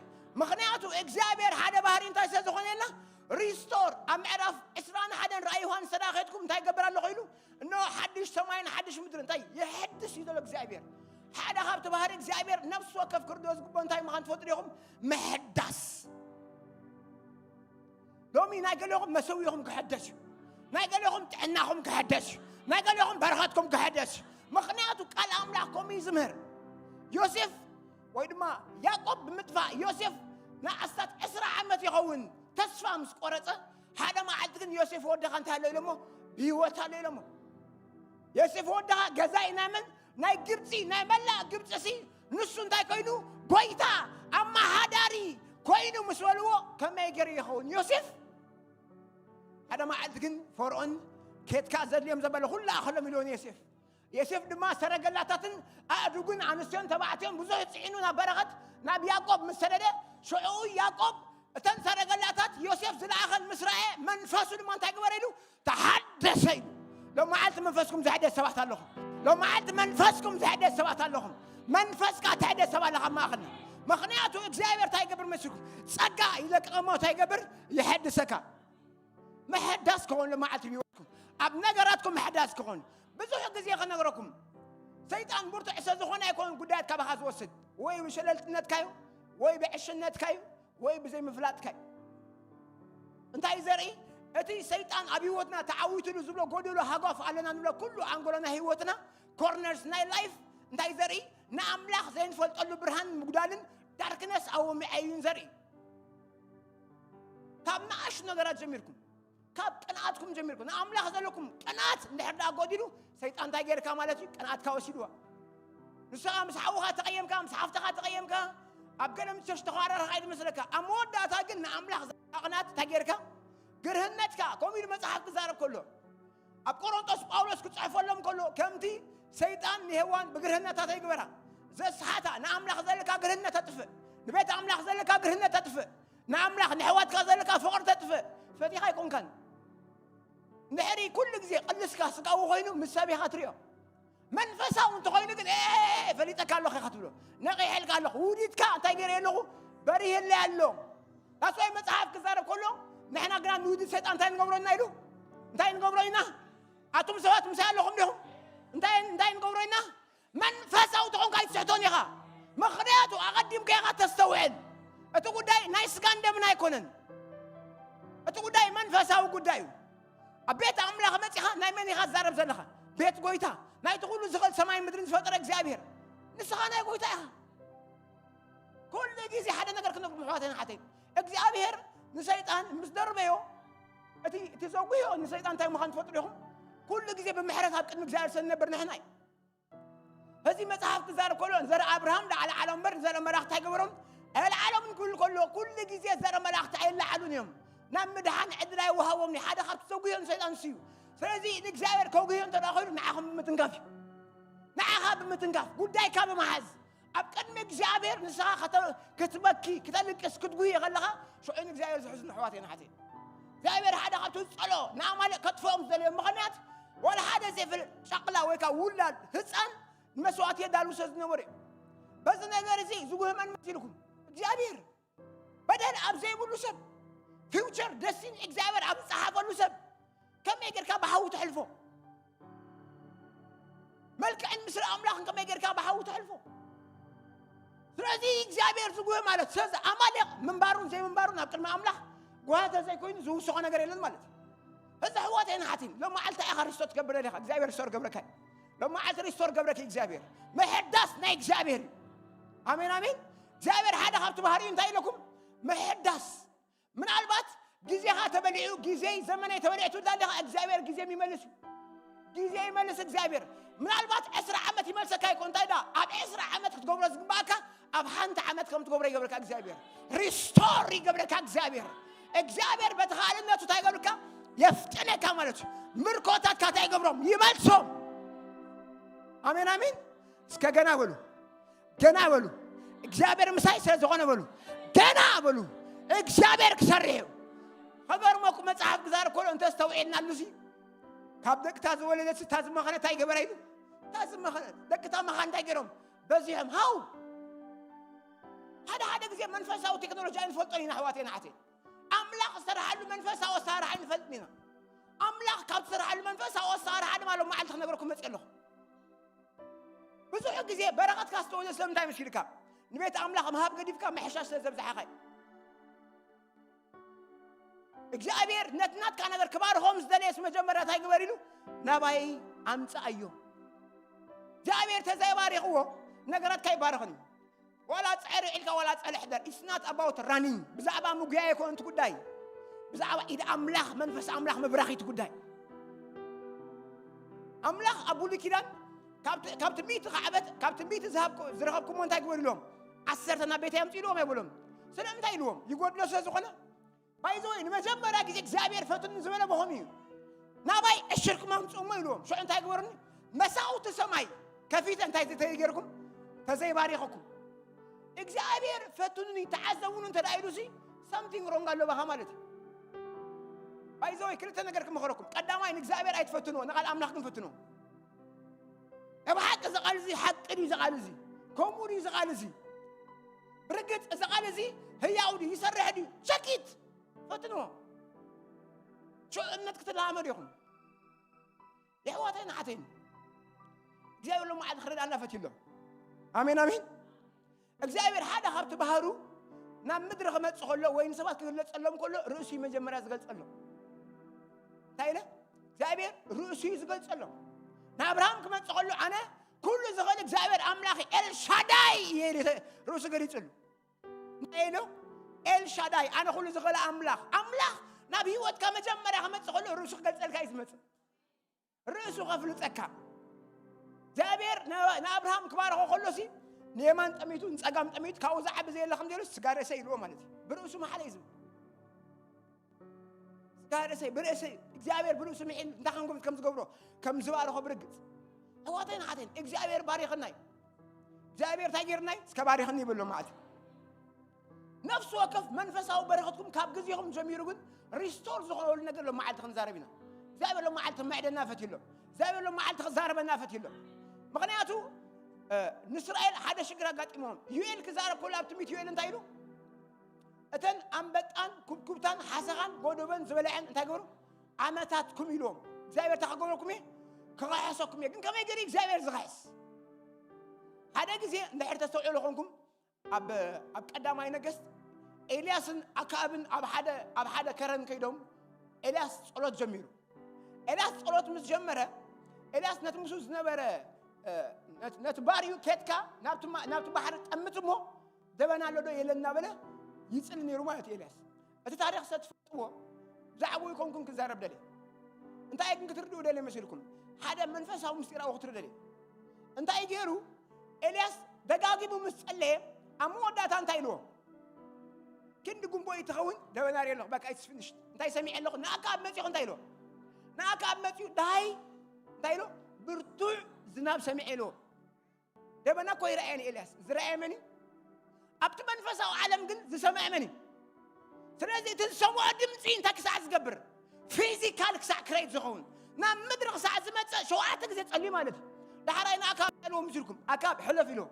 ምኽንያቱ እግዚኣብሔር ሓደ ባህሪ እንታይ ስለ ዝኾነና ሪስቶር ኣብ ምዕራፍ ዕስራን ሓደን ራእይ ዮሃንስ ተዳ ከድኩም እንታይ ይገብር ኣለኹ ኢሉ? እነሆ ሓድሽ ሰማይን ሓድሽ ምድሪ እንታይ የሐድስ እዩ ዘሎ እግዚኣብሔር። ሓደ ካብቲ ባህሪ እግዚኣብሔር ነፍሲ ወከፍ ክርድኦ ዝግብኦ እንታይ ምዃን ትፈልጡ ዲኹም? ምሕዳስ። ሎሚ ናይ ገሌኹም መሰዊኹም ክሕደስ እዩ። ናይ ገሌኹም ጥዕናኹም ክሕደስ እዩ። ናይ ገሌኹም በረኸትኩም ክሕደስ እዩ። ምኽንያቱ ቃል ኣምላኽ ከምኡ እዩ ዝምህር። ዮሴፍ ወይ ድማ ያዕቆብ ብምጥፋእ ዮሴፍ ንኣስታት ዕስራ ዓመት ይኸውን ተስፋ ምስ ቆረጸ፣ ሓደ መዓልቲ ግን ዮሴፍ ወደኻ እንታይ ኣሎ ኢሎሞ? ብህይወት ኣሎ ኢሎሞ። ዮሴፍ ወደኻ ገዛኢ ናይ መን? ናይ ግብጺ፣ ናይ መላእ ግብጺ ሲ ንሱ እንታይ ኮይኑ? ጎይታ፣ ኣመሃዳሪ፣ ኮይኑ ምስ በልዎ ከመይ ገይሩ ይኸውን ዮሴፍ? ሓደ መዓልቲ ግን ፈርዖን ኬድካ ዘድልዮም ዘበለ ኩሉ ኣኸሎም ኢልዎ ንዮሴፍ። ዮሴፍ ድማ ሰረገላታትን ኣእዱግን ኣንስትዮን ተባዕትዮን ብዙሕ ጽዒኑ ናብ በረኸት ናብ ያዕቆብ ምስ ሰደደ ሽዑ ያዕቆብ እተን ሰረገላታት ዮሴፍ ዝለኣኸን ምስ ረኣየ መንፈሱ ድማ እንታይ ግበረ ኢሉ ተሓደሰ ኢሉ። ሎመዓልቲ መንፈስኩም ዘሕደስ ሰባት ኣለኹም። ሎመዓልቲ መንፈስኩም ዘሕደስ ሰባት ኣለኹም። መንፈስካ ተሕደስ ሰብ ኣለኻ ኣብ ማእኸልና። ምኽንያቱ እግዚኣብሔር እንታይ ይገብር መሲልኩም? ጸጋ ይለቅቕ እሞ እንታይ ይገብር? ይሐድሰካ። ምሕዳስ ክኾን ሎመዓልቲ ህይወትኩም ኣብ ነገራትኩም ምሕዳስ ክኾን ብዙሕ ግዜ ክነግረኩም። ሰይጣን ብርቱዕ ስለ ዝኾነ ኣይኮነን ጉዳያት ካባኻ ዝወስድ፣ ወይ ብሸለልትነትካዩ ወይ ብዕሽነትካዩ ወይ ብዘይምፍላጥካዩ። እንታይ ዘርኢ? እቲ ሰይጣን ኣብ ህይወትና ተዓዊትሉ ዝብሎ ጎደሎ ሃጓፍ ኣለና ንብሎ ኩሉ ኣንጎሎና ህይወትና ኮርነርስ ናይ ላይፍ እንታይ ዘርኢ? ንኣምላኽ ዘይንፈልጠሉ ብርሃን ምጉዳልን ዳርክነስ ኣወሚዐዩን ዘርኢ። ካብ ንኣሽቱ ነገራት ጀሚርኩም ካብ ቅንኣትኩም ጀሚርኩም ንኣምላኽ ዘለኩም ቅንኣት እንድሕር ደኣ ጎዲሉ ሰይጣን እንታይ ገይርካ ማለት እዩ? ቅንኣትካ ወሲድዋ። ንስኻ ምስ ሓውኻ ተቐየምካ፣ ምስ ሓፍትኻ ተቐየምካ፣ ኣብ ገለ ምቸሽ ተኸራረኻ እዩ ዝመስለካ። ኣብ መወዳእታ ግን ንኣምላኽ ዘለካ ቅንኣት እንታይ ገይርካ? ግርህነትካ ከምኡ ኢሉ መጽሓፍ ክዛረብ ከሎ ኣብ ቆሮንጦስ ጳውሎስ ክጽሕፈሎም ከሎ ከምቲ ሰይጣን ንሄዋን ብግርህነታ ተይግበራ ዘስሓታ ንኣምላኽ ዘለካ ግርህነት ኣጥፍእ፣ ንቤት ኣምላኽ ዘለካ ግርህነት ኣጥፍእ፣ ንኣምላኽ ንሕዋትካ ዘለካ ፍቕሪ ተጥፍእ ፈቲኻ ኣይኮንካን። እንድሕሪ ኩሉ ግዜ ቅልስካ ስጋዊ ኮይኑ ምስ ሰብ ኢኻ ትሪኦ። መንፈሳዊ እንተኾይኑ ግን "ኤ፣ ፈሊጠካ ኣለኹ" ኢኻ ትብሎ። ነቒሐልካ ኣለኹ። ውዲትካ እንታይ ገይረ ኣለኹ? በሪህለይ ኣሎ። ዳስዋይ መጽሓፍ ክዛረብ ከሎ ንሕና ግና ንውዲት ሰይጣን እንታይ ንገብሮ ኢና ኢሉ? እንታይ ንገብሮ ኢና? ኣቱም ሰባት ምሳይ ኣለኹም ዲኹም? እንታይ እንታይ ንገብሮ ኢና? መንፈሳዊ ተኾንካ ኣይትስሕቶን ኢኻ። ምኽንያቱ ኣቐዲምካ ኢኻ ተስተውዕል። እቲ ጉዳይ ናይ ስጋን ደምን ኣይኮነን። እቲ ጉዳይ መንፈሳዊ ጉዳይ እዩ። ኣብ ቤት ኣምላኽ መጺኻ ናይ መን ኢኻ ትዛረብ ዘለኻ? ቤት ጎይታ ናይቲ ኩሉ ዝኽእል ሰማይ ምድርን ዝፈጠረ እግዚኣብሔር ንስኻ ናይ ጎይታ ኢኻ። ኩሉ ግዜ ሓደ ነገር ክነግሩ ምሕዋተይን ሓተይ እግዚኣብሔር ንሰይጣን ምስ ደርበዮ እቲ እቲ ዘጉዮ ንሰይጣን እንታይ ምዃን ትፈጥሩ ኢኹም? ኩሉ ግዜ ብምሕረት ኣብ ቅድሚ እግዚኣብሔር ስለ ንነብር ንሕና እዩ። እዚ መጽሓፍ ክዛረብ ከሎ ዘር ኣብርሃም ዳዕለ ዓሎም እምበር ዘር መላእኽቲ ኣይገበሮም ኣይለዓሎም ክብል ከሎ ኩሉ ግዜ ዘር መላእኽቲ ኣይለዓሉን እዮም። ናብ ምድሓን ዕድል ኣይወሃቦም ሓደ ካብቲ ዘጉዮ ንሰይጣን ንሱ እዩ። ስለዚ ንእግዚኣብሔር ከጉዮ እንተ ኮይኑ ንዓኹም ብምትንካፍ እዩ። ንዓኻ ብምትንካፍ ጉዳይካ ብምሓዝ ኣብ ቅድሚ እግዚኣብሔር ንስኻ ክትበኪ ክተልቅስ ክትጉየ ከለኻ ሽዑ ንእግዚኣብሔር ዝሕዝኑ ኣሕዋት የናሓት እግዚኣብሔር ሓደ ካብቲ ዝፀሎ ንኣማሌቅ ከጥፍኦም ዝደለዮ ምኽንያት ዋላ ሓደ ዘይፍል ጨቕላ ወይ ከዓ ውላድ ህፃን ንመስዋእቲ የዳሉ ስለ ዝነበሩ እዩ። በዚ ነገር እዚ ዝጉህመን መሲልኩም እግዚኣብሔር በደል ኣብ ዘይብሉ ሰብ ፊውቸር ደስቲኒ እግዚኣብሔር ኣብ ዝፀሓፈሉ ሰብ ከመይ ጌርካ ብሓዊ ተሕልፎ? መልክዕን ምስለ ኣምላኽን ከመይ ጌርካ ብሓዊ ተሕልፎ? ስለዚ እግዚኣብሔር ዝጉህ ማለት ስለዚ ኣማሌቕ ምንባሩን ዘይምንባሩን ኣብ ቅድሚ ኣምላኽ ጓተ ዘይኮይኑ ዝውስኾ ነገር የለን ማለት እዩ። እዚ ኣሕዋተይ ንሓትን ሎመዓልቲ ኢኻ ሪስቶር ትገብር ደሊኻ እግዚኣብሔር ሪስቶር ገብረካ እዩ። ሎመዓልቲ ሪስቶር ገብረኪ እግዚኣብሔር ምሕዳስ ናይ እግዚኣብሔር እዩ። ኣሜን ኣሜን። እግዚኣብሔር ሓደ ካብቲ ባህሪኡ እንታይ ኢለኩም ምሕዳስ ምናልባት ግዜኻ ተበሊዑ ግዜይ ዘመነይ ተበሊዑ ትብል ኣለኻ እግዚኣብሔር ግዜ ይመልስ እዩ። ግዜ ይመልስ እግዚኣብሔር ምናልባት ዕስራ ዓመት ይመልሰካ ይኮን እንታይ ዳ ኣብ ዕስራ ዓመት ክትገብሮ ዝግባእካ ኣብ ሓንቲ ዓመት ከም ትገብሮ ይገብረካ እግዚኣብሔር። ሪስቶር ይገብረካ እግዚኣብሔር። እግዚኣብሔር በተኻእለነቱ እንታይ ይገብርካ የፍጥነካ ማለት እዩ። ምርኮታትካ እንታይ ይገብሮም ይመልሶም። ኣሜን ኣሜን። እስከ ገና በሉ ገና በሉ እግዚኣብሔር ምሳይ ስለ ዝኾነ በሉ ገና በሉ እግዚኣብሔር ክሰርሕ እዩ። ከገርመኩ መጽሓፍ ክዛር ኮሎ እንተስተውዒልና ኣሉሲ ካብ ደቅታ ዝወለደት ስታ ዝመኸነ እንታይ ገበረ ኢሉ እታ ዝመኸነ ደቅታ መኻን እንታይ ገይሮም በዚሖም ሃው ሓደ ሓደ ግዜ መንፈሳዊ ቴክኖሎጂ ኣይንፈልጦን ኢና ኣሕዋቴ ንዓቴ ኣምላኽ ዝሰርሓሉ መንፈሳዊ ኣሰራርሓ ኣይንፈልጥን ኢና ኣምላኽ ካብ ዝሰርሓሉ መንፈሳዊ ኣሰራርሓ ድማ ሎም መዓልቲ ክነገርኩም መፅእ ኣለኹ ብዙሕ ግዜ በረኸትካ ዝተወልደ ስለምንታይ መሲልካ ንቤት ኣምላኽ ምሃብ ገዲፍካ ምሕሻሽ ስለ ዘብዝሓኻ እዩ እግዚኣብሔር ነቲ ናትካ ነገር ክባርኾም ዝደለየስ መጀመርያ እንታይ ግበር ኢሉ ናባይ ኣምፅኣዮ እግዚኣብሔር ተዘይባሪኽዎ ነገራትካ ይባረኽን እዩ ዋላ ፀዕሪ ዒልካ ዋላ ፀልሕ ደር it's not about running ብዛዕባ ምጉያይ ኣይኮነን እቲ ጉዳይ ብዛዕባ ኢድ ኣምላኽ መንፈስ ኣምላኽ ምብራኽ እቲ ጉዳይ ኣምላኽ ኣብ ብሉይ ኪዳን ካብ ትንቢት ዝኸዓበት ካብ ትንቢት ዝረኸብኩሞ እንታይ ግበሩ ኢሎም ዓሰርተ ናብ ቤተይ ኣምፅኡ ኢልዎም ኣይበሎም ስለምንታይ ኢልዎም? ይጎድሎ ስለ ዝኾነ። ባይዘወይ ንመጀመርያ ግዜ እግዚኣብሔር ፈትኑ ዝበለ ብኸም እዩ። ናባይ ዕሽርኩም ኣምፅእሞ ኢልዎም። ሽዑ እንታይ ግበሩኒ? መሳውቲ ሰማይ ከፊተ እንታይ ተይገርኩም? ተዘይባሪኸኩም። እግዚኣብሔር ፈትኑኒ ተዓዘቡኒ እንተ ኢሉ ሲ something wrong ኣሎ ባኻ ማለት እዩ። ባይዘወይ ክልተ ነገር ክመኸረኩም። ቀዳማይ ንእግዚኣብሔር ኣይትፈትንዎ፣ ንቓል ኣምላኽ ግን ፈትንዎ። ብሓቂ እዚ ቃል እዚ ሓቂ ድዩ? እዚ ቃል እዚ ከምኡ ድዩ? እዚ ቃል እዚ ብርግፅ እዚ ቃል እዚ ህያው ድዩ? ይሰርሕ ድዩ? ቸኪት ፈትንዎ። ሽዑ እምነት ክትለማመዱ ኢኹም። የሕዋተይን ኣሓተይን እግዚኣብሔር ሎመዓልቲ ክረድኣና ፈትዩ ኣሎ። ኣሜን ኣሜን። እግዚኣብሔር ሓደ ካብቲ ባህሩ ናብ ምድሪ ክመጽእ ከሎ ወይ ንሰባት ክግለጸሎም ከሎ ርእሱ እዩ መጀመርያ ዝገልጸሎም። እንታይ ኢለ? እግዚኣብሔር ርእሱ እዩ ዝገልጸሎም። ንኣብርሃም ክመጽእ ከሎ ኣነ ኩሉ ዝኽእል እግዚኣብሔር ኣምላኽ ኤልሻዳይ እየ ኢሉ ርእሱ ገሊጹሉ። እንታይ ኢሉ? ኤልሻዳይ፣ ኣነ ኩሉ ዝኽእል ኣምላኽ። ኣምላኽ ናብ ህይወትካ መጀመርያ ክመጽእ ከሎ ርእሱ ክገልጸልካ እዩ ዝመጽእ። ርእሱ ከፍልጠካ። እግዚኣብሔር ን-፣ ንኣብርሃም ክባርኾ ከሎሲ ንየማን ጠሚቱ ንጸጋም ጠሚቱ ካብኡ ዝዓቢ ዘየለ ከም ዘይብሉ ስጋ ርእሰይ ኢልዎ ማለት እዩ። ብርእሱ መሓለ እዩ ዝብል። ስጋ ርእሰይ፣ ብርእሰይ፣ እግዚኣብሔር ብርእሱ ምሒል እንታይ ከም ከም ዝገብሮ፣ ከም ዝባርኾ ብርግጽ። ኣሕዋተይን ኣሓተይን እግዚኣብሔር ባሪኽና እዩ። እግዚኣብሔር እንታይ ገይርና እዩ? እስከ ባሪኽኒ ይብሎ ማለት እዩ። ነፍሲ ወከፍ መንፈሳዊ በረኸትኩም ካብ ግዜኹም ጀሚሩ ግን ሪስቶር ዝኾነሉ ነገር ሎም መዓልቲ ክንዛረብ ኢና። እግዚኣብሔር ሎም መዓልቲ ክምዕደና ፈትዩ ኣሎ። እግዚኣብሔር ሎም መዓልቲ ክዛረበና ፈትዩ ኣሎ። ምኽንያቱ እ፣ ንእስራኤል ሓደ ሽግር ኣጋጢሞም። ዩኤል ክዛረብ ከሎ ኣብ ትንቢት ዩኤል እንታይ ኢሉ? እተን ኣንበጣን ኩብኩብታን ሓሰኻን ጎዶበን ዝበልዐን እንታይ ገበሩ? ዓመታትኩም ኢልዎም። እግዚኣብሔር እንታይ ክገብረኩም እየ? ክኸሕሰኩም እየ። ግን ከመይ ገይሩ እግዚኣብሔር ዝኸሕስ? ሓደ ግዜ እንድሕር ተስተውዕሉ ኮንኩም ኣብ፣ ኣብ ቀዳማይ ነገስት ኤልያስን ኣክኣብን ኣብ ሓደ፣ ኣብ ሓደ ከረን ከይዶም ኤልያስ ጸሎት ጀሚሩ። ኤልያስ ጸሎት ምስ ጀመረ ኤልያስ ነቲ ምስኡ ዝነበረ፣ እ፣ ነቲ፣ ነቲ ባርዩ ኬትካ ናብቲ ማ-፣ ናብቲ ባሕሪ ጠምት እሞ ደበና ኣሎ ዶ የለን እናበለ ይጽሊ ነይሩ ማለት እዩ ኤልያስ። እቲ ታሪኽ ሰትፍጥዎ ብዛዕባኡ ይኮንኩን ክዛረብ ደልየ። እንታይ ግን ክትርድኡ ደልየ መሲልኩም? ሓደ መንፈሳዊ ምስጢራዊ ክትርድኡ ደልየ። እንታይ ገይሩ? ኤልያስ ደጋጊሙ ምስ ጸለየ ኣብ መወዳእታ እንታይ ኢልዎ? ክንዲ ጉንቦ እዩ ትኸውን ደበና ርየ ኣለኹ። በቃ it's finished። እንታይ ሰሚዐ ኣለኹ? ንኣካ ኣብ መጺኹ እንታይ ኢልዎ? ንኣካ ኣብ መጺኡ ደሃይ እንታይ ኢልዎ? ብርቱዕ ዝናብ ሰሚዐ ኢልዎ። ደበና እኮ ይረኣየን ኤልያስ። ዝረኣየ መን እዩ? ኣብቲ መንፈሳዊ ዓለም ግን ዝሰምዐ መን እዩ? ስለዚ እቲ ዝሰምዖ ድምፂ እንታይ ክሳዕ ዝገብር? ፊዚካል ክሳዕ ክረይት ዝኸውን ናብ ምድሪ ክሳዕ ዝመፅእ ሸውዓተ ግዜ ጸልዩ ማለት እዩ። ዳሕራይ ንኣካብ ኣለዎ ምስልኩም ኣካብ ሕለፍ ኢልዎ።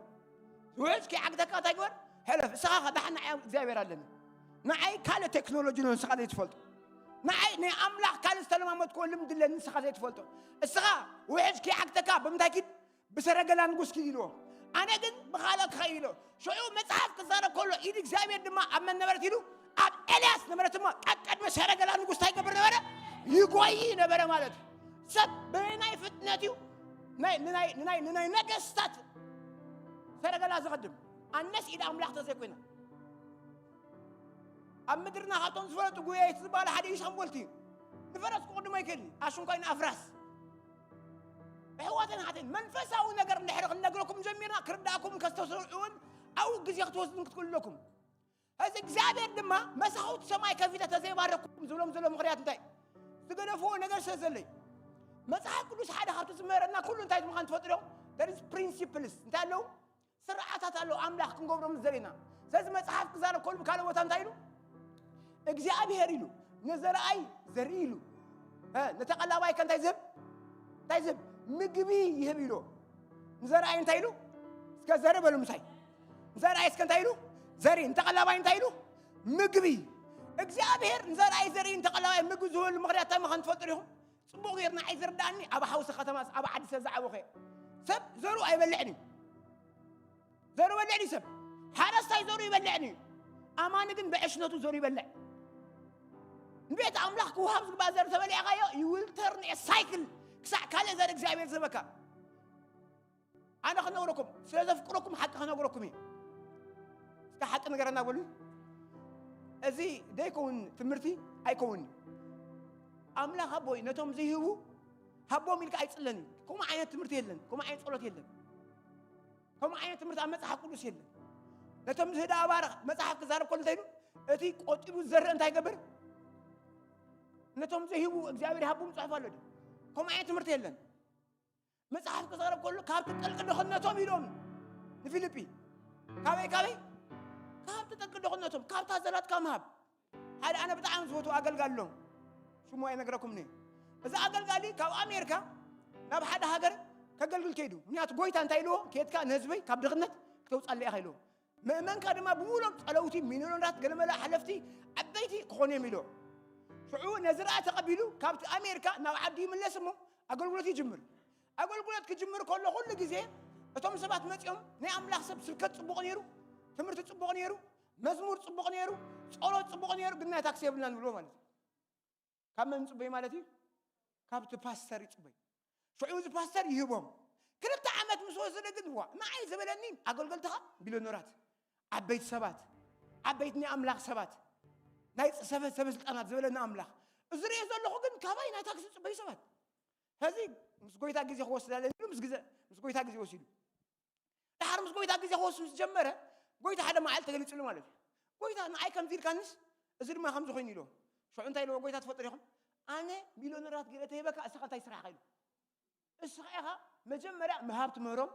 ውሕጅ ከይዓግተካ እንታይ ግበር? ሕለፍ። እስኻ ኸ ዳሕና እግዚኣብሔር ኣለኒ። ንዓይ ካልእ ቴክኖሎጂ ነው ንስኻ ዘይትፈልጦ። ንዓይ ናይ ኣምላኽ ካልእ ዝተለማመድክዎ ልምዲ ኣለኒ ንስኻ ዘይትፈልጦ። እስኻ ውሕጅ ከይዓግተካ ብምንታይ ኪድ? ብሰረገላ ንጉስ ኪድ ኢልዎ። ኣነ ግን ብኻልእ ክኸይድ ኢልዎ። ሽዑ መጽሓፍ ክዛረብ ከሎ ኢድ እግዚኣብሔር ድማ ኣብ መን ነበረት ኢሉ? ኣብ ኤልያስ ነበረት። እሞ ቀቀድሚ ሰረገላ ንጉስ እንታይ ይገብር ነበረ? ይጎይ ነበረ ማለት እዩ። ሰብ ብናይ ፍጥነት እዩ ናይ፣ ንናይ፣ ንናይ፣ ንናይ ነገስታት ሰረገላ ዝቐድም። ኣነስ ኢድ ኣምላኽ ተዘይኮይና። ኣብ ምድርና ካብቶም ዝፈለጡ ጉየይቲ ዝበሃሉ ሓደ እዩ ሻምቦልቲ እዩ። ንፈረስ ክቕድሞ ይክእል እዩ። ኣሽንኳይ ንኣፍራስ። ኣሕዋተን ሓተን መንፈሳዊ ነገር እንድሕር ክንነግረኩም ጀሚርና ክርዳእኩም ከስተስርዑን ኣብኡ ግዜ ክትወስዱን ክትክእሉ ኣለኩም። እዚ እግዚኣብሔር ድማ መሳኹት ሰማይ ከፊተ ተዘይባረኩም ዝብሎም ዘሎ ምኽንያት እንታይ? ዝገደፍዎ ነገር ስለ ዘሎ እዩ። መጽሓፍ ቅዱስ ሓደ ካብቲ ዝምህረና ኩሉ እንታይ ምዃን ትፈልጡ ዶ? There is principles እንታይ ኣለዉ? ስርዓታት ኣለዉ ኣምላኽ ክንገብሮም ዝደለና። ስለዚ መጽሓፍ ክዛረብ ከሉ ብካልእ ቦታ እንታይ ኢሉ? እግዚኣብሔር ኢሉ ንዘርኣይ ዘርኢ ኢሉ። እ፣ ንተቐላባይ ከ እንታይ ዝህብ? እንታይ ዝህብ? ምግቢ ይህብ ኢሉ። ንዘርኣይ እንታይ ኢሉ? እስከ ዘርኢ በሉ ምሳይ። ንዘርኣይ እስከ እንታይ ኢሉ? ዘርኢ። ንተቐላባይ እንታይ ኢሉ? ምግቢ። እግዚኣብሔር ንዘርኣይ ዘርኢ ንተቐላባይ ምግቢ ዝህበሉ ምኽንያት እንታይ ምዃኑ ትፈልጡ ዲኹም? ጽቡቕ ጌርና ኣይዝርዳእኒ። ኣብ ሓውሲ ከተማስ ኣብ ዓዲ ሰብ ዝዓበኹ እየ። ሰብ ዘሩ ኣይበልዕን እዩ። ዘሩ በልዕ ድዩ ሰብ? ሓረስታይ ዘሩ ይበልዕን እዩ። ኣማኒ ግን ብዕሽነቱ ዘሩ ይበልዕ። ንቤት ኣምላኽ ክውሃብ ዝግባእ ዘር ተበሊዕካዮ you will turn a cycle ክሳዕ ካልእ ዘር እግዚኣብሔር ዝህበካ። ኣነ ክነግረኩም ስለ ዘፍቅረኩም ሓቂ ክነግረኩም እዩ። እስከ ሓቂ ንገረና በሉ። እዚ ደይከውን ትምህርቲ ኣይከውን። ኣምላኽ ኣቦይ ነቶም ዝህቡ ሃቦም ኢልካ ኣይጽለን እዩ። ከምኡ ዓይነት ትምህርቲ የለን። ከምኡ ዓይነት ጸሎት የለን። ከምኡ ዓይነት ትምህርቲ ኣብ መጽሓፍ ቅዱስ የለን። ነቶም ዝህዳ ኣባር መጽሓፍ ክዛረብ ከሎ እንታይ ኢሉ? እቲ ቆጢቡ ዝዘርእ እንታይ ይገብር? ነቶም ዘይህቡ እግዚኣብሔር ይሃቦም ጽሑፍ ኣሎ ድዩ? ከምኡ ዓይነት ትምህርቲ የለን። መጽሓፍ ክዛረብ ከሎ ካብቲ ጥልቂ ድኽነቶም ኢሎም ንፊልጲ። ካበይ ካበይ? ካብቲ ጥልቂ ድኽነቶም፣ ካብታ ዘላትካ ምሃብ። ሓደ ኣነ ብጣዕሚ ዝፈትዎ ኣገልጋሊ ኣሎ። ሽሙ ኣይነግረኩምኒ። እዚ ኣገልጋሊ ካብ ኣሜሪካ ናብ ሓደ ሃገር ከገልግል ከይዱ። ምክንያቱ ጎይታ እንታይ ኢልዎ? ኬድካ ንህዝበይ ካብ ድኽነት ክተውጻለይ ኢኻ ኢልዎ። ምእመንካ ድማ ብምሉኦም ጸለውቲ፣ ሚልዮነራት፣ ገለመለ ሓለፍቲ ዓበይቲ ክኾኑ እዮም ኢልዎ። ሽዑ ነዚ ረኣ ተቐቢሉ ካብቲ ኣሜሪካ ናብ ዓዲ ይምለስ እሞ ኣገልግሎት ይጅምር። ኣገልግሎት ክጅምር ከሎ ኩሉ ግዜ እቶም ሰባት መጺኦም ናይ ኣምላኽ ሰብ ስብከት ጽቡቕ ነይሩ፣ ትምህርቲ ጽቡቕ ነይሩ፣ መዝሙር ጽቡቕ ነይሩ፣ ጸሎት ጽቡቕ ነይሩ፣ ግን ናይ ታክሲ የብልናን ይብልዎ ማለት እዩ። ካብ መን ይጽበዩ ማለት እዩ? ካብቲ ፓስተር ይጽበዩ። ሽዑ እዚ ፓስተር ይህቦም። ክልተ ዓመት ምስ ወሰደ ግን ዋ ንዓይ ዝበለኒ ኣገልገልትኻ ቢልዮነራት፣ ዓበይቲ ሰባት፣ ዓበይቲ ናይ ኣምላኽ ሰባት፣ ናይ ሰበ ሰበ ስልጣናት ዝበለኒ ኣምላኽ፣ እዚ ርእየ ዘለኹ ግን ካባይ ናይ ታክሲ ዝጽበዩ ሰባት። ሕዚ ምስ ጎይታ ግዜ ክወስድ ኣለኒ ኢሉ ምስ ግዜ ምስ ጎይታ ግዜ ወሲዱ። ድሓር ምስ ጎይታ ግዜ ክወስድ ምስ ጀመረ ጎይታ ሓደ መዓልቲ ተገሊጽሉ ማለት እዩ። ጎይታ ንዓይ ከምዚ ኢልካንስ እዚ ድማ ከምዚ ኮይኑ ኢልዎ። ሽዑ እንታይ ኢልዎ ጎይታ ትፈልጡ ዲኹም? ኣነ ሚልዮነራት ገለ ተሂበካ እስኻ እንታይ ስራሕ ኢሉ። እስኻ ኢኻ መጀመርያ ምሃብ ትምህሮም፣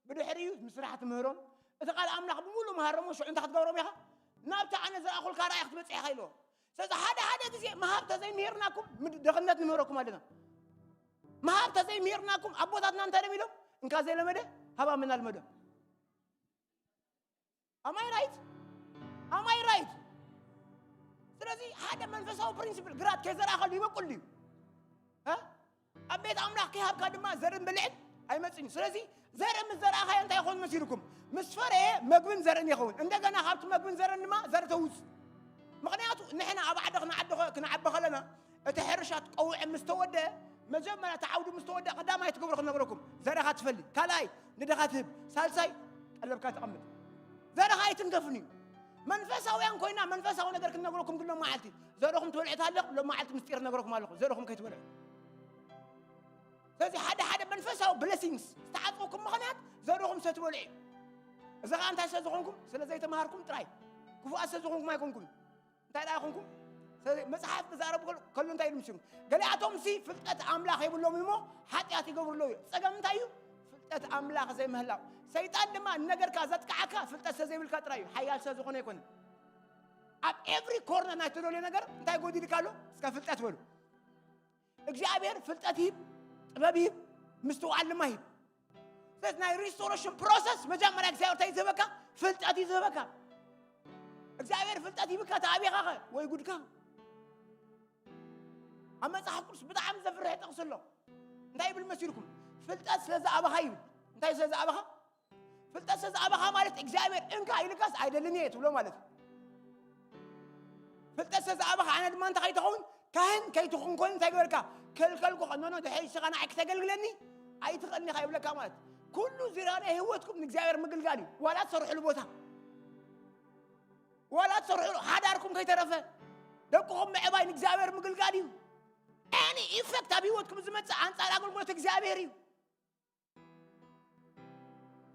ብድሕሪኡ ምስራሕ ትምህሮም። እቲ ቃል ኣምላኽ ብምሉእ ምሃሮሞ ሽዑ እንታይ ክትገብሮም ኢኻ? ናብቲ ኣነ ዝኣኹልካ ራእይ ክትበጽሕ ኢኻ ኢልዎ። ስለዚ ሓደ ሓደ ግዜ ምሃብ ተዘይምሂርናኩም ምድ- ድኽነት ንምህረኩም ኣለና። ምሃብ ተዘይምሂርናኩም ኣቦታትና እንታይ ደም ኢሎም እንካ ዘይለመደ ሃባ መን ኣልመደ። ኣማይ ራይት ኣማይ ራይት። ስለዚ ሓደ መንፈሳዊ ፕሪንሲፕል ግራት ከይዘራእኻሉ ይበቁል ድዩ? እ? ኣብ ቤት ኣምላኽ ከይሃብካ ድማ ዘርን ብልዕን ኣይመጽን እዩ። ስለዚ ዘርኢ ምስ ዘራእኻዮ እንታይ ይኸውን መሲልኩም? ምስ ፈረየ መግብን ዘርን ይኸውን። እንደገና ካብቲ መግብን ዘርን ድማ ዘርኢ ተውጽእ። ምኽንያቱ ንሕና ኣብ ዓዲ ክንዓዲ ኸ- ክንዓቢ ከለና እቲ ሕርሻ ትቀውዐ ምስ ተወደ መጀመርያ እቲ ዓውዲ ምስ ተወደ ቀዳማይ ትገብሮ ክነግረኩም ዘርእኻ ትፈሊ፣ ካልኣይ ንደኻ ትህብ፣ ሳልሳይ ቀለብካ ተቐምጥ። ዘርእኻ ኣይትንከፍን እዩ። መንፈሳውያን ኮይና መንፈሳዊ ነገር ክንነግረኩም ግን ሎም መዓልቲ ዘርእኹም ትበልዑ ታለቕ ሎም መዓልቲ ምስጢር ክነግረኩም ኣለኹ ዘርእኹም ከይትበልዑ። ስለዚ ሓደ ሓደ መንፈሳዊ ብለሲንግስ ዝተዓፀኩም ምኽንያት ዘርእኹም ሰትበልዑ እዩ። እዚ ኸዓ እንታይ ስለ ዝኾንኩም ስለ ዘይተምሃርኩም ጥራይ ክፉኣት ስለ ዝኾንኩም ኣይኮንኩም። እንታይ ደኣ ይኾንኩም? ስለዚ መጽሓፍ ክዛረቡ ከሎ እንታይ ኢሉ ምስሉ? ገሊኣቶም ሲ ፍልጠት ኣምላኽ የብሎም እሞ ሓጢኣት ይገብሩ ኣለዉ። ጸገም እንታይ እዩ? ፍልጠት ኣምላኽ ዘይምህላው። ሰይጣን ድማ ንነገርካ ዘጥቅዓካ ፍልጠት ስለ ዘይብልካ ጥራይ እዩ። ሓያል ስለ ዝኾነ ኣይኮነን። ኣብ ኤቭሪ ኮርነር ናይ ትደልዮ ነገር እንታይ ጎዲልካ ኣሎ? እስከ ፍልጠት በሉ። እግዚኣብሔር ፍልጠት ይህብ፣ ጥበብ ይህብ፣ ምስትውዓል ድማ ይህብ። ስለዚ ናይ ሪስቶሬሽን ፕሮሰስ መጀመርያ እግዚኣብሔር እንታይ እዩ ዝህበካ? ፍልጠት እዩ ዝህበካ። እግዚኣብሔር ፍልጠት ይህብካ ተኣቢኻኸ ወይ ጉድካ። ኣብ መጽሓፍ ቅዱስ ብጣዕሚ ዘፍርህ ጥቕሲ ኣሎ። እንታይ ይብል መሲልኩም? ፍልጠት ስለ ዝኣበኻ ይብል። እንታይ ስለ ዝኣበኻ? ፍልጠት ስለ ዝኣበኻ ማለት እግዚኣብሔር እንካ ኢልካስ ኣይደልን እየ ትብሎ ማለት እዩ። ፍልጠት ስለ ዝኣበኻ ኣነ ድማ እንታይ ከይትኸውን ካህን ከይትኹን ኮይኑ እንታይ ገበርካ? ከልከልኩ ከኖኖ ድሕሪ ስኻ ንዓይ ክተገልግለኒ ኣይትኽእልኒ ኢኻ ይብለካ ማለት እዩ። ኩሉ ዚራ ናይ ህይወትኩም ንእግዚኣብሔር ምግልጋል እዩ። ዋላ ትሰርሕሉ ቦታ ዋላ ትሰርሕሉ ሓዳርኩም ከይተረፈ ደቅኹም ምዕባይ ንእግዚኣብሔር ምግልጋል እዩ። ኤኒ ኢፌክት ኣብ ህይወትኩም ዝመጽእ ኣንጻር ኣገልግሎት እግዚኣብሔር እዩ።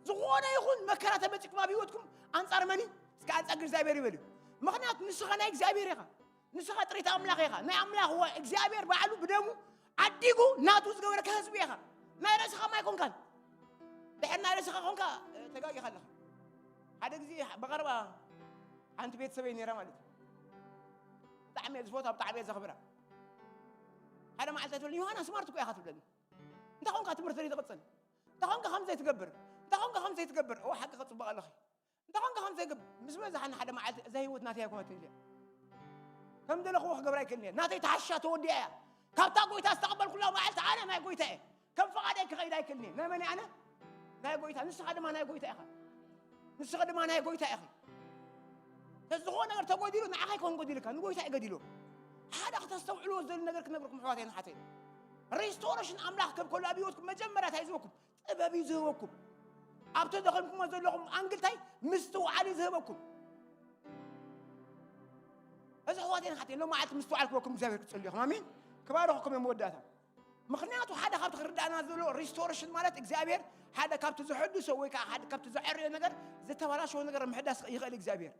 ዝኾነ ይኹን መከራ ተመጺኩም ኣብ ህይወትኩም ኣንጻር መን እዩ? እስከ ኣንጻር እግዚኣብሔር ይበል እዩ። ምኽንያቱ ንስኻ ናይ እግዚኣብሔር ኢኻ። ንስኻ ጥሪት ኣምላኽ ኢኻ። ናይ ኣምላኽ ወ እግዚኣብሔር ባዕሉ ብደሙ ዓዲጉ ናቱ ዝገበረካ ህዝቢ ኢኻ። ናይ ርእስኻ ማይ ኮንካን። ድሕር ናይ ርእስኻ ኮንካ ተጋጊኻ ኣለኻ። ሓደ ግዜ ብቐረባ ሓንቲ ቤተሰበይ ነይራ ማለት እዩ። ብጣዕሚ እየ ዝፈትዋ ብጣዕሚ እየ ዘኽብራ። ሓደ መዓልቲ ትብል ዮሃና ስማርት እኮ ኢኻ ትብለኒ። እንታይ ኾንካ ትምህርቲ ዘይትቕጽል? እንታይ ኾንካ ከም ዘይትገብር? እንታይ ኾንካ ከም ዘይትገብር? እወ ሓቂ ከጽብቕ ኣለኺ። እንታይ ኾንካ ከም ዘይገብር? ምስ በዛሓ ሓደ መዓልቲ እዛ ህይወት ናተይ ኣይኮነትን እያ። ከም ደለኽዎ ክገብራ ኣይክእልን እየ። ናተይ ተሓሻ ተወዲኣ እያ። ካብታ ጎይታ ዝተቐበልኩላ መዓልቲ ኣነ ናይ ጎይታ እየ። ከም ፍቓደይ ክኸይድ ኣይክእልን እየ። ናይ መን እየ ኣነ? ናይ ጎይታ። ንስኻ ድማ ናይ ጎይታ ኢኻ። ንስኻ ድማ ናይ ጎይታ ኢኻ። ተዝኾነ ነገር ተጎዲሉ ንዓኻ ኣይኮን ጎዲልካ፣ ንጎይታ እዩ ገዲሉ። ሓደ ክተስተውዕልዎ ዝደሊ ነገር ክነግርኩም ኣሕዋተይን ኣሓተይን። ሪስቶሬሽን ኣምላኽ ክህብ ከሎ ኣብ ህይወትኩም መጀመርያ እንታይ ዝህበኩም? ጥበብ እዩ ዝህበኩም። ኣብቲ ደኺምኩሞ ዘለኹም ኣንግል እንታይ ምስትውዓል እዩ ዝህበኩም። እዚ ኣሕዋተይን ኣሓተይን ሎም መዓልቲ ምስትውዓል ክህበኩም እግዚኣብሔር ክትጽልዩ ኢኹም። ኣሜን። ክባርኽኩም እዮም መወዳእታ። ምኽንያቱ ሓደ ካብቲ ክርዳእና ዘሎ ሪስቶሬሽን ማለት እግዚኣብሔር ሓደ ካብቲ ዘሐድሶ ወይ ከዓ ሓደ ካብቲ ዘዐርዮ ነገር፣ ዝተበላሸወ ነገር ምሕዳስ ይኽእል እግዚኣብሔር።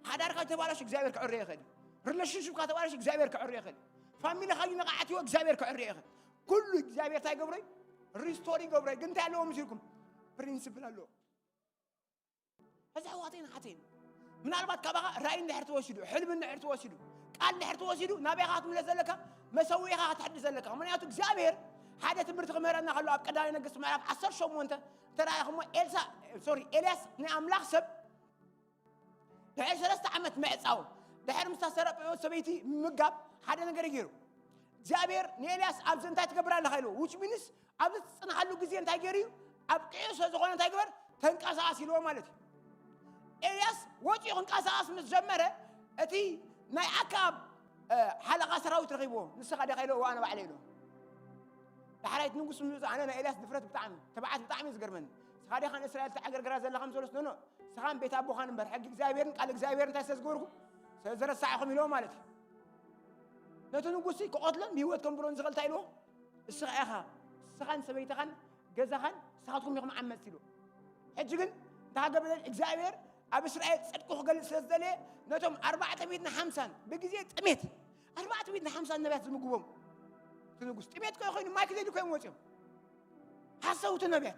ሓዳርካ ተባላሽ እግዚኣብሔር ክዕርዮ ይኽእል። ሪሌሽንሽፕካ ተባላሽ እግዚኣብሔር ክዕርዮ ይኽእል። ፋሚሊኻ ይነቃዓትዮ እግዚኣብሔር ክዕርዮ ይኽእል። ኩሉ እግዚኣብሔር እንታይ ይገብሮ እዩ? ሪስቶር ይገብሮ እዩ። ግን እንታይ ኣለዎ ምስ ኢልኩም? ፕሪንስፕል ኣለዎ። እዚ ኣሕዋተይን ኣሓተይን፣ ምናልባት ካባኻ ራእይ እንድሕር ተወሲዱ፣ ሕልሚ እንድሕር ተወሲዱ፣ ቃል እንድሕር ተወሲዱ፣ ናበይ ኢኻ ክትምለስ ዘለካ? መሰዊእኻ ክትሕድስ ዘለካ። ምኽንያቱ እግዚኣብሔር ሓደ ትምህርቲ ክምህረና ከሎ ኣብ ቀዳማይ ነገስት ምዕራፍ ዓሰርተ ሸሞንተ እንተ ረኣኹሞ፣ ኤልሳ ሶሪ ኤልያስ ናይ ኣምላኽ ሰብ ድሕሪ ሰለስተ ዓመት ምዕጻው፣ ድሕሪ ምስታ ሰረጴዎት ሰበይቲ ምምጋብ ሓደ ነገር እዩ ገይሩ። እግዚኣብሔር ንኤልያስ ኣብዚ እንታይ ትገብር ኣለኻ ኢልዎ። ዊች ሚንስ ኣብዚ ትጽንሓሉ ግዜ እንታይ ገይሩ እዩ? ኣብ ቅዑ ስለ ዝኾነ እንታይ ግበር? ተንቀሳቐስ ኢልዎ ማለት እዩ። ኤልያስ ወፂኡ ክንቀሳቐስ ምስ ጀመረ እቲ ናይ ኣክኣብ ሓለቓ ሰራዊት ረኺብዎ። ንስኻ ዲኻ ኢልዎ፣ ኣነ ባዕለ ኢልዎ። ዳሕራይት ንጉስ ምስ ኣነ ናይ ኤልያስ ድፍረት ብጣዕሚ ተባዓት ብጣዕሚ እዩ ዝገርመኒ። ንስኻ ዲኻ ንእስራኤል ተዓገርግራ ዘለኻ ምስ በለስ ኖኖ ንስኻን ቤት ኣቦኻን እምበር ሕጊ እግዚኣብሔርን ቃል እግዚኣብሔር እንታይ ስለ ዝገበርኩም ስለ ዝረሳዕኹም ኢልዎ ማለት እዩ። ነቲ ንጉስ ክቐትሎን ብህይወት ከንብሮን ዝኽእል እንታይ ኢልዎ? እስኻ ኢኻ፣ እስኻን ሰበይትኻን ገዛኻን ንስኻትኩም ኢኹም ዓመፅቲ ኢልዎ። ሕጂ ግን እንታይ ገበረ እግዚኣብሔር? ኣብ እስራኤል ፅድቁ ክገልፅ ስለ ዝደለየ ነቶም ኣርባዕተ ሚእትን ሓምሳን ብግዜ ጥሜት ኣርባዕተ ሚእትን ሓምሳን ነቢያት ዝምግቦም እቲ ንጉስ ጥሜት ኮ ኮይኑ ማይ ክደልዩ ኮይም ወፅዮም ሓሰውቲ ነቢያት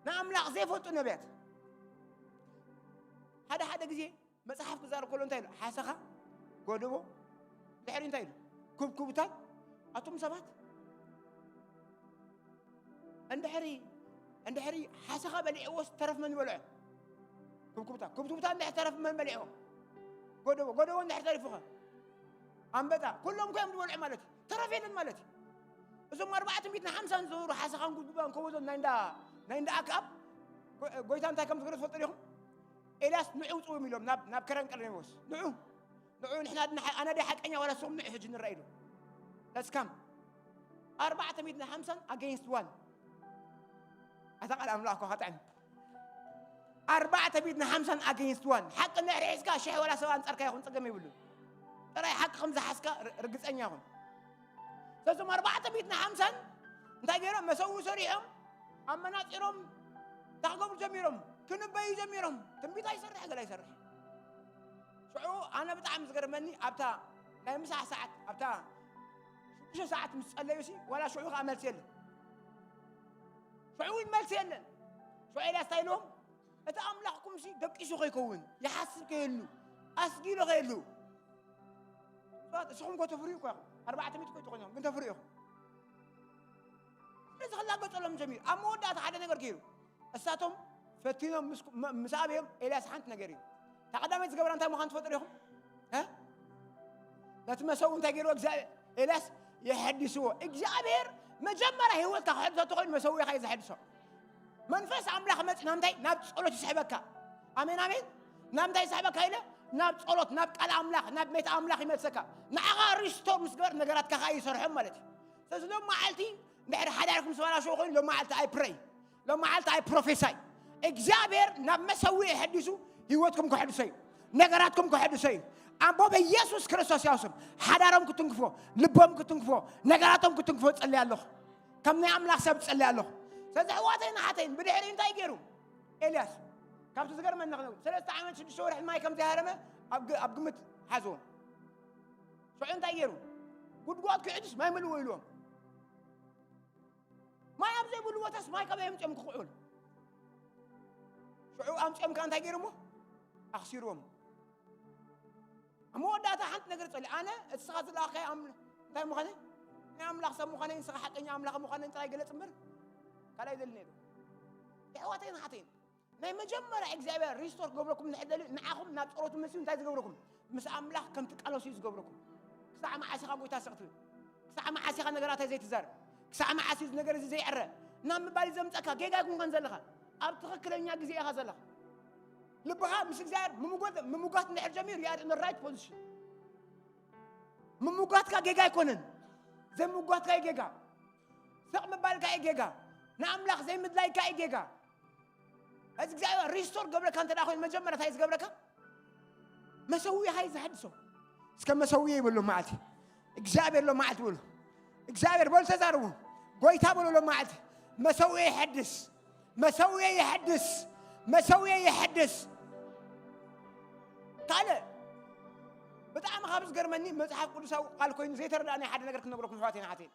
ንኣምላኽ ዘይፈልጡ ነቢያት ሓደ ሓደ ግዜ መጽሓፍ ክዛረብ ከሎ እንታይ ኢሉ ሓሰኻ ጎደቦ ድሕሪ እንታይ ኢሉ ኩብኩብታን ኣቱም ሰባት እንድሕሪ እንድሕሪ ሓሰኻ በሊዕዎ ተረፍ መን ይበልዖ ኩብኩብታ ኩብኩብታ እንድሕር ተረፍ መን በሊዕዎ ጎደቦ ጎደቦ እንድሕር ተሪፉኸ ኣንበጣ ኩሎም ኮይም ዝበልዑ ማለት እዩ ተረፍ የለን ማለት እዩ እዞም ኣርባዕተ ሚእትን ሓምሳን ዝነበሩ ሓሰኻን ጉብጉባን ከወዞን ናይ እንዳ ናይ እንዳ ኣክኣብ ጎይታ እንታይ ከም ዝገረ ትፈልጡ ዲኹም ኤልያስ ንዑ ውፅዎም ኢሎም ናብ ናብ ከረን ቀርኔዎስ ንዑ ንዑ ንሕና ኣነ ደ ሓቀኛ ዋላ ስኹም ንዑ ሕጂ ንረአ ኢሉ ለስካም ኣርባዕተ ሚእትን ሓምሳን ኣገይንስት ዋን ኣታ ቃል ኣምላኽ እኳ ኸጥዕም ኣርባዕተ ሚእትን ሓምሳን ኣገይንስት ዋን ሓቂ እንድሕር ሒዝካ ሽሕ ዋላ ሰብ ኣንጻርካ ይኹን ጸገም የብሉን ጥራይ ሓቂ ከም ዝሓዝካ ርግጸኛ ይኹን ሰዞም ኣርባዕተ ሚእትን ሓምሳን እንታይ ገይሮም መሰዊ ሰሪሖም ኣመናጺሮም እንታይ ክገብሩ ጀሚሮም ክንበዩ ጀሚሮም ትንቢት ኣይሰርሕ ገለ ኣይሰርሕ ሽዑ ኣነ ብጣዕሚ ዝገርመኒ ኣብታ ናይ ምሳሕ ሰዓት ኣብታ ሽዱሽተ ሰዓት ምስ ጸለዩ ሲ ዋላ ሽዑ ከዓ መልሲ የለን ሽዑ እውን መልሲ የለን ሽዑ ኤልያስ እንታይ ኢልዎም እቲ ኣምላኽኩም ሲ ደቂሱ ከይከውን ይሓስብ ከየሉ ኣስጊሉ ከየሉ ንስኹም ኮ ተፍርዩ እኮ ኢኹም ኣርባዕተ ሚእቲ ኮ ትኾኑ ኢኹም ግን ተፍርዩ ኢኹም ስለዚ ክላገጸሎም ጀሚሩ ኣብ መወዳእታ ሓደ ነገር ገይሩ እሳቶም ፈቲኖም ምስ ኣበዮም ኤልያስ ሓንቲ ነገር እዩ እታ ቀዳመይቲ ዝገበራ እንታይ ምዃን ትፈጥሩ ኢኹም ነቲ መሰው እንታይ ገይርዎ እግዚኣብሔር ኤልያስ የሐድስዎ እግዚኣብሔር መጀመርያ ህይወትካ ክሕድሶ ተኮይኑ መሰዊኻ እዩ ዘሐድሶ መንፈስ ኣምላኽ መፅ ናምታይ ናብ ፀሎት ይስሕበካ ኣሜን ኣሜን ናምታይ ይስሕበካ ኢለ ናብ ጸሎት ናብ ቃል ኣምላኽ ናብ ቤት ኣምላኽ ይመልሰካ ንዓኻ ሪስቶር ምስ ገበር ነገራትካ ከዓ ይሰርሖም ማለት እዩ ስለዚ ሎም መዓልቲ ድሕሪ ሓዳርኩም ዝበላሸው ኮይኑ ሎም መዓልቲ ኣይ ፕረይ ሎም መዓልቲ ኣይ ፕሮፌሳይ እግዚኣብሔር ናብ መሰዊዒ ሕዲሱ ህይወትኩም ክሕድሶ እዩ ነገራትኩም ክሕድሶ እዩ ኣቦ በኢየሱስ ክርስቶስ ያውስም ሓዳሮም ክትንክፎ ልቦም ክትንክፎ ነገራቶም ክትንክፎ ጸልያ ኣለኹ ከም ናይ ኣምላኽ ሰብ ጸልያ ኣለኹ ስለዚ ኣሕዋተይን ኣሓተይን ብድሕሪ እንታይ ገይሩ ኤልያስ ካብቲ ዝገርመኒ ክነግሩ ሰለስተ ዓመት ሽዱሽተ ወርሒ ማይ ከም ዘይሃረመ ኣብ ግምት ሓዝዎ ሽዑ እንታይ ገይሩ ጉድጓድ ክዕድስ ማይ ምልዎ ኢልዎም ማይ ኣብ ዘይብሉ ቦታስ ማይ ካበይ ኣምፅኦም ክኽዕሉ ሽዑ ኣምፅኦም ከዓ እንታይ ገይሩ እሞ ኣኽሲርዎም ኣብ መወዳእታ ሓንቲ ነገር ፀሊ ኣነ እስኻ ዝለኣኸ እንታይ ምዃነይ ናይ ኣምላኽ ሰብ ምዃነይ ንስኻ ሓቀኛ ኣምላኽ ምዃነይ ጥራይ ገለፅ እምበር ካልኣይ ዘሊ ነይሩ የሕዋተይን ሓተይን ናይ መጀመርያ እግዚኣብሔር ሪስቶር ክገብረኩም ንሕደሊ ንዓኹም ናብ ፀሎት መስዩ እንታይ ዝገብረኩም ምስ ኣምላኽ ከም ትቃለሱ እዩ ዝገብረኩም ክሳዕ መዓስ ኢኻ ጎይታ ስቕ ትብል ክሳዕ መዓስ ኢኻ ነገራተይ ዘይትዛረብ ክሳዕ መዓስ እዩ ነገር እዚ ዘይዕረ ናብ ምባል ዘምፀካ ጌጋ ይኩንካን ዘለኻ ኣብ ትኽክለኛ ግዜ ኢኻ ዘለኻ ልብኻ ምስ እግዚኣብሔር ምምጓት እንድሕር ጀሚሩ you are in the right position ምምጓትካ ጌጋ ኣይኮነን ዘይምጓትካ እዩ ጌጋ ስቕ ምባልካ እዩ ጌጋ ንኣምላኽ ዘይምድላይካ እዩ ጌጋ እዚ እግዚኣብሔር ሪስቶር ገብረካ እንተ ኮይኑ መጀመርያ እንታይ ዝገብረካ መሰዊኻ እዩ ዝሕድሶ እስከ መሰዊ ይብሉ መዓልቲ እግዚኣብሔር ሎ መዓልቲ ብሉ እግዚኣብሔር በሉ ተዛርቡ። ጎይታ በሉ ሎም መዓልቲ መሰውየ ይሐድስ፣ መሰውየ ይሐድስ፣ መሰውየ ይሐድስ። ካልእ ብጣዕሚ ካብ ዝገርመኒ መጽሓፍ ቅዱሳዊ ቃል ኮይኑ ዘይተረዳእናይ ሓደ ነገር ክነግረኩም ኣሕዋተይን ኣሓተይን።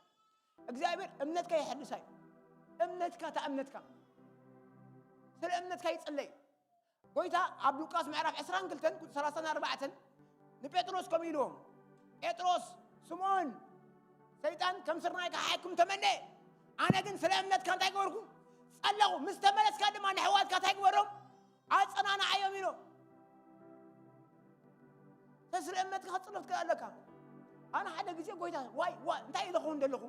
እግዚኣብሔር እምነትካ የሐድሳ እዩ። እምነትካ፣ እታ እምነትካ፣ ስለ እምነትካ ይጽለይ። ጎይታ ኣብ ሉቃስ ምዕራፍ ዕስራን ክልተን ቁጽሪ ሰላሳን ኣርባዕተን ንጴጥሮስ ከምኡ ኢልዎ፣ ጴጥሮስ፣ ስምዖን፣ ሰይጣን ከም ስርናይ ክሓየኩም ተመነየ፣ ኣነ ግን ስለ እምነትካ እንታይ ገበርኩ? ጸለኹ። ምስ ተመለስካ ድማ ንሕዋትካ እንታይ ግበሮም? ኣጸናንዓዮም ኢሎ። ስለ እምነትካ ክትጽሎ ትክእል ኣለካ። ኣነ ሓደ ግዜ ጎይታ፣ ዋይ፣ ዋ፣ እንታይ ኢለ ክኸውን ዘለኹ?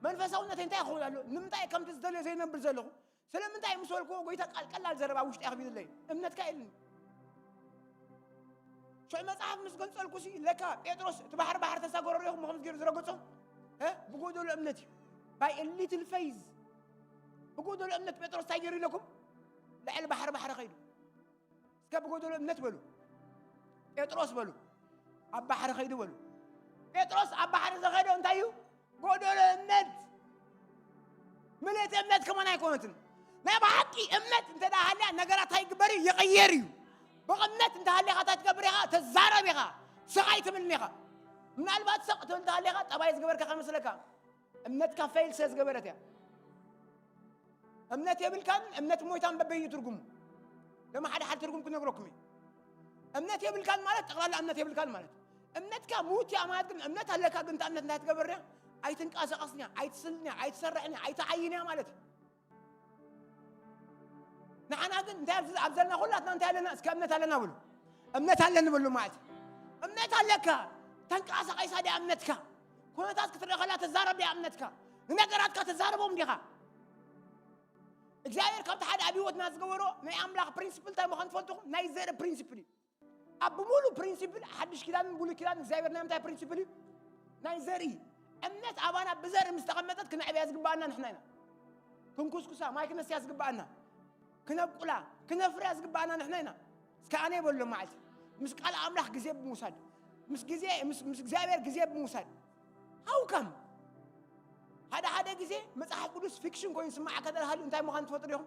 መንፈሳውነተይ እንታይ ክኸውን ኣሎ? ንምንታይ ከምቲ ዝደልዮ ዘይነብር ዘለኹ? ስለምንታይ ምስ በልክዎ፣ ጎይታ ቃል ቀላል ዘረባ ውሽጢ ኣኽቢድለይ። እምነትካ ኢልኒ። ሽዑ መጽሓፍ ምስ ገንጸልኩሲ፣ ለካ ጴጥሮስ እቲ ባሕሪ ባሕሪ ተሳገሮ ሪኹም ከምዚ ገይሩ ዝረገጾ፣ እ፣ ብጎደሎ እምነት እዩ። By a little faith። ብጎደሎ እምነት ጴጥሮስ እንታይ ገይሩ ኢለኩም? ልዕሊ ባሕሪ ባሕሪ ኸይዱ። እስከ ብጎደሎ እምነት በሉ። ጴጥሮስ በሉ። ኣብ ባሕሪ ኸይዱ በሉ። ጴጥሮስ ኣብ ባሕሪ ዝኸዶ እንታይ እዩ? ጎደሎ እምነት። ምልእቲ እምነት ከማን ኣይኮነትን። ናይ ብሓቂ እምነት እንተ ደኣ ሃልያ ነገራት ኣይግበር እዩ፣ ይቕየር እዩ። ብእምነት እንተ ሃሊኻ እንታይ ትገብር ኢኻ? ተዛረብ ኢኻ። ስቕ ኣይትብልን ኢኻ። ምናልባት ስቕ ትብል እንተ ሃሊኻ ጠባይ ዝገበርካ ከመስለካ። እምነትካ ፌል ስለ ዝገበረት እያ። እምነት የብልካን እምነት ሞይታን በበይኑ ትርጉሙ። ለማ ሓደ ሓደ ትርጉም ክነግረኩም እዩ። እምነት የብልካን ማለት ጠቕላላ እምነት የብልካን ማለት። እምነትካ ሙት እያ ማለት ግን እምነት ኣለካ ግን እታ እምነት እንታይ ትገብር እያ? ኣይትንቀሳቐስን እያ፣ ኣይትስልን እያ፣ ኣይትሰርሕን እያ፣ ኣይትዓይን እያ ማለት እዩ። ንዓና ግን እንታይ ኣብ ኣብ ዘለና ኩላትና እንታይ ኣለና? እስከ እምነት ኣለና በሉ። እምነት ኣለኒ በሉ ማለት እዩ። እምነት ኣለካ። ተንቀሳቒሳ ድያ እምነትካ? ኩነታት ክትርኢ ከላ ተዛረብ ድያ እምነትካ? ንነገራትካ ተዛረቦም ዲኻ? እግዚኣብሔር ካብቲ ሓደ ኣብ ህይወትና ዝገበሮ ናይ ኣምላኽ ፕሪንሲፕል እንታይ ምዃኑ ትፈልጥኹም? ናይ ዘርኢ ፕሪንሲፕል እዩ። ኣብ ብሙሉ ፕሪንሲፕል ሓድሽ ኪዳንን ብሉይ ኪዳን እግዚኣብሔር ናይ ምንታይ ፕሪንሲፕል እዩ? ናይ ዘርኢ። እምነት ኣባና ብዘርኢ ምስ ተቐመጠት ክነዕብያ ዝግባኣና ንሕና ኢና። ክንኩስኩሳ፣ ማይ ክነስያ ዝግባኣና። ክነብቁላ፣ ክነፍርያ ዝግባኣና ንሕና ኢና። እስከ ኣነ ይበሎ መዓልቲ። ምስ ቃል ኣምላኽ ግዜ ብምውሳድ። ምስ ግዜ፣ ምስ፣ ምስ እግዚኣብሔር ግዜ ብምውሳድ። ሃውከም። ሓደ ሓደ ግዜ መጽሓፍ ቅዱስ ፊክሽን ኮይኑ ስማዓካ እንተ ሃልዩ እንታይ ምዃኑ ትፈልጡ ዲኹም?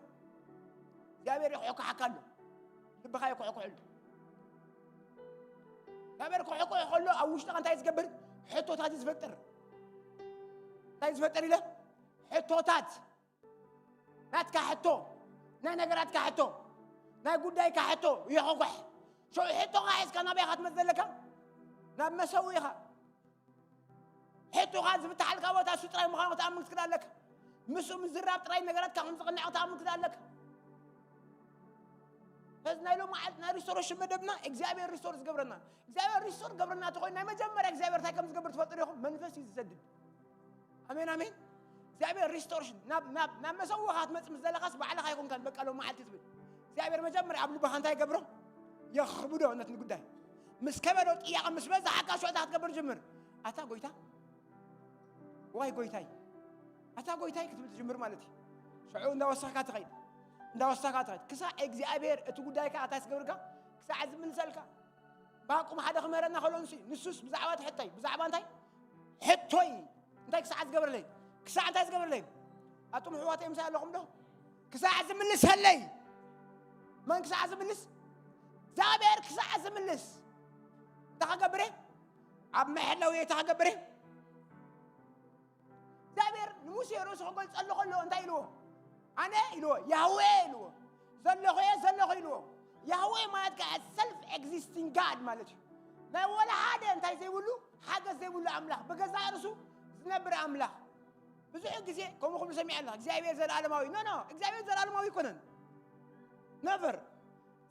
እግዚኣብሔር ይኩሕኩሓካ ኣሎ። ልብኻ ይኩሕኩሐሉ። እግዚኣብሔር ክሕኩሕ ከሎ ኣብ ውሽጥኻ እንታይ ዝገብር? ሕቶታት እዩ ዝፈጥር። እንታይ ዝፈጥር ኢለ? ሕቶታት። ናትካ ሕቶ፣ ናይ ነገራትካ ሕቶ፣ ናይ ጉዳይካ ሕቶ ይኹሕኩሕ። ሽዑ ሕቶኻ ሒዝካ ናበይ ኢኻ ትመጽእ ዘለካ? ናብ መሰውኢኻ። ሕቶኻ ዝፍትሓልካ ቦታ እሱ ጥራይ ምዃኑ ክትኣምን ክትክእል ኣለካ። ምስኡ ምዝራብ ጥራይ ነገራትካ ከም ዝቕንዕ ክትኣምን ክትክእል ኣለካ። በዚ ናይ ሎሚ መዓልቲ ናይ ሪስቶሬሽን መደብና እግዚኣብሔር ሪስቶር ዝገብረና። እግዚኣብሔር ሪስቶር ዝገብረና እንተኾይኑ ናይ መጀመርያ እግዚኣብሔር እንታይ ከም ዝገብር ትፈልጡ ዲኹም? መንፈስ እዩ ዝሰድድ። ኣሜን፣ ኣሜን። እግዚኣብሔር ሪስቶሬሽን ናብ፣ ናብ፣ ናብ መሰውኻ ክትመጽእ ምስ ዘለኻስ ባዕልኻ ኣይኮንካን በቃ ሎም መዓልቲ ትብል። እግዚኣብሔር መጀመርያ ኣብ ልብኻ እንታይ ይገብሮ? የኽብዶ ነቲ ጉዳይ። ምስ ከበዶ ጥያቐ ምስ በዛሓካ ሽዑ እንታይ ክትገብር ጅምር? ኣታ ጎይታ፣ ዋይ ጎይታይ፣ ኣታ ጎይታይ ክትብል ትጅምር ማለት እዩ። ሽዑ እንዳወሰኽካ ትኸይድ፣ እንዳወሰኽካ ትኸይድ። ክሳዕ እግዚኣብሔር እቲ ጉዳይካ ኣታ ዝገብርካ፣ ክሳዕ ዝምልሰልካ። ባቁም ሓደ ክምህረና ከሎ ንሱ፣ ንሱስ ብዛዕባ እቲ ሕቶይ፣ ብዛዕባ እንታይ? ሕቶይ፣ እንታይ ክሳዕ ዝገብረለይ? ክሳዕ እንታይ ዝገብረለይ? ኣቱም ኣሕዋተይ ምሳይ ኣለኹም ዶ? ክሳዕ ዝምልሰለይ። መን ክሳዕ ዝምልስ? እግዚኣብሔር ክሳዕ ዝምልስ። እንታይ ክገብር እየ? ኣብ መሐለዊ እንታይ ክገብር እየ? እግዚኣብሔር ንሙሴ ርእሱ ክገልጸሉ ከሎ እንታይ ኢልዎ? ኣነ ኢልዎ፣ ያህዌ ኢልዎ። ዘለኹ እየ፣ ዘለኹ ኢልዎ። ያህዌ ማለት ከዓ ሰልፍ ኤግዚስቲንግ ጋድ ማለት እዩ። ናይ ወላ ሓደ እንታይ ዘይብሉ፣ ሓገዝ ዘይብሉ ኣምላኽ፣ ብገዛእ ርእሱ ዝነብር ኣምላኽ። ብዙሕ ግዜ ከምኡ ክብሉ ሰሚዐ ኣለኹ፣ እግዚኣብሔር ዘለኣለማዊ። ኖ፣ ኖ፣ እግዚኣብሔር ዘለኣለማዊ ኣይኮነን። ነቨር።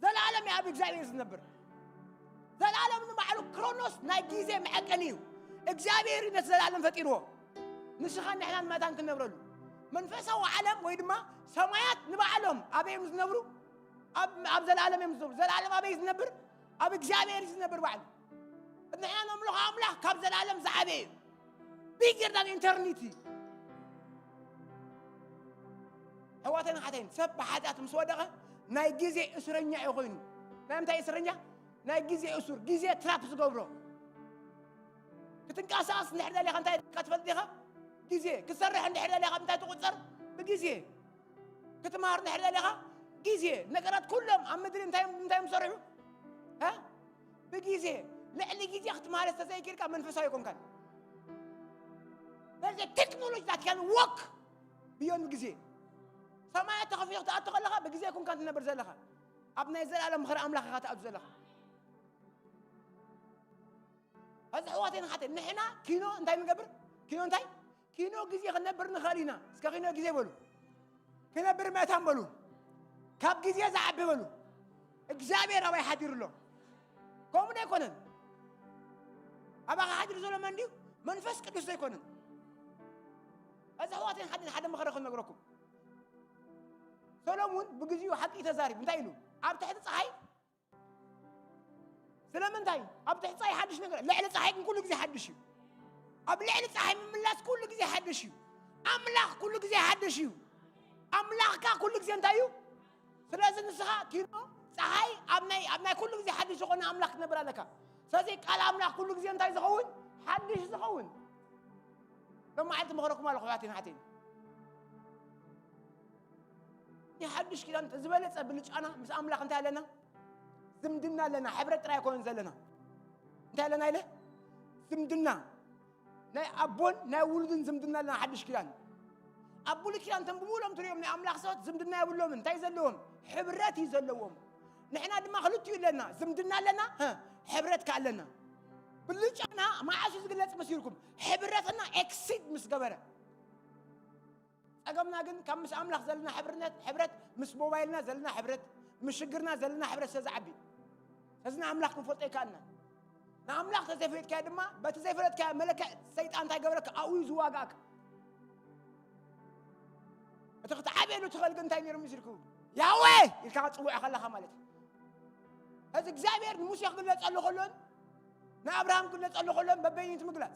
ዘለኣለም እዩ ኣብ እግዚኣብሔር ዝነብር። ዘለኣለም ንባዕሉ ክሮኖስ ናይ ግዜ መዐቀኒ እዩ። እግዚኣብሔር እዩ ነቲ ዘለኣለም ፈጢርዎ። ንስኻን ንሕናን መታን ክንነብረሉ። መንፈሳዊ ዓለም ወይ ድማ ሰማያት ንባዕሎም ኣበይ እዮም ዝነብሩ? ኣብ፣ ኣብ ዘለኣለም እዮም ዝነብሩ። ዘለኣለም ኣበይ ዝነብር? ኣብ እግዚኣብሔር እዩ ዝነብር ባዕሉ። ንሕና ነምልኾ ኣምላኽ ካብ ዘለኣለም ዝዓበየ እዩ። ቢገር ዳን ኢንተርኒቲ። ኣሕዋተይን ኣሓተይን፣ ሰብ ብሓጢኣት ምስ ወደቐ ናይ ግዜ እስረኛ እዩ ኮይኑ። ናይ ምንታይ እስረኛ? ናይ ግዜ እሱር፣ ግዜ ትራፕ ዝገብሮ። ክትንቀሳቐስ እንድሕር ደሊኻ እንታይ ኢልካ ትፈልጥ ዲኻ? ግዜ ክትሰርሕ እንድሕር ደሊኻ እንታይ ትቑጸር? ብግዜ ክትመሃር እንድሕር ደሊኻ ግዜ። ነገራት ኩሎም ኣብ ምድሪ እንታይ እዮም፣ እንታይ እዮም ዝሰርሑ? እ? ብግዜ። ልዕሊ ግዜ ክትመሃር ተዘይክኢልካ መንፈሳዊ ኣይኮንካን። There's a technology that can work beyond ግዜ። ሰማያት ተኸፊቱ ክትኣቱ ከለኻ ብግዜ ኣይኮንካን ትነብር ዘለኻ። ኣብ ናይ ዘላለም ምኽሪ ኣምላኽ ኢኻ ትኣቱ ዘለኻ። እዚ ኣሕዋተይን ኣሓተይን፣ ንሕና ኪኖ እንታይ ንገብር? ኪኖ እንታይ? ኪኖ ግዜ ክንነብር ንኽእል ኢና። እስከ ኪኖ ግዜ በሉ። ክነብር መታን በሉ። ካብ ግዜ ዝዓቢ በሉ። እግዚኣብሔር ኣባይ ሓዲሩ ኣሎ። ከምኡ ዶ ኣይኮነን? ኣባኻ ሓዲሩ ዘሎ መን ድዩ? መንፈስ ቅዱስ ዶ ኣይኮነን? እዚ ኣሕዋተይን ኣሓተይን፣ ሓደ ምኽሪ ክነግረኩም። ሰሎሙን ብግዜኡ ሓቂ ተዛሪቡ። እንታይ ኢሉ? ኣብ ትሕቲ ፀሓይ ስለምንታይ? ኣብ ትሕቲ ጸሓይ ሓድሽ ነገር፣ ልዕሊ ጸሓይ ግን ኩሉ ግዜ ሓድሽ እዩ። ኣብ ልዕሊ ጸሓይ ምምላስ ኩሉ ግዜ ሓድሽ እዩ። ኣምላኽ ኩሉ ግዜ ሓድሽ እዩ። ኣምላኽካ ኩሉ ግዜ እንታይ እዩ? ስለዚ ንስኻ ኪኖ ጸሓይ ኣብ ናይ፣ ኣብ ናይ ኩሉ ግዜ ሓድሽ ዝኾነ ኣምላኽ ክትነብር ኣለካ። ስለዚ ቃል ኣምላኽ ኩሉ ግዜ እንታይ ዝኸውን? ሓድሽ ዝኸውን። ሎማዓልቲ መኽረኩም ኣለኹ ኣሕዋተይን ኣሓተይን። ናይ ሓድሽ ኪዳን ዝበለጸ ብልጫና ምስ ኣምላኽ እንታይ ኣለና? ዝምድና ኣለና። ሕብረት ጥራይ ኣይኮነን ዘለና። እንታይ ኣለና ኢለ? ዝምድና። ናይ ኣቦን ናይ ውሉድን ዝምድና ኣለና፣ ሓድሽ ኪዳን። ኣብ ብሉይ ኪዳን ተንብቡ፣ ሎም ትሪኦም ናይ ኣምላኽ ሰባት ዝምድና የብሎምን። እንታይ ዘለዎም? ሕብረት እዩ ዘለዎም። ንሕና ድማ ክልቲኡ ኣለና። ዝምድና ኣለና፣ ሀ፣ ሕብረት ከ ኣለና። ብልጫና መዓስ እዩ ዝግለጽ መሲልኩም? ሕብረትና ኤክሲድ ምስ ገበረ። ጸገምና ግን ካብ ምስ ኣምላኽ ዘለና ሕብርነት፣ ሕብረት፣ ምስ ሞባይልና ዘለና ሕብረት፣ ምስ ሽግርና ዘለና ሕብረት ስለ ዝዓቢ። ስለዚ ንኣምላኽ ክንፈልጦ ኣይከኣልናን። ንኣምላኽ ተዘይፈለጥካዮ ድማ፣ በቲ ዘይፈለጥካዮ መለክዕ ሰይጣን እንታይ ይገብረካ? ኣብኡ እዩ ዝዋጋእካ። እቲ ክትዓብየሉ ትኽእል ግን እንታይ ነይሩ መሲልኩም? ያዌ ኢልካ ክትጽውዖ ከለኻ ማለት እዩ። ሕዚ እግዚኣብሔር ንሙሴ ክግለጸሉ ከሎን ንኣብርሃም ክግለጸሉ ከሎን በበይኒት ምግላጽ።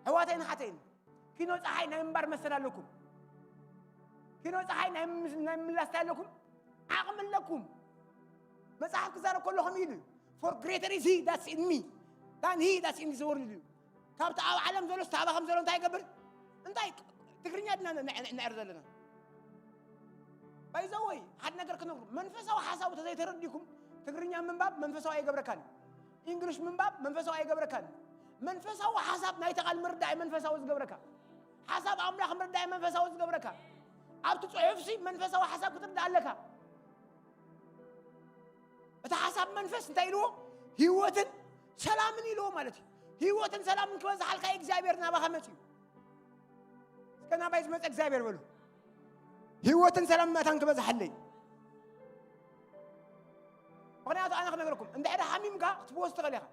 ኣሕዋተይን ኣሓተይን፣ ኪኖ ጸሓይ ናይ ምንባር መሰል ኣለኩም። ኪኖ ጸሓይ ናይ ምምስ-፣ ናይ ምምላስ እንታይ ኣለኩም? ዓቕሚ ኣለኩም። መጽሓፍ ክዛረብ ከሎ ከምኡ ኢሉ እዩ። For greater is he that's in me than he that's in this world ኢሉ። ካብቲ ኣብ ዓለም ዘሎ፣ ካብቲ ኣባኹም ዘሎ እንታይ ይገብር? እንታይ ትግርኛ ድና ን-፣ ን-፣ ንዕር ዘለና? By the way፣ ሓደ ነገር ክነግሩ። መንፈሳዊ ሓሳቡ ተዘይተረዲእኩም፣ ትግርኛ ምንባብ መንፈሳዊ ኣይገብረካን እዩ። እንግሊሽ ምንባብ መንፈሳዊ ኣይገብረካን። መንፈሳዊ ሓሳብ ናይቲ ቃል ምርዳእ እዩ መንፈሳዊ ዝገብረካ። ሓሳብ ኣምላኽ ምርዳእ እዩ መንፈሳዊ ዝገብረካ። ኣብቲ ጽሑፍሲ መንፈሳዊ ሓሳብ ክትርዳእ ኣለካ። እቲ ሓሳብ መንፈስ እንታይ ኢልዎ? ህይወትን ሰላምን ኢልዎ ማለት እዩ። ህይወትን ሰላምን ክበዝሓልካ እግዚኣብሔር ናባኻ መጺኡ። እስከ ናባይ ዝመጸ እግዚኣብሔር በሉ። ህይወትን ሰላም መታን ክበዝሓለይ። ምኽንያቱ ኣነ ክነግረኩም፣ እንድሕር ሓሚምካ ክትፍወስ ትኽእል ኢኻ።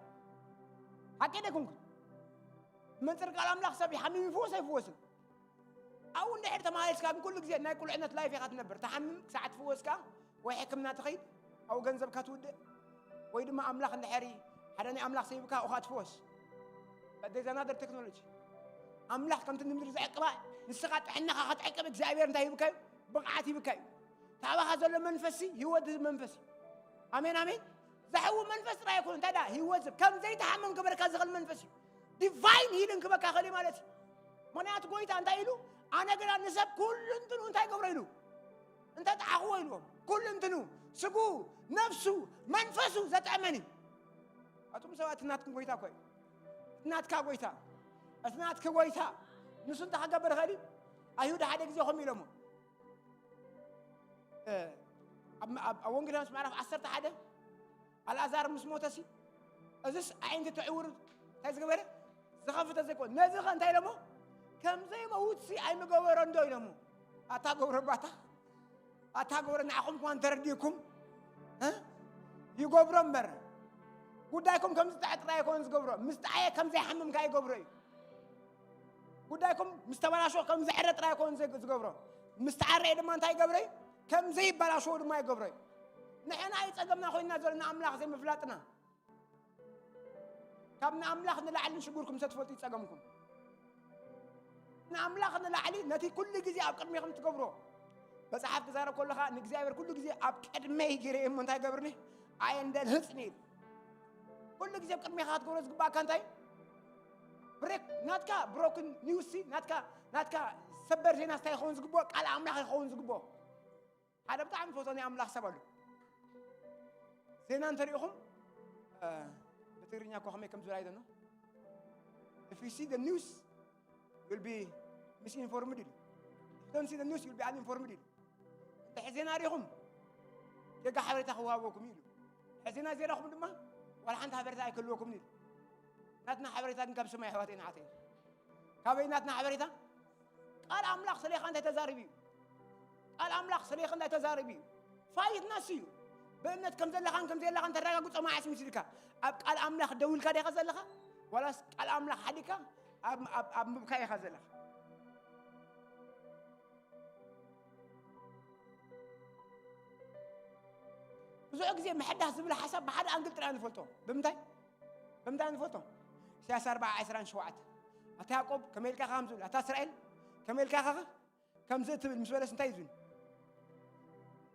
ሓቂ ዶ ኣይኮንኩን? መንጽር ቃል ኣምላኽ ሰብ ይሓምም ይፍወስ ኣይፍወስን። ኣብኡ እንድሕር ተመላለስካ ግን ኩሉ ግዜ ናይ ቁልዕነት ላይፍ ኢኻ ትነብር። ትሓምም ክሳዕ ትፍወስ ከኣ ወይ ሕክምና ትኸይድ፣ ኣብኡ ገንዘብካ ትውድእ፣ ወይ ድማ ኣምላኽ እንድሕር ሓደ ናይ ኣምላኽ ሰብ ሂብካ ኣብኡ ከኣ ትፍወስ። But there's another technology። ኣምላኽ ከምቲ ንምድሪ ዝዕቅባ ንስኻ ጥዕናኻ ክትዕቅብ እግዚኣብሔር እንታይ ሂብካ እዩ? ብቕዓት ሂብካ እዩ። ታባኻ ዘሎ መንፈስሲ ህይወት ዝህብ መንፈስ እዩ። ኣሜን፣ ኣሜን። ዘሕዊ መንፈስ ጥራይ ኣይኮነ፣ እንታይ ደኣ ህይወት ዝህብ፣ ከም ዘይትሓምም ክበረካ ዝኽእል መንፈስ እዩ። ዲቫይን ሂሊንግ ክበካ ይኽእል እዩ ማለት እዩ። ምኽንያቱ ጎይታ እንታይ ኢሉ? ኣነ ግና ንሰብ ኩሉ እንትኑ እንታይ ገብሮ ኢሉ? እንተ ጠዓኽዎ ኢልዎም። ኩሉ እንትኑ፣ ስጉ፣ ነፍሱ፣ መንፈሱ ዘጥዕመኒ። ኣቱም ሰባት፣ እቲ ናትኩም ጎይታ እኮ እዩ። እቲ ናትካ ጎይታ፣ እቲ ናትኪ ጎይታ፣ ንሱ እንታይ ክገብር ይኽእል እዩ? ኣይሁድ ሓደ ግዜ ከምኡ ኢሎሞ። እ፣ ኣብ፣ ኣብ፣ ኣብ ወንጌል ዮሃንስ ምዕራፍ ዓሰርተ ሓደ፣ ኣልኣዛር ምስ ሞተሲ፣ እዝስ ኣዒንቲ ትዕውር እንታይ ዝገበረ? ዝኸፍተ ዘይኮነ። ነዚ ኸ እንታይ ኢሎሞ? ከም ዘይመውትሲ ኣይምገበሮን ዶ ኢሎሞ? ኣታ ገብረ ባታ፣ ኣታ ገብረ ንዓኹም እኳ እንተረዲእኩም፣ እ? ይገብሮ እምበር። ጉዳይኩም ከም ዝጥዐ ጥራይ ኣይኮነን ዝገብሮ። ምስ ጠዓየ ከም ዘይሓምም ከኣ ይገብሮ እዩ። ጉዳይኩም ምስ ተበላሸወ ከም ዝዕረ ጥራይ ኣይኮነን ዘግ-፣ ዝገብሮ። ምስ ተዓረየ ድማ እንታይ ይገብሮ እዩ? ከም ዘይበላሸዎ ድማ ይገብሮ እዩ። ንሕና እዩ ጸገምና ኮይንና ዘሎ ንኣምላኽ ዘይምፍላጥና። ካብ ንኣምላኽ ንላዕሊ ንሽግርኩም ሰትፈልጡ ይጸገምኩም። ንኣምላኽ ንላዕሊ ነቲ ኩሉ ግዜ ኣብ ቅድሜኹም ትገብሮ። መጽሓፍ ክዛረብ ከሎ ኸኣ ንእግዚኣብሔር ኩሉ ግዜ ኣብ ቅድመይ ገይረ እየ እሞ እንታይ ገብርኒ? ኣየንደልህጽኒ ኢሉ። ኩሉ ግዜ ኣብ ቅድሜኻ ክትገብሮ ዝግባእካ እንታይ? ብሬክ ናትካ ብሮክን ኒውስ ሲ ናትካ ናትካ ሰበር ዜና ስታይ ይኸውን ዝግብኦ ቃል ኣምላኽ ይኸውን ዝግብኦ። ሓደ ብጣዕሚ ፈቶ ናይ ኣምላኽ ሰብ ኣሎ። ዜና እንተሪኢኹም ብትግርኛ እኮ ከመይ ከም ዝብል ኣይደኖ። If you see the news, you'll be misinformed ኢሉ። If you don't see the news, you'll be uninformed ኢሉ። እንተ ዜና ሪኹም ጌጋ ሓበሬታ ክወሃበኩም ኢሉ። ዜና ዜራኹም ድማ ዋላ ሓንቲ ሓበሬታ ኣይክልወኩም ኢሉ። ናትና ሓበሬታ ግን ካብ ሰማይ ኣሕዋት ኢና ዓተይ። ካበይ ናትና ሓበሬታ? ቃል ኣምላኽ ስሌኻ እንታይ ተዛሪቡ እዩ? ቃል ኣምላኽ ስሌኻ እንታይ ተዛሪቡ እዩ? ፋይት ነሱ እዩ። ብእምነት ከም ዘለኻን ከም ዘየለኻን ተረጋግጾ መዓስ ምስ ኢልካ ኣብ ቃል ኣምላኽ ደው ኢልካ ዲኻ ዘለኻ? ዋላስ ቃል ኣምላኽ ሓዲግካ ኣብ ኣብ ኣብ ምብካይ ኢኻ ዘለኻ? ብዙሕ ግዜ ምሕዳስ ዝብል ሓሳብ ብሓደ ኣንግል ጥራይ ንፈልጦ። ብምንታይ? ብምንታይ ንፈልጦ? ኢሳያስ ኣርባዓ ዕስራን ሸውዓተ ኣታ ያዕቆብ ከመይ ኢልካ ኢኻ ከም ዝብል ኣታ እስራኤል ከመይ ኢልካ ኢኻ ከም ዝእትብል ምስ በለስ እንታይ እዩ ዝብል?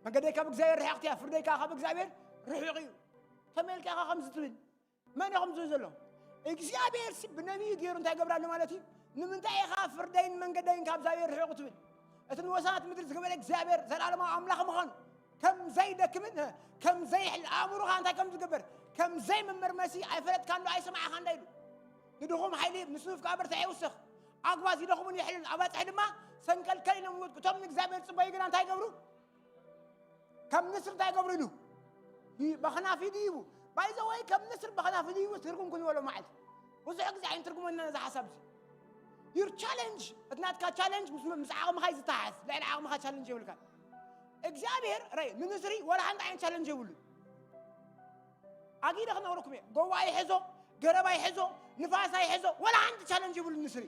መንገደይ ካብ እግዚኣብሔር ርሕቕቲ እያ፣ ፍርደይ ከዓ ካብ እግዚኣብሔር ርሑቕ እዩ። ከመይ ኢልካ ኢኻ ከም ዝትብል? መን ኢኹም ዝብል ዘሎ እግዚኣብሔር ሲ ብነቢይ ገይሩ እንታይ ገብራሉ ማለት እዩ? ንምንታይ ኢኻ ፍርደይን መንገደይን ካብ እግዚኣብሔር ርሑቕ ትብል? እቲ ንወሰናት ምድሪ ዝገበረ እግዚኣብሔር ዘላለማዊ ኣምላኽ ምዃኑ ከም ዘይደክምን ከም ዘይሕል ኣእምሮኻ እንታይ ከም ዝገበር ከም ዘይምምርመሲ ኣይፈለጥካን ዶ ኣይሰማዕኻን ዶ ኢሉ ንድኹም ሓይሊ ይህብ ንስኑፍ ከዓ ብርታዕ ይውስኽ ኣጉባዝ ይደኽሙን ይሕልን ኣባፅሕ ድማ ሰንከልከል ኢሎም ይወድቁ እቶም ንእግዚኣብሔር ፅበዩ ግና እንታይ ይገብሩ ካብ ንስር እንታይ ይገብሩ ኢሉ በኽናፊ ድይቡ ባይዘወይ ከም ንስር በኽናፊ ድይቡ ትርጉም ክንበሎ ማለት ብዙሕ ግዜ ኣይንትርጉመና ነዚ ሓሳብ እዚ ዩር ቻለንጅ እቲ ናትካ ቻለንጅ ምስ ዓቕምኻ እዩ ዝተሓዝ ልዕሊ ዓቕምኻ ቻለንጅ የብልካ እግዚኣብሔር ራይ ንንስሪ ወላ ሓንቲ ዓይነት ቻለንጅ የብሉ ኣጊደ ክነግረኩም እየ ጎባ ይሕዞ ገረባ ይሕዞ ንፋሳ ይሕዞ ወላ ሓንቲ ቻለንጅ የብሉ ንስሪ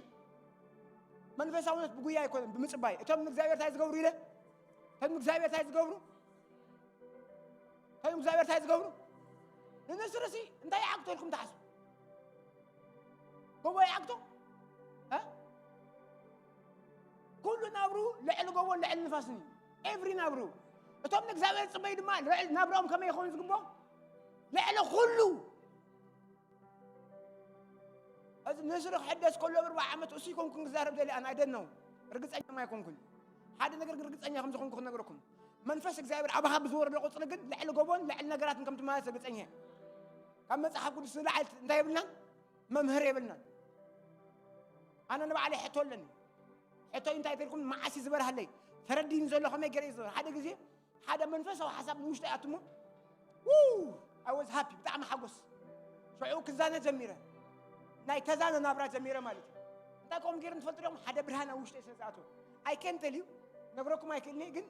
መንፈሳውነት ብጉያ ኣይኮነን ብምፅባይ እቶም ንእግዚኣብሔር እንታይ ዝገብሩ ኢለ እቶም ንእግዚኣብሔር እንታይ ዝገብሩ እቶም እግዚኣብሔር እንታይ ዝገብሩ ንንስርሲ እንታይ ይዓግቶ ኢልኩም ትሓስቡ ጎቦ ይዓግቶ ኩሉ ናብሩ ልዕሊ ጎቦን ልዕሊ ንፋስን እዩ ኤቭሪ ናብሩ እቶም ንእግዚኣብሔር ፅበዩ ድማ ናብርኦም ከመይ ይኸውን ዝግቦ ልዕሊ ኩሉ እዚ ንስሪ ክሕደስ ከሎ ብርባ ዓመት እሱ ይኮንኩን ክዛረብ ደሊ ኣን ኣይደነው ርግፀኛ ማይኮንኩን ሓደ ነገር ግን ርግፀኛ ከም ዝኾንኩ ክነግረኩም መንፈስ እግዚኣብሔር ኣባኻ ብዝወረደ ቁፅሪ ግን ልዕሊ ጎቦን ልዕሊ ነገራትን ከም ትመላለስ ርግፀኛ ካብ መፅሓፍ ቅዱስ ዝለዓል እንታይ የብልናን መምህር የብልናን ኣነ ንባዕለይ ሕቶ ኣለኒ ሕቶይ እንታይ ተልኩም መዓሲ ዝበርሃለይ ተረዲኒ ዘሎ ከመይ ገይረ እዩ ሓደ ግዜ ሓደ መንፈሳዊ ሓሳብ ንውሽጢ ኣትሞ I was happy ብጣዕሚ ሓጎስ ሽዑ ክዛነ ጀሚረ ናይ ተዛነ ናብራ ጀሚረ ማለት እዩ እንታይ ከምኡ ገይረ ንትፈልጡ ዲኹም ሓደ ብርሃን ኣብ ውሽጢ ስለ ዝኣተወ I can tell you ነግረኩም ኣይክእልኒ ግን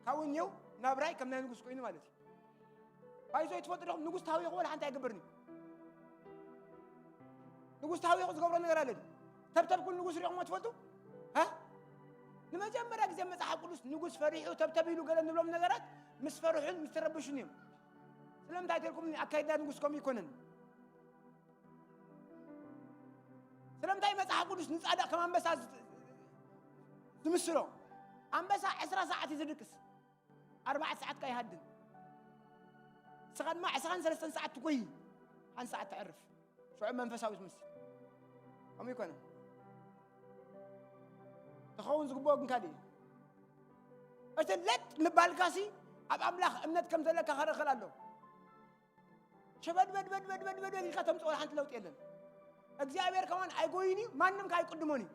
ካብኡ እኒው ናብራይ ከም ናይ ንጉስ ኮይኑ ማለት እዩ ባይዞይ ትፈልጡ ዲኹም ንጉስ ታዊኹ ወላ ሓንቲ ኣይገብርን እዩ ንጉስ ታዊኹ ዝገብሮ ነገር ኣለኒ ተብተብ ኩሉ ንጉስ ሪኹሞ ትፈልጡ ንመጀመርያ ግዜ መፅሓፍ ቅዱስ ንጉስ ፈሪሑ ተብተብ ኢሉ ገለ ንብሎም ነገራት ምስ ፈርሑን ምስ ተረብሹን እዮም ስለምንታይ ተልኩም ኣካይዳ ንጉስ ከምኡ ይኮነን ስለምንታይ መፅሓፍ ቅዱስ ንፃድቕ ከም ኣንበሳ ዝምስሎ ኣንበሳ ዕስራ ሰዓት እዩ ዝድቅስ ኣርባዕተ ሰዓት ካ ይሃድን ንስኻ ድማ ዕስራን ሰለስተን ሰዓት ትጎይ ሓንቲ ሰዓት ተዕርፍ ሽዑ መንፈሳዊ ትመስል ከምኡ ይኮነ ትኸውን ዝግብኦ ግን ካልእ እዩ እቲ ለጥ ምባልካሲ ኣብ ኣምላኽ እምነት ከም ዘለካ ከረኸል ኣሎ ሸበድበድበድበድበድበድ ኢልካ ተምፅኦ ሓንቲ ለውጢ የለን እግዚኣብሔር ከማን ኣይጎይን እዩ ማንም ከ ኣይቅድሞን እዩ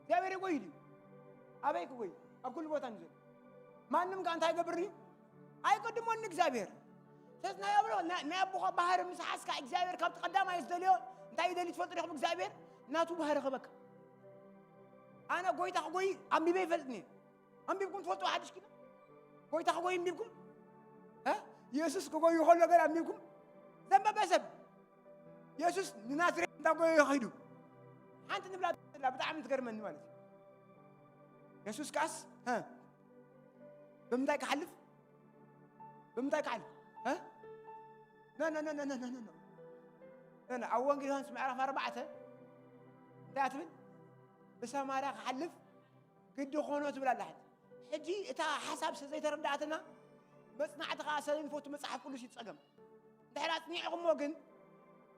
እግዚኣብሔር ይጎይ ድዩ ኣበይ ክጎይ ኣብ ኩሉ ቦታ ንዘሎ ማንም ከ እንታይ ይገብር እዩ ኣይቅድሞን እግዚኣብሔር ስለዚ ናይ ኣብሎ ናይ ኣቦኻ ባህሪ ምስ ሓዝካ እግዚኣብሔር ካብቲ ቀዳማይ ዝደልዮ እንታይ ይደሊ ትፈልጡ ዲኹም እግዚኣብሔር ናቱ ባህሪ ክበካ ኣነ ጎይታ ክጎይ ኣንቢበ ይፈልጥኒ ኣንቢብኩም ትፈልጡ ሓድሽ ኪዳን ጎይታ ክጎይ ኣንቢብኩም የሱስ ክጎይ ከሎ ገለ ኣንቢብኩም ዘንበበ ሰብ የሱስ ንናዝሬት እንዳጎየ ከይዱ ሓንቲ ንብላ ብጣዕሚ ትገርመኒ ማለት እዩ የሱስ ከኣስ ብምንታይ ክሓልፍ ብምንታይ ክሓልፍ ኣብ ወንጌል ዮሃንስ ምዕራፍ ኣርባዕተ እንታይ ትብል ብሰማርያ ክሓልፍ ግዲ ኾኖ ትብል ኣላ ሕጂ ሕጂ እታ ሓሳብ ስለ ዘይተረዳእትና መፅናዕቲ ከዓ ሰለንፎቱ መፅሓፍ ቅዱስ ይፀገም እንድሕር ኣፅኒዕኹሞ ግን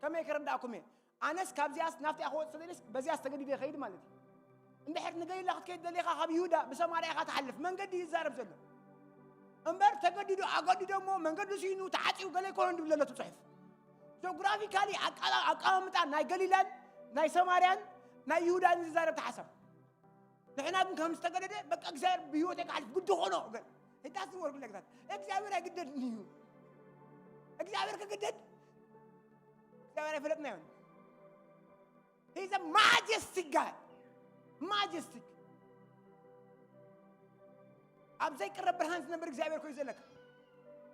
ከመይ ክረዳእኩም እየ ኣነስ ካብዚኣስ ናብቲ ክወፅእ ተደልየስ በዚኣስ ተገዲደ ይኸይድ ማለት እዩ። እንድሕር ንገሊላ ክትከይድ ደሊኻ ካብ ይሁዳ ብሰማርያ ኢኻ ትሓልፍ መንገዲ እዩ ዝዛረብ ዘሎ። እምበር ተገዲዱ ኣገዲዶሞ መንገዲ ስኢኑ ተዓፅዩ ገለ ኣይኮነን ድብል ዘሎ እቲ ፅሑፍ። ጆግራፊካሊ ኣቃላ- ኣቀማምጣ ናይ ገሊላን ናይ ሰማርያን ናይ ይሁዳን ዝዛረብ ተሓሳብ። ንሕና ግን ከም ዝተገደደ በቃ እግዚኣብሔር ብህይወት ክሓልፍ ግዲ ኾኖ ገል ህዳስ ዝወርግ ለግታት እግዚኣብሔር ኣይግደድን እዩ። እግዚኣብሔር ክግደድ እግዚኣብሔር ኣይፈለጥናዮን። He's a majestic God. Majestic. ኣብ ዘይቅረብ ብርሃን ዝነብር እግዚኣብሔር ኮይኑ ዘለካ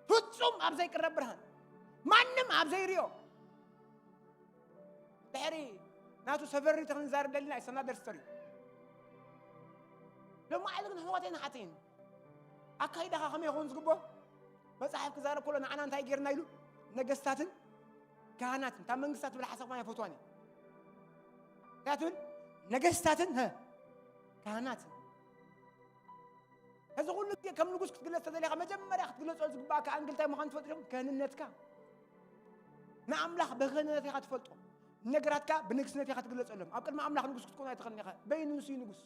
ፍጹም ኣብ ዘይቅረብ ብርሃን ማንም ኣብ ዘይርዮ ድሕሪ ናቱ ሰቨርኒቲ ክንዛረብ ደሊና ይሰናደር ስተሪ ሎማዓሊ ግን ኣሕዋተይን ኣሓተይን ኣካይዳኻ ከመይ ይኸውን ዝግቦ መጽሓፍ ክዛረብ ከሎ ንዓና እንታይ ጌርና ኢሉ ነገስታትን ካህናትን እታ መንግስታት ትብል ሓሳብ ኣይፈትዋን እያ ትብል ነገስታትን ሀ ካህናትን እዚ ኩሉ ግዜ ከም ንጉስ ክትግለጽ ተደሊኻ መጀመርያ ክትግለጸሉ ዝግባእካ ኣንግል እንታይ ምዃኑ ትፈልጡ ዲኹም? ክህንነትካ ንኣምላኽ ብክህንነት ኢኻ ትፈልጦ። ነገራትካ ብንግስነት ኢኻ ትግለጸሎም። ኣብ ቅድሚ ኣምላኽ ንጉስ ክትኮን ኣይትኽእልን ኢኻ። በይኑ ንሱ እዩ ንጉስ።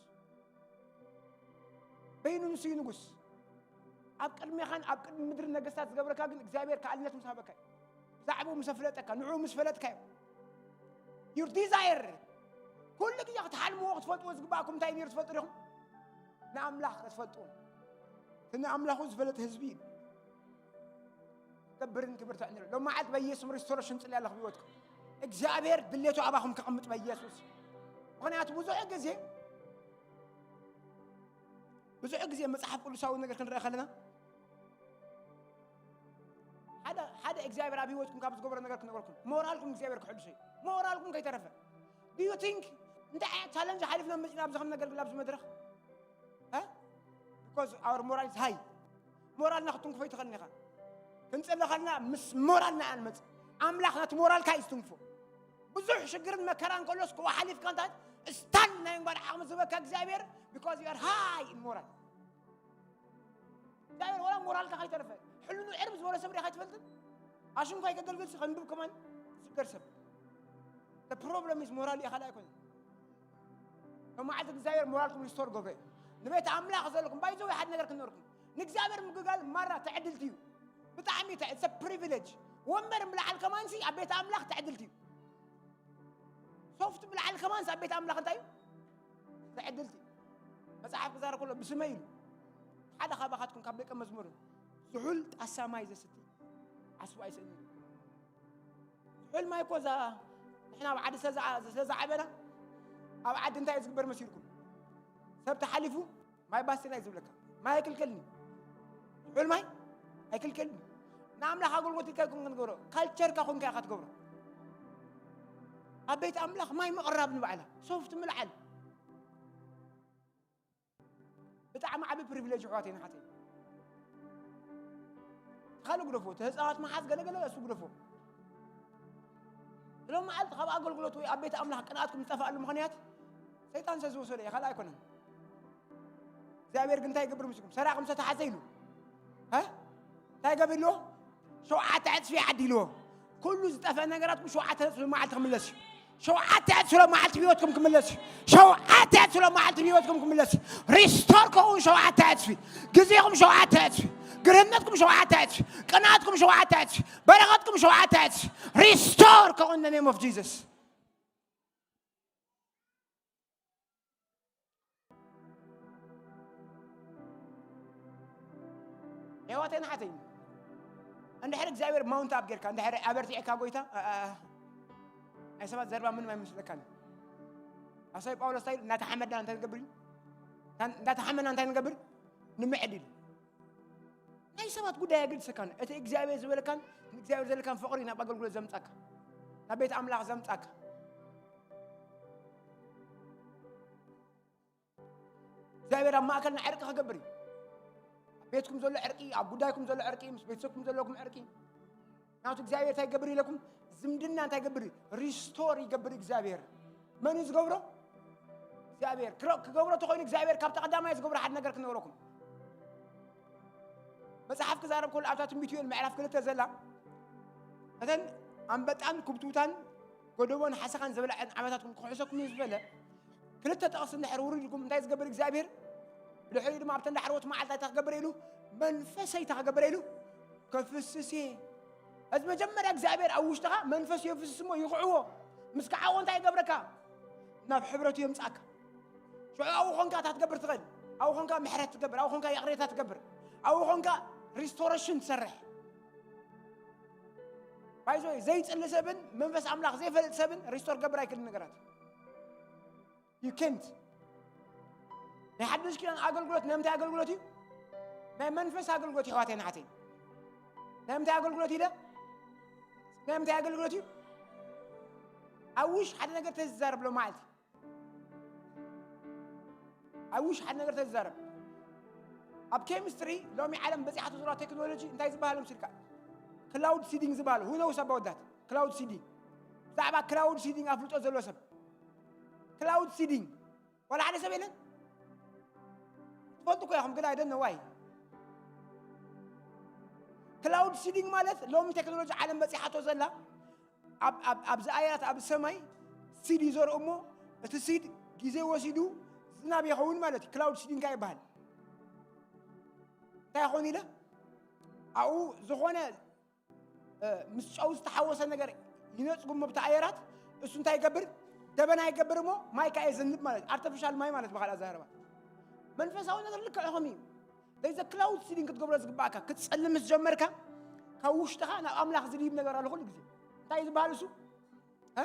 በይኑ ንሱ እዩ ንጉስ። ኣብ ቅድሜኻን ኣብ ቅድሚ ምድሪ ነገስታት ዝገብረካ ግን እግዚኣብሔር ከኣልነት ምስ ሃበካ እዩ። ብዛዕባኡ ምስ ኣፍለጠካ፣ ንዕኡ ምስ ፈለጥካዮ። Your desire ኩሉ ግዜ ክትሓልምዎ ክትፈልጥዎ ዝግባእኩም እንታይ ነይሩ ትፈልጡ ዲኹም? ንኣምላኽ ክትፈልጥዎ። እቲ ንኣምላኹ ዝፈለጥ ህዝቢ እዩ። ክብርን ክብር ተዕንሉ ሎም መዓልቲ በኢየሱስ ሪስቶሬሽን ጽልያ ኣለኹ ህይወትኩም እግዚኣብሔር ድሌቱ ኣባኹም ከቐምጥ በኢየሱስ ምክንያቱ ብዙሕ ግዜ ብዙሕ ግዜ መጽሓፍ ቅዱሳዊ ነገር ክንረአ ከለና ሓደ ሓደ እግዚኣብሔር ኣብ ህይወትኩም ካብ ዝገብሮ ነገር ክነግረኩም ሞራልኩም እግዚኣብሔር ክሕልሶ እዩ ሞራልኩም ከይተረፈ do you think እንታይ ዓይነት ቻለንጅ ሓሊፍና መፅና ኣብዚ ከም ነገር ኣብዚ መድረኽ because our moral is high ሞራልና ክትንክፎ ይትኽእል ኢኻ ክንፅሊ ከልና ምስ ሞራልና ኣንመፅ ኣምላኽ ነቲ ሞራልካ እዩ ዝትንክፎ ብዙሕ ሽግርን መከራን ከሎስ ክዋ ሓሊፍካ እንታይ ስታን ናይ እንጓድ ዓቕሚ ዝበካ እግዚኣብሔር because you are high in moral እግዚኣብሔር ወላ ሞራልካ ከይተረፈ ሕልኑ ዕርብ ዝበሎ ሰብ ሪኻ ኣይትፈልጥን ኣሽንኳይ ከገልግል ከንብብ ከማን ዝገር ሰብ problem is ሞራል እያ ካልእ ኣይኮነ መዓልቲ እግዚኣብሔር ሞራልኩም ሪስቶር ገብረ እዩ ንቤት ኣምላኽ ዘለኩም ባይዘው ሓደ ነገር ክነርኩም ንእግዚኣብሔር ምግልጋል ማራ ትዕድልቲ እዩ ብጣዕሚ it's a privilege ወንበር ብላዓል ከማንሲ ኣብ ቤት ኣምላኽ ትዕድልቲ እዩ ሶፍት ብላዓል ከማንሲ ኣብ ቤት ኣምላኽ እንታይ እዩ ትዕድልቲ መጽሓፍ ክዛረብ ከሎ ብስመይ ኢሉ ሓደ ካባኻትኩም ካብ ደቀ መዝሙር ዝሑል ጣሳ ማይ ዘስቲ ዓስቡ ኣይስእንን ዝሑል ማይ እኮ እዛ ንሕና ኣብ ዓዲ ስለዝዓበና ኣብ ዓዲ እንታይ እዩ ዝግበር መሲልኩም ሰብ ተሓሊፉ ማይ ባስቴና እዩ ዝብለካ ማይ ኣይክልከልኒ ዝሑል ማይ ኣይክልከልኒ ንኣምላኽ ኣገልግሎት ኢልካ ይኩም ክንገብሮ ካልቸርካ ኮንካ ኢኻ ትገብሮ ኣብ ቤት ኣምላኽ ማይ ምቕራብ ንባዕላ ሶፍት ምልዓል ብጣዕሚ ዓቢ ፕሪቪሌጅ ኣሕዋተይ ንሓተይ ካልእ ግደፎ እቲ ህፃናት መሓዝ ገለገለ እሱ ግደፎ ሎም መዓልቲ ካብ ኣገልግሎት ወይ ኣብ ቤት ኣምላኽ ቅንኣትኩም ዝጠፍኣሉ ምኽንያት ሰይጣን ስለ ዝወሰዶ እየ ካልእ ኣይኮነን እግዚኣብሔር ግን እንታይ ይገብር ምስኩም ሰራቂ ምሰ ተሓዘ ኢሉ እንታይ ገቢርዎ ሸውዓተ ዕፅፊ ዓዲልዎ ኩሉ ዝጠፍአ ነገራትኩም ሸውዓተ ዕፅፊ መዓልቲ ክምለስ እዩ ሸውዓተ ዕፅፊ ሎም መዓልቲ ህይወትኩም ክምለስ እዩ ሸውዓተ ዕፅፊ ሎም መዓልቲ ህይወትኩም ክምለስ እዩ ሪስቶር ከውን ሸውዓተ ዕፅፊ ግዜኹም ሸውዓተ ዕፅፊ ግርህነትኩም ሸውዓተ ዕፅፊ ቅንኣትኩም ሸውዓተ ዕፅፊ በረኸትኩም ሸውዓተ ዕፅፊ ሪስቶር ከውን the name of Jesus የሕዋተይ ንሓተይ እንድሕር እግዚኣብሔር ማውንት ኣብ ጌርካ እንድሕር ኣበርቲዕካ ጎይታ ናይ ሰባት ዘርባ ምንም ኣይመስለካን ኣሳይ ጳውሎስ እንታይ እንዳተሓመድና እንታይ ንገብር እንዳተሓመና እንታይ ንገብር ንምዕድ ኢሉ ናይ ሰባት ጉዳይ ኣገድሰካን እቲ እግዚኣብሔር ዝበለካን እግዚኣብሔር ዘለካን ፍቕሪ ናብ ኣገልግሎት ዘምፃካ ናብ ቤት ኣምላኽ ዘምፃካ እግዚኣብሔር ኣብ ማእከልና ዕርቂ ክገብር እዩ ኣብ ቤትኩም ዘሎ ዕርቂ ኣብ ጉዳይኩም ዘሎ ዕርቂ ምስ ቤተሰብኩም ዘለኩም ዕርቂ ናቱ እግዚኣብሔር እንታይ ይገብር ኢለኩም ዝምድና እንታይ ይገብር ሪስቶር ይገብር እግዚኣብሔር መን እዩ ዝገብሮ እግዚኣብሔር ክገብሮ ተኮይኑ እግዚኣብሔር ካብቲ ቀዳማይ ዝገብሮ ሓደ ነገር ክነግረኩም መጽሓፍ ክዛረብ ከሎ ኣብታ ትንቢት ዮኤል ምዕራፍ ክልተ ዘላ እተን ኣንበጣን ኩብቱታን ጎደቦን ሓሰኻን ዝበልዐን ዓመታትኩም ክሕሰኩም እዩ ዝበለ። ክልተ ጥቕሲ እንድሕር ውሪድኩም እንታይ ዝገብር እግዚኣብሔር? ብድሕሪኡ ድማ ኣብተን ዳሕረዎት መዓልታት እንታይ ክገብር ኢሉ? መንፈሰይ እንታይ ክገብር ኢሉ? ከፍስስ እየ። እዚ መጀመርያ እግዚኣብሔር ኣብ ውሽጥኻ መንፈስ የፍስስ እሞ ይኽዕዎ። ምስ ከዓዎ እንታይ ይገብረካ? ናብ ሕብረቱ የምጽኣካ። ሽዑ ኣብኡ ኾንካ እንታይ ትገብር ትኽእል? ኣብኡ ኾንካ ምሕረት ትገብር፣ ኣብኡ ኾንካ ይቕሬታ ትገብር፣ ኣብኡ ኾንካ ሪስቶሬሽን ትሰርሕ። ባይዞ ዘይጽሊ ሰብን መንፈስ ኣምላኽ ዘይፈልጥ ሰብን ሪስቶር ገብር ኣይክልን ነገራት። You can't። ናይ ሓድሽ ኪዳን ኣገልግሎት ናይ ምንታይ ኣገልግሎት እዩ? ናይ መንፈስ ኣገልግሎት እዩ፣ ኣሕዋተይ ኣሓተይ። ናይ ምንታይ ኣገልግሎት ኢለ? ናይ ምንታይ ኣገልግሎት እዩ? ኣብ ውሽ ሓደ ነገር ተዝዛረብ ሎ መዓልቲ I wish ሓደ ነገር ተዝዛረብ። ኣብ ኬሚስትሪ ሎሚ ዓለም በፂሓቶ ዘላ ቴክኖሎጂ እንታይ ዝበሃል ምስልካ? ክላውድ ሲዲንግ ዝበሃል። Who knows about that? ክላውድ ሲዲንግ። ብዛዕባ ክላውድ ሲዲንግ ኣፍልጦ ዘሎ ሰብ። ክላውድ ሲዲንግ። ዋላ ሓደ ሰብ የለን? ትፈልጡ እኮ ኢኹም፣ ግን I don't know why። ክላውድ ሲዲንግ ማለት ሎሚ ቴክኖሎጂ ዓለም በፂሓቶ ዘላ ኣብ፣ ኣብ፣ ኣብዚ ኣየራት ኣብ ሰማይ ሲድ ይዘርኡ እሞ እቲ ሲድ ግዜ ወሲዱ ዝናብ ይኸውን ማለት እዩ። ክላውድ ሲዲንግ ይበሃል። እንታይ ይኸውን ኢለ ኣብኡ ዝኾነ፣ እ፣ ምስ ጨው ዝተሓወሰ ነገር ይነጽጉ እሞ ብቲ ኣየራት እሱ እንታይ ይገብር? ደበና ይገብር እሞ ማይ ከኣ የዘንብ ማለት እዩ። ኣርቲፊሻል ማይ ማለት ብኻልእ ኣዘራርባ። መንፈሳዊ ነገር ልክዕ ኸም እዩ። There is a ክላውድ ሲዲንግ ክትገብሮ ዝግባእካ። ክትጸልም ምስ ጀመርካ ካብ ውሽጥኻ ናብ ኣምላኽ ዝድይብ ነገር ኣሎ ኩሉ ግዜ። እንታይ እዩ ዝበሃል እሱ? እ?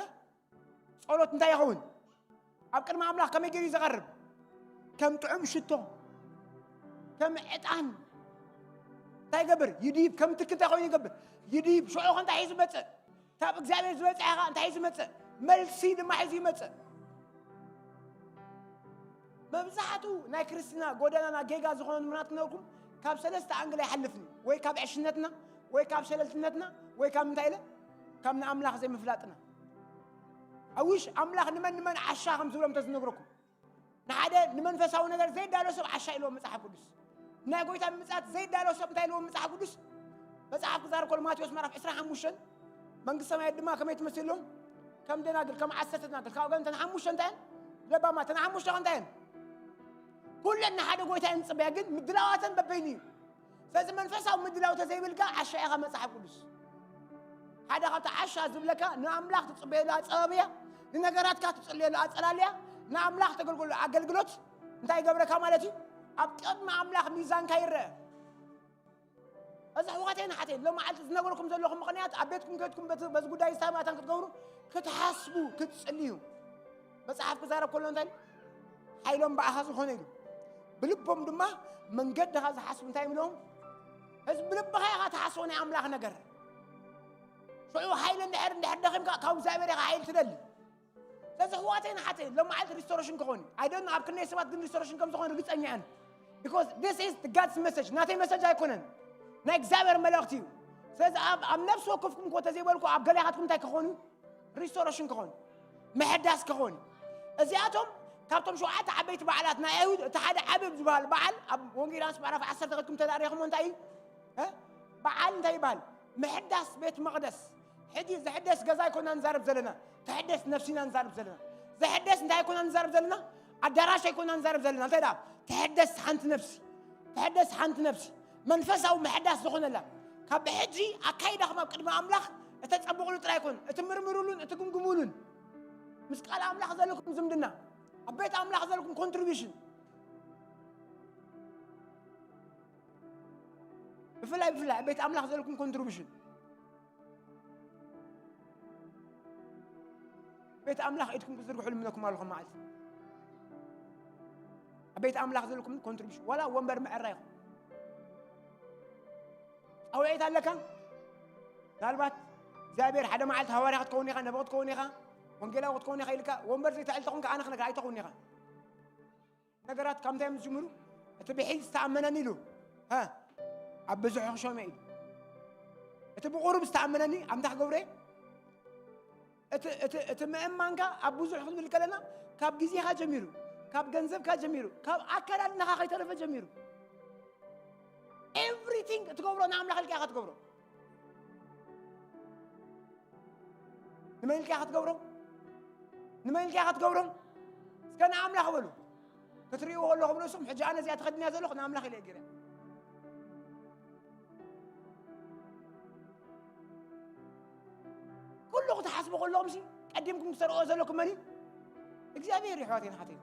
ጸሎት እንታይ ይኸውን? ኣብ ቅድሚ ኣምላኽ ከመይ ገይሩ እዩ ዝቐርብ? ከም ጥዑም ሽቶ፣ ከም ዕጣን። እንታይ ይገብር? ይድይብ። ከም ትኪ እንታይ ኮይኑ ይገብር? ይድይብ። ሽዑ ኸ እንታይ ሒዙ ይመጽእ? ካብ እግዚኣብሔር ዝበጽሐ ኸ እንታይ ሒዙ ይመጽእ? መልሲ ድማ ሒዙ ይመጽእ። መብዛሕትኡ ናይ ክርስትና ጎደናና ጌጋ ዝኾነ ምኽንያት ክነግርኩም፣ ካብ ሰለስተ ኣንግል ኣይሓልፍን እዩ። ወይ ካብ ዕሽነትና፣ ወይ ካብ ሸለልትነትና፣ ወይ ካብ ምንታይ ኢለ? ካብ ንኣምላኽ ዘይምፍላጥና። I wish ኣምላኽ ንመን ንመን ዓሻ ከም ዝብሎም ተዝነግረኩም። ንሓደ ንመንፈሳዊ ነገር ዘይዳሎ ሰብ ዓሻ ኢልዎ መጽሓፍ ቅዱስ። ናይ ጎይታ ምምጻእ ዘይዳሎ ሰብ እንታይ ኢልዎ መጽሓፍ ቅዱስ? መጽሓፍ ክዛረብ ከሎ ማቴዎስ ምዕራፍ ዕስራን ሓሙሽተን፣ መንግስቲ ሰማያት ድማ ከመይ ትመስል ኢሎም? ከም ደናግል፣ ከም ዓሰርተ ደናግል፣ ካብ ገን ተን ሓሙሽተ እንታይ እየን? ለባማት፣ ተን ሓሙሽተ እንታይ እየን? ኩለን ንሓደ ጎይታ እየን ዝጽበያ፣ ግን ምድላዋተን በበይኑ እዩ። ስለዚ መንፈሳዊ ምድላው ተዘይብልካ ዓሻ ኢኻ መጽሓፍ ቅዱስ። ሓደ ካብቲ ዓሻ ዝብለካ ንኣምላኽ ትጽበየሉ ኣጸባብያ፣ ንነገራትካ ትጽልየሉ ኣጸላልያ፣ ንኣምላኽ ተገልግሎ ኣገልግሎት እንታይ ይገብረካ ማለት እዩ? ኣብ ቅድሚ ኣምላኽ ሚዛንካ ይረአ። እዚ ኣሕዋተይን ኣሓተይን፣ ሎም መዓልቲ ዝነገርኩም ዘለኹም ምኽንያት ኣብ ቤትኩም ከድኩም በቲ፣ በዚ ጉዳይ ዝታማታን ክትገብሩ ክትሓስቡ፣ ክትጽልዩ። መጽሓፍ ክዛረብ ከሎ እንታይ ኢሉ? ሓይሎም ብኣኻ ዝኾነ ኢሉ። ብልቦም ድማ መንገድኻ ዝሓስቡ እንታይ ኢሎም? እዚ ብልብኻ ኢኻ ትሓስቦ ናይ ኣምላኽ ነገር። ሽዑ ሓይሊ እንድሕር፣ እንድሕር ደኺምካ ካብ እግዚኣብሔር ኢኻ ሓይሊ ትደሊ። ስለዚ ኣሕዋተይን ኣሓተይን፣ ሎም መዓልቲ ሪስቶሬሽን ክኾን እዩ። I don't know ኣብ ክንደይ ሰባት ግን ሪስቶሬሽን ከም ዝኾን ርግጸኛ እየን። Because this is the God's message። ናተይ መሰጅ ኣይኮነን። ናይ እግዚኣብሔር መልእኽቲ እዩ። ስለዚ ኣብ፣ ኣብ ነፍሲ ወከፍኩም እኮ ተዘይበልኩ ኣብ ገሌኻትኩም እንታይ ክኾኑ? ሪስቶሬሽን ክኾኑ። ምሕዳስ ክኾኑ። እዚኣቶም ካብቶም ሸውዓተ ዓበይቲ በዓላት ናይ ኣይሁድ እቲ ሓደ ዓቢ ዝበሃል በዓል ኣብ ወንጌል ዮሃንስ ምዕራፍ ዓሰርተ ከድኩም ተዳሪኹሞ እንታይ እዩ? እ? በዓል እንታይ ይበሃል? ምሕዳስ ቤት መቕደስ። ሕጂ ዝሕደስ ገዛ ኣይኮና ንዛረብ ዘለና። ትሕደስ ነፍሲ ኢና ንዛረብ ዘለና። ዝሕደስ እንታይ ኣይኮና ንዛረብ ዘለና? ኣዳራሽ ኣይኮና ንዛረብ ዘለና። እንታይ ደኣ? ትሕደስ ሓንቲ ነፍሲ። ትሕደስ ሓንቲ ነፍሲ። መንፈሳዊ ምሕዳስ ዝኾነላ። ካብ ሕጂ ኣካይዳኹም ኣብ ቅድሚ ኣምላኽ እተጸብቑሉ ጥራይ ኣይኮን፣ እትምርምሩሉን እትግምግሙሉን። ምስ ቃል ኣምላኽ ዘለኩም ዝምድና፣ ኣብ ቤት ኣምላኽ ዘለኩም ኮንትሪቢሽን። ብፍላይ፣ ብፍላይ ኣብ ቤት ኣምላኽ ዘለኩም ኮንትሪቢሽን። ቤት ኣምላኽ ኢድኩም ክትዝርግሑ ልምነኩም ኣለኹም መዓልቲ። ኣብ ቤት ኣምላኽ ዘለኩም ኮንትሪቢሽን፣ ዋላ ወንበር ምዕራይ ኢኹም። ጻውዒት ኣለካ? ምናልባት እግዚኣብሔር ሓደ መዓልቲ ሃዋርያ ክትከውን ኢኻ፣ ነቢ ክትከውን ኢኻ፣ ወንጌላዊ ክትከውን ኢኻ ኢልካ፣ ወንበር ዘይትሕል ተኾንካ ኣነ ክነግር ኣይትኸውን ኢኻ። ነገራት ካብ ምንታይ እዮም ዝጅምሩ? እቲ ብሒል ዝተኣመነኒ ኢሉ፣ ሀ፣ ኣብ ብዙሕ ክሾመ ኢሉ። እቲ ብቑሩብ ዝተኣመነኒ ኣብ እንታይ ክገብሮ እየ? እቲ፣ እቲ፣ እቲ ምእማንካ ኣብ ብዙሕ ክንብል ከለና፣ ካብ ግዜኻ ጀሚሩ፣ ካብ ገንዘብካ ጀሚሩ፣ ካብ ኣከዳድናኻ ከይተረፈ ጀሚሩ፣ ኤቭሪቲንግ እትገብሮ ንኣምላኽ ኢልካ ኢኻ ትገብሮ። ንመን ኢልካ ክትገብሮም? ንመን ኢልካ ክትገብሮም? እስከ ንኣምላኽ በሉ። ክትርእይዎ ከለኹም ርእሱም፣ ሕጂ ኣነ እዚኣ ተኸዲንያ ዘለኹ ንኣምላኽ ኢለ እየ ገይረ። ኩሉ ክትሓስቡ ከለኹም ሲ ቀዲምኩም ክትርእዎ ዘለኩም መን እዩ? እግዚኣብሔር እዩ። ኣሕዋተይን ኣሓተይን፣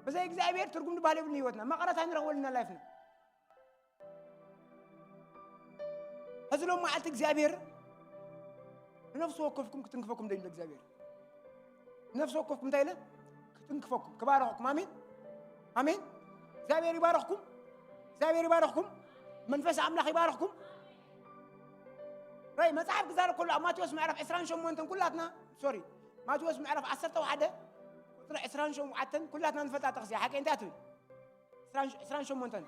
ብዘይ እግዚኣብሔር ትርጉም ዝበሃል የብሉን ህይወትና። መቐረት ኣይንረኽበሉና ላይፍና። ሕዚ ሎም መዓልቲ እግዚኣብሔር ንነፍሲ ወከፍኩም ክትንክፈኩም ደይሉ እግዚኣብሔር። ንነፍሲ ወከፍኩም እንታይ ኢለ? ክትንክፈኩም፣ ክባረኸኩም። ኣሜን፣ ኣሜን። እግዚኣብሔር ይባረኽኩም፣ እግዚኣብሔር ይባረኽኩም። መንፈስ ኣምላኽ ይባረኽኩም። ራይ መጽሓፍ ክዛረብ ከሎ ኣብ ማቴዎስ ምዕራፍ ዕስራን ሸሞንተን ኩላትና፣ ሶሪ፣ ማቴዎስ ምዕራፍ ዓሰርተ ሓደ ቁጽሪ ዕስራን ሸውዓተን ኩላትና ንፈልጣ ጥቕሲ እያ። ሓቂ እንታይ ትብል? ዕስራን ሸሞንተን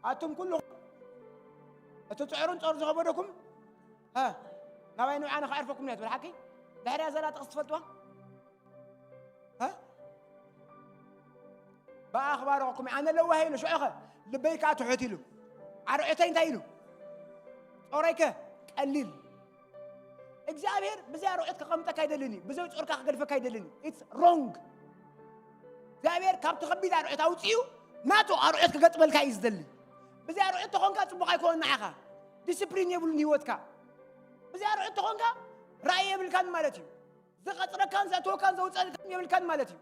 ኣቱም ኩሉ እቲ ጽዕሩን ጾር ዝኸበደኩም፣ ሃ፣ ናባይ ንውዓ ንኸዕርፈኩም እያ ትብል። ሓቂ? ድሕሪያ ዘላ ጥቕሲ ትፈልጥዋ? ሃ? ብኣ ክባርኸኩም እየ። ኣነ ለዋህ ኢሉ፣ ሽዑኸ ልበይ ከኣ ትሑት ኢሉ። ኣርዑተይ እንታይ ኢሉ? ጾረይከ ቀሊል። እግዚኣብሔር ብዘይ ኣርዑት ከቐምጠካ ኣይደልን እዩ። ብዘይ ጾርካ ክገድፈካ ኣይደልን እዩ። It's wrong። እግዚኣብሔር ካብቲ ከቢድ ኣርዑት ኣውፅኡ ናቱ ኣርዑት ክገጥመልካ እዩ ዝደሊ። ብዘይ ኣርዑት ተኾንካ ጽቡቕ ኣይኮነን ንዓኻ። ዲስፕሊን የብሉን ህይወትካ። ብዘይ ኣርዑት ተኾንካ ራእይ የብልካን ማለት እዩ። ዝቐጽረካን ዘእትወካን ዘውፀልካን የብልካን ማለት እዩ።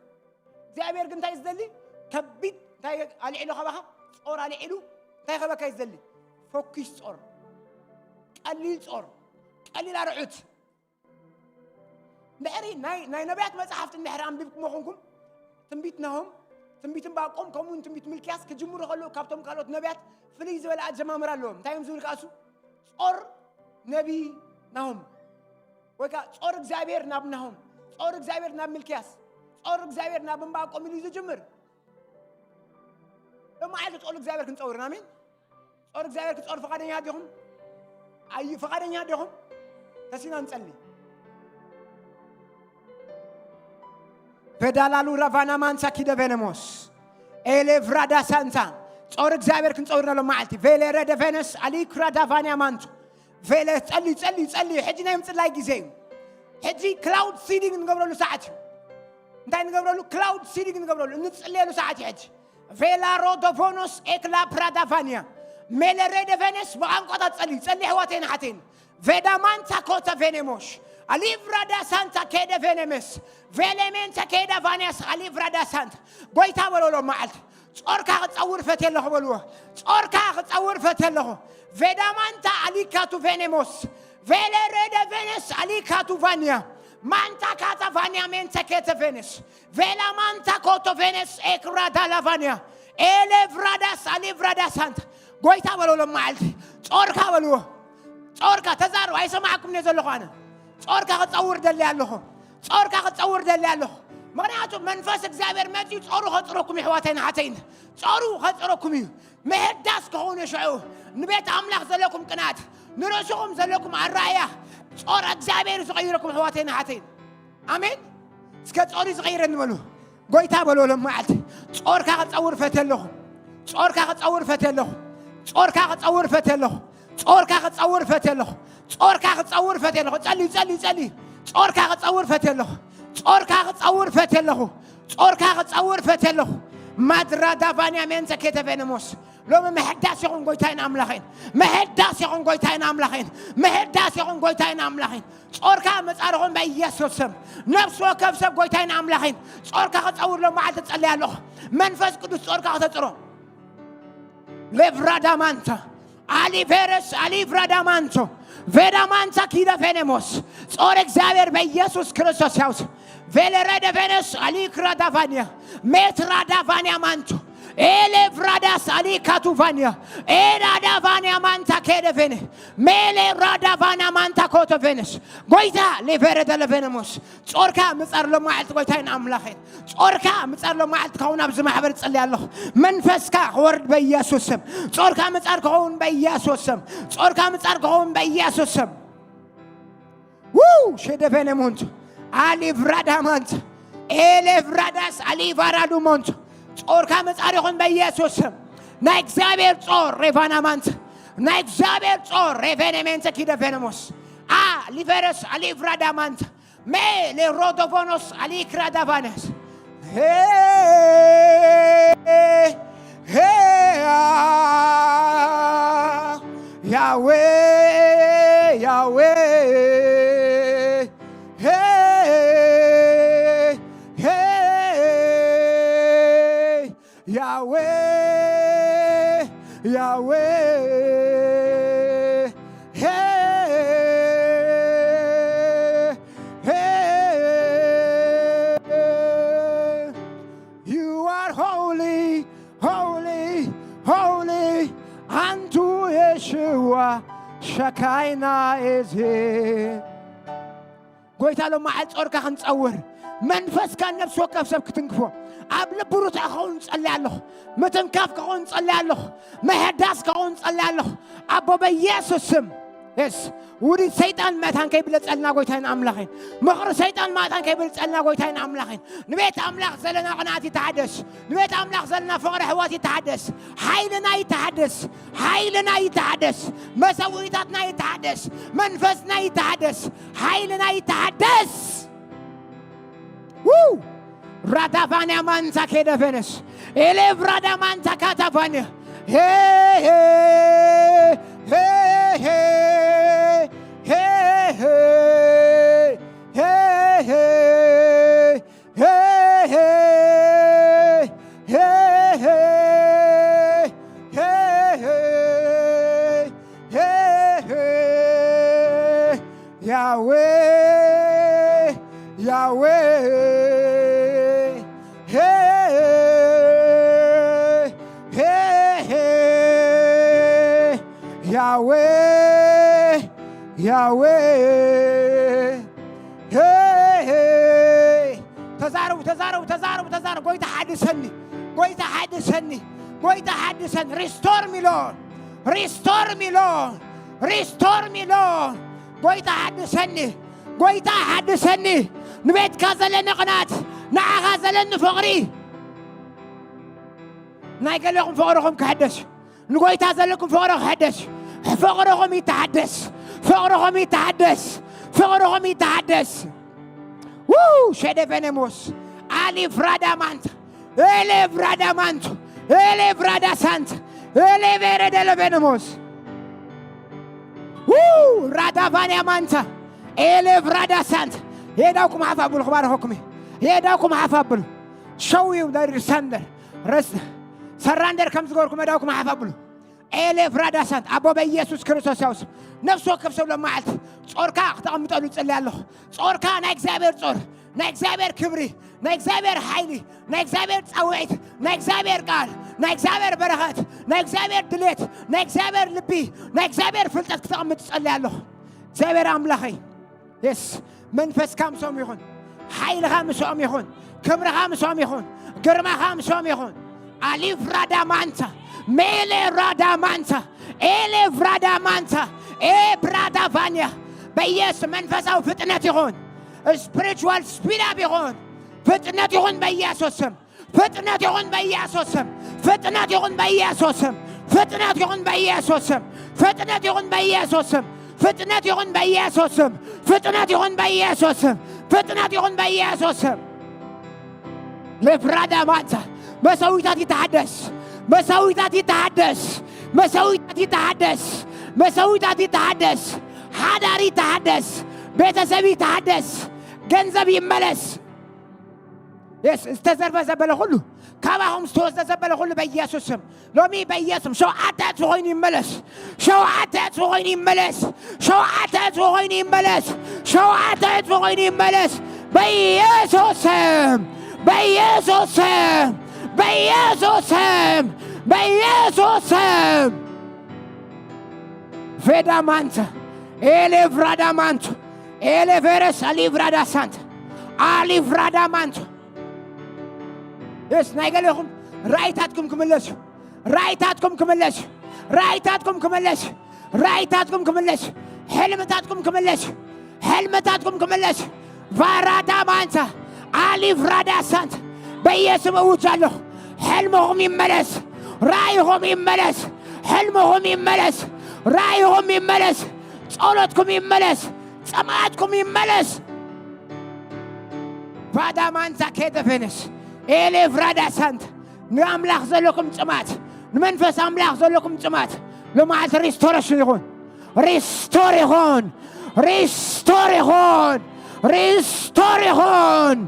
እግዚኣብሔር ግን እንታይ ዝደሊ? ከቢድ እንታይ ኣልዒሉ ካባኻ? ጾር ኣልዒሉ እንታይ ከበካ እዩ ዝደሊ? ፈኪስ ጾር፣ ቀሊል ጾር፣ ቀሊል ኣርዑት። እንድሕሪ ናይ፣ ናይ ነቢያት መጽሓፍቲ እንድሕሪ ኣንቢብኩሞ ኾንኩም፣ ትንቢት ናሆም፣ ትንቢት ዕንባቆም፣ ከምኡ እውን ትንቢት ሚልክያስ ክጅምሩ ከለዉ ካብቶም ካልኦት ነቢያት ፍልይ ዝበለ ኣጀማምራ ኣለዎም። እንታይ እዮም ዝብል ከኣሱ? ጾር ነቢ ናሆም፣ ወይ ከዓ ጾር እግዚኣብሔር ናብ ናሆም፣ ጾር እግዚኣብሔር ናብ ሚልክያስ፣ ጾር እግዚኣብሔር ናብ ዕንባቆም ኢሉ እዩ ዝጅምር። ሎማዓልቲ ጾር እግዚኣብሔር ክንጸውር ኢና። ኣሜን። ጾር እግዚኣብሔር ክጾር ፍቓደኛ ዲኹም? ኣዩ ፍቓደኛ ዲኹም? ተሲና ንጸሊ። ቬዳላሉ ራቫና ማንሳ ኪደ ቬነሞስ ኤሌ ቭራዳ ሳንታ። ጾር እግዚኣብሔር ክንጸውር ኢና ሎማዓልቲ። ቬሌ ረደ ቬነስ ኣሊ ክራዳ ቫንያ ማንቱ። ቬለ ጸሊ፣ ጸሊ፣ ጸሊ። ሕጂ ናይ ምጽላይ ግዜ እዩ። ሕጂ ክላውድ ሲዲንግ ንገብረሉ ሰዓት እዩ። እንታይ ንገብረሉ? ክላውድ ሲዲንግ ንገብረሉ፣ እንጽልየሉ ሰዓት እዩ ሕጂ። ቬላ ሮዶቮኖስ ኤክላ ፕራዳቫንያ ሜለ ሬደቨነስ ብቋንቋታት ጸሊ፣ ጸሊ ኣሕዋተይን ኣሓተይን። ቬዳማንታ ኮተ ቬኔሞሽ ኣሊቭራዳ ሳንታ ኬደ ቬኔሜስ ቬሌሜንተ ኬዳ ቫንያስ ኣሊቭራዳ ሳንታ። ጎይታ በሎ ሎም መዓልቲ ጾርካ ክጸውር ፈትየ ኣለኹ በልዎ። ጾርካ ክጸውር ፈትየ ኣለኹ። ቬዳማንታ ኣሊካቱ ቬኔሞስ ቬለ ሬደ ቬነስ ኣሊካቱ ቫንያ ማንታ ካታ ቫንያ ሜንተ ኬተ ቬነስ ቬላ ማንታ ኮቶ ቬነስ ኤክራዳ ላቫንያ ኤሌ ቭራዳስ ኣሊ ቭራዳስ ኣንታ። ጎይታ በሎ ሎም መዓልቲ ጾርካ በልዎ። ጾርካ ተዛረቡ። ኣይሰማዕኩም እየ ዘለኹ ኣነ። ጾርካ ክጸውር ደሊ ኣለኹ። ጾርካ ክጸውር ደሊ ኣለኹ። ምኽንያቱ መንፈስ እግዚኣብሔር መጺኡ ጾሩ ከጽረኩም እዩ ኣሕዋተይን ኣሓተይን። ጾሩ ከጽረኩም እዩ። ምሕዳስ ክኸውን እዩ ሽዑ። ንቤት ኣምላኽ ዘለኩም ቅንኣት፣ ንርእስኹም ዘለኩም ኣረኣእያ ጾር እግዚኣብሔር እዩ ዝቐይረኩም ኣሕዋተይን ኣሓተይን። ኣሜን። እስከ ጾር እዩ ዝቐይረኒ በሉ። ጎይታ በሎ ሎም መዓልቲ ጾርካ ክጸውር ፈትየ ኣለኹ። ጾርካ ክጸውር ፈትየ ኣለኹ። ጾርካ ክጸውር ፈትየ ኣለኹ። ጾርካ ክጸውር ፈትየ ኣለኹ። ጾርካ ክጸውር ፈትየ ኣለኹ። ጸልዩ፣ ጸልዩ፣ ጸልዩ። ጾርካ ክጸውር ፈትየ ኣለኹ። ጾርካ ክጸውር ፈትየ ኣለኹ። ጾርካ ክጸውር ፈትየ ኣለኹ። ማድራ ዳቫንያ ሜንተ ኬተ ቬነሞስ። ሎሚ ምሕዳስ ይኹን ጎይታይን ኣምላኸይን። ምሕዳስ ይኹን ጎይታይን ኣምላኸይን። ምሕዳስ ይኹን ጎይታይን ኣምላኸይን። ጾርካ መጻርኹም በኢየሱስ ስም። ነፍሲ ወከፍ ሰብ ጎይታይን ኣምላኸይን። ጾርካ ክጸውር ሎም መዓልቲ ጸልየ ኣለኹ። መንፈስ ቅዱስ ጾርካ ክተጽሮ። ሌቭራዳማንታ ኣሊቬረስ ኣሊቭራዳማንቶ ቬዳማንታ ኪደ ቬኔሞስ ጾር እግዚኣብሔር በኢየሱስ ክርስቶስ ያውስ ቬለረደ ቬነስ ኣሊክራዳቫንያ ሜትራዳቫንያ ማንቶ ኤሌቭራዳስ ኣሊካቱቫንያ ኤራዳቫንያ ማንታ ኬደ ቬነ ሜሌ ራዳቫና ማንታ ኮቶ ቬነስ ጎይታ ሌቬረደ ለቬነሞስ ጾርካ ምጻር ሎም መዓልቲ ጎይታይን ኣምላኸይን። ጾርካ ምጻር ሎም መዓልቲ ክኸውን ኣብዚ ማሕበር እጽሊ ኣለኹ። መንፈስካ ክወርድ በኢየሱስ ስም። ጾርካ ምጻር ክኸውን በኢየሱስ ስም። ጾርካ ምጻር ክኸውን በኢየሱስ ስም። ው ሸደፈነ ሞንት ኣሊቭራዳ ማንት ኤሌቭራዳስ ኣሊቫራዱ ሞንት ጾርካ ምጻር ይኹን በኢየሱስ ስም። ናይ እግዚኣብሔር ጾር ሬቫና ማንት ናይ እግዚኣብሔር ጾር ሬቬኔሜንተ ኪደፌነሞስ ኣ ሊቨረስ ኣሊቭራዳ ማንት ሜ ሌሮዶቮኖስ አሊክራዳቫነስ ሄ ሄ ያዌ ያዌ ሄ ሄ ያዌ ያዌ ሄ ሄ You are holy, holy, holy unto Yeshua. Shekinah is here. ጎይታ ሎማዓል ጾርካ ክንጸውር መንፈስካ ነፍሲ ወከፍ ሰብ ክትንክፎ ኣብ ልቡ ርቱዕ ክኸውን ጸልያ ኣለኹ። ምትንካፍ ክኸውን ጸልያ ኣለኹ። ምህዳስ ክኸውን ጸልያ ኣለኹ። ኣቦ በኢየሱስ ስም የስ ውዲት ሰይጣን መታን ከይብለጸልና ጎይታይን ኣምላኽን ምኽሪ ሰይጣን ማታን ከይብለጸልና ጎይታይን ኣምላኽን ንቤት ኣምላኽ ዘለና ቅንዓት ይተሓደስ። ንቤት ኣምላኽ ዘለና ፍቕሪ ኣሕዋት ይተሓደስ። ሓይልና ይተሓደስ። ሓይልና ይተሓደስ። መሰውኢታትና ይተሓደስ። መንፈስና ይተሓደስ። ሓይልና ይተሓደስ። Woo! Radavania manta kedevenes. Elevrada manta katavania. Hey, hey, hey, hey, hey, hey, hey, hey, hey, hey, hey, hey, hey, hey, hey, hey. Yahweh, Yahweh, hey, hey, hey, Yahweh, Yahweh, hey, hey. ተዛረቡ፣ ተዛረቡ፣ ተዛረቡ፣ ተዛረቡ። ጎይታ ሓድሰኒ፣ ጎይታ ሓድሰኒ፣ ጎይታ ሓድሰኒ። Restore me, Lord. Restore me, Lord. Restore me, Lord. ጎይታ ሓድሰኒ፣ ጎይታ ሓድሰኒ። ንቤትካ ዘለኒ ቅናት፣ ንዓኻ ዘለኒ ፍቕሪ። ናይ ገለኹም ፍቕርኹም ክሕደስ፣ ንጎይታ ዘለኩም ፍቕሪ ክሕደስ። ፍቕርኹም ይተሓደስ፣ ፍቕርኹም ይተሓደስ፣ ፍቕርኹም ይተሓደስ። ው ሸደቨነሞስ አሊፍ ራዳማንት ኤሌቭ ራዳማንት ኤሌቭ ራዳሳንት ኤሌቬረ ደለቨነሞስ ው ራዳቫንያ ማንታ ኤሌቭ ራዳሳንት የዳውኩም ሓፍ ኣብሉ ክባረኸኩም የዳውኩም ሓፍ ኣብሉ ሸው ዩ ዳሪ ሳንደር ረስ ሰራንደር ከም ዝገበርኩም የዳውኩም ሓፍ ኣብሉ ኤሌፍ ራዳሳንት ኣቦ በኢየሱስ ክርስቶስ ያውስ ነፍሲ ወከፍ ሰብ ለመዓልቲ ጾርካ ክተቐምጠሉ ጽልያ ኣለኹ። ጾርካ ናይ እግዚኣብሔር ጾር፣ ናይ እግዚኣብሔር ክብሪ፣ ናይ እግዚኣብሔር ሓይሊ፣ ናይ እግዚኣብሔር ጻውዒት፣ ናይ እግዚኣብሔር ቃል፣ ናይ እግዚኣብሔር በረኸት፣ ናይ እግዚኣብሔር ድሌት፣ ናይ እግዚኣብሔር ልቢ፣ ናይ እግዚኣብሔር ፍልጠት ክተቐምጥ ጸልያ ኣለኹ። እግዚኣብሔር ኣምላኸይ የስ መንፈስካ ምስኦም ይኹን፣ ሓይልኻ ምስኦም ይኹን፣ ክብርኻ ምስኦም ይኹን፣ ግርማኻ ምስኦም ይኹን። ኣሊፍ ራዳ ማንታ ሜሌ ራዳ ማንታ ኤሌ ራዳ ማንታ ኤ ብራዳ ቫንያ በኢየሱስ መንፈሳዊ ፍጥነት ይኹን፣ ስፒሪቹዋል ስፒድ ኣፕ ይኹን፣ ፍጥነት ይኹን በኢየሱስ ስም። ፍጥነት ይኹን በኢየሱስ ስም። ፍጥነት ይኹን በኢየሱስ ስም። ፍጥነት ይኹን በኢየሱስ ስም። ፍጥነት ይኹን በኢየሱስ ስም። ፍጥነት ይኹን በኢየሱስ ስም። ፍጥነት ይኹን በኢየሱስ ስም። ፍጥነት ይኹን በኢየሱስ ስም። ለፍራዳ ማንታ መሰዊታት ይተሓደስ። መሰዊታት ይተሓደስ። መሰዊታት ይተሓደስ። መሰዊታት ይተሓደስ። ሓዳር ይተሓደስ። ቤተሰብ ይተሓደስ። ገንዘብ ይመለስ። የስ ዝተዘርፈ ዘበለ ኩሉ ካባኹም ዝተወስደ ዘበለ ኩሉ በኢየሱስ ስም ሎሚ በኢየሱስ ስም ሸውዓተ እጥፊ ኮይኑ ይመለስ። ሸውዓተ እጥፊ ኮይኑ ይመለስ። ሸውዓተ እጥፊ ኮይኑ ይመለስ። ሸውዓተ እጥፊ ኮይኑ ይመለስ። በኢየሱስ ስም በኢየሱስ ስም በኢየሱስ ስም በኢየሱስ ስም ቬዳ ማንተ ኤሌ ቭራዳ ማንቱ ኤሌ ቬረስ ኣሊቭራዳ ሳንተ ኣሊቭራዳ ማንቱ የስ ናይ ገሌኹም ራእይታትኩም ክምለስ እዩ። ራእይታትኩም ክምለስ እዩ። ራእይታትኩም ክምለስ እዩ። ራእይታትኩም ክምለስ እዩ። ሕልምታትኩም ክምለስ እዩ። ሕልምታትኩም ክምለስ እዩ። ቫራዳ ማንታ ኣሊፍ ራዳ ሳንት በኢየሱስ እውጅ ኣለኹ። ሕልምኹም ይመለስ። ራእይኹም ይመለስ። ሕልምኹም ይመለስ። ራእይኹም ይመለስ። ጸሎትኩም ይመለስ። ጸማያትኩም ይመለስ። ፋዳማንሳ ኬተፌነስ ኤሌ ፍራዳ ሳንት ንኣምላኽ ዘለኩም ጽማት፣ ንመንፈስ ኣምላኽ ዘለኩም ጽማት፣ ሎማዓልቲ ሪስቶሬሽን ይኹን፣ ሪስቶር ይኹን፣ ሪስቶር ይኹን፣ ሪስቶር ይኹን።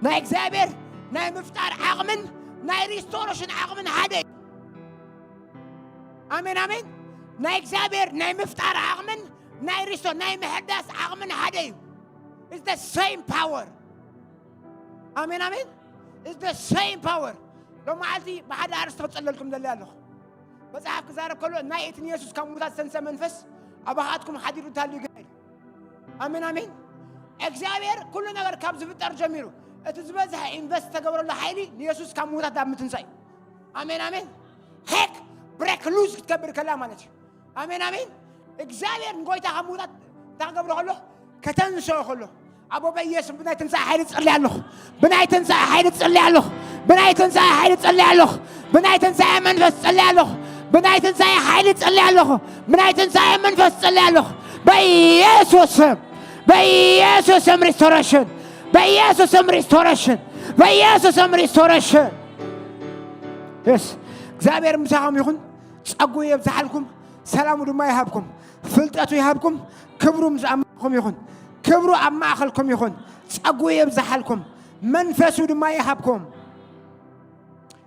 ናይ እግዚኣብሔር ናይ ምፍጣር ዓቕምን ናይ ሪስቶሬሽን ዓቕምን ሓደ እዩ። ኣሜን ኣሜን። ናይ እግዚኣብሔር ናይ ምፍጣር ዓቕምን ናይ ሪስቶር ናይ ምሕዳስ ዓቕምን ሓደ እዩ። It's the same power. ኣሜን ኣሜን። It's the same power. ሎማዓልቲ ብሓደ ኣርስቲ ክጸለልኩም ደሊ ኣለኹ። መጽሓፍ ክዛረብ ከሎ ናይ እቲ ንየሱስ ካብ ሙታት ዝተንሰ መንፈስ ኣባኻትኩም ሓዲሩ እንተሃልዩ ገለ። ኣሜን ኣሜን። እግዚኣብሔር ኩሉ ነገር ካብ ዝፍጠር ጀሚሩ እቲ ዝበዝሐ ኢንቨስት ተገብረሉ ሓይሊ ንየሱስ ካብ ሙታት ናብ ምትንሳእ እዩ። ኣሜን ኣሜን። ሄክ ብሬክ ሉዝ ክትገብር ከላ ማለት እዩ። ኣሜን ኣሜን። እግዚኣብሔር ንጎይታ ካብ ሙታት እንታይ ክገብሮ ከሎ ከተንስኦ ከሎ ኣቦ በኢየሱስ ብናይ ትንሳኤ ሓይሊ ጸልያ ኣለኹ። ብናይ ትንሳኤ ሓይሊ ጸልያ ኣለኹ። ብናይ ትንሳኤ ሓይሊ ጸልያ ኣለኹ። ብናይ ትንሳኤ መንፈስ ጸልያ ኣለኹ። ብናይ ትንሳኤ ሓይሊ ጸልያ ኣለኹ። ብናይ ትንሳኤ መንፈስ ጸልያ ኣለኹ። በኢየሱስ ስም፣ በኢየሱስ ስም ሪስቶሬሽን፣ በኢየሱስ ስም ሪስቶሬሽን፣ በኢየሱስ ስም ሪስቶሬሽን። የስ፣ እግዚኣብሔር ምሳኹም ይኹን። ጸጉ የብዝሓልኩም፣ ሰላሙ ድማ ይሃብኩም፣ ፍልጠቱ ይሃብኩም። ክብሩ ምስ ኣብ ማእኸልኩም ይኹን፣ ክብሩ ኣብ ማእኸልኩም ይኹን። ጸጉ የብዝሓልኩም፣ መንፈሱ ድማ ይሃብኩም።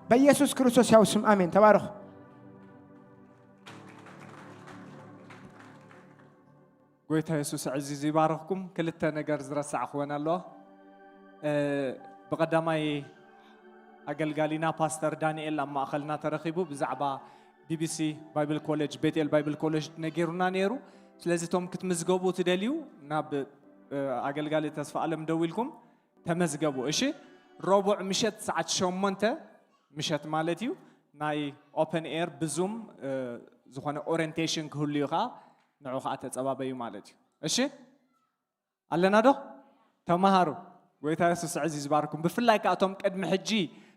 በኢየሱስ ክርስቶስ ያው ስም ኣሜን። ተባረኹ። ጎይታ የሱስ ኣዕዚዙ ይባርኽኩም። ክልተ ነገር ዝረሳዕኽወን ኣሎ። እ፣ ብቐዳማይ ኣገልጋሊና ፓስተር ዳንኤል ኣብ ማእኸልና ተረኺቡ ብዛዕባ ቢቢሲ ባይብል ኮሌጅ፣ ቤትኤል ባይብል ኮሌጅ ነጊሩና ነይሩ። ስለዚ እቶም ክትምዝገቡ ትደልዩ ናብ፣ እ፣ ኣገልጋሊ ተስፋ ኣለም ደዊልኩም ተመዝገቡ። እሺ፣ ረቡዕ ምሸት ሰዓት ሸሞንተ ምሸት ማለት እዩ። ናይ ኦፐን ኤር ብዙም፣ እ፣ ዝኾነ ኦሪየንቴሽን ክህሉ እዩ ኸዓ፣ ንዑ ኸዓ ተጸባበዩ ማለት እዩ። እሺ፣ ኣለና ዶ? ተማሃሩ። ጎይታ የሱስ ዕዚ ዝባርኩም። ብፍላይ ከኣ እቶም ቅድሚ ሕጂ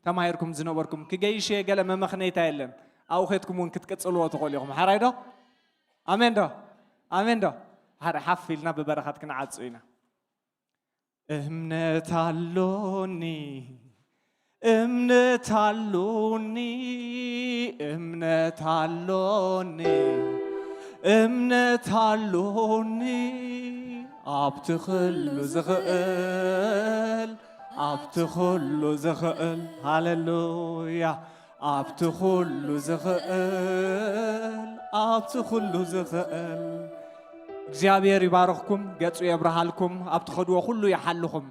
ተማሂርኩም ዝነበርኩም፣ ክገይሽ እየ ገለ መመኽነይታ የለን። ኣብኡ ኸድኩም እውን ክትቅጽልዎ ትኽእሉ ኢኹም። ሓራይ ዶ? ኣሜን ዶ? ኣሜን ዶ? ሓደ ሓፍ ኢልና ብበረኸት ክንዓጹ ኢና። እምነት ኣሎኒ፣ እምነት ኣሎኒ፣ እምነት ኣሎኒ፣ እምነት ኣሎኒ፣ ኣብቲ ኹሉ ዝኽእል፣ ኣብቲ ኹሉ ዝኽእል፣ ሃሌሉያ፣ ኣብቲ ኹሉ ዝኽእል፣ ኣብቲ ኹሉ ዝኽእል። እግዚኣብሔር ይባርኽኩም፣ ገጹ የብርሃልኩም፣ ኣብ ትኸድዎ ኩሉ ይሓልኹም።